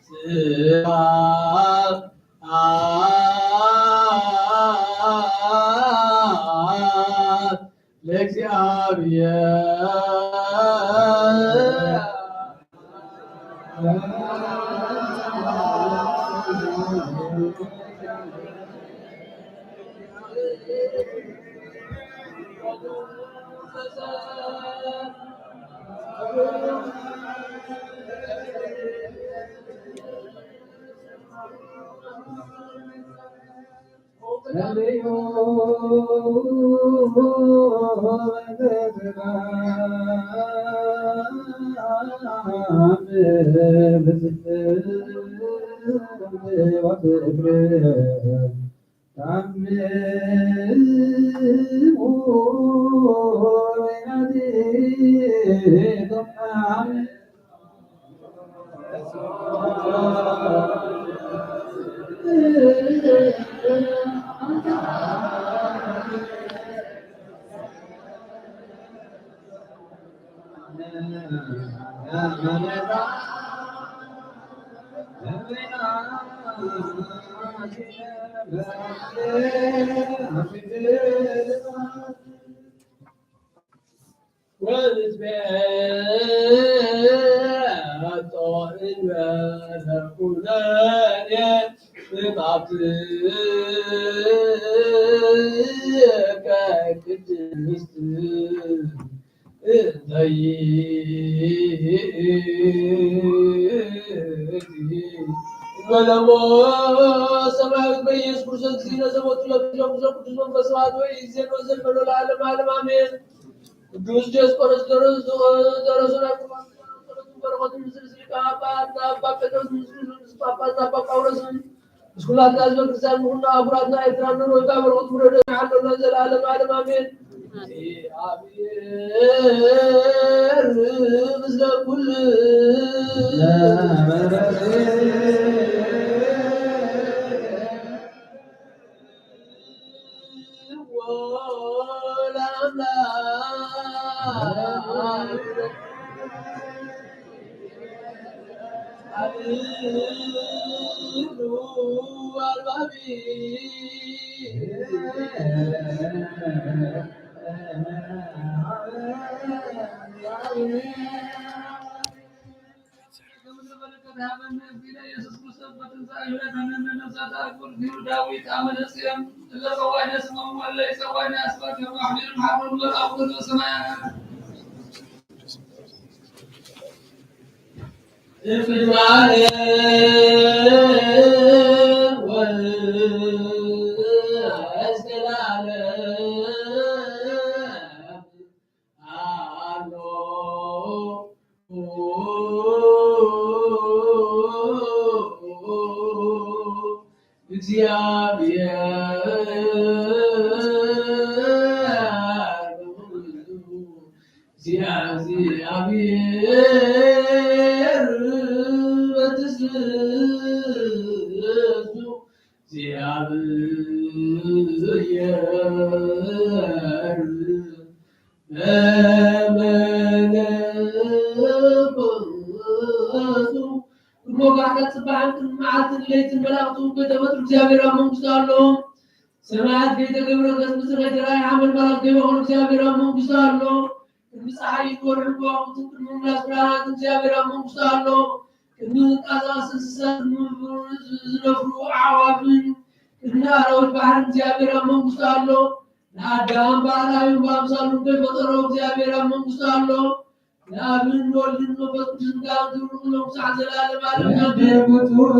ስብሐት ለእግዚኣብሔር። ወንትቤጦ እንበለ ኩነኔ እምኣትከ ቅድስት እንተ ይእቲ። እንበለሞ ሰማያዊት በኢየሱስ ክርስቶስ ጊዜ ነዘቦቱ ለብሎም ስለ ቅዱስ መንፈስ ስብሐት ወይ ዜኖ ዘልበሎ ለዓለመ ዓለም ኣሜን። ቅዱስ ዲዮስቆሮስ ደረሱ ደረሱ ናይ ቁርባን ጸሎትን በረከቱን ምስል ስሊቀ ጳጳሳት ኣባ ጴጥሮስ ምስ ጳጳስ ኣባ ጳውሎስን ምስ ኩላትና ህዝበ ክርስቲያን ንኹና ኣህጉራትና ኤርትራ ንሮታ በረከቱ ምረዶ ይሓለና ዘላለም ዓለም ኣሜን። እግዚኣብሔር ምስለ ኩሉ እግዚኣብሔር በትስብእቱ እግዚኣብሔር በመለኮቱ። እሞ ባሕታት ጽባሕን ቅድሚ መዓልትን ለይትን መላእኽቱ ከይተፈጥሩ እግዚኣብሔር ኣብ መንግስቱ ኣሎ። ሰማያት ከይተገብረ፣ ገጽ ምድሪ ከይተራእየ፣ ሓመድ መላእኽት ከይበቐሉ እግዚኣብሔር ኣብ መንግስቱ ኣሎ። ቅድሚ ጸሓይን ወርሕን ከዋኽብትን ቅድሚ ምምላስ ብርሃናትን እግዚኣብሔር ኣብ መንግስቱ ኣሎ። ቅድሚ ዝንቀሳቐስ እንስሳ፣ ቅድሚ ዝነፍሩ ኣዕዋፍን ቅድሚ ኣራዊት ባሕርን እግዚኣብሔር ኣብ መንግስቱ ኣሎ። ንኣዳም ብኣርኣዩን ብኣምሳሉን ከይፈጠሮ እግዚኣብሔር ኣብ መንግስቱ ኣሎ። ንኣብን ንወልድን መንፈስ ቅዱስን ክብሪ ክብሮም ክሳዕ ዘላለም ዓለም ኣሜን። ብፁዕ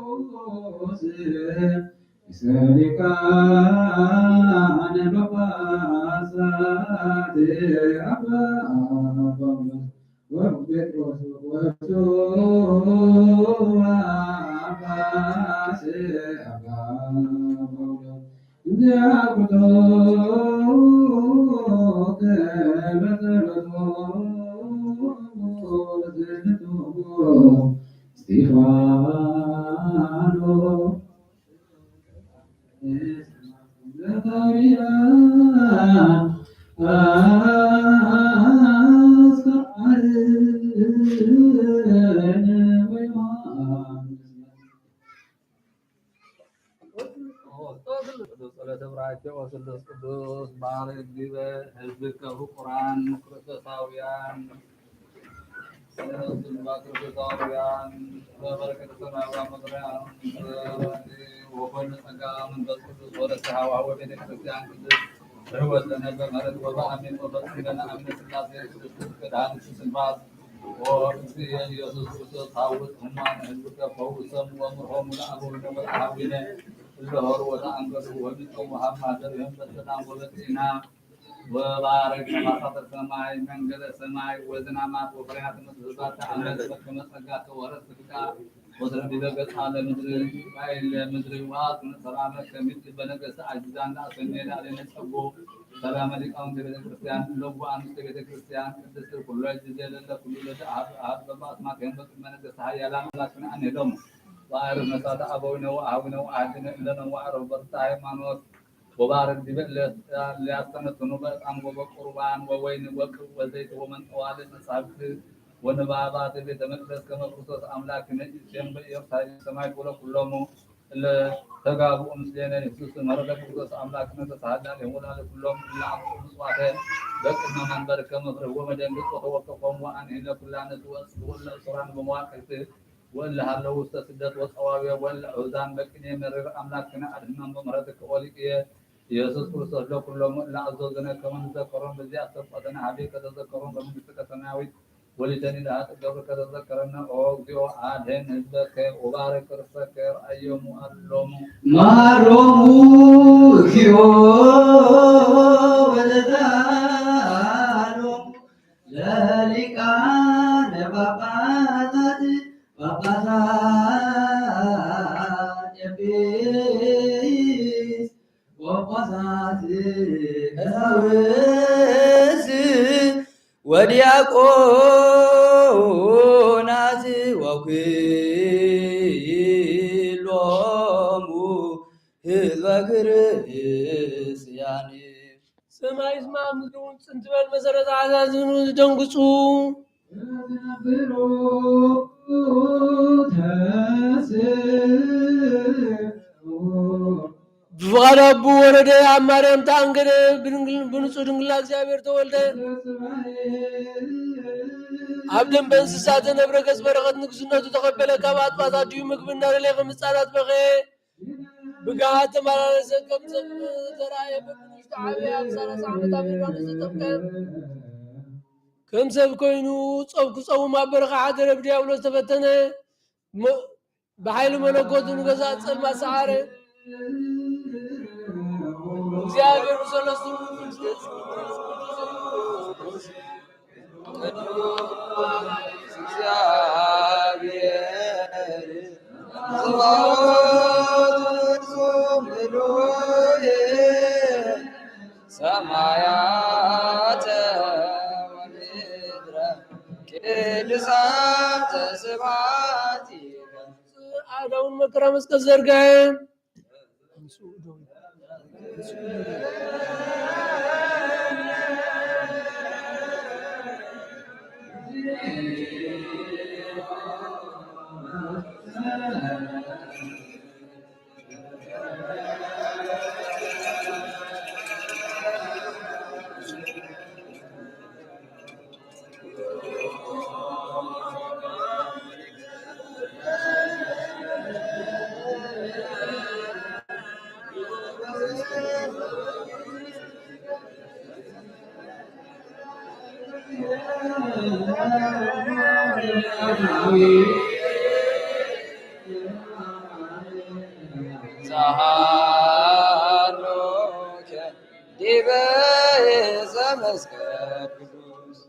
ወቅዱስ ርእሰ ሊቃነ ጳጳሳት አባ ጳውሎስ ወጴጥሮስ ውእቱ አባ ቀሲስ አባ ጳውሎስ እንዘ አብቅቶከ በጸሎቱ ወዘንቱ እስጢፋኖስ ጸሎተ ቡራኬ ወስሉስ ቅዱስ ባርክ ዲበ ህዝብከ ፍቁራን ክርስቶሳውያን። ስልባ ክርስቶሳውያን በበረከተ ሰማይ ወምድር ወኮነ ጸጋ መንፈስ ቅዱስ ወለተ ሀዋወ ቤተ ክርስቲያን ቅድስት ህይወት ለነበ ማለት ወበአሜን ወፈጽም ለነ አምነ ስላሴ ቅዱስ ቅዳን ስንፋስ ኦ እግዚእ ኢየሱስ ክርስቶስ ሐውስ እማን ህዝብከ ፈውሰም ወምርሆሙ ለአበዊነ ወለአሃዊነ እለ ሆሩ ወተአንገዱ ወሚጦሙ ሀብ ማህደሪሆም በሰላም ወበጤና። ወባርክ ነፋሳተ ሰማይ መንገደ ሰማይ ወዝናማት ወፍሬያተ ምድር ባታ አመት በከመ ጸጋከ ወረስከ ወትረዲበ ገጻ ለምድር ባይለ ምድር ወአጽንዕ ሰላመከ ምድር በነገሥተ አጅዛን ለአሰሜ ለአሌነ ጸጉ ሰላመ ሊቃውንተ ቤተ ክርስቲያን እለ ጉባኤ አንስተ ቤተ ክርስቲያን ቅድስት ኩሎ ጊዜ ለለ ኩሉ ለተአሃዱ አሃዱ በበአስማትهم በቅድመ ነገሥተ ኃያላን አምላክነ አንሄዶሙ ወአርፍ ነሳተ አበዊነ ወአሃዊነ ወአሐዚነ እለ ነዋዕሮ በርታ ሃይማኖት ወባርክ ዲበ እለ ሊያስተነትኑ በዕጣን ወበቁርባን ወወይን ወቅብ ወዘይት ወመንጠዋልዕ መጻሕፍት ወንባባት ቤተ መቅደስ ከመ ክርስቶስ አምላክነ ኢሴም በኢየሩሳሌም ሰማይ ወለኩሎሙ እለ ተጋብኡ ምስሌነ ኢየሱስ ምህረተ ክርስቶስ አምላክነ ተሳሃላ ለወላለ ኩሎም እለ አምጽኡ ምጽዋተ በቅድመ መንበርከ መፍርህ ወመደንግጽ ወተወከፎም ወአንሂ ለኩላነ ትወጽእ ወለ እሱራን በመዋቅፍት ወእለ ሀለው ውስተ ስደት ወጸዋውየ ወእለ አሕዛን በቅኔ መርር አምላክነ አድህኖም በምህረትከ ኦሊቅየ ኢየሱስ ክርስቶስ ለኩሎሙ እለ አዘዙነ ከመ ንዘከሮም በዚአተ ሰብቆተነ ሀቤከ ተዘከሮም በመንግሥትከ ሰማያዊት ወሊተኒ ለሀጥእ ገብርከ ተዘከረነ ኦ እግዚኦ አድህን ህዝበከ ወባርክ ርእሰከ ረአዮሙ አሎሙ ማሮሙ እግዚኦ ወለዛሎሙ ለሊቃነ ጳጳሳት ጳጳሳት ኤጲስ ቆጶሳት ቀሳውስት ወዲያቆናት ወኩሎሙ ህዝበ ክርስቲያን። ሰማይ ይስማዕ ምድሪ እውን ጽን ትበል፣ መሰረት ኣሕዛብ ዝደንግጹ። ብፍቓድ ኣቡ ወረደ፣ ኣብ ማርያም ተኣንገደ፣ ብድንግል-፣ ብንጹህ ድንግልና እግዚኣብሔር ተወልደ። ኣብ ደንበ እንስሳ ተነብረ፣ ገጽ በረኸት ንግስነቱ ተቐበለ። ካብ ኣጥባት ኣዲኡ ምግቢ እናደለየ ከም ህጻናት በኸየ። ብግሃድ ተመላለሰ፣ ከም ሰብ ተራእየ፣ በብንእሽቱ ዓበየ፣ ኣብ ሠላሳ ዓመት ኣብ ዮርዳኖስ ተጠምቀ። ከም ሰብ ኮይኑ ጾም ክጸውም ኣብ በረኻ ሓደረ፣ ብዲያብሎስ ተፈተነ። ሞ-፣ ብሓይሊ መለኮቱ ንገዛእ ጸልማት ሰዓረ። እግዚኣብሔር ብሰለስቱ ቅዱስ እግዚአብሔር ጸባኦት ፍጹም ምሉእ ሰማያተ ወምድረ ቅዱሳተ ስብሐቲከ። አዳውን መከራ መስቀል ዘርጋዬ ጸሃሎከ ዲበ ዕፀ መስቀል ቅዱስ።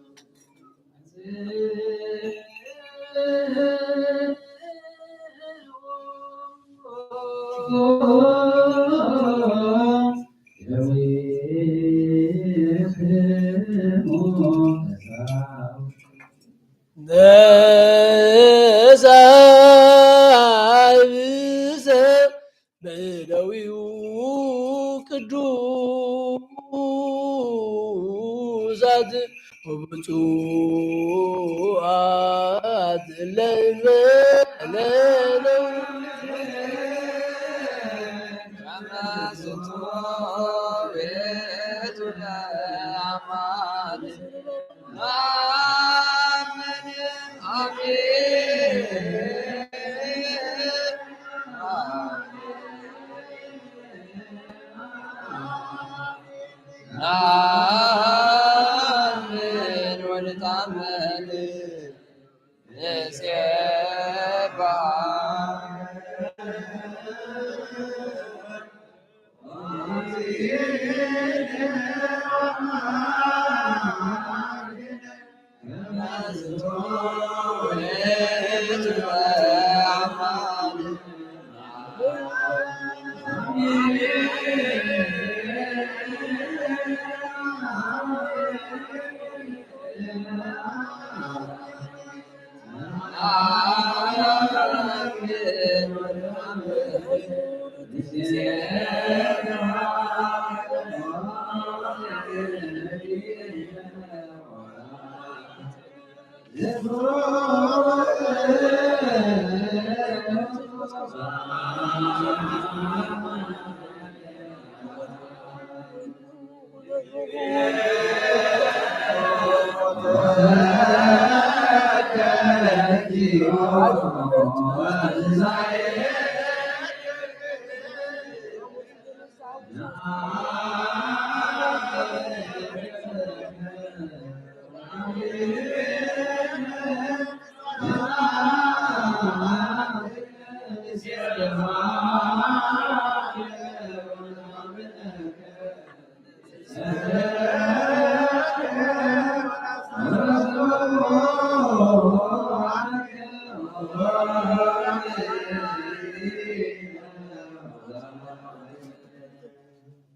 ነሳብሰ በእደዊሁ ቅዱሳት ወብፁዓት እለ እንበለነው። ከመ ዝንቱ ውእቱ ለአማን አምን። አሜን። ናምን ወንታመን ንሴባ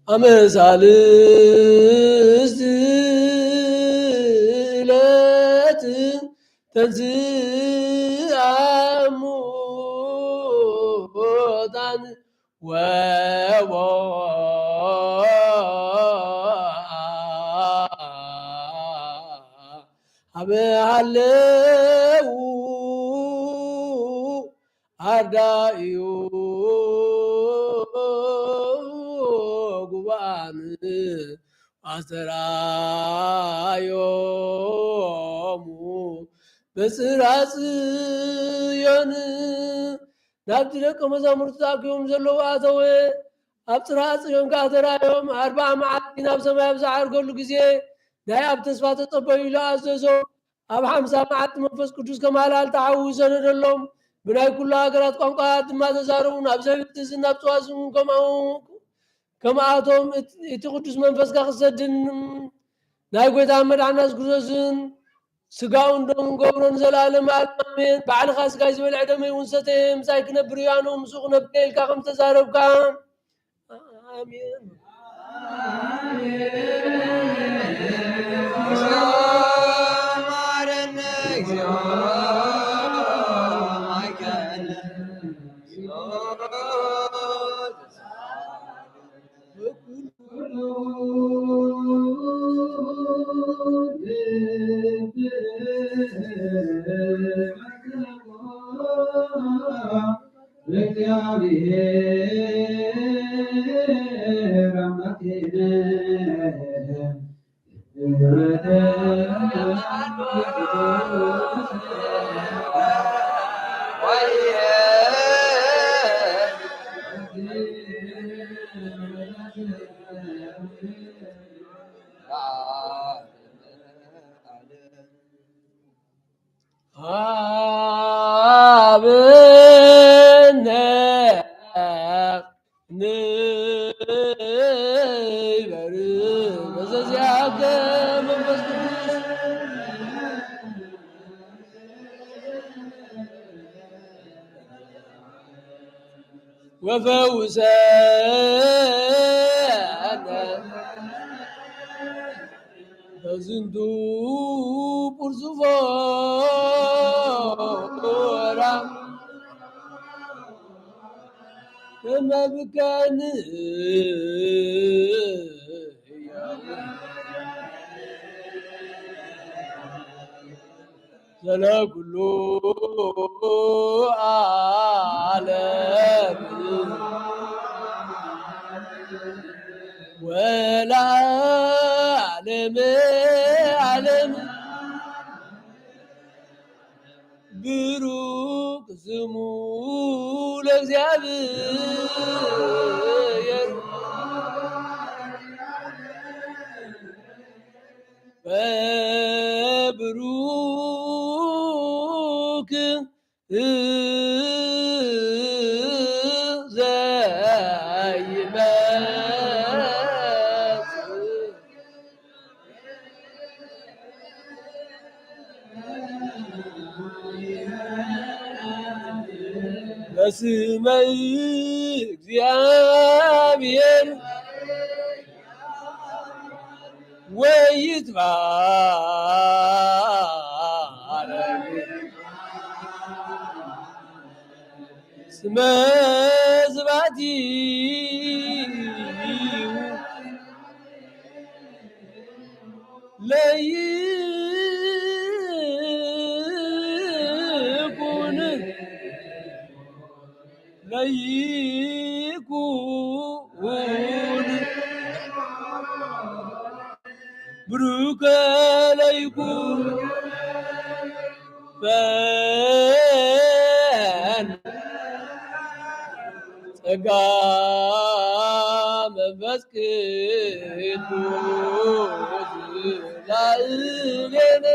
አመ ሳልስት ዕለት ተንሥአ እሙታን ወቦአ ሀበ ሀለው አርዳኢሁ ጉባን አስተርአዮሙ በጽርሐ ጽዮን። ናብቲ ደቀ መዛሙርቱ ተኣኪቦም ዘለዉ ኣተወ። ኣብ ጽርሐ ጽዮን ከኣ ተራእዮም። ኣርብዓ መዓልቲ ናብ ሰማይ ኣብ ዝዓርገሉ ግዜ ናይ ኣብ ተስፋ ተጸበዩ ኢሉ ኣዘዞም። ኣብ ሓምሳ መዓልቲ መንፈስ ቅዱስ ከም ሃልሃልታ ሓዊ ሰደደሎም። ብናይ ኩሉ ሃገራት ቋንቋ ድማ ተዛረቡ። ናብ ዘብጥስን ናብ ጽዋስን ከምኡ ከምኣቶም እቲ እቲ ቅዱስ መንፈስካ ክሰድን ናይ ጐይታ መድሓና የሱስ ክርስቶስን ስጋውን ደሙን ገብሮ ንዘለዓለም ዓለም ኣሜን። ባዕልኻ ስጋይ ዝበልዐ ደመይ እውን ሰተየ ምሳይ ክነብር እዩ፣ ኣነ እውን ምስኡ ክነብር እየ ኢልካ ከም ዝተዛረብካ። ኣሜን። ኣብነ ንበር በዘዚኣከ መንፈስ ቅዱስ። ወፈውሰነ በዝንቱ ቁርጽፎራ ከመብከን ዘለ ኩሉ ዓለም ወለዓለመ ዓለም። ብሩክ ስሙ ለእግዚኣብሔር። በብሩክ ዘይመጽእ በስመ እግዚአብሔር ወይትባረክ ስመ ዝባቲ ለይኩን ለይኩን ብሩከ ለይኩን ፈን ጸጋ መንፈስ ቅዱስ ላዕሌነ።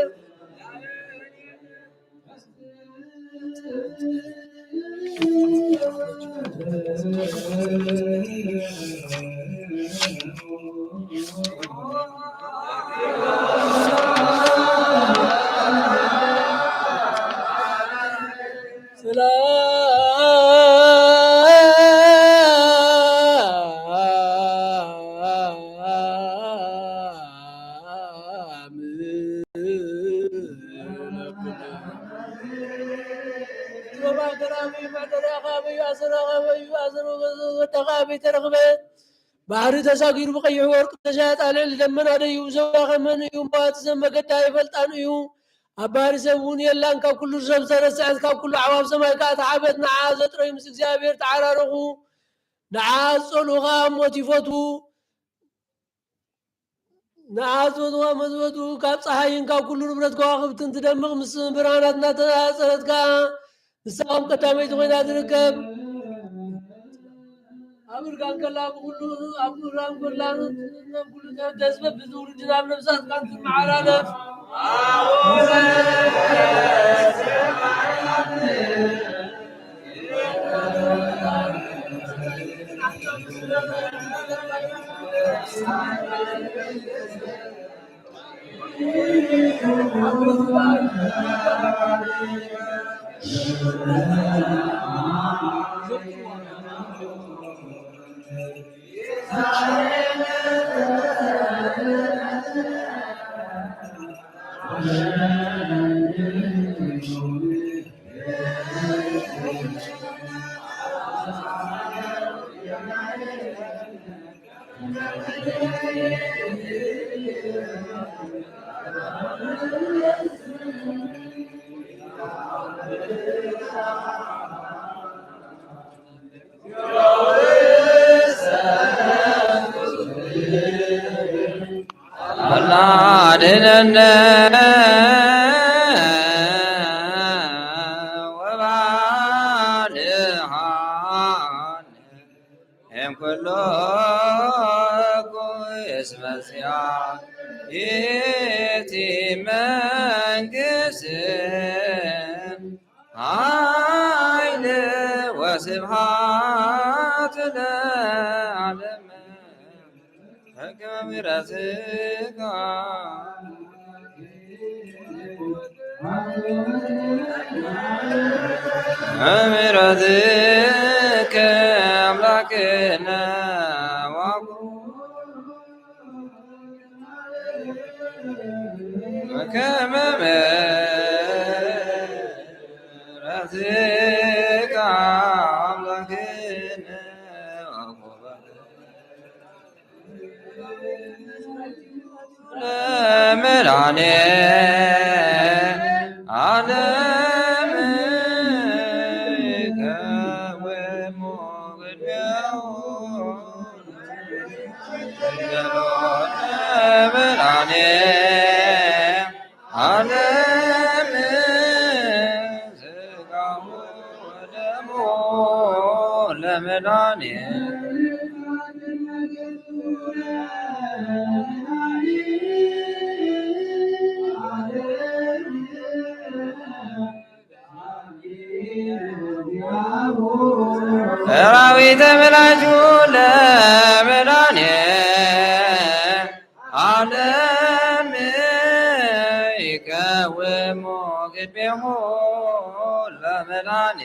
ሰላም። ሮባ ገራሚ መዕደርያኻ በዩ ኣሰራኻ በዩ ኣሰሮ ወደኻ በይ ተረኽበ። ባሕሪ ተሳጊሩ ብቐይሕ ወርቂ ተሻያጣ ልዕሊ ደመና ደይቡ። ሰብኣኸ መን እዩ? እምበኣቲ ሰብ መገዳ ኣይፈልጣን እዩ። ኣብ ባሕሪ ሰብ እውን የላን። ካብ ኩሉ ሰብ ዝተረስዐት፣ ካብ ኩሉ ኣዕዋፍ ሰማይ ከኣ ተሓበት። ንዓ ዘጥረዩ ምስ እግዚኣብሔር ተዓራረኹ። ንዓ ዝጸልኡ ከኣ ሞት ይፈትዉ። ንዓ ዝፈትዋ መዝበቱ ካብ ጸሓይን ካብ ኩሉ ንብረት ከዋኽብትን ትደምቕ፣ ምስ ብርሃናት እናተነጻጸረት ከኣ ንሳ ከም ቀዳመይቲ ኮይና ትርከብ። ኣብ እርጋን ከላ ብኹሉ፣ ኣብ እርጋን ከላ ናብ ኩሉ ተዝበብ፣ ብዝውርድን ኣብ ነፍሳት ቃል ትመዓላለፍ። ኣድነነ ወባልዓነ እምኩሉ ኩይስ መጽያ ይእቲ መንግስት ኃይል ወስብሐት ለዓለመ። ተአምራትከ ተአምራትከ አምላክነ ወኩ ከመ ምሕረትከ አምላክነ ወኩ ለመድኃኔ ዓለም ይቀውሙ ቅድሜሁ ለመድኃኔ ዓለም ሥጋሁ ወደሙ ለመድኃኔ ሰራዊተ መላእክቱ ለመድኃኔ ዓለም ይቀውሙ ቅድሜሁ ለመድኃኔ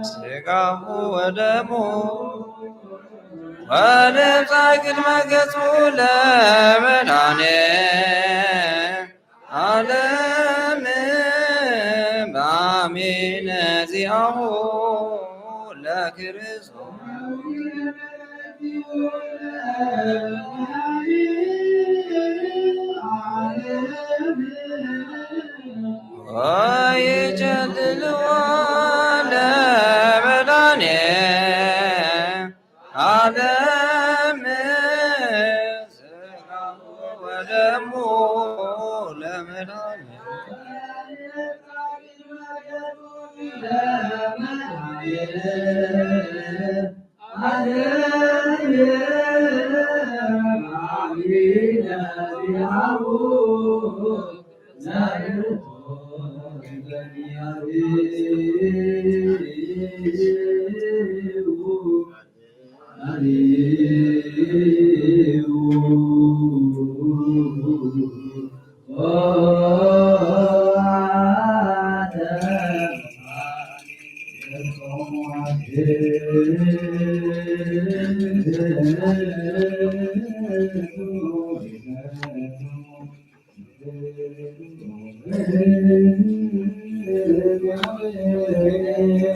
ሥጋሁ ወደሙ ወለብሳ ቅድመ ገጹ ለመድኃኔ ዓለም በአሚነ ዚአሁ ለክርስቶስ ወይጨልልዎ ለመድኃኔ ዓለም ሥጋሁ ወደሙ ለመድኃኔ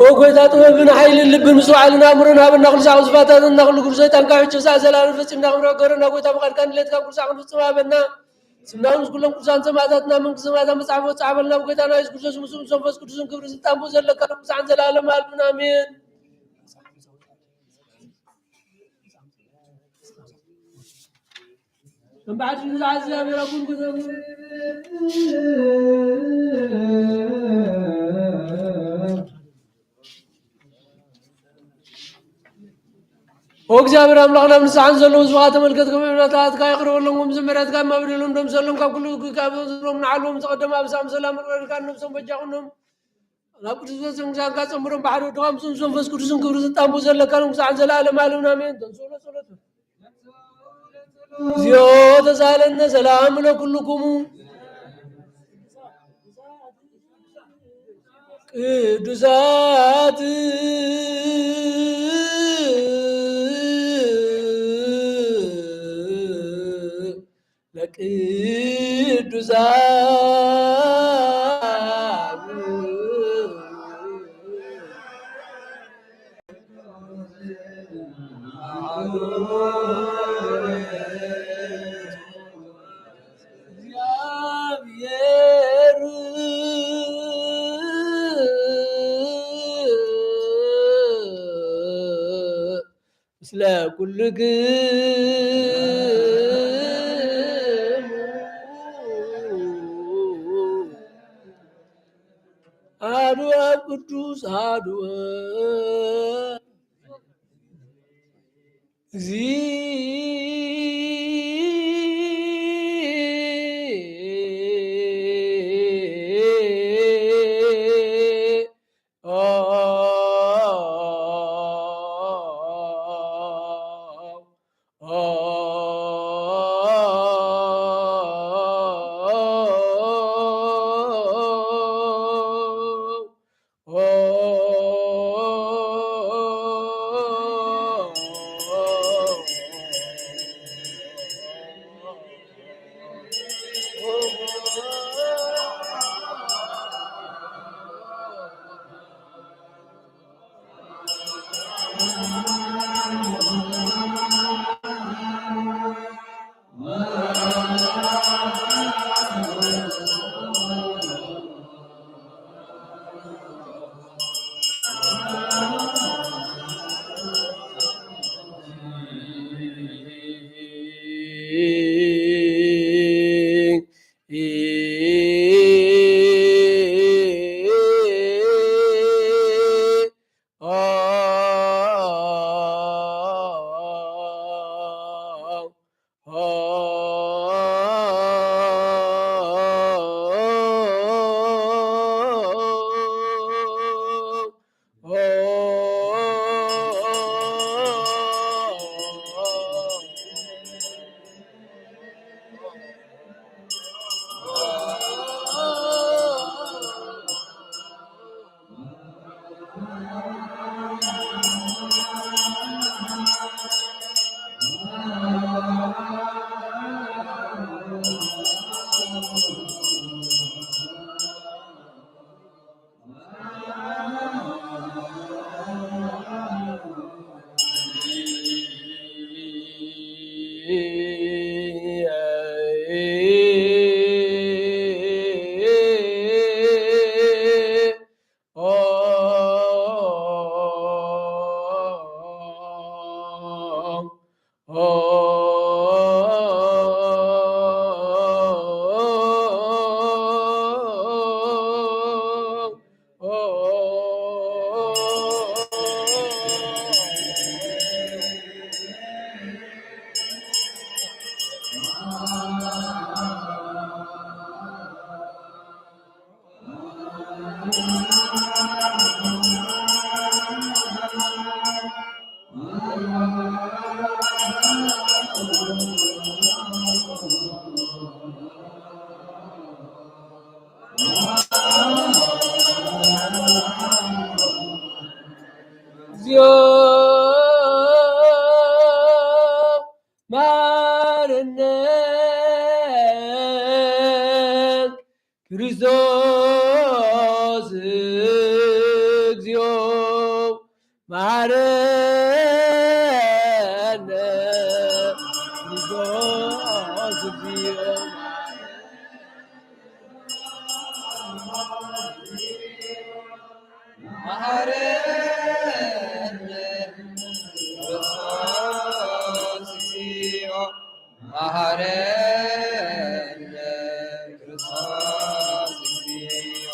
ኦ ጎይታ፣ ጥበብን ሓይልን ልብን ምስትውዓልን ኣእምሮን ሃበና። ኩሉ ሳዕ ዝፋታተና ኩሉ ግርዞ ይጣንካ ሕጂ ሳዕ ዘላለም ፈጺምና ክንረገረና። ጎይታ፣ ፍቓድካ ንድሌትካ ኩሉ ሳዕ ክንፍጽም ሃበና። ስምና ምስ ኩሎም ቅዱሳን ሰማዕታትና መንግስቲ ሰማያት መጽሓፍ ወጽዓ በልና። ብጎይታና የሱስ ክርስቶስ ምስኡ ምስ መንፈስ ቅዱስን ክብሪ ስልጣን ብኡ ዘለካ ኩሉ ሳዕን ዘላለም ኣልብን ኣሜን። እምበኣር ንዝኣ እግዚኣብሔር ኣቡን ክዘሙ ኦ እግዚኣብሔር ኣምላኽና፣ ኣብ ንስሓን ዘለዉ ህዝብኻ ተመልከት፣ ከም እምነታትካ ይቕረ በሎም፣ ከም ምሕረትካ ድማ በደሎም ደምሰሎም፣ ካብ ኩሉ ካብ ዝብሎም ንዓልዎም ዝቐደሙ ኣብሳም ሰላም ይቕረልካ፣ ነብሶም በጃ ኩኖም። ናብ ቅዱስ ቤተክርስትያንካ ጸምሮም ብሓደ ወድኻ ምስ መንፈስ ቅዱስን ክብሪ ስልጣን ዘለካ ሎም ክሳዕ ዘለዓለም ዓለምን ኣሜን። ተንሥኡ ለጸሎት። እግዚኦ ተሳለነ ሰላም ለኩልኩሙ ቅዱሳት ለቅዱሳን እግዚአብሔር ምስለ ኩልክሙ አሐዱ አብ ቅዱስ አሐዱ አብ። እግዚኦ መሐረነ ክርስቶስ እግዚኦ መሐረነ ክርስቶስ እግዚኦ መሐረነ ክርስቶስ እግዚኦ መሐረነ ክርስቶስ እግዚኦ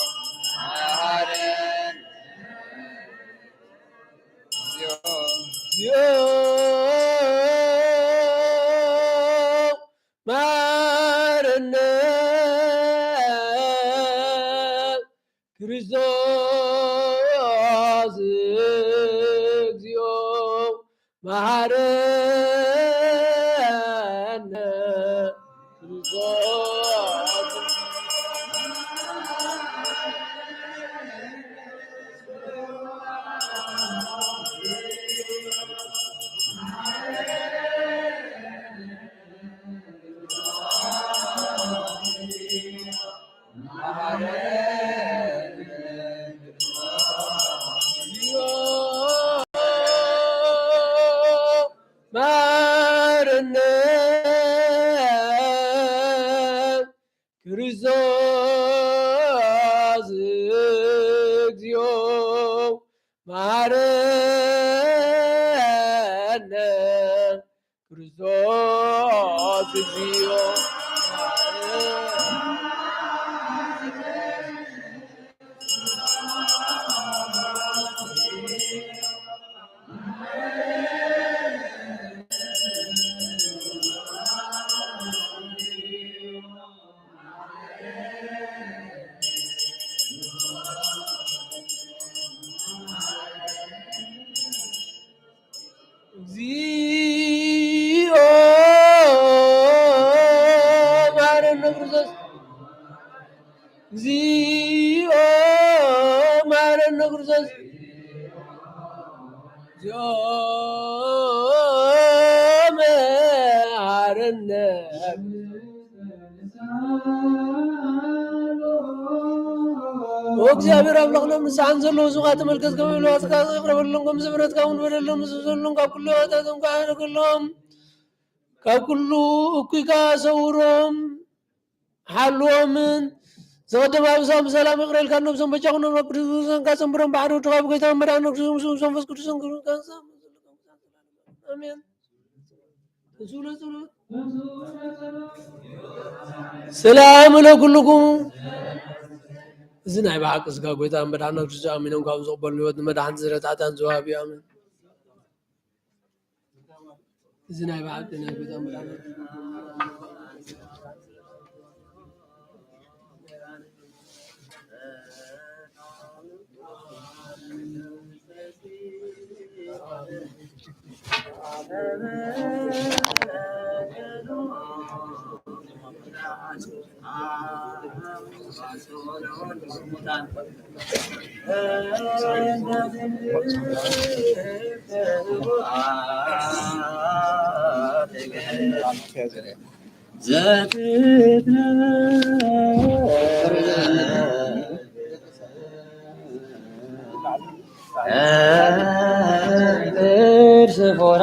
መሐረነ እግዚኦ መሐረነ ክርስቶስ እግዚኦ መሐረነ ክርስቶስ። ማረነ ክርስቶስ እግዚኦ መሐረነ ክርስቶስ እግዚኦ። እግዚኦ መሐረነ ክርስቶስ። እግዚኦ መሐረነ ክርስቶስ። እግዚኦ መሐረነ። ኦ እግዚኣብሔር ኣምላኽና፣ ንስሓን ዘለዉ ስኻ ተመልከት፣ ከም ኢሉ ኣጽቃ ይቕረበሎም፣ ከም ምሕረትካ እውን በደሎም፣ ምስ ዘለዎም ካብ ኩሉ ኃጢኣቶም ከዓርገሎም፣ ካብ ኩሉ እኩይ ከኣ ሰውሮም፣ ሓልዎምን ዘቐደም ኣብሳም ብሰላም ይቕረልካ፣ ነብሶም በጃ ኩኖም፣ ኣብ ቅዱስ ዘንካ ጸንብሮም፣ ብሓደ ወድኻ ብጎይታ መድሓኒና ክርስቶስ ምስ መንፈስ ቅዱስን ክብርን ኣሜን። ተስእሎ ጸሎት። ሰላም ለኩልኩም። እዚ ናይ ብሓቂ ስጋ ጎይታ መድሓኒና ክርስቶስ ኣሚኖም ካብ ዝቕበሉ ህይወት ንመድሓንቲ ዝረታዕታን ዝወሃብ እዩ። ኣሜን። እዚ ናይ ብሓቂ ናይ ጎይታ መድሓኒና ዘትትነብር ስፎራ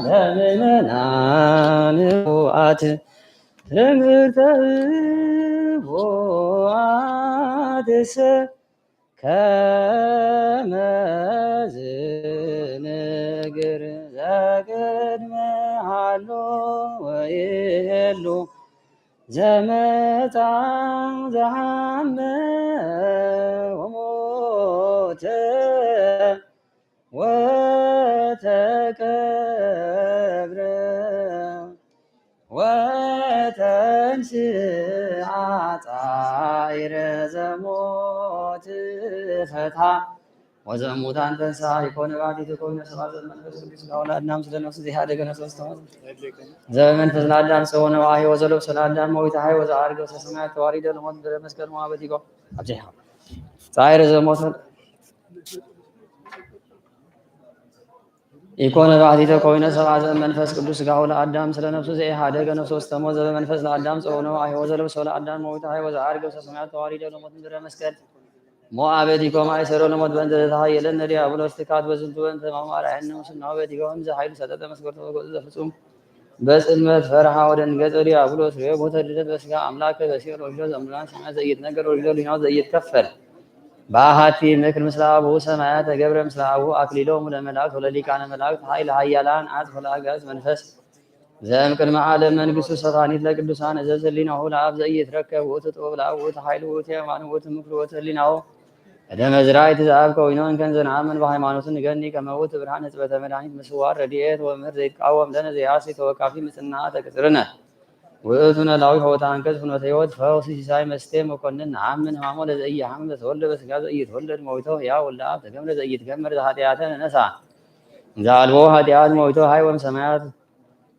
ለምእመናን ቡኣት ትምህርተ ቡኣትሰ ከመ ዝንግር ዘቅድመ ሃሎ ወይሄሉ ዘመጻ ዘሃመ ወሞተ ወተቀብረ ወተንስአ ጻኢረ ዘሞት ፈትሐ ወዘሙታን ተንስአ ይኮነ ባቲቱ ኮነ ስብሐት ዘመንፈስ ቅዱስ ለአዳም ስለ ነፍሱ ዘኢሃደገ ነፍሰ ውስተ ሞት ዘበመንፈስ ለአዳም ጸወነ ወአሕዮ ወዘለብሶ ለአዳም ሞይተ ሐይ ወዘዐርገ ውስተ ሰማያት ተዋሪደ ለሞት ምድረ መስቀል ሞዐ በቲኮ ኣብዚሐ ጻኢረ ዘሞት ኢኮነ ባሕቲተ ኮይነ ሰብአ ዘእም መንፈስ ቅዱስ ስጋሁ ለአዳም ስለ ነፍሱ ዘኢሃደገ ነፍሱ ውስተ ሞት ዘበመንፈስ ለአዳም ጸወነ ወአሕዮ ወዘለብሶ ለአዳም ሞይተ ሐይ ወዘዐርገ ውስተ ሰማያት ተዋሪደ ለሞት ምድረ መስቀል ሞዐ በቲኮ ማእሰሮ ለሞት በእንተ ዘተሃየለነ ዲያብሎስ ትካት በዝንቱ በእንተ ሕማሙ አርአየነ ሙስናሁ በቲኮ እምዘ ኃይሉ ሰጠጠ መስገርቶ ወገጹ ዘፍጹም በጽልመት ፈርሃ ወደንገጸ ዲያብሎስ ርእዮ ቦተ ልደት በስጋ አምላከ በሲኦል ወሪዶ ዘእሙላን ሰማያት ዘኢይትነገር ወሪዶ ሊናው ዘኢይትከፈል በአሐቲ ምክር ምስለ አቡሁ ሰማያት ተገብረ ምስለ አቡሁ አክሊሎሙ ለመላእክት ወለሊቃነ መላእክት ኃይለ ኃያላን አጽፍ ለአጋዕዝት መንፈስ ዘእም ቅድመ ዓለም መንግስቱ ሰፋኒት ለቅዱሳን እዘዝ ህሊናሁ ለአብ ዘኢይትረከብ ውእቱ ጥበብ ለአብ ውእቱ ኃይል ውእቱ የማን ውእቱ ምክር ውእቱ ህሊናሁ እደ መዝራእት ዘአብ ከዊኖ እንከን ዘነአምን በሃይማኖቱ ንገኒ ከመ ውእቱ ብርሃን ሕጽበተ መድኃኒት ምስዋር ረድኤት ወምህር ዘይትቃወም ለነ ዘያሲ ተወካፊ ምጽናተ ቅጽርነ ውእቱ ነላዊ ሆታ አንቀጽ ፍኖተ ሕይወት ፈውሲ ሲሳይ መስቴ መኮንን። ነአምን ሕማሞ ለዘኢይሓምም ዘተወልደ በስጋ ዘኢይትወለድ ሞይቶ ሕያው ወልደ አብ ተገምረ ዘኢይትገመር ዘኃጢአተ ነሳ። እንዘ አልቦ ኃጢአት ሞይቶ ሀይ ወም ሰማያት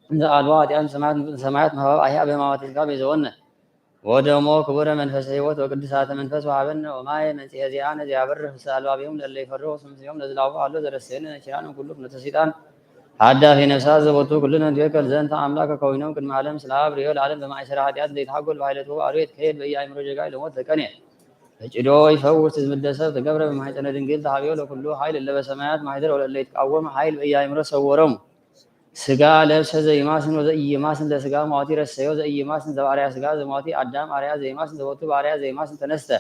እንዘ አልቦ ኃጢአት ሰማያት ሰማያት መሃባብ አሕያ በሕማማተ ስጋ ቤዘወነ። ወደሞ ክቡረ መንፈሰ ሕይወት ወቅድሳተ መንፈስ ወሃበነ ወማየ መንጽሔ ዚአነ ዚያበርህ ፍስሐ አልባቢሆም ለለ ይፈርሁ ስምስዮም ለዝላፉ አሎ ዘረሰየነ ነኪራን ኩሉ ፍኖተ ሰይጣን ሀዳፊ ነፍሳት ዘቦቱ ኩልነ ንትቤከል ዘንተ አምላክ ከዊኖም ቅድመ ዓለም ስለ አብ ርእዮ ለዓለም በማእሰረ ኃጢአት ዘይተሓጎል በኃይለቱ አርዌት ከየድ በየ አእምሮ ጀጋይ ለሞት ተቀኔ። ተጭዶ ይፈውስ ትዝምደ ሰብ ተገብረ በማሕፀነ ድንግል ተሃብዮ ለኩሉ ኃይል እለ በሰማያት ማሕደር ወለለ ይትቃወም ኃይል በየ አእምሮ ሰወሮም። ስጋ ለብሰ ዘይማስን ወዘኢይማስን ለስጋ ሟቲ ረሰዮ ዘይማስን ዘባርያ ስጋ ዘሟቲ አዳም አርያ ዘይማስን ዘቦቱ ባርያ ዘይማስን ተነስተ።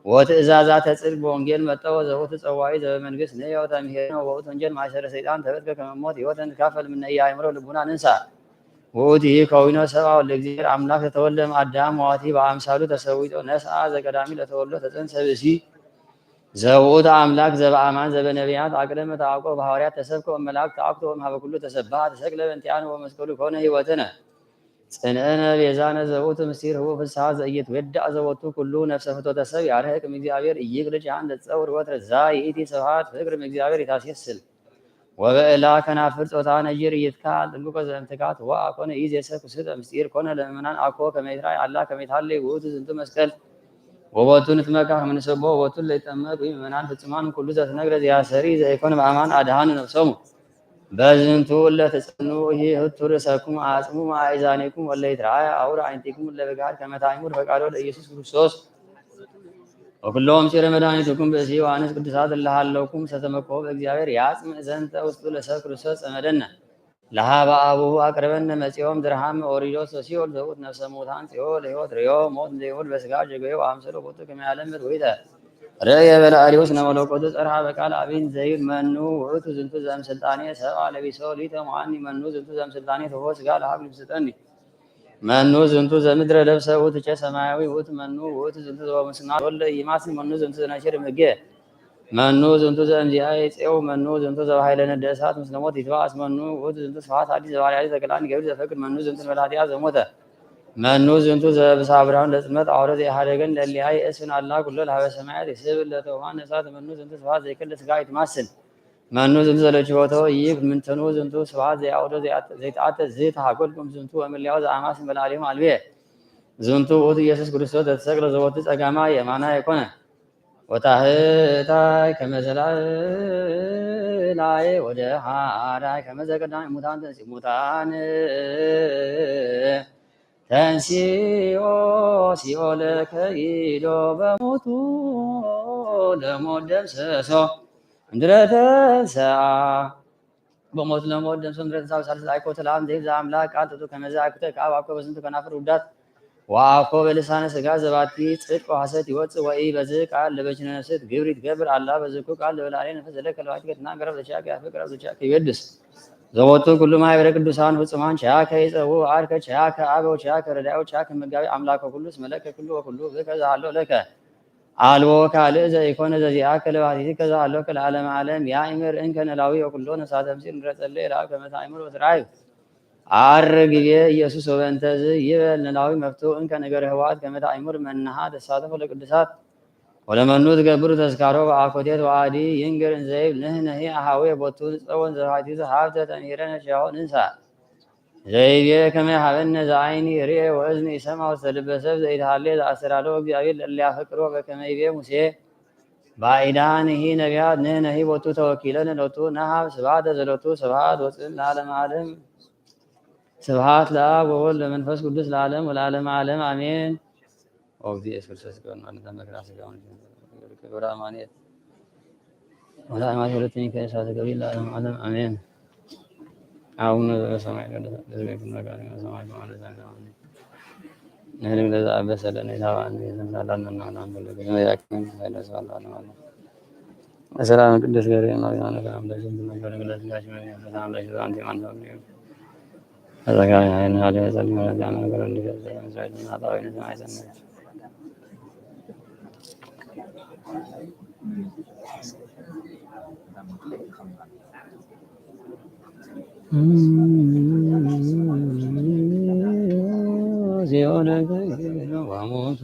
ወትእዛዛተ ጽድቅ በወንጌል መጠወ ዘውቱ ጸዋዒ ዘበመንግስት ንሕዮ ተምሄርነ ወውእቱ ወንጌል ማእሰረ ሰይጣን ተበትከ ከመ ሞት ሕይወተ ንትካፈል ምነ ኢያእምሮ ልቡና ንንሳ። ውእቱ ይህ ከዊኖ ሰብአ ወልደ እግዚአብሔር አምላክ ተተወልደ እምአዳም ዋቲ በአምሳሉ ተሰዊጦ ነስአ ዘቀዳሚ ለተወልዶ ተጸንሰ ብእሲ ዘውእቱ አምላክ ዘበአማን ዘበነቢያት አቅደመ ተአቆ በሐዋርያት ተሰብከ ወመላእክት ተአኩቶ ወእምሃበ ኩሉ ተሰብሐ ተሰቅለ በእንቲአነ ወመስቀሉ ኮነ ሕይወትነ። ጽንዕነ ቤዛነ ዘውቱ ምስጢር ህቡእ ፍስሓ ዘኢይትዌዳእ ዘወቱ ኩሉ ነፍሰ ፍቶተ ሰብ ያርህቅ እምእግዚአብሔር ኢይቅልጫ እንደ ጸውር ወትረ ዛ ይእቲ ስብሐት ፍቅር እምእግዚአብሔር ይታስየስል ወበእላ ከናፍር ጾታ ነጅር ይትካል ጥንቁቆ ዘእምትካት ወአኮነ ኢዜሰ ክሱተ ምስጢር ኮነ ለምእመናን አኮ ከመይትራይ አላ ከመይትሃሌ ውእቱ ዝንቱ መስቀል ወቦቱ ንትመካ ከመንሰቦ ወቦቱ ለይጠመቅ ምእመናን ፍጹማን ኩሉ ዘተነግረ ዘያሰሪ ዘይኮነ በአማን አድሃኑ ነፍሶሙ። በዝንቱ እለ ትጸኑ ይህቱ ርእሰኩም አጽሙ አእዛኒኩም ወለ ይትረአየ አውር አይንቲኩም እለ በጋድ ከመ ታእምሩ ፈቃዶ ለኢየሱስ ክርስቶስ ወኩሎም ሲረ መድኃኒትኩም ብእሲ ዮሐንስ ቅዱሳት እለ ሃለውኩም ሰተመኮ በእግዚአብሔር ያጽም ዘንተ ውስጡ ለሰብ ክርስቶስ ጸመደነ ለሃበ አቡሁ አቅረበነ መጺኦም ድርሃም ኦሪዶስ ሲኦል ዘውት ነፍሰ ሙታን ጽዮ ለሕይወት ርዮ ሞት ዘይውል በስጋ ጀገዮ አምሰሎ ቦቱ ከመ ያለምድ ወይተ ርእየ በላዕሌሁ ስነ መለኮቱ ጸርሐ በቃል አቢን ዘይብል መኑ ውእቱ ዝንቱ ዘእምስልጣኔ ሰብአ ለቢሶ ሊተ መዋኒ መኑ ዝንቱ ዘእምስልጣኔ ተሆ ስጋ ለሀብ ልብስጠኒ መኑ ዝንቱ ዘምድረ ለብሰ ውእቱ ቸ ሰማያዊ ውእቱ መኑ ውእቱ ዝንቱ ዘበሙስና ወልደ ኢይማስን መኑ ዝንቱ ዘነሽር እምሕጌ መኑ ዝንቱ ዘእምዚአ ይጼው መኑ ዝንቱ ዘበሃይለ ነደ እሳት ምስለ ሞት ይትባእስ መኑ ውእቱ ዝንቱ ስብሐት አዲስ ዘባርያዲ ተክልአን ገብር ዘፈቅድ መኑ ዝንቱ ንበላቲያ ዘሞተ መኑ ዝንቱ ዘብሳብራን ለጽልመት አውረ ዘይሃደገን ለሊያ ይእስን አላ ኩሎ ለሀበ ሰማያት ይስብ ለተውሃን ነፍሳት መኑ ዝንቱ ስብሐት ዘይክል ስጋ ይትማስል መኑ ዝንቱ ዘለችቦቶ ይክ ምንተኑ ዝንቱ ስብሐት ዘይአውዶ ዘይተአተ ዝተሃጎልኩም ዝንቱ ወመሊያው ዘአማስን በላዕሌሁም አልቤ ዝንቱ ውእቱ ኢየሱስ ክርስቶስ ዘተሰቅለ ዘወቱ ጸጋማ የማና የኮነ ወታህታይ ከመ ዘላላይ ወደ ሃራይ ከመ ዘቀዳሚ ሙታን ተንሲ ሙታን ተንሲኦ ሲኦል ከይዶ በሞቱ ለሞት ደምሰሶ እንድረ ተንሰአ በሞት ለሞት ደምሶ እንድረ ተንሰአ ሳልስ አይኮ ተላም ዘይብ ዘአምላክ ቃል ጥጡ ከመዘ አይኩተ ከአብ አኮ በዝንቱ ከናፍር ውዳት ወአኮ በልሳነ ስጋ ዘባቲ ጽድቅ ወሐሰት ይወጽእ ወኢ በዝ ቃል ለበችነ ነፍስት ግብር ይትገብር አላ በዝኩ ቃል ለበላሌ ነፍስ ዘለከ ለባቲ ከትናገረ በቻከ ያፈቅረ በቻከ ይወድስ ዘወቱ ኩሉ ማህበረ ቅዱሳን ፍጹማን ቻከ ይጸው አርከ ቻከ አበው ቻከ ረዳዩ ቻከ መጋቢ አምላከ ኩሉ ስመለከ ኩሉ ወኩሉ ብከ ዘሃሎ ለከ አልቦ ካልእ ዘኢኮነ ዘዚአከ ለባህቲትከ ዘሃሎከ ለዓለመ ዓለም ያእምር እንከ ነላዊ ወኩሎ ነፍሳተ ምስጢር ንረጸለ የላብ ከመ ታእምር ወትርአዩ አር ግዜ ኢየሱስ ወበእንተዝ ይበል ነላዊ መፍቱ እንከ ነገረ ህዋት ከመ ታእምር መናሃ ተሳተፎ ለቅዱሳት ወለመኑ ትገብሩ ተስካሮ በአኮቴት ወአዲ ይንገር እንዘይብል ንህነሂ አሃዌ ቦቱ ንጸወን ዘባህቲቱ ሀብተ ተምሂረነ ሻሆ ንንሳ ዘይቤ ከመ ይሃበነ ዘአይኒ ርኤ ወእዝኒ ይሰማ ውስተ ልበ ሰብ ዘይተሃሌ ዘአስተዳሎ እግዚአብሔር ለእለ ያፈቅሮ በከመ ይቤ ሙሴ ባዕዳንሂ ነቢያት ንሕነሂ ቦቱ ተወኪለን ሎቱ ነሃብ ስብሐተ ዘሎቱ ስብሐት ወፅን ለዓለመ ዓለም። ስብሐት ለአብ ወወልድ ለመንፈስ ቅዱስ ለዓለም ወለዓለመ ዓለም አሜን። ወእግዚእ ኢየሱስ ክርስቶስ ይቀበል ማለት ነው። መከራ ስጋውን ክብረ አማኑኤል ወለአማኑኤል ሁለተኛ ከእሳተ ገቢር ለዓለመ ዓለም አሜን። አቡነ ዘበሰማይ ይትቀደስ ስምከ ትምጻእ መንግሥትከ በከመ በሰማይ ከማሁ በሰማይ። ንህድግ ለዘአበሰ ለነ ኢታብአነ ቤትነ ላለን ናናን በለገ ዘመያክን ኃይለ ሰላም አለ። ሰላም ቅዱስ ገብርኤል ማርያም ሰላም ለሽም ትነገር ግለት ጋሽ ሰላም ለሽም አንቲ ማን ሰው ተዘጋቢ ኃይል ኃይል ጸልዩ ለዚያ ነገር እንዲገዛ መስዋዕት እና ጣዊ ሰማይ ሰማይ ጊዜው ነገር ሞቱ።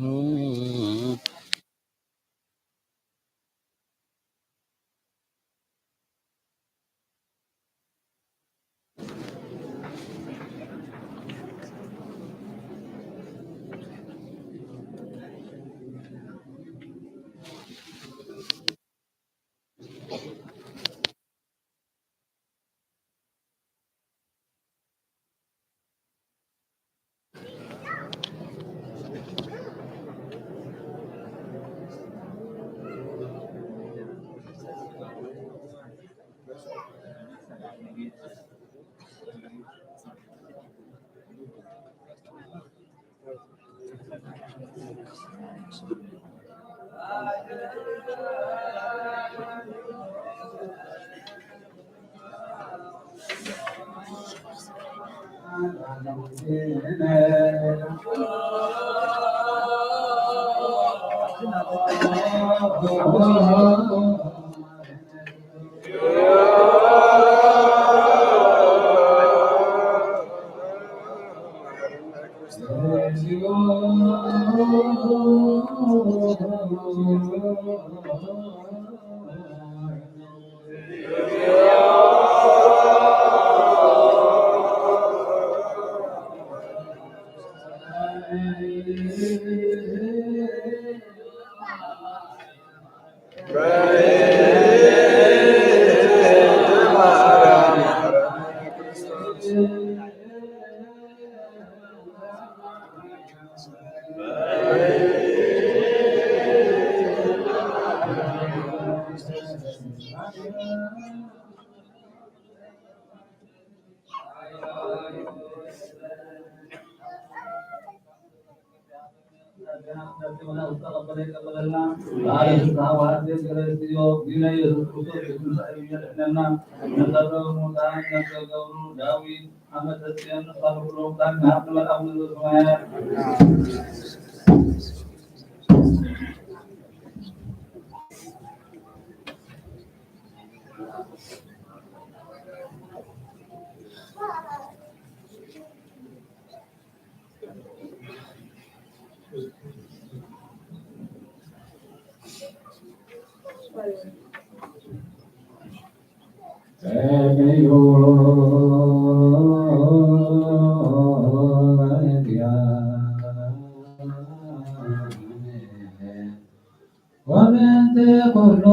ወምንተ ኩሉ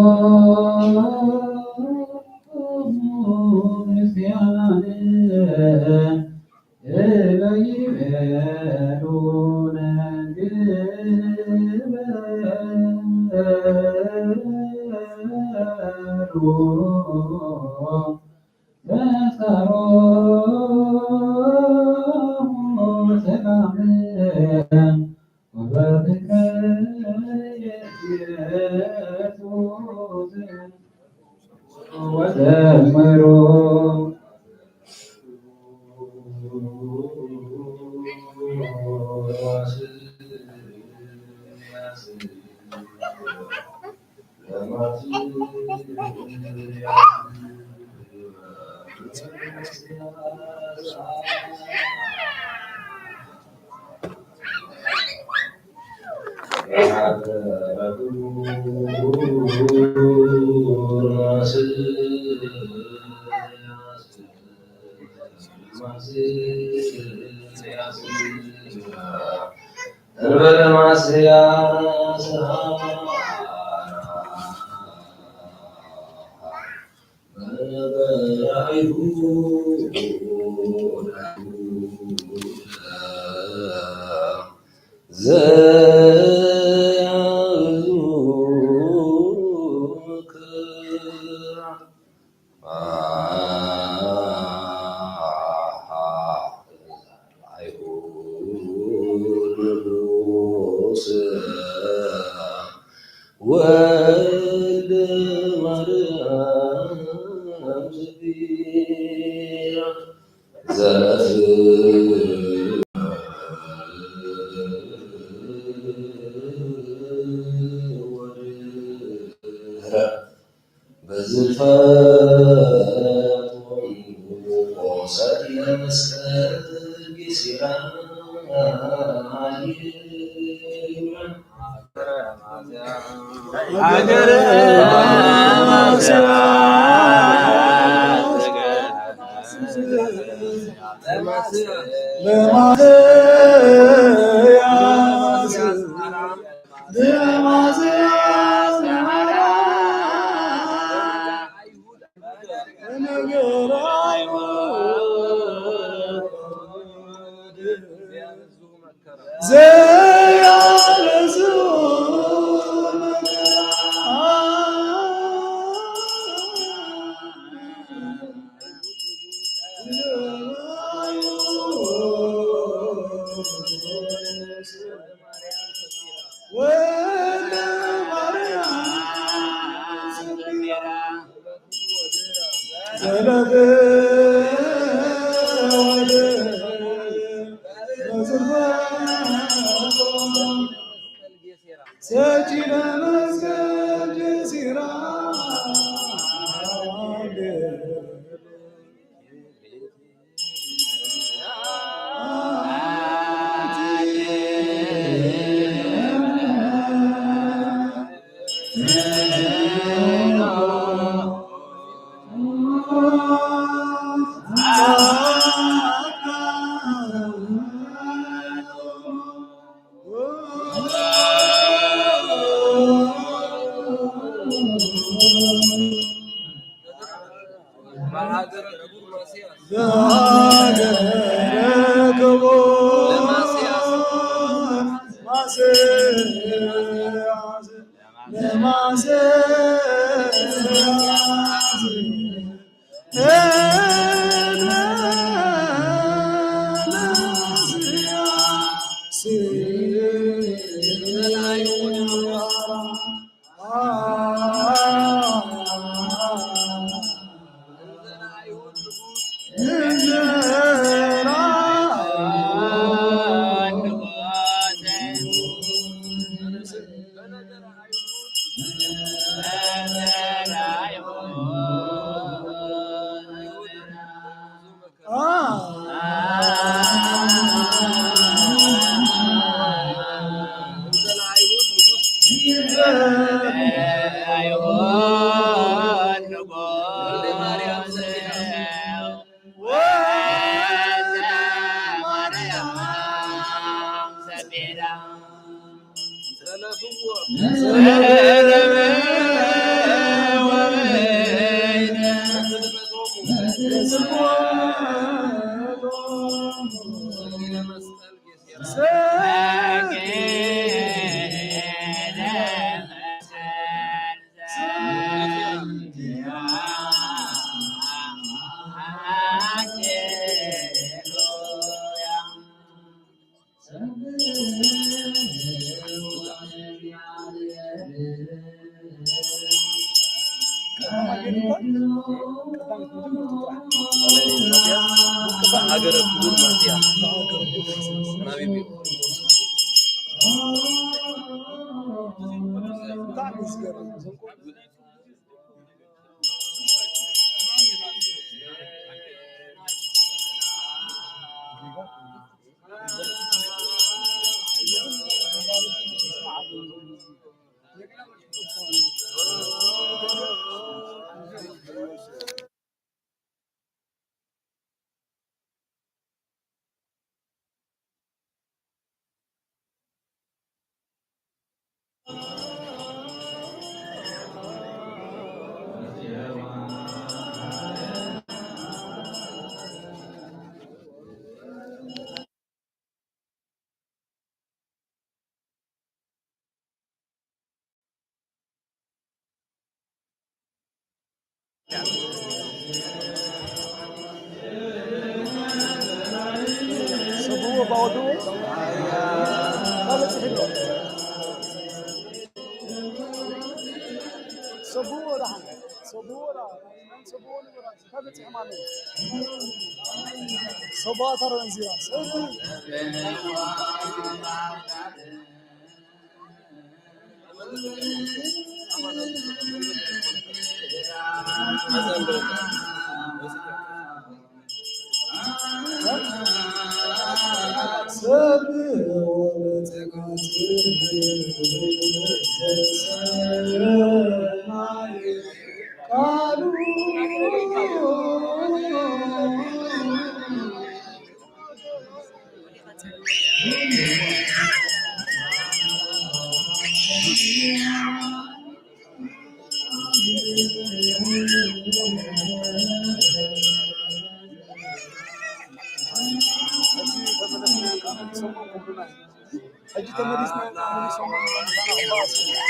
ንስያነ እለ ይቤሉ ነንግበሩ ተስካሮሙ ሰላም ወፍቅር ኢየሱስ ወዘምሩ። እንበለ ማስያስ ወልደ ማርያም ዘቢያ ዘእፍ ወድህረ በዝልፈት ወንጉ ቆሰለ መስቀል ጊሲራ ሀገረ ሀገረ ክቡር ማስያ ናቢብ እዩ። ሰብዎ ባወዱ ካልእ ጽሒሎ ሰብዎ ደሓን ሰብዎ ደሓን ሰብዎ ንበራ። ሕጂ ተመሊስና ኢና፣ መሊሶም ምሳና ክበኣሱ እዮም።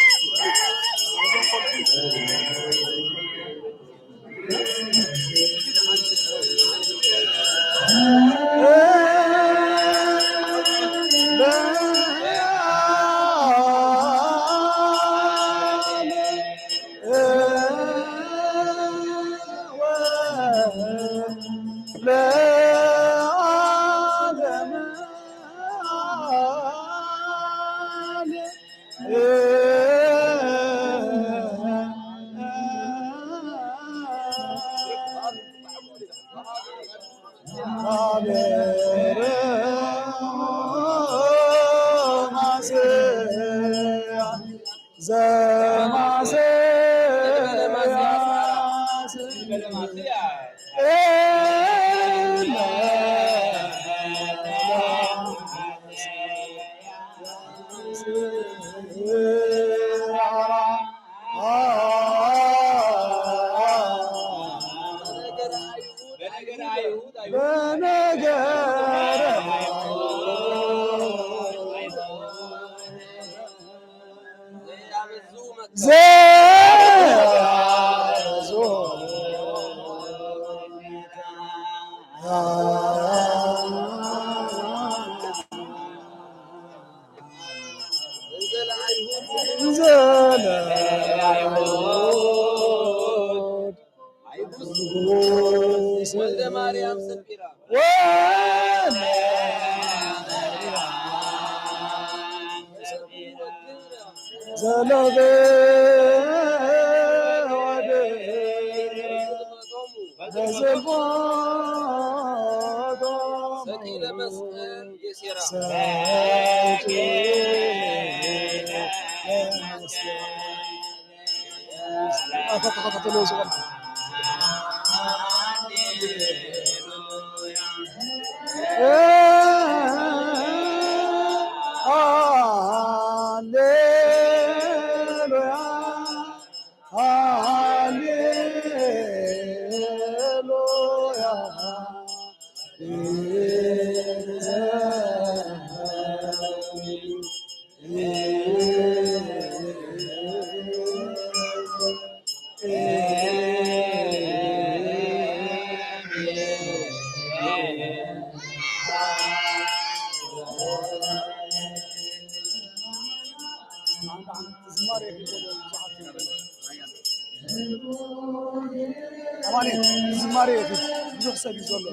እዞም ቆልዑ ዝማሬ ብዙሕ ሰብ እዩ ዘሎ።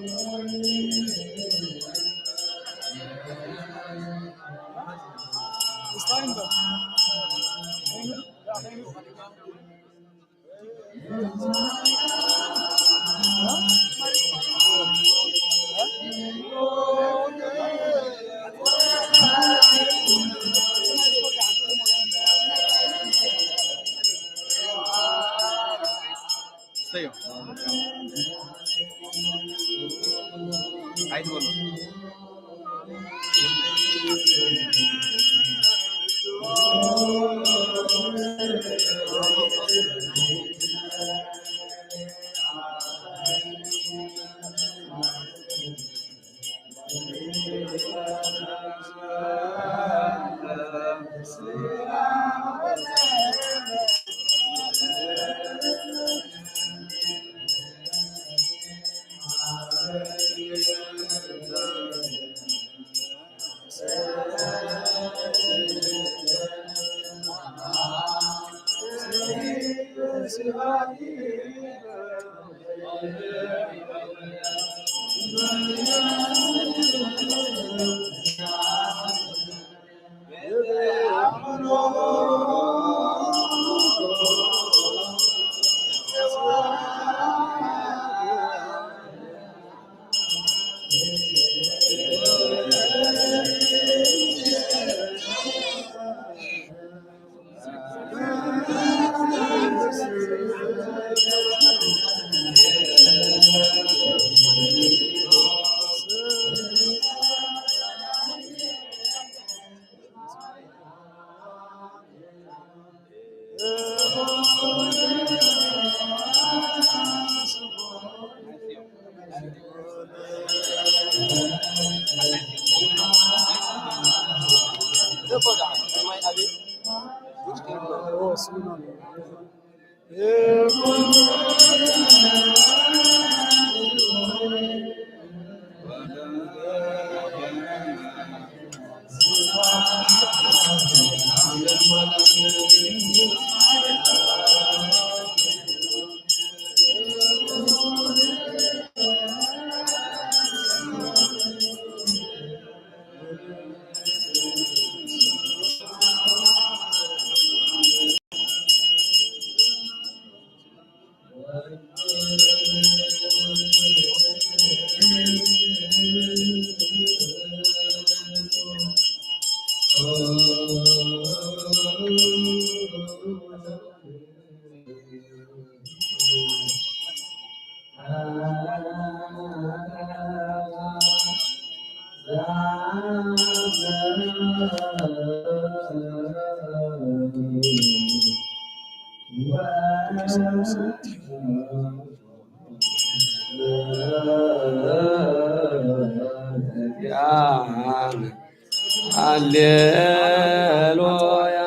ሃሌሉያ፣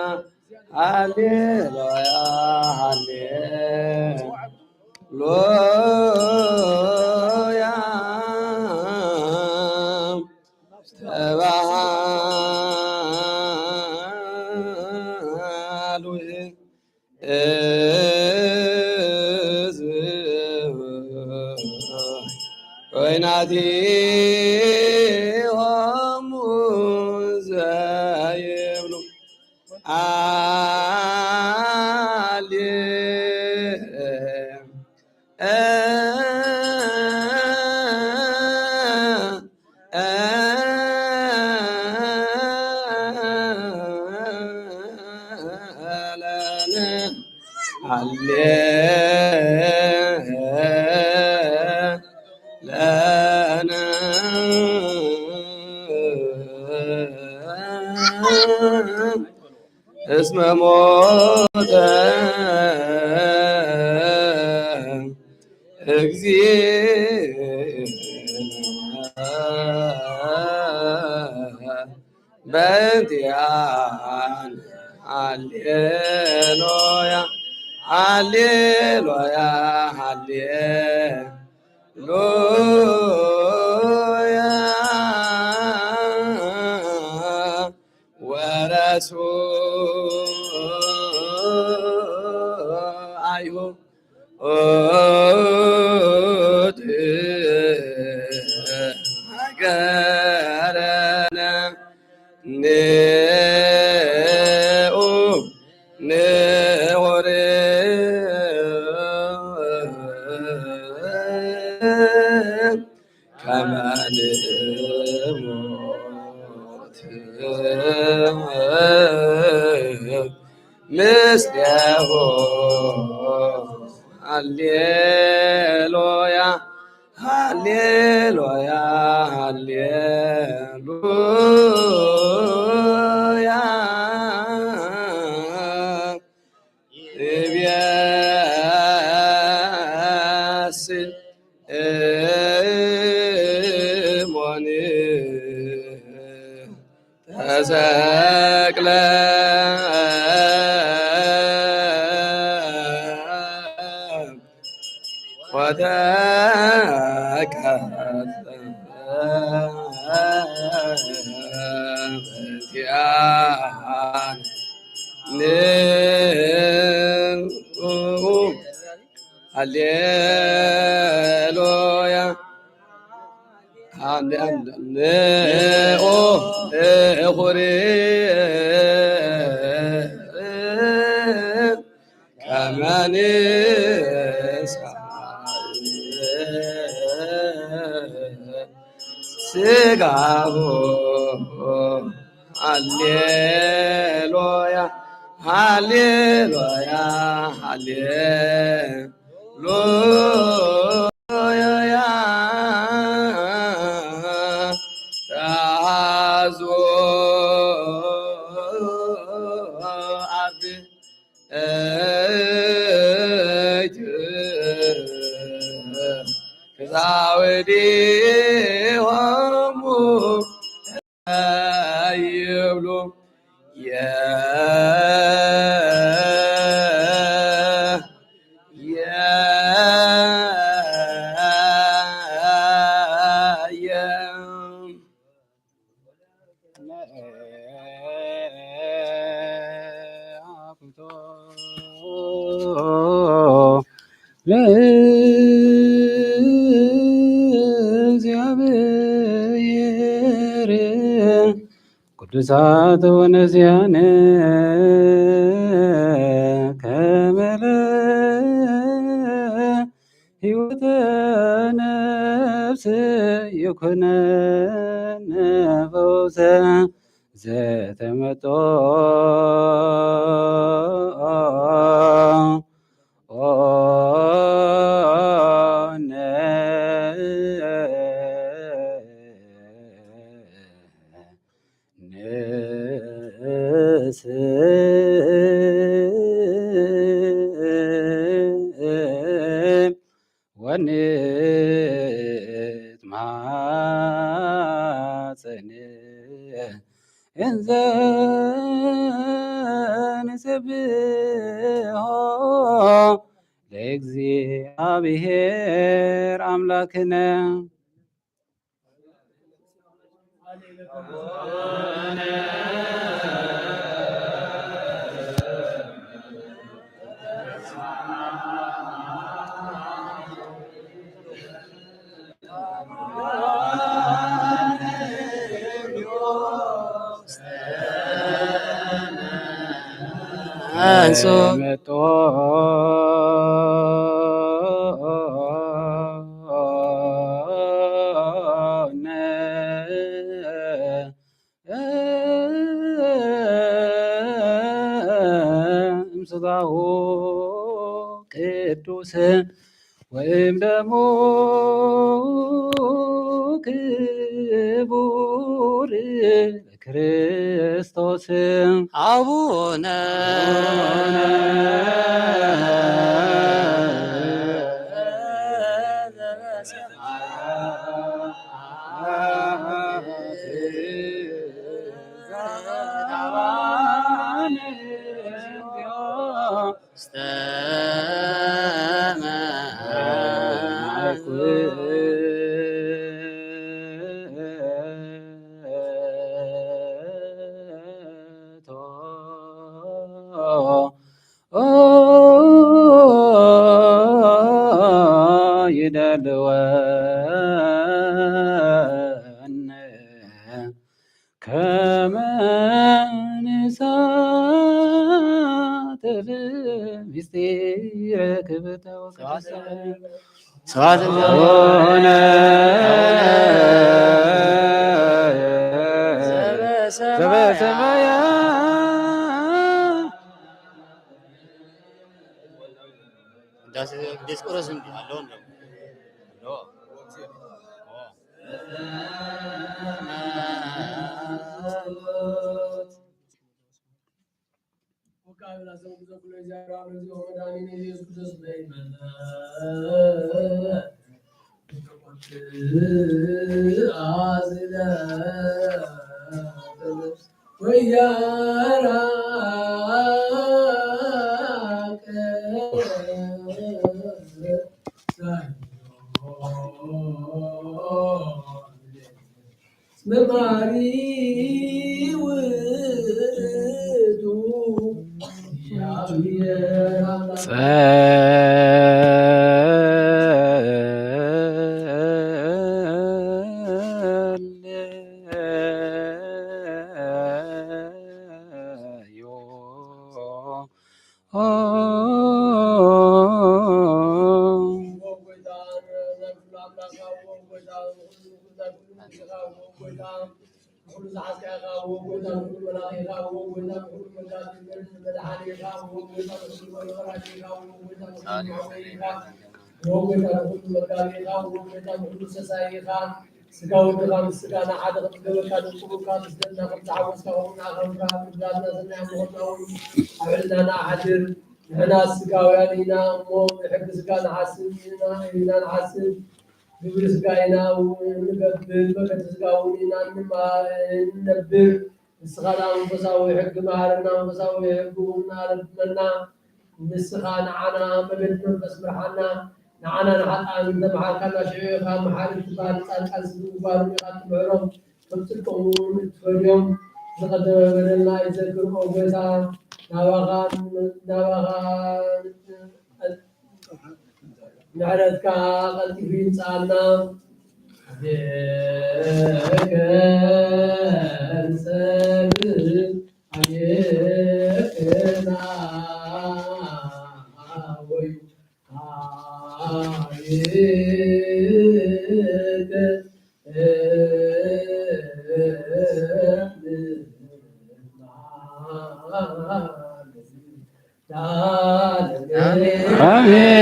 ሃሌሉያ፣ ሃሌሉያ። ተባሃሉ እዝብ ኮይናቲሆሙ ዘይብሉ ኣሊ ለነ ሃሌ ለነ እስመ ሞተ እግዚእነ በእንቲአነ። ሃሌሉያ፣ ሃሌሉያ፣ ሃሌሉያ። ወረሱ አይሁድ ሀገረነ። ንዑ ንዑር ከመ ንሞት ምስሌሁ። ሃሌሉያ፣ ሃሌሉያ፣ ሃሌሉያ። እብየስ እሞን ተሰቅለ ወተቀትለ በእንቲአነ። ንዑ ሃሌሉያ። ንዑ ንኹሪ ከመ ንስዓር ስጋሁ። ሃሌሉያ፣ ሃሌሉያ፣ ሃሌሉያ። ተሃዙ አርድእት ክሳውዲሆሙ ይብሉ። የ-፣ የ-፣ የ-፣ ለእግዚአብሔር ቅዱሳት ወነዚያነ ከመለ ነፍስ ይኩነነ ፈውሰ ዘተመጦ ለእግዚአብሔር አምላክነ። እምስጋሁ ቅዱስ ወይም ደሙ ክቡር ክርስቶስ አቡነ ከመ ንሳተፍ ምስጢረ ክብርተ ወቅድስተ ስብሐት ሆነ ዘበሰማያ ዲስቆሮስ እንዲ አለው እንደ ስጋ ወድኻ ምስ ስጋና ሓደ ክትገበካ፣ ደቂ ቡርካ ምስ ደምና ከም ዝሓወስካ፣ ከምኡ ንዓኻ እውን ካብ ምድላትና ሰናይ ምኾንና እውን ኣብ ሕልናና ኣሕድር። ንሕና ስጋውያን ኢና እሞ፣ ብሕጊ ስጋ ንሓስብ ኢና፣ ኢና ንሓስብ። ግብሪ ስጋ ኢና እውን እንገብር፣ መገዲ ስጋ እውን ኢና እንማ-፣ እንነብር። ንስኻ ደኣ መንፈሳዊ ሕጊ መሃረና፣ መንፈሳዊ ሕጊ እውን ኣለና። ንስኻ ንዓና መገዲ መንፈስ ምርሓና፣ ንዓና ንሓጥኣን እንተመሓርካና ሽዑ ኢኻ መሓሪ ትበሃል። ጻድቃን ስግእ ምግባሮም ኢኻ ትምሕሮም፣ ከም ጽድቆም እውን እትፈድዮም። ዝቐደመ በደልና ኣይትዘክር ኦ ጎይታ፣ ናባኻ፣ ናባኻ ምሕረትካ ቀልጢፉ ይምጽኣና። አሜን።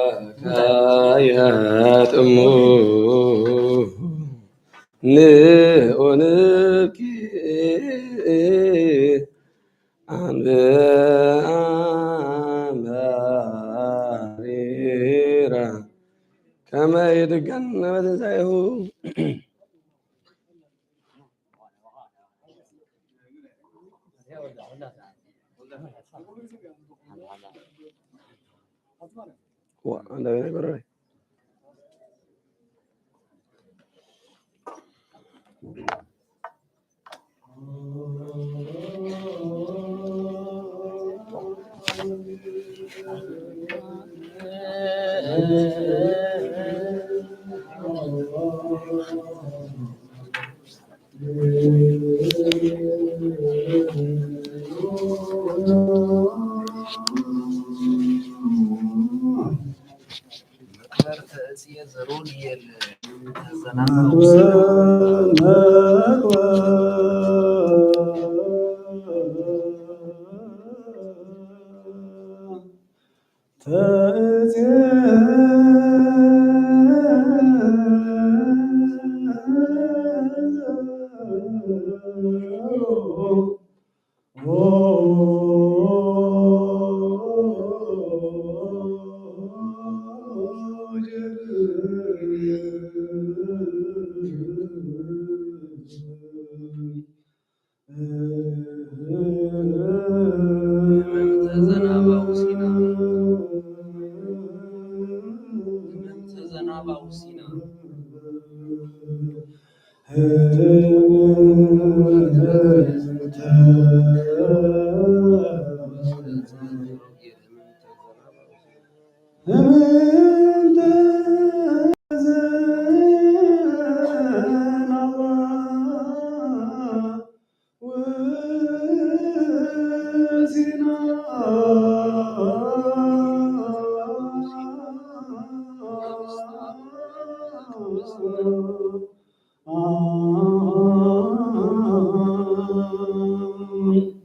በካየ ጥሙ ንኡንኪ አንብአ ማሪራ ከመ ይድገን በትንሳኤሁ። ዋ፣ እንደገና ይበረረ። መቅበር ተእጽየ ዘሮንየል ተዘናጋዊ ተእጽየ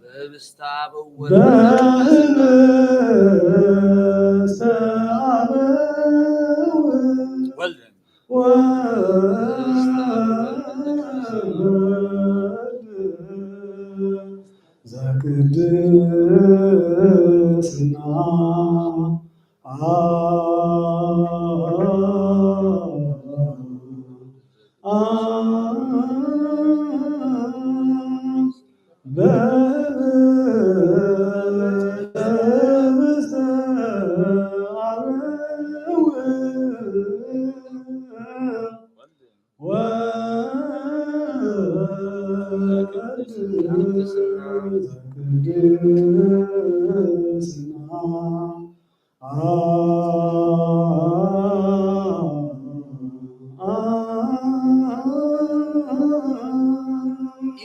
በህብስተ አበው ወልድ በህብስተ አበው ወልድ ወልድ ዘቅድስና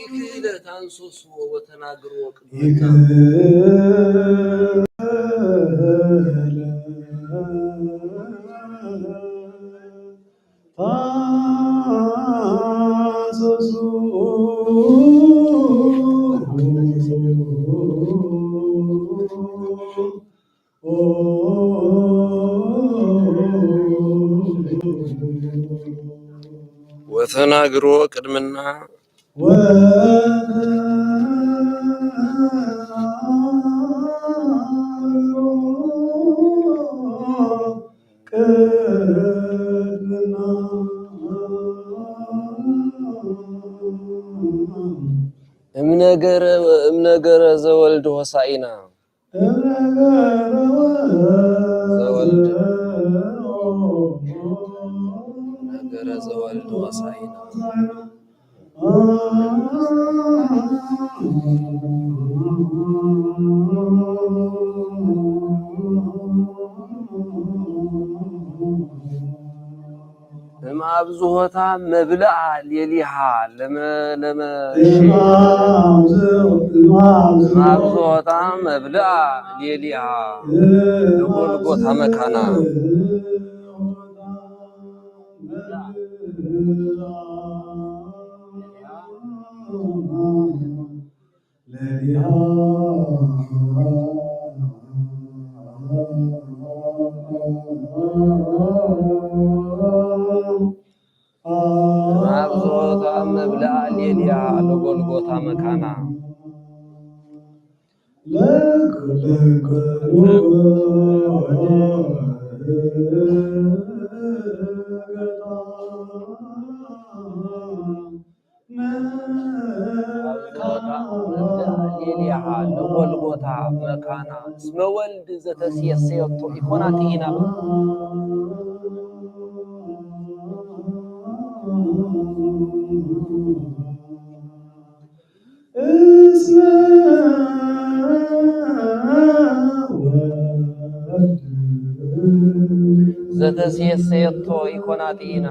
ኢክለ ታንሶስዎ ወተናግርዎ ቅድመና። ወተናግሮ ቅድምና ነገረ እምነገረ ዘወልድ ሆሳኢና። ዘወልድ ነገረ ዘወልድ ሆሳኢና። እምኣብዝሆታ መብልዓ ሌሊሃ ለመ ለመ እምኣብዝሆታ መብልዓ ሌሊሃ ለጎልጎታ መካና። እምኣብዝሆታ መብልዓ ሌሊሃ ለጎልጎታ መካና። እምኣብዝሆታ መብልዓ ሌሊሃ ለጎልጎታ መካና። እስመ ወልድ ዘተሴሰየቶ ኢኮና ጢኢና። ዘተሴሰየቶ ኢኮና ጢኢና።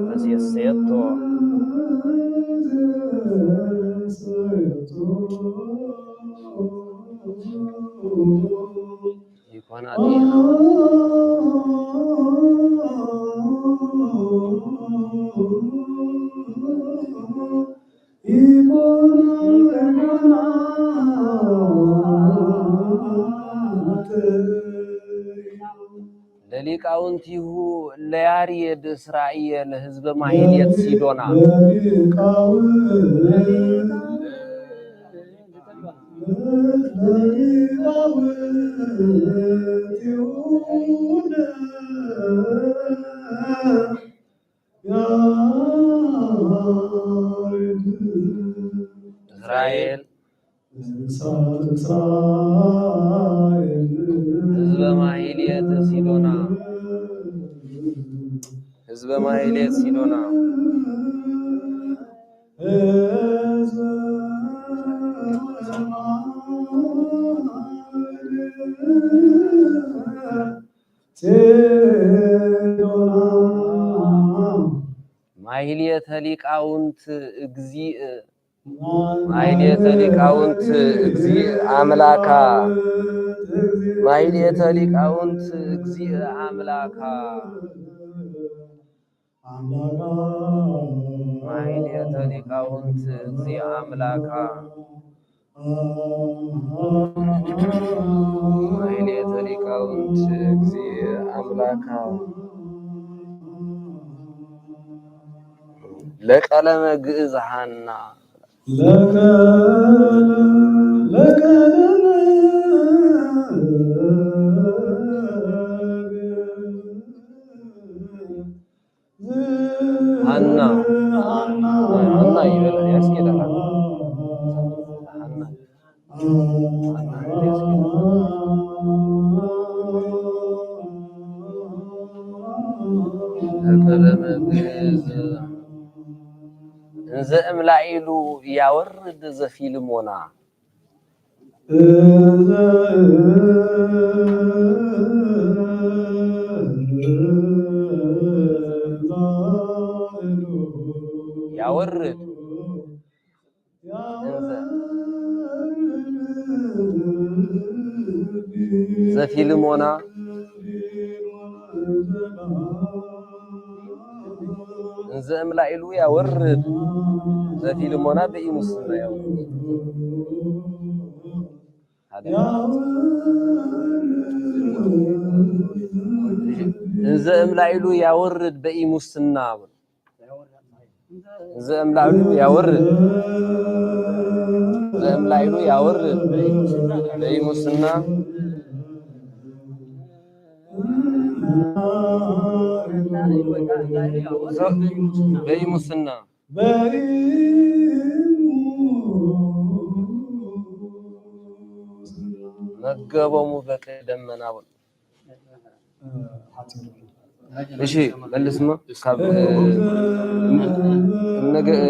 ዘተሴሰየቶ ኢኮና ጢኢና። ለሊቃውንቲሁ ለያሬድ እስራኤል ህዝበ ማሕሌት ሲዶና። እስራኤል ህዝበ ማሕሌት ሲዶና። ህዝበ ማሕሌት ሲዶና። ማሕሌተ ሊቃውንት እግዚእ። ማሕሌተ ሊቃውንት እግዚእ ኣምላካ። ማሕሌተ ሊቃውንት እግዚእ ኣምላካ። ማሕሌተ ሊቃውንት እግዚእ ኣምላካ። ማሕሌተ ሊቃውንት እግዚእ ኣምላካ። ለቀለመ ግእዝ ሃና። ለቀለመ ሃና። ሃና ይበላል፣ ያስኬዳል። ሃና። ሃና ይበላል፣ ያስኬዳል። ለቀለመ ግእዝ እንዘ እምላኢሉ ያወርድ ዘፊልሞና። ያወርድ እንዘ ዘፊልሞና። እንዘ እምላኢሉ ያወርድ ዘፊልሞና በኢሙስና ያወርድ። ሓደ። እንዘ እምላኢሉ ያወርድ በኢሙስና። እንዘ እምላኢሉ ያወርድ፣ እንዘ እምላኢሉ ያወርድ በኢሙስና። በኢሙስና። መገቦሙ በቀይ ደመና በሉ። እሺ፣ መልስማ ካብ፣ እ፣ ነገ፣ እ፣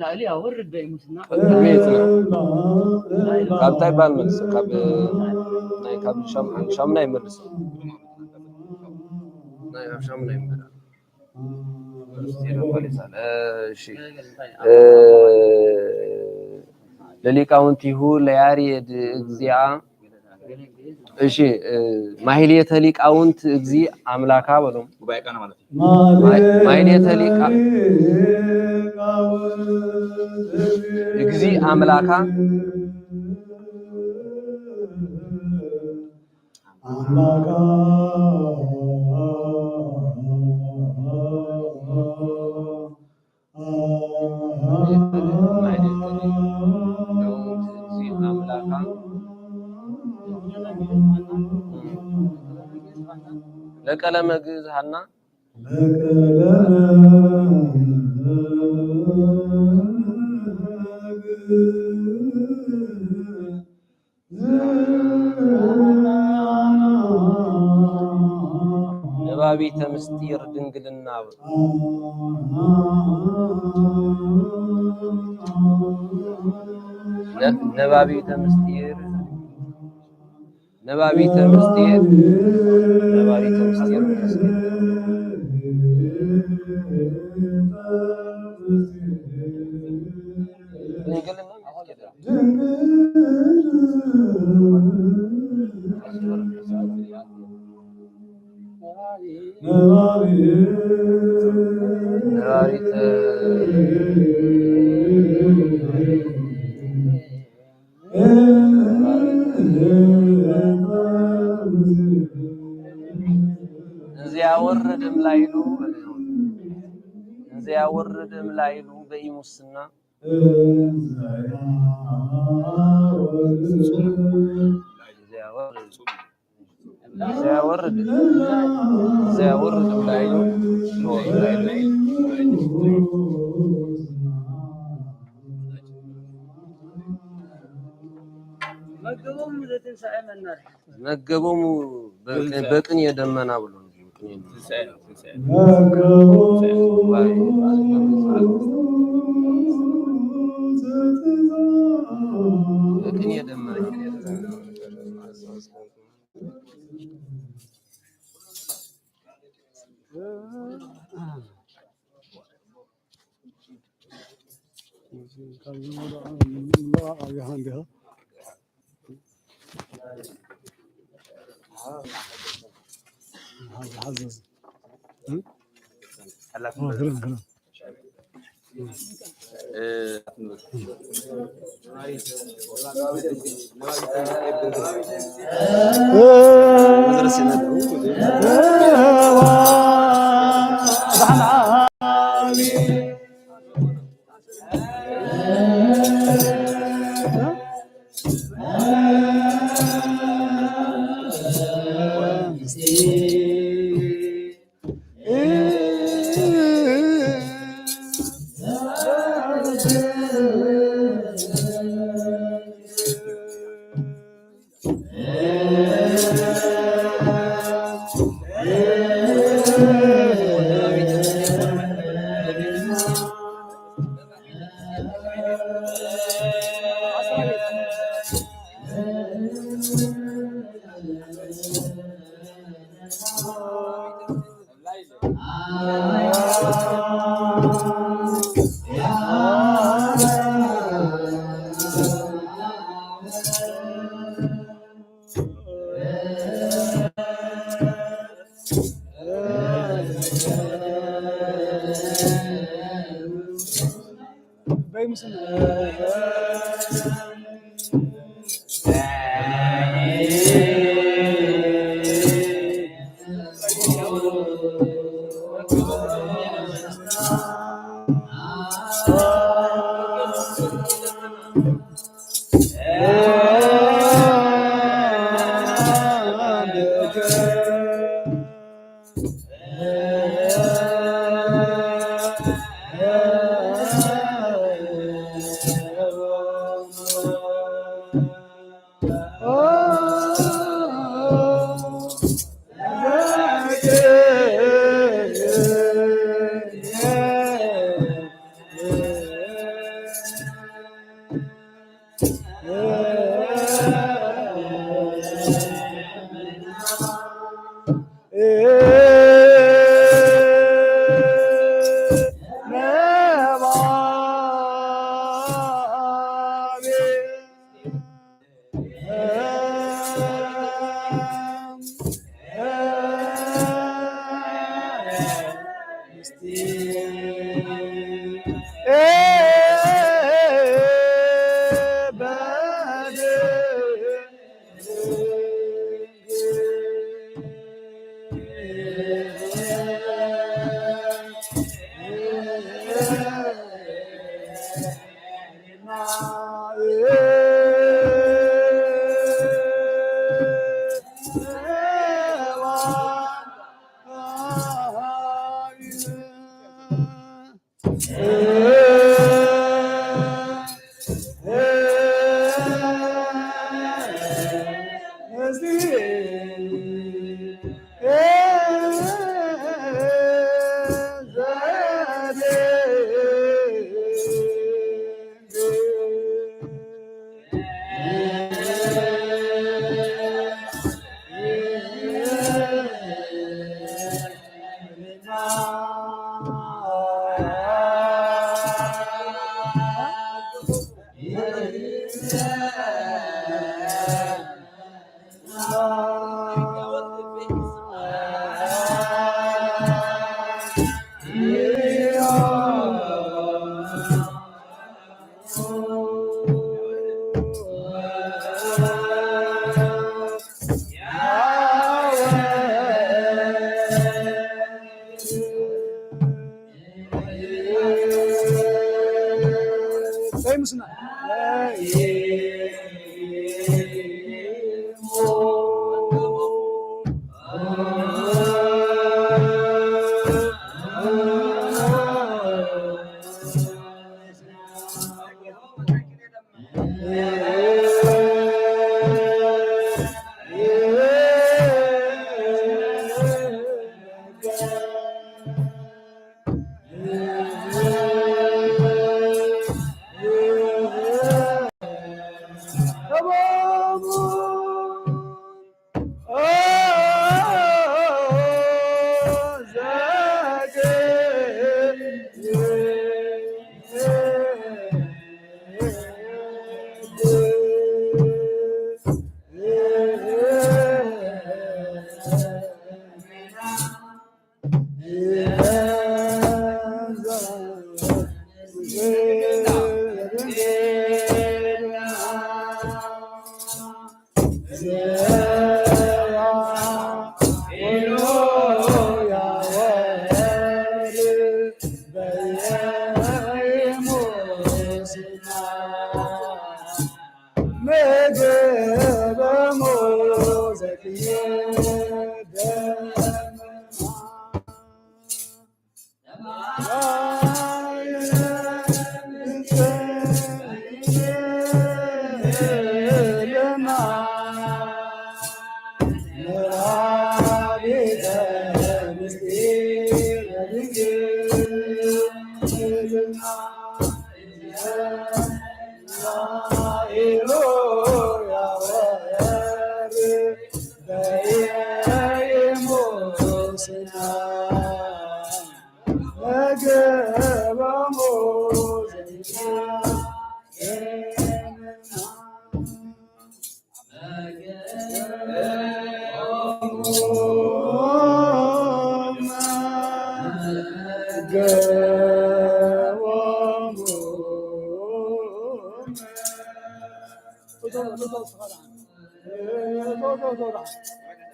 ላዕሊ ያወርድ በኢሙስና። ቅድሚ የጽና። ካብ እንታይ ይበሃል መልስ? ካብ፣ እ፣ ናይ፣ ካብ ሻም-፣ ሻምና ይመልስ። ናይ፣ ካብ ሻምና ይመልስ። እሺ። እ፣ ለሊቃውንቲሁ ለያሬድ እግዚአ። እሺ፣ እ፣ ማሕሌተ ሊቃውንት እግዚ አምላካ በሎም። ጉባኤ ቃና ማለት ነው። ማይ-፣ ማሕሌተ ሊቃ-፣ እግዚ አምላካ። አምላካ። ለቀለመ ግእዝ ሃና። ነባቢተ ምስጢር ድንግልና። ነ-፣ ነባቢተ ምስጢር፣ ነባቢተ ምስጢር፣ ነባቢተ ምስጢር። ድንግልና ምስጢር። ነባቢት እንዚያ ወርድ እምላይሉ፣ እንዚያ ወርድ እምላይሉ በኢሙስና። ሲያወርድ፣ ሲያወርድ እምላይሉ። መገቦሙ ዘትንሳኤ መናል። መገቦሙ በ-፣ በቅኔ ደመና ብሎ እንጂ ቅኔ ነው። ትንሳኤ ነው፣ ትንሳኤ ነው። በቅኔ ደመና።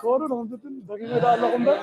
ክብሩ ንኽንትትን ደጊመ ዶ ኣለኹ እምበር።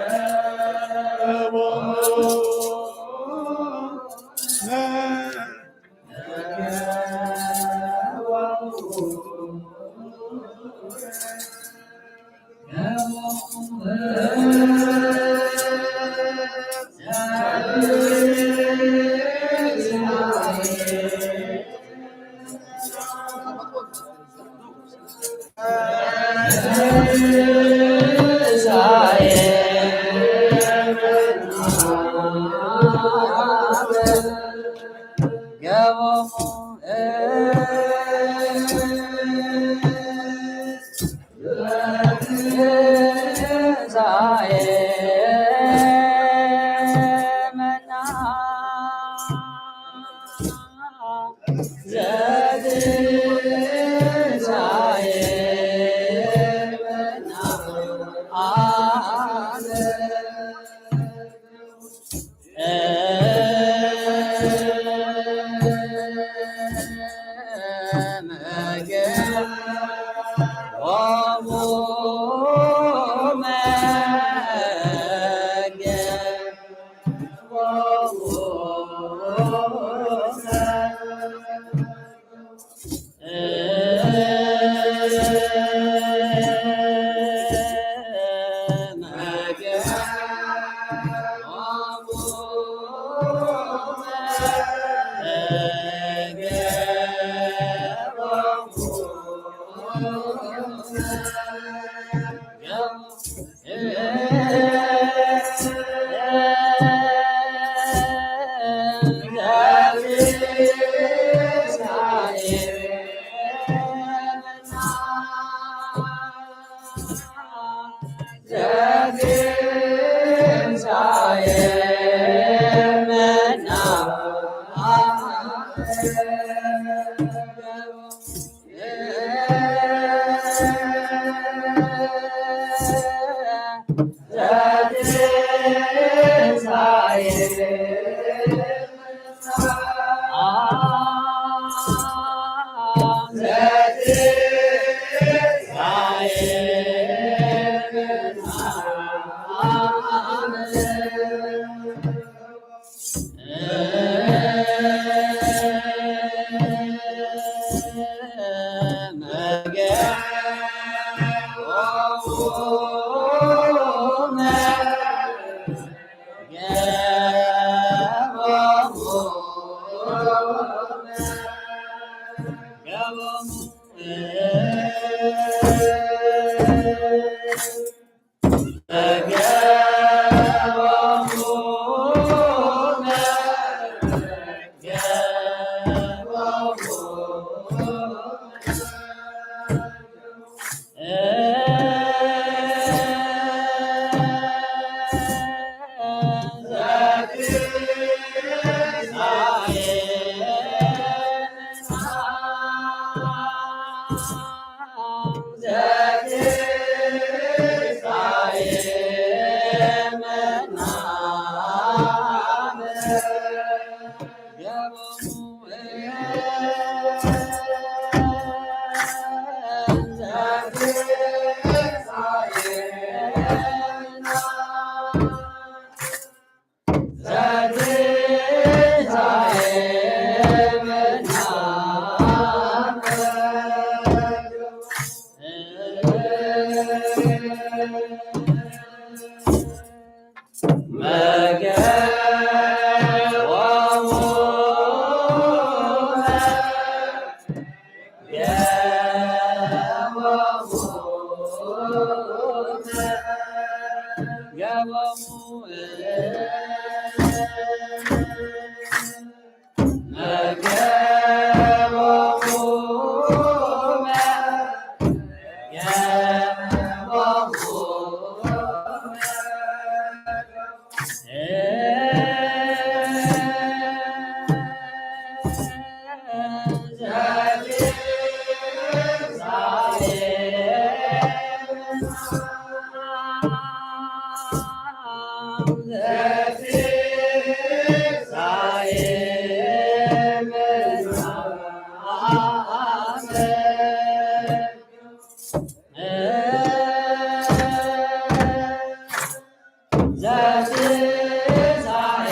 ዘትንሳኤ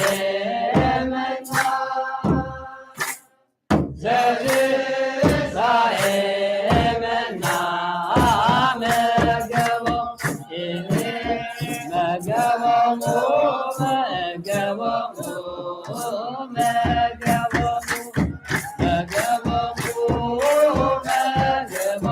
መና ዘትንሳኤ መና መገቦ መገቦ መገቦ መገቦ መገቦ መገቦ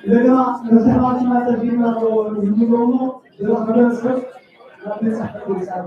እንደገና መብዛሕትኣትና ተፊና ኣለዎ እንብሎ እሞ፣ ገለ ክበጽሕ ናብ ቤት ጽሕፈት ይወጽእ።